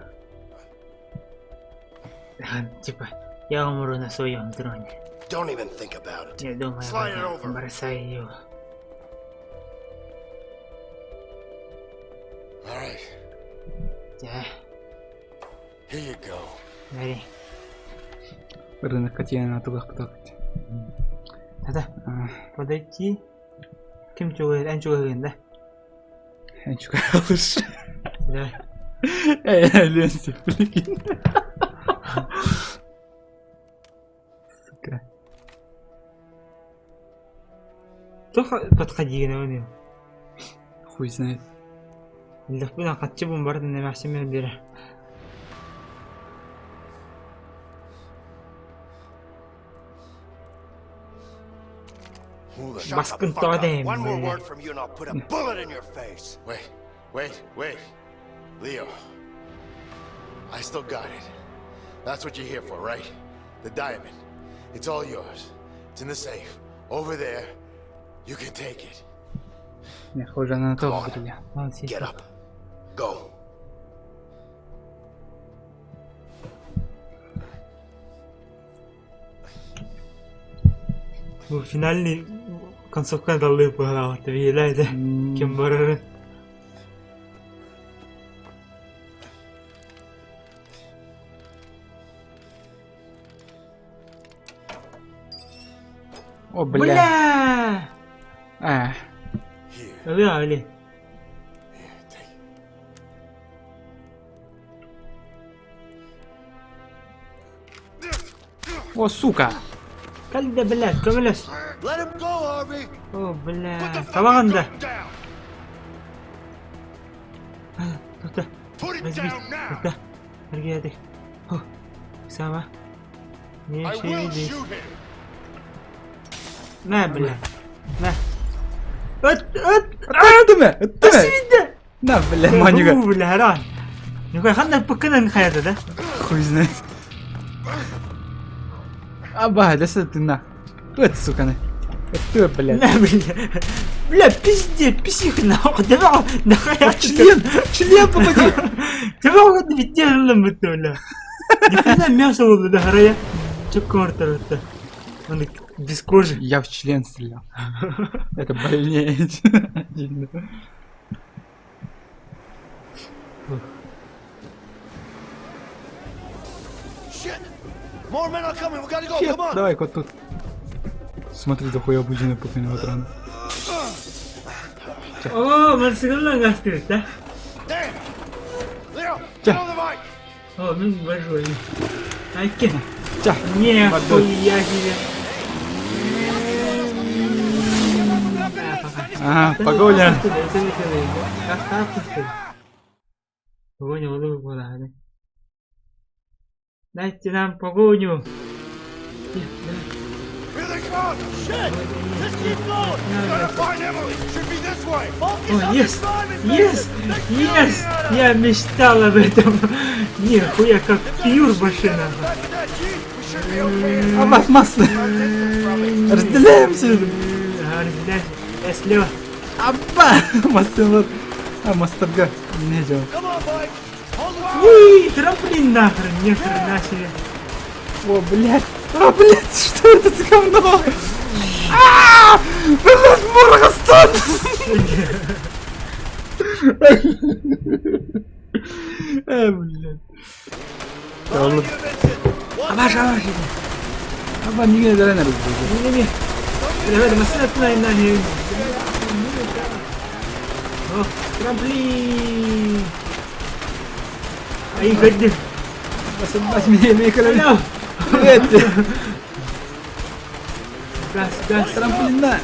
Типа, я умру на своем троне. Don't even think about it. Не думай Slide it об этом. over. Бросай его. All right, Да, here you go. бери. Рынок Катьяна тулах птахать. Да-да. Подойти. Ким чугайр, эн чугайрын, да? Эн чугайрылыш. Да. Эй, Ленси, прикинь. Сука. Только подходи, наверное. Хуй знает. Лөхпүн хатчы бун бардын эмэхсимер бире. Shut the Баскын fuck up. тоҕо One more блядь. word from you and I'll put a bullet in your face. Wait, wait, wait. Leo. I still got it. That's what you're here for, right? The diamond. It's all yours. It's in the safe. Over there. You can take it. Не, хуже на то, бля. Get up. Go. Бу финальный концовка далыы быһалаабыт биилээде ким барарын. О, бля. Бля! А. Бля, али. О, сука! Калда, блядь, көмөлөс. Let him go, Harvey. О, бля. Табаҕында. Тута. Разбить. Тута. Эргиэдик. О, Сама. Не I will шевелись. shoot him. На, бля. На. От, от, Ыттыма, ыттыма. На, бля, манюга. Бля, харан. Нюка ханна пыккынан хайда да? Хуй знает. Аба, да что ты на. Вот, сука, на. Ты, блядь. На, бля. Бля, пизде, псих нахуй. Давай, нахуй. Член, член попади. Давай, вот ведь делаем это, бля. Нихуя мясо было да харая. Чөк комартар это. Он Без кожи. Я в член стрелял. Это больнее. Shit! More men are coming. We gotta go. Come on. Давай, кот тут. Смотри, дохуя будины пукнул от раны. О, мансыгыллан гастырыт, да? Damn! Leo, get on the bike! О, ну большой. Айке. Ча. Нихуя себе. Ага, погоня. Погоня, вот куда, да? Дайте нам погоню. Here they come! Shit! Just keep going! We gotta find Emily! Should be this way! Focus О, on the yes! driving, Yes! Mason! Yes! Я мечтал об этом! Нихуя, как пьюр машина! Абас, масло. Разделяемся. Ага, разделяемся. Я слева. Аба! Мастер. А, мастерга. Не делал. Уй, трамплин нахрен, ни хрена себе. О, блядь. А, блядь, что это за говно? А! Блядь, Моргостон! Э, блядь. Абаш, абаш. Аба, нигде не Не, не. Давай, машина туда и на не. О, трамплин. Ай, ходи. Бас, меня, меня, Привет! Газ, газ. Трамплина!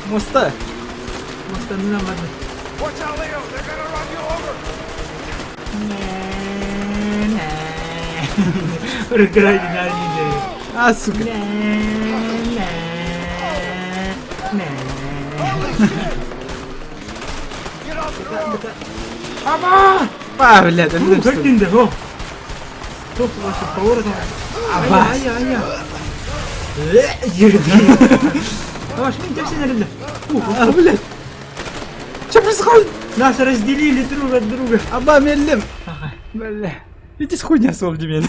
Моста! Моста ну нам надо. Watch out, Leo! They're gonna run you over! А, сука! Аба! Па, блядь, это Ну, что? картин да, о! Стоп, ваши поворотом. Аба! Ая, ая, ая. Абаш, мен тепсен әрілді. А, блядь! Что происходит? Нас разделили друг от друга. Аба, меллем! Бля. Иди с хуйня сол демен.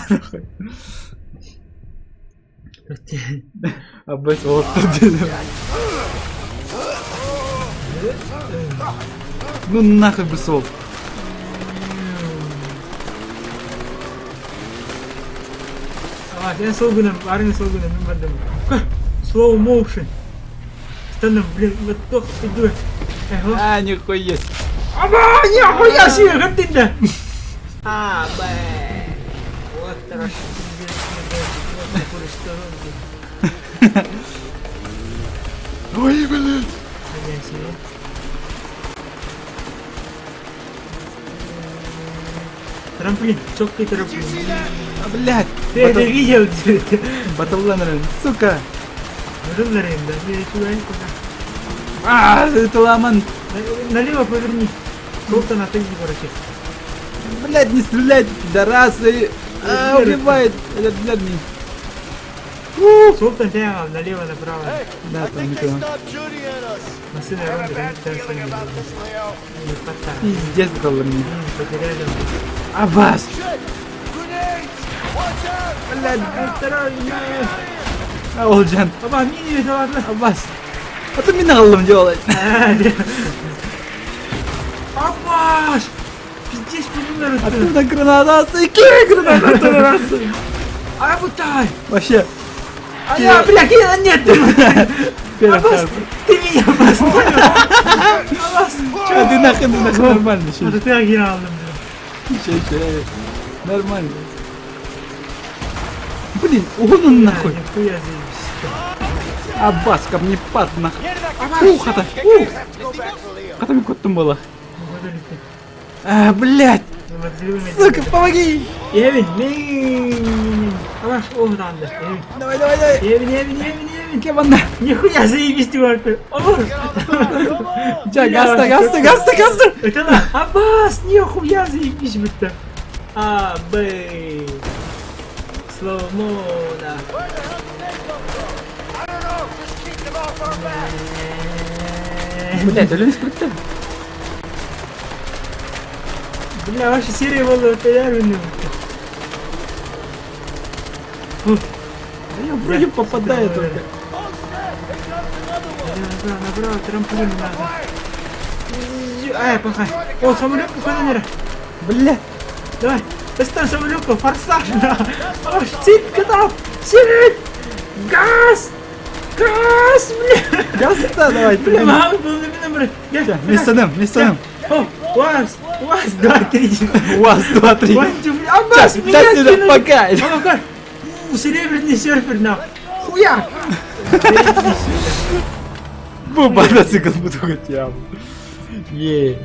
Аббас, вот тут. Ну нахуй бы сол. Абаш, я сол гүнім, арың сол гүнім, мен бардым. Slow motion. Станем, блин, вот тох иду. А, нихуя. Аба, нихуя себе, картин да. А, б. Вот хорошо. Ой, блядь! себе. Трамплин, четкий трамплин. А, блядь. Ты это видел? Батл сука. Батл да? Я сюда никуда. А, это ламан. Налево поверни. Султан, отойди, короче. Блядь, не стрелять, пидорасы. А, убивает. Этот, блядь, не. Султан, прямо налево, направо. Да, там никого. Машина ронда, Пиздец, мне. Потеряли. Аббас! Блядь, осторожно! А, Олджан. Аба, мини, да ладно. Аббас. А ты меня голым делать. Аббас! Пиздец, пилюля. Оттуда граната, какие граната? Абутай! Вообще. А я, бля, нет! Аббас, ты меня поставил! Аббас! Че, ты нахрен, ты нахрен нормально. А ты агирал, Че, че, нормально. Блин, он нахуй. Аббас, камнепад нахуй. Ух, это, ух. Хата мен көттім бола. А, блядь. Сука, помоги. Евин, мен. Абаш, о, да, Давай, давай, давай. Евин, Евин, Евин, Евин. Кем Нихуя заебись ты вообще. Жа, гаста, гаста, гаста, гаста. Это на, Аббас, нихуя заебись будто. А, Б. Слоумона. Блядь, өлеміз бітті. Бля, ваша серия была өтелер үнü. Да ёб. Вроде попадает только. Направо трамплин надо. Ай, пахай. О, самолет походу. Бля. Давай. Достань самолетку, форсаж, да. О, сит, готов. Сит. Газ. Газ, бля. Газ, да, давай. Бля, мама, был на меня, Место место. О, УАЗ, УАЗ, 2, 3. УАЗ, 2, 3. Аббас, меня кинули. Пока. А Серебряный серфер, на. Хуя. Бу мотоцикл буду хотя бы. Е.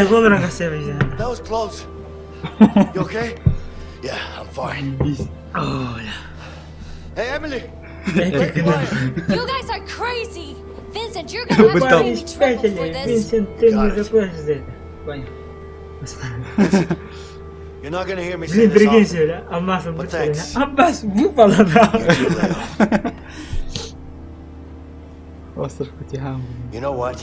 Доллар на That was close. You okay? Yeah, I'm fine. Oh, Hey, Emily. You guys are crazy! Vincent, you're gonna have to pay me triple for this. Винсент, ты не заплатишь за это. Понял. You're not gonna hear me say Блин, this прикинь often. себе, Аббас, But thanks. Аббас выпала, да. Остров Кутигам. You know what?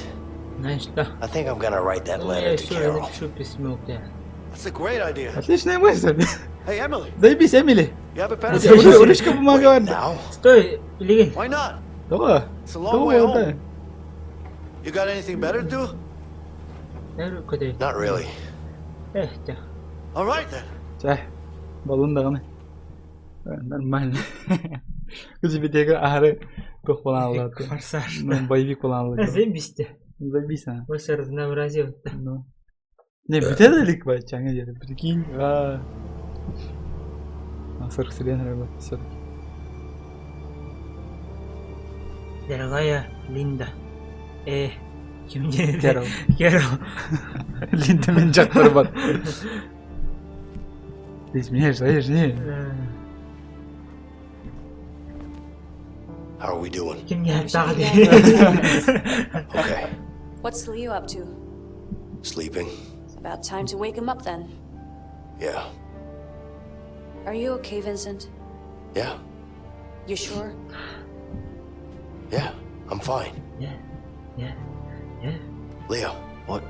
Знаешь что? I think I'm gonna write that Ну, я letter to еще Carol. напишу письмо, бля. That's a great idea. Отличная мысль. Hey, Emily. Заебись, Эмили. You have a pencil? Ручка, бумага. Стой, Легень. Why not? Давай. It's a long way Давай, home. You got anything better to do? Not really. Эх, ты. All right then. да. Баллон даҕаны. Нормально. Күзүбүтүгэр аһары туох буолан Форсаж. Ну, боевик буолан Заебись ты. Заебись, а. Больше разнообразил. Ну. Не, бүтэ илик ба, чаңа диэри. Прикинь, а. Асыр вселенная работает все-таки. Дорогая Линда. Ким диэн? Кэрол. Кэрол. Линда мин жактырбат. Ты изменяешь, знаешь, не. How are we doing? Ким не тағы Okay. What's Leo up to? Sleeping? It's about time to wake him up then. Yeah. Are you okay, Vincent? Yeah. You sure? Yeah. I'm fine. Yeah. Yeah. Yeah. Leo. What?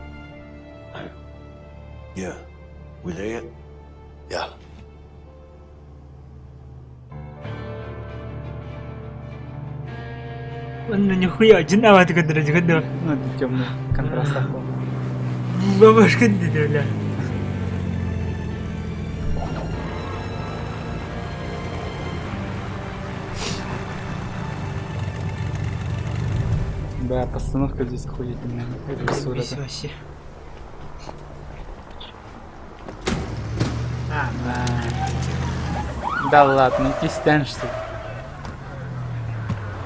Yeah. We there yet? Yeah. Онно нихуя, одинаково көндөрө көндөрө. Ну, это темный контраст такой. Бабашка диде, бля. Да, постановка здесь охуительная. Режиссура. Заебись вообще. А, Да. Да ладно, ты что ли?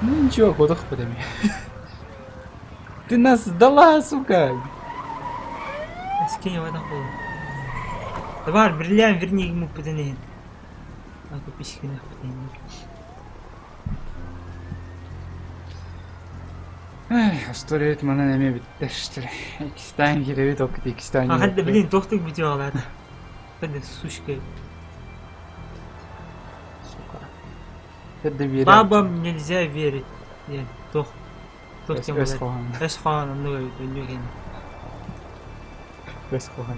Ну ничего, ходох подами. Ты нас сдала, сука! Скинь его на голову. Давай, бриллиант верни ему пытаны. А купи на пытаны. Эх, история манан эме бүттэ что ли. Икстан кирэбит окут икстан. А ханда, блин, тохтук бүтүп алат. Ханда, сучка. Сука. Это Бабам нельзя верить. Нет, тох. Тох тем Өс более. хохан. Өс хохан, оннуга өнүген. Өс хохан.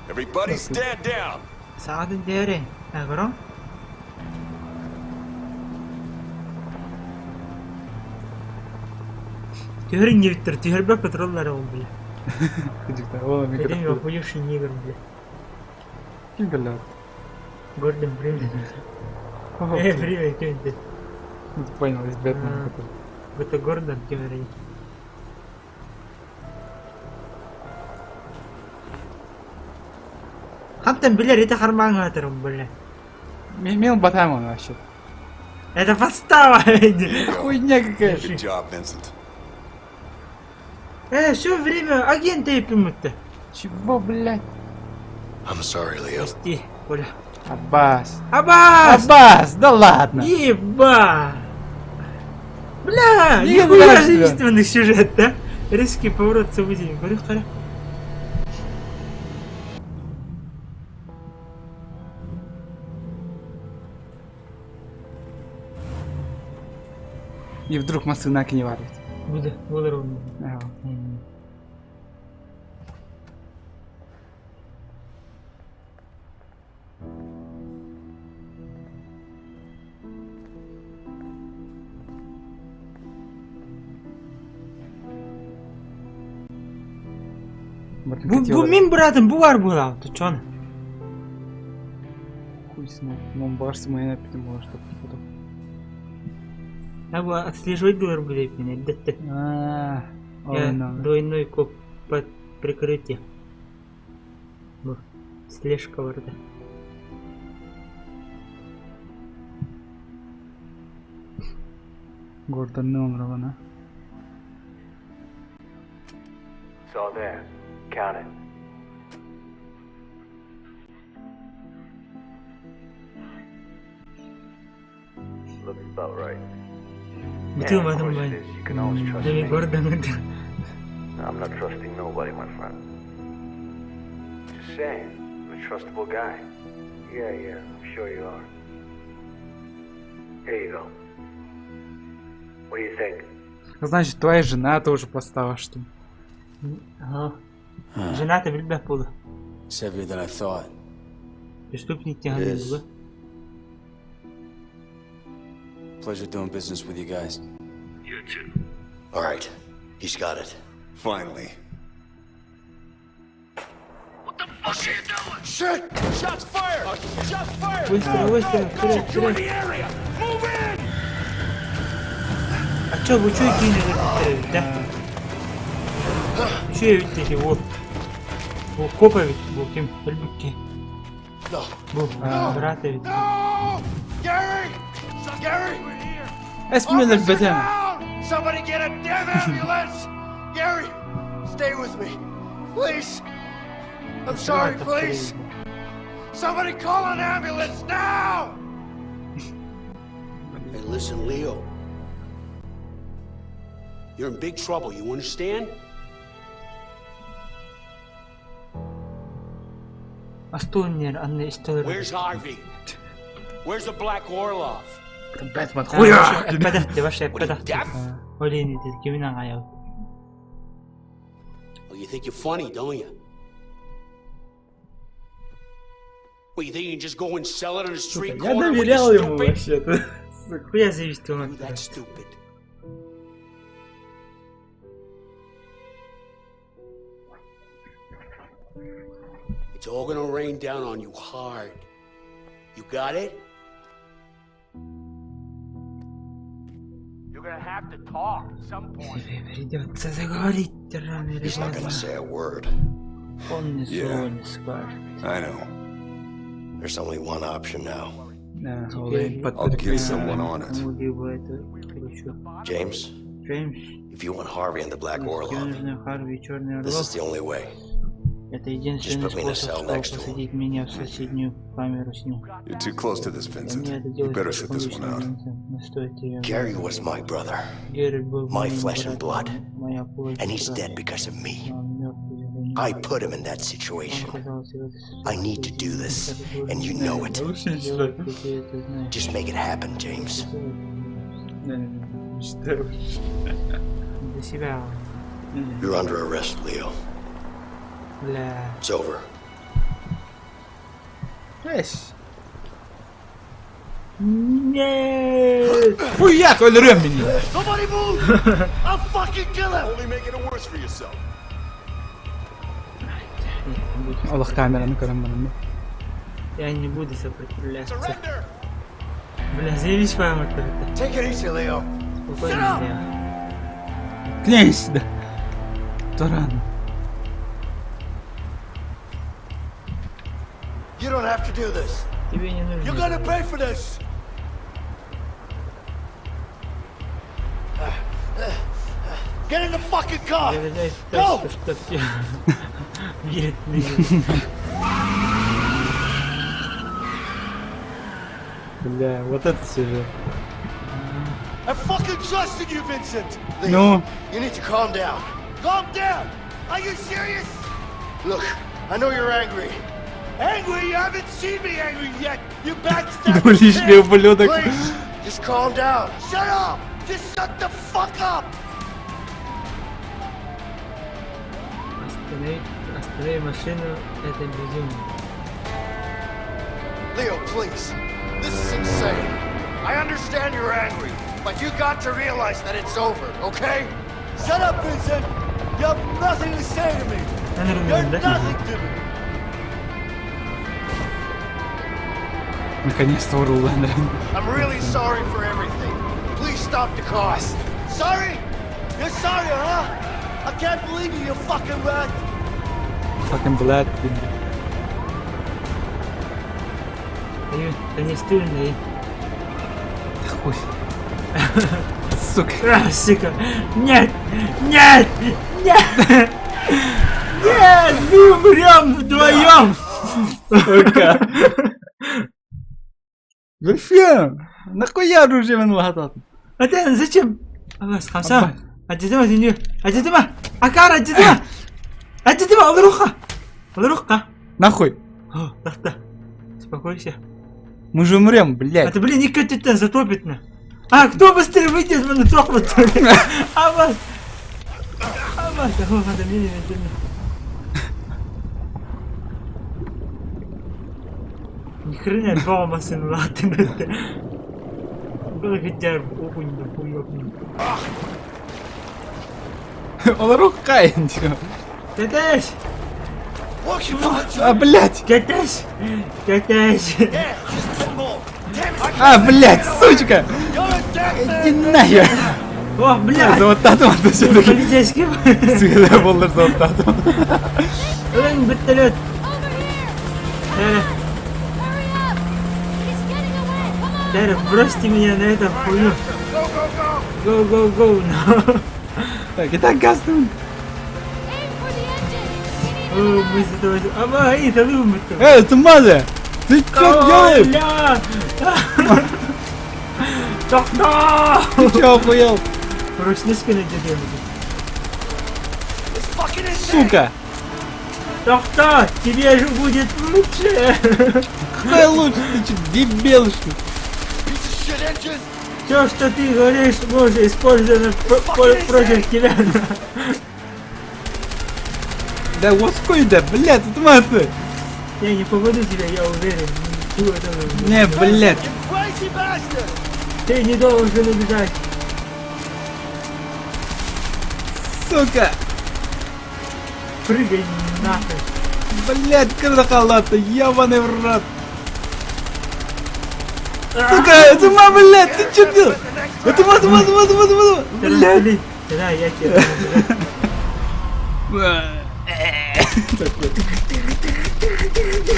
Everybody stand down. Саадын дээрэ. Агром. Түһэрин ньириттэр, түһэрбэк патруллары ол бля. О, Этим микрофон. охуевший негр, бля. Ким көрлөр? Гордон Фримен. О, Фримен, кем это? Ну, ты понял, из Бэтмена. который. Это Гордон, кем это? Хантан билер, это харман атырым, бля. Мил Батамон вообще. Это подстава! Хуйня какая. Good job, Vincent. Все время агенты пимут-то. Чего, блядь? I'm sorry, Leo. Прости, Коля. Аббас. Аббас! Аббас, да ладно. Еба! Бля, Не нихуя нравится. заимствованный сюжет, да? Резкий поворот событий. Говорю, халя. И вдруг машина не варит. Буду, буду ровно. Ага. Бу, бу мин быраатым бу бар буолаҕа тучон. Хуй с ним. Он барс моя эппитим буолар потом. А бу отслеживать булар билэппин эрдэттэн. А, Я двойной коп под прикрытие. Бу слежка барда. Гордонны оҥоробун It's all there. Count it. Looks about right. Бутыл бадым бай. Дemi Гордон. I'm not trusting nobody, my friend. Just saying, I'm a trustable guy. Yeah, yeah, I'm sure you are. Here you go. What do you think? Значит, твоя жена тоже подстава, что ли? Ага. Жена-то билбэт буолуо. It's heavier than I thought. Преступник тиһэн Is. буолуо. Pleasure doing business with you guys. You too. All right. He's got it. Finally. Shit! Shots fired! Shots fired! Быстро, быстро, вперед, Secure вперед. the area! Move in! А чё, вы чё кинули да? Еще ведь эти вот. Бу копа ведь, бу ким, өлбүкке. Бу брата ведь. No! Gary! Gary! Эсмин өлбөтөм. Down! Somebody get a damn ambulance! Gary, stay with me. Please. I'm sorry, please. Somebody call an ambulance now! Hey, listen, Leo. You're in big trouble, you understand? Астонер, Анна Истолер. Where's Harvey? Where's the Black Orlov? Бэтмен Хуя! Эппэдэхти, вообще эппэдэхти. Олин dedi, kimin аңайы. Oh, you think you're funny, don't you? Well, you think you can just go and sell it on the street Я corner? What, you доверял ему stupid? вообще-то. Хуя зависит он. You that stupid. It's all gonna rain down on you hard. You got it? You're gonna have to talk at some point. Тебе придется заговорить рано или He's not gonna поздно. say a word. Он ни Yeah. слова не скажет. I know. There's only one option now. Да, Теперь I'll get someone on it. кому-либо это поручу. James, Джеймс, if you want Harvey and the Black если тебе Orlov, нужны Харви и Черный this Орлов, is the only way. это единственный put me in a способ, cell чтобы next to him. посадить меня в соседнюю камеру с ним. You're too close to this, Для Vincent. меня это You делать better sit слишком this one лично, out. Винсент, но стоит тебе Gary was my brother, Герри был my моим flesh and братом, blood, моя плоть and и he's кровь. dead because of me. Но он мертв из-за меня. I put him in that Он situation. оказался в этой I need to ситуации, do this, я должен and you know it. Лучше не делать, читаю. и ты это знаешь. Just make it happen, James. Сделай это, Джеймс. Не-не-не, не читаю лучше. Для себя. You're under arrest, Leo. Бля. It's over. Эс. Нет! Хуяк, өлөрүөм мени. Somebody move! I'll fucking kill him! Only making it worse for yourself. Олох камераны көрөн баран. Я не буду сопротивляться. Surrender! Бля, заебись по это. Take it easy, Leo. Спокойно, Лео. Клянься сюда. Таран. You don't have to do this. Тебе не нужно. You're gonna pay for this! Get in the fucking car! Залезай в Go! тачку, чтоб тебе верит в Бля, вот это сюжет. I fucking trusted you, Vincent! Leo, Ну? You need to calm down. Calm down! Are you serious? Look, I know you're angry. Angry? You haven't seen me angry yet! You backstabbing Двуличный bitch! ублюдок. Please, just calm down. Shut up! Just shut the fuck up! Останови, останови машину, это безумие. Leo, please. This is insane. I understand you're angry, but you got to realize that it's over, okay? Shut up, Vincent! You have nothing to say to me! You're nothing to me. Наконец-то уруллан. I'm really sorry for everything. Please stop the cars. Sorry? You're sorry, huh? I can't believe you, you fucking rat. Fucking блядь. Конестырный. Хуй. Сука. А, сука. Нет! Нет! Нет! Нет! Мы умрем вдвоем! Сука. Зачем? Нахуя оружие вынлагататын? А ты зачем? Абас, хамса. Адидима, сеньор. Адидима! Акар, адидима! Адидима, Алруха! Алруха! Нахуй. О, тахта. Успокойся. Мы же умрем, блядь. А ты, блин, никак тебя затопит на. А, кто быстрее выйдет, мы трохнут. Абас! Абас, надо мне Ни хрена дома сын латын. Благодар окунь да хуёбный. Олоруккай. Тетеш! А, блядь! Тетеш! Тетеш! А, блядь, сучка! Иди нахер! О, блядь! Заводтатым аты все-таки. Полицейский. Сука, боллар заводтатым. Өлең бітті Дәрі, бросьте меня на этом хуйню. Go, go, go. No. Так, и так газ тут. О, мы из этого... Ама, эй, да вы Эй, ты маза! Ты что делаешь? Бля! Тоқта! Ты чё, охуел? Ручнышканы дедем. Сука! Тоқта! Тебе же будет лучше! Какая лучше? Ты чё, дебил, что ли? Все, что ты говоришь, может использовано против тебя. Да да, блядь, это маты! Я не поведу тебя, я уверен. Не, блядь. Ты не должен убежать. Сука! Прыгай нахуй. Блядь, крохолата, ебаный в рот. Сука, это ма, блядь, ты чё делаешь? Это ма, это ма, это ма, это ма, это ма, блядь. Да, я тебе.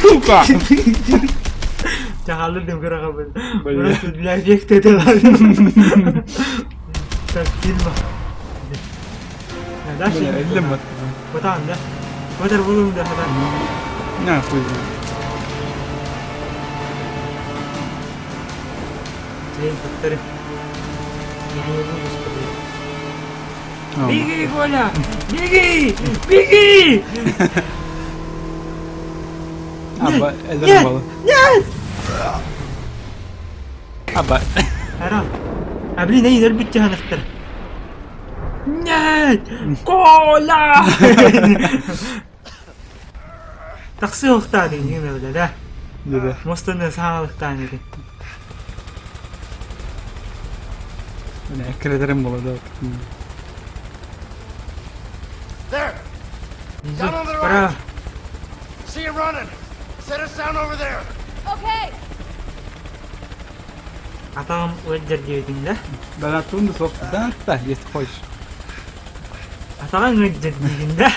Сука! Чагалырдым кыраға Просто для эффекта это ладно. Так, фильма. Дальше. Вот там, да? Вот это булым да, да. На, хуй знает. Блин, повтори. Я не буду смотреть. Беги, Коля! Беги! Беги! Аба, Нет! Нет! Аба. Арам. А блин, эй, өлбүт жаһанахтар. Нет! Коля! Таксы охтааны дигин да? Да. Мостаны саалыктааны ди. Бля, кредерим было, да. There! Down on the Пора. right! See him running! Set us down over there! Okay. Атам өддер диэбитиҥ да? Да, на тунду софт. Да, да, если хочешь. Атаҕаҥ өддер диигин да?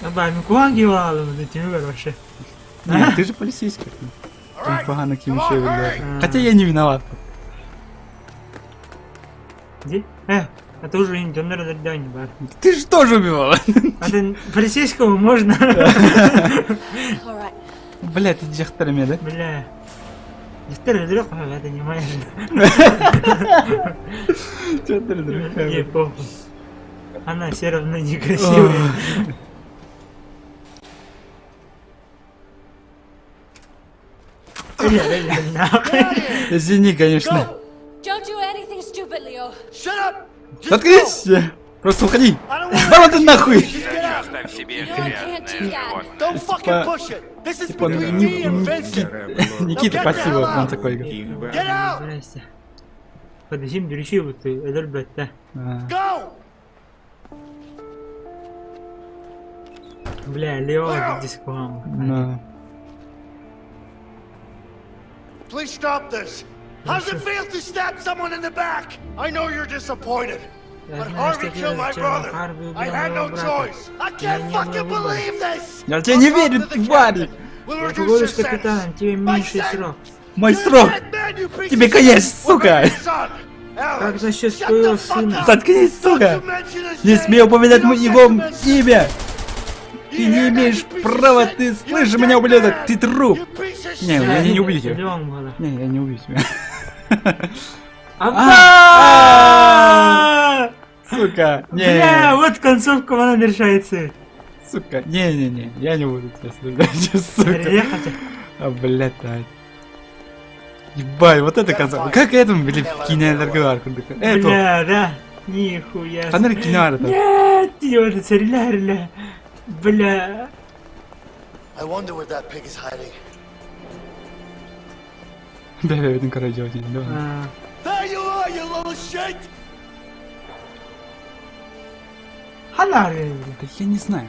Аба, мен куһаҕан киһи буолаалым түмүгэр вообще. Не, ты же полицейский. Там погано ким еще блядь. Хотя я не виноват. Ди? А ты уже дьоннор не бар. Ты же тоже убивал. А ты полицейскому можно? All right. Бля, ты дьахтарами, да? Бля. Дьахтар өлөрөх это не моя жена. Дьахтар өлөрөх. Не похуй. Она все равно некрасивая. Бля, бля, нахуй. Извини, конечно. Don't do anything stupid, Leo. Shut up! Заткнись! Просто уходи! Давай ты нахуй! Оставь себе can't do that. Don't fucking push it! This is Типа, between me and Vincent! Никита, спасибо, он такой говорит. Get out! Здрасте. Подожди, беречи вот ты, Эдельберт, да. Go! Бля, Лео диском. Да. Please stop this. How's it feel to stab someone in the back? I know you're disappointed. Я But знаю, что Harvey ты killed my разочарован. brother. Харви I убил had моего no брата. choice. I Я can't не имел fucking выбора. believe this. Я тебе не верю, тварь! We'll Я reduce поговорю your с капитаном, sentence. тебе меньший срок. Мой срок! Тебе конец, сука! Как насчет твоего сына? Заткнись, сука! Не смей упоминать его имя! Ты не имеешь права, ты слышишь меня, ублюдок! Ты труп! Не, я не убью тебя. Леон было. Не, я не убью тебя. А! Сука! Не, Бля, вот концовка она решается. Сука, не-не-не, я не буду тебя стрелять, сука. А, блядь, да. Ебать, вот это концовка. Как это, блин, киноэнергар? Это. Бля, да. Нихуя. Ханыр киноар это. Нет, ёры, царля, бля. I wonder where that pig is hiding. Бля, бля, бля, короче, да. There you are, you little shit! Ханары. Да я не знаю.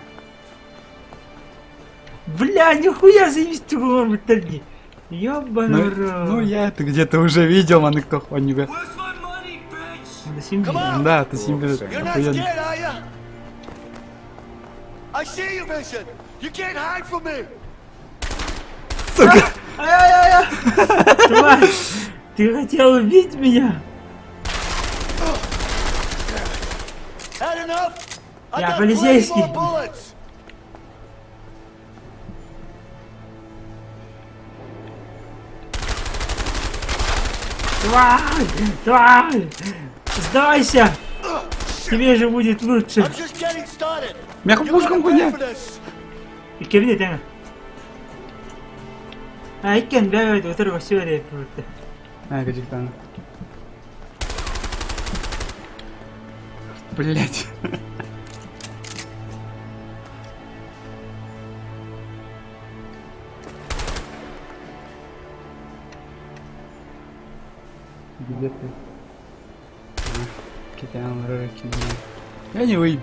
Бля, нихуя заебись ты быть Ёбаный Ну, рот. ну я это где-то уже видел, маны кто хуйню. Да, ты с ним You're not охуенно. scared, are you? I see you, Vincent. You can't hide from me. Сука! Ай-яй-яй! Тварь! Ты хотел убить меня? Had enough? I Я got plenty полицейский. more bullets. Тварь! Тварь! Сдайся! Тебе же будет лучше. I'm just getting started. Мяху пушком хуйня. Кабинет, да? А, иккен, бля, вот это все время. А, где там? Блять. Где ты? А, Китайан, руки. Я не выйду.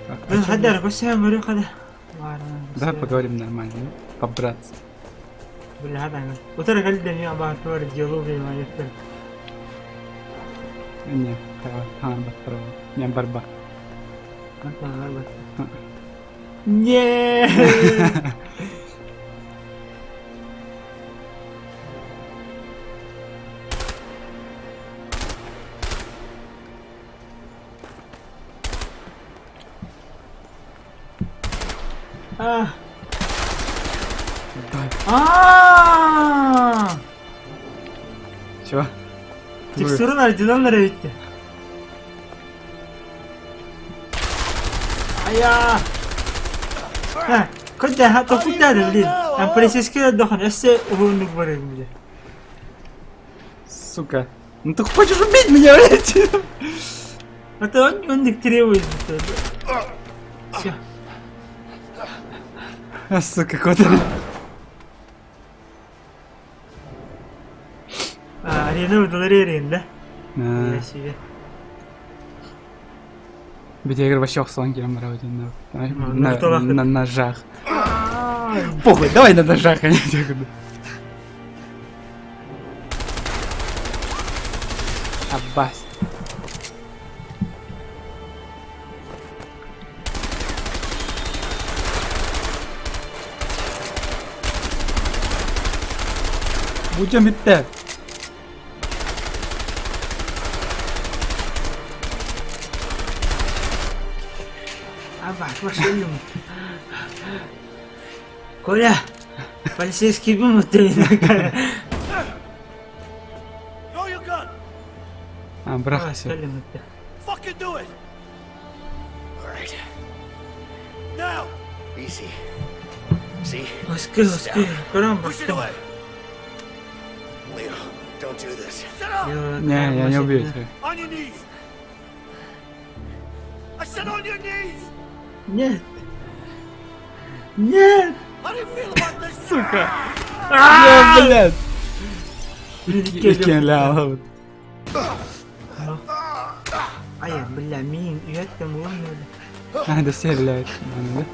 Так, а чё Хадар, госям, говорю, хадар. Давай поговорим нормально, да? По-братски. Бля, хадар. Вот это галда меня баатвар диалог и маефтер. Не, ха, право. Не, барба. Не. А. А. Чё? Текстуры оригинал ведь. Ая. А, куда то куда блин? А полицейский дохан, если угонник барыг, блин. Сука. Ну ты хочешь убить меня, блядь? А то он он требует. Всё. А, сука, куда? А, арена удаларерин, да? А. Я себе. Ведь я играю вообще в слонге, на, на столах. на ножах. Похуй, давай на ножах, а не тебе. Аббас. Будем идти. А, ваш, ваш Коля, полицейский бум ты Throw your gun. А, брахся. Fucking do it. All right. Now. Easy. See? Оскыр, оскыр, корам Push it away. Leo, don't do this. Shut up. Не, я не убью тебя. On your knees. I said on your knees. Нет. Нет. How do you feel about this? Сука. Я, блядь. Иккен, Иккен, Ая, бля, мин, үйәттем умный. А, да стреляет. Да?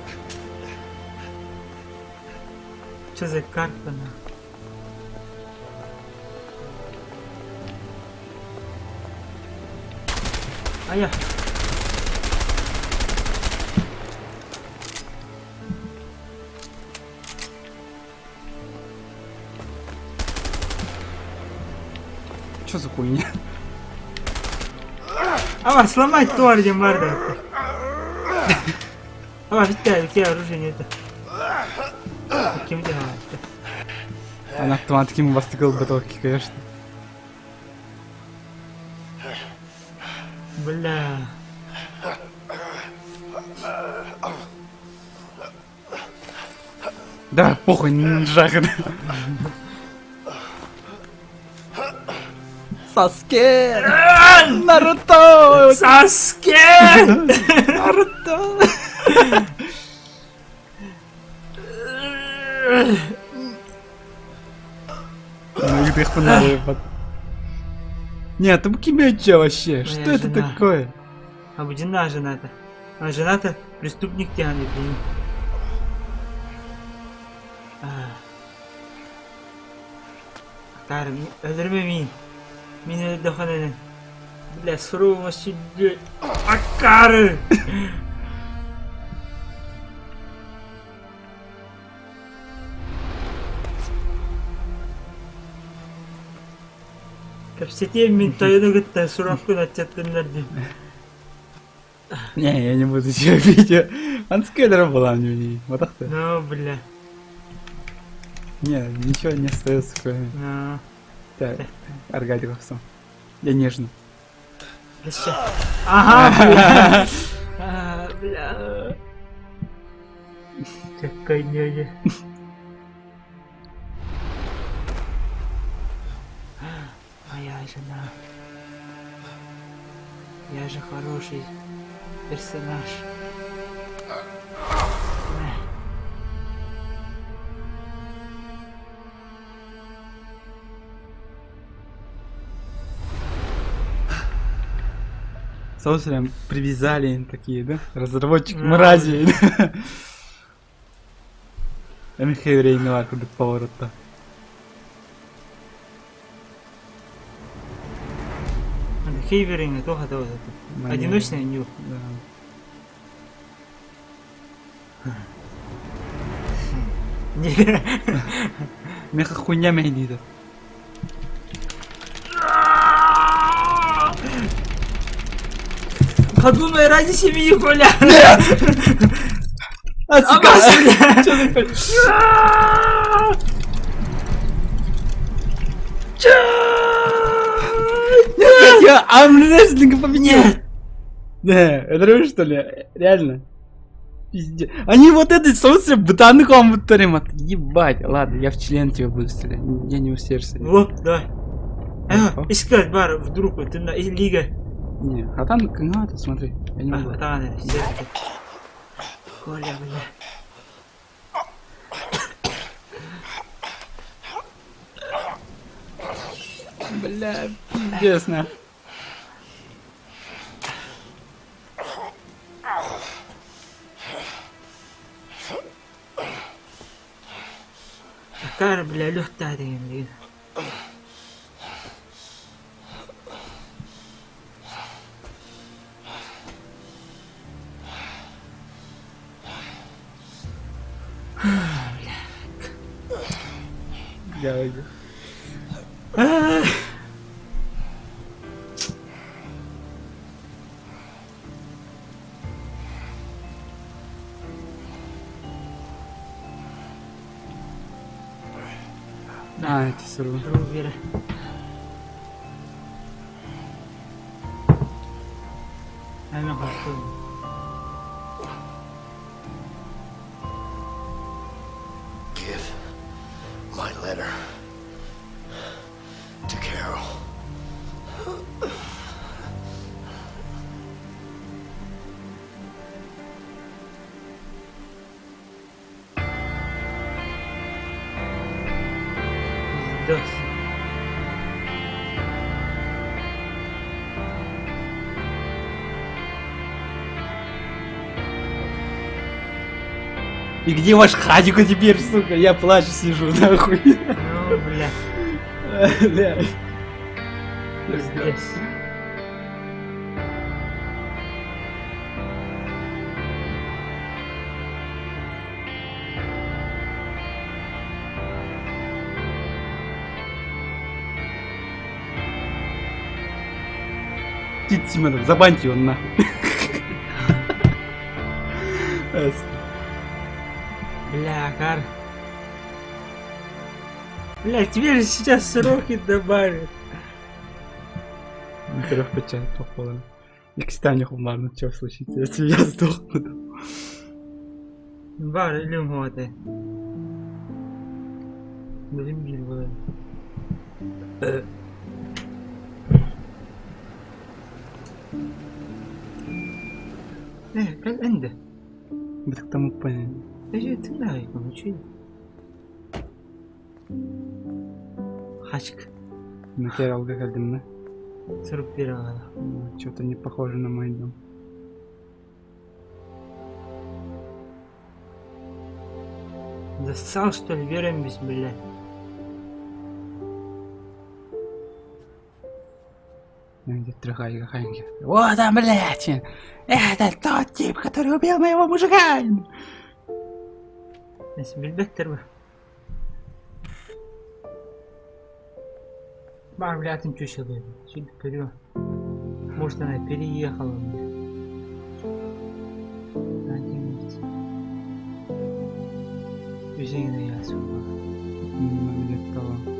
Что за карта, на? А я. Что за хуйня? Ава, сломать тварь, Марда. Ава, видите, у тебя оружие нет. Кем делать? Она автомат таким бастыкал бутылки, конечно. Бля. Да, похуй, жахает. Саске! Наруто! Саске! Наруто! Нет, там Кимеча вообще? Что это такое? А жена жена-то. А жена-то преступник тянет, блин. Өлөрмө мин. Мин өлдөхөнөнү. Бля, сурума сүдү. Аккары! Кэпсэтиэм мин тойону кытта сурахпын аччаттыннар дии. Не, я не буду еще видео. Он скеллером была мне. Вот так то. Ну, бля. Не, ничего не остается, кроме. Ну. Так, Аркадий Лапсом. Я нежно. Ага, бля. А, бля. Какой дядя. Моя жена. Я же хороший персонаж. Собственно, привязали такие, да? Разработчик мрази. Михаил курдук поворотта. Хейверинг туох это вот это. Одиночный ню. Да. Меха хуйня мехнида. Подумай ради семьи, Коля! Нет! А, сука! Чё за Нет, я армрестлинг победил! Не, это реально что ли? Реально? Пиздец. Они вот этот солнце бутаны компьютером от ебать. Ладно, я в член тебе буду стрелять. Я не усердствую. Вот, давай. Искать бар вдруг ты на лига. Не, а там, ну это смотри, я не могу. А, там, Коля, бля. Бля, пиздец, на. Такая, бля, легкая, блин. Я... А, это сорву. Give my letter to Carol. Dos. И где ваш хадику теперь, сука? Я плачу, сижу, нахуй. Ну, бля. Бля. Пиздец. Тит Симонов, забаньте его нахуй. Бля, кар. Бля, тебе же сейчас сроки добавят. Трех печать похуй. Икстане хумарно, что случится, если я сдохну? Бар, илим хоте. Билим бил было. Э, как энде? Бит тому понял. Эжи тыңдай, короче. Хачк. На Кералга кэлдим, да? Сырып бере алады. Что-то не похоже на мой дом. Зассал, что ли, верим без, бля. Вот он, блядь! Это тот тип, который убил моего мужика! Билбэттэр бу. Бар, бля, атын чучелы. Чуть вперед. Может, она переехала. Үсеңне ясу. Где-то того.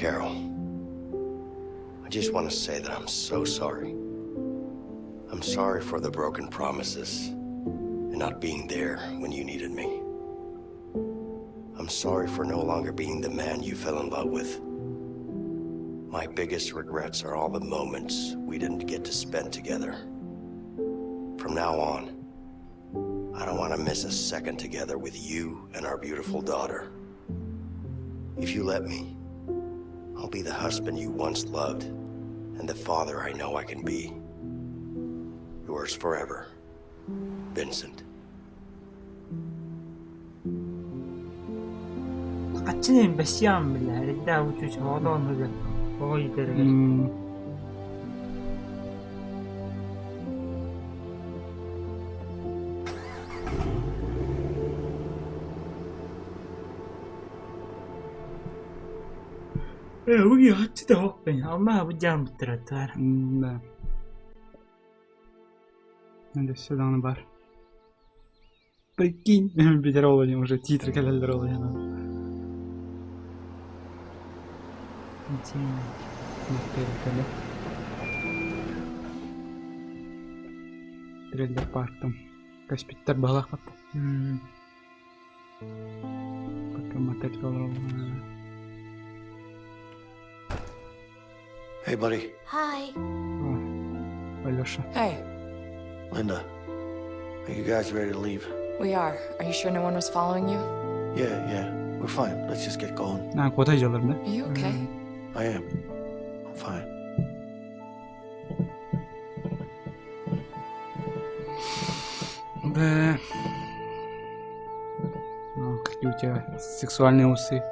Carol, I just want to say that I'm so sorry. I'm sorry for the broken promises and not being there when you needed me. I'm sorry for no longer being the man you fell in love with. My biggest regrets are all the moments we didn't get to spend together. From now on, I don't want to miss a second together with you and our beautiful daughter. If you let me, I'll be the husband you once loved and the father I know I can be. Yours forever, Vincent. Хачны басьян бля, регда учусь одон хызы. Ой, дэргэ. Э, уги хачты хоппен. Алма бу жам бутыратар. Да. Надо сюда на бар. Прикинь, Бедеролани уже титры калялдеролани. Трейлер парк там. Каспиттер балах бат. Пока мотель Hey, buddy. Hi. Алеша. Hey, Linda, are you guys ready to leave? we are. Are you sure no one was following you? Yeah, yeah. We're fine. Let's just get going. А, куда идёллар, да? Are you okay? I am. I'm fine. Да. О, какие у тебя сексуальные усы.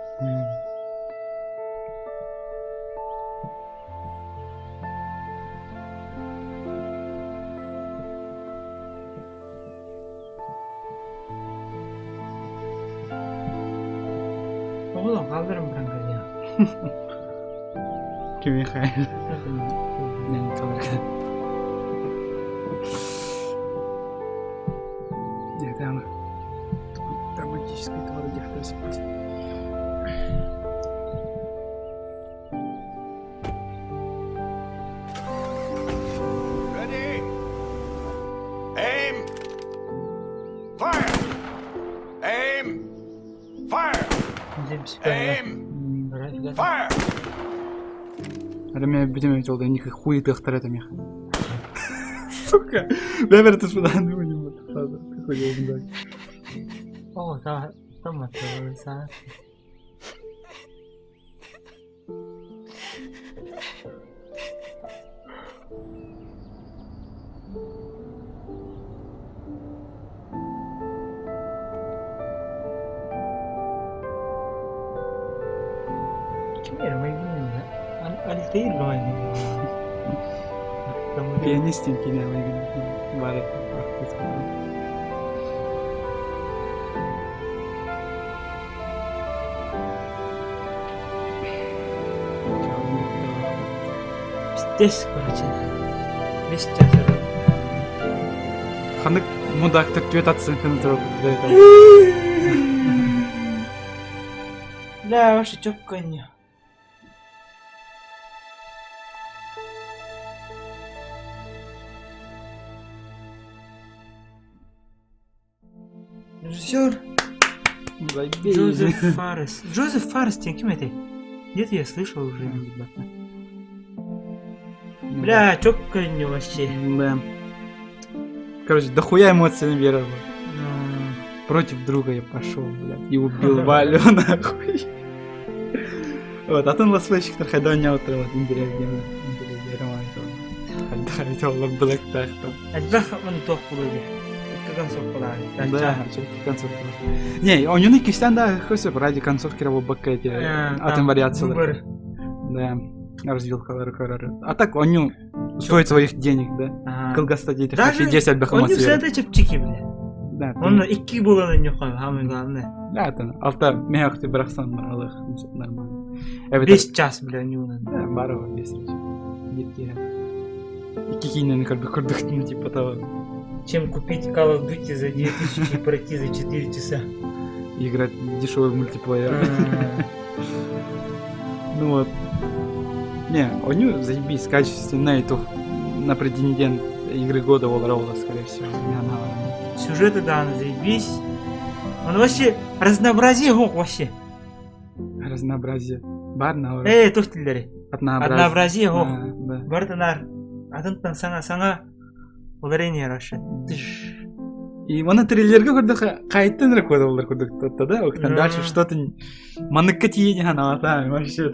Oğlum kaldırın bırakın ya. Ким Михаил. Не, не каларга. Нет, она. Романтическая тварь, где Ready? Aim! Fire! Aim! Fire! Aim! Fire! Это меня будем жолда них хуй тахтар это мех. Сука. Бәбер түспін аны ойнамады. О, да, там это Пианистин кинэ бары Пиздец, короче. Бес час Ханнык мудактар түөт атсын Бля, вообще чокканьо. Режиссер Джозеф Фарес. Джозеф Фарес диэн ким этэй? Где-то я слышал уже. Бля, чокканьо вообще. Да. Короче, дохуя эмоций наверное. Против друга я пошел, блядь, и убил Валю, нахуй. Вот, атын летсплейщиктэр хайда оонньообуттар вот интэриэһиргиэн хайда Black Элбэх туох буолуо Икки концовкалаах. Да, икки концовка. Не, оонньууну иккистээн да хөсөп ради концовки буолбакка эти атын вариациялар. Да, развилкалары көрөр. А так оонньуу стоит своих денег, да. Кылгаста диэтэх Даже 10 элбэх Оонньуу эмоция. сыата чэпчэки, бля. Да, Онно икки буолан оонньуохха самое главное. Да, это алта мех бырахсан баралых нормально. Бес час, бля, оонньуунан. Да, барова бес Дикие. Икки киинэни көрбүт курдук, типа того. Чем купить Call of Duty за 2000 и пройти за 4 часа. Играть в дешевый мультиплеер. Ну вот. Не, оонньуу заебись, качественная и то на претендент игры года буолара скорее всего. Сюжеты, да, заебись. Он вообще разнообразие ох вообще. Разнообразие. Бар на Э, туох дииллэрий. Однообразие. Однообразие ох. Да. Бартанар. Атынтан саҥа саҥа уларыйан вообще. И оны трейлерге көрдөх қайттан эрэ кодаллар курдук да, там дальше что-то маныкка тиийэн ханаата вообще.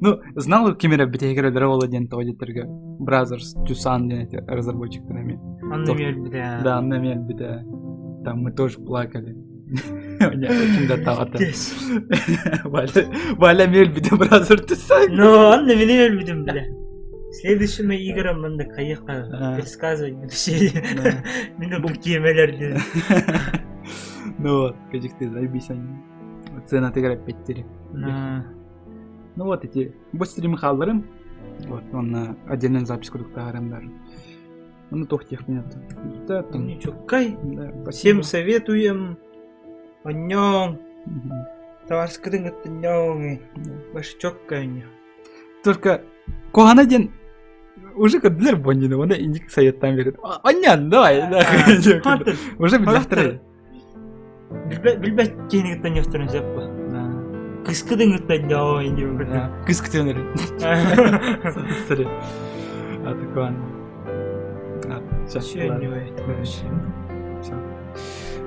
Ну, знал ким эрэ бүтэһигэр өлөрө буолла диэн тоҕо диэтэргэ Brothers Tucson диэн эти разработчиктарами. Анна Мельбитэ. Да, Анна Мельбитэ. Там мы тоже плакали. Ким да таҕата. Валя, Валя Мельбитэ Brothers Tucson. Ну, Анна мин өлбүтүм бля. Следующими играм маннык хайыха предсказывать будущее. Мин бу киэмэлэр Ну вот, каждый заебись они. Цена тыгара петтери. Ну вот эти, бу стрим хаалларым. Вот, он на отдельную запись курдук таһаарам даже. Ну, туох тех нет. Да, там... Ничукай. Да, Всем советуем. Оонньооҥ. Табаарыскытын кытта оонньооҥ. Баш чокка оонньоо. Только куһаҕана диэн уже көрдүлэр боннины, оны инник советтан берет. Оонньоон, давай. Уже билэхтэр. Билбэт киһини кытта оонньуохтарын сөп бу. Кыскытын кытта оонньоо диэн Кыскытын эрэ. А такой. Все Все.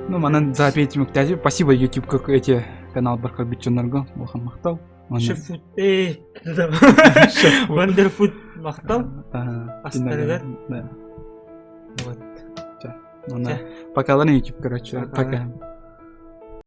Ну, манан запись түмүктээти. Спасибо YouTube как эти канал бар көрбүт дьоннорго. Улахан махтал. Шеф-фуд. Э, Вандерфуд махтал. Астарыгар. Да. Вот. Пока, ладно, YouTube, короче. Пока.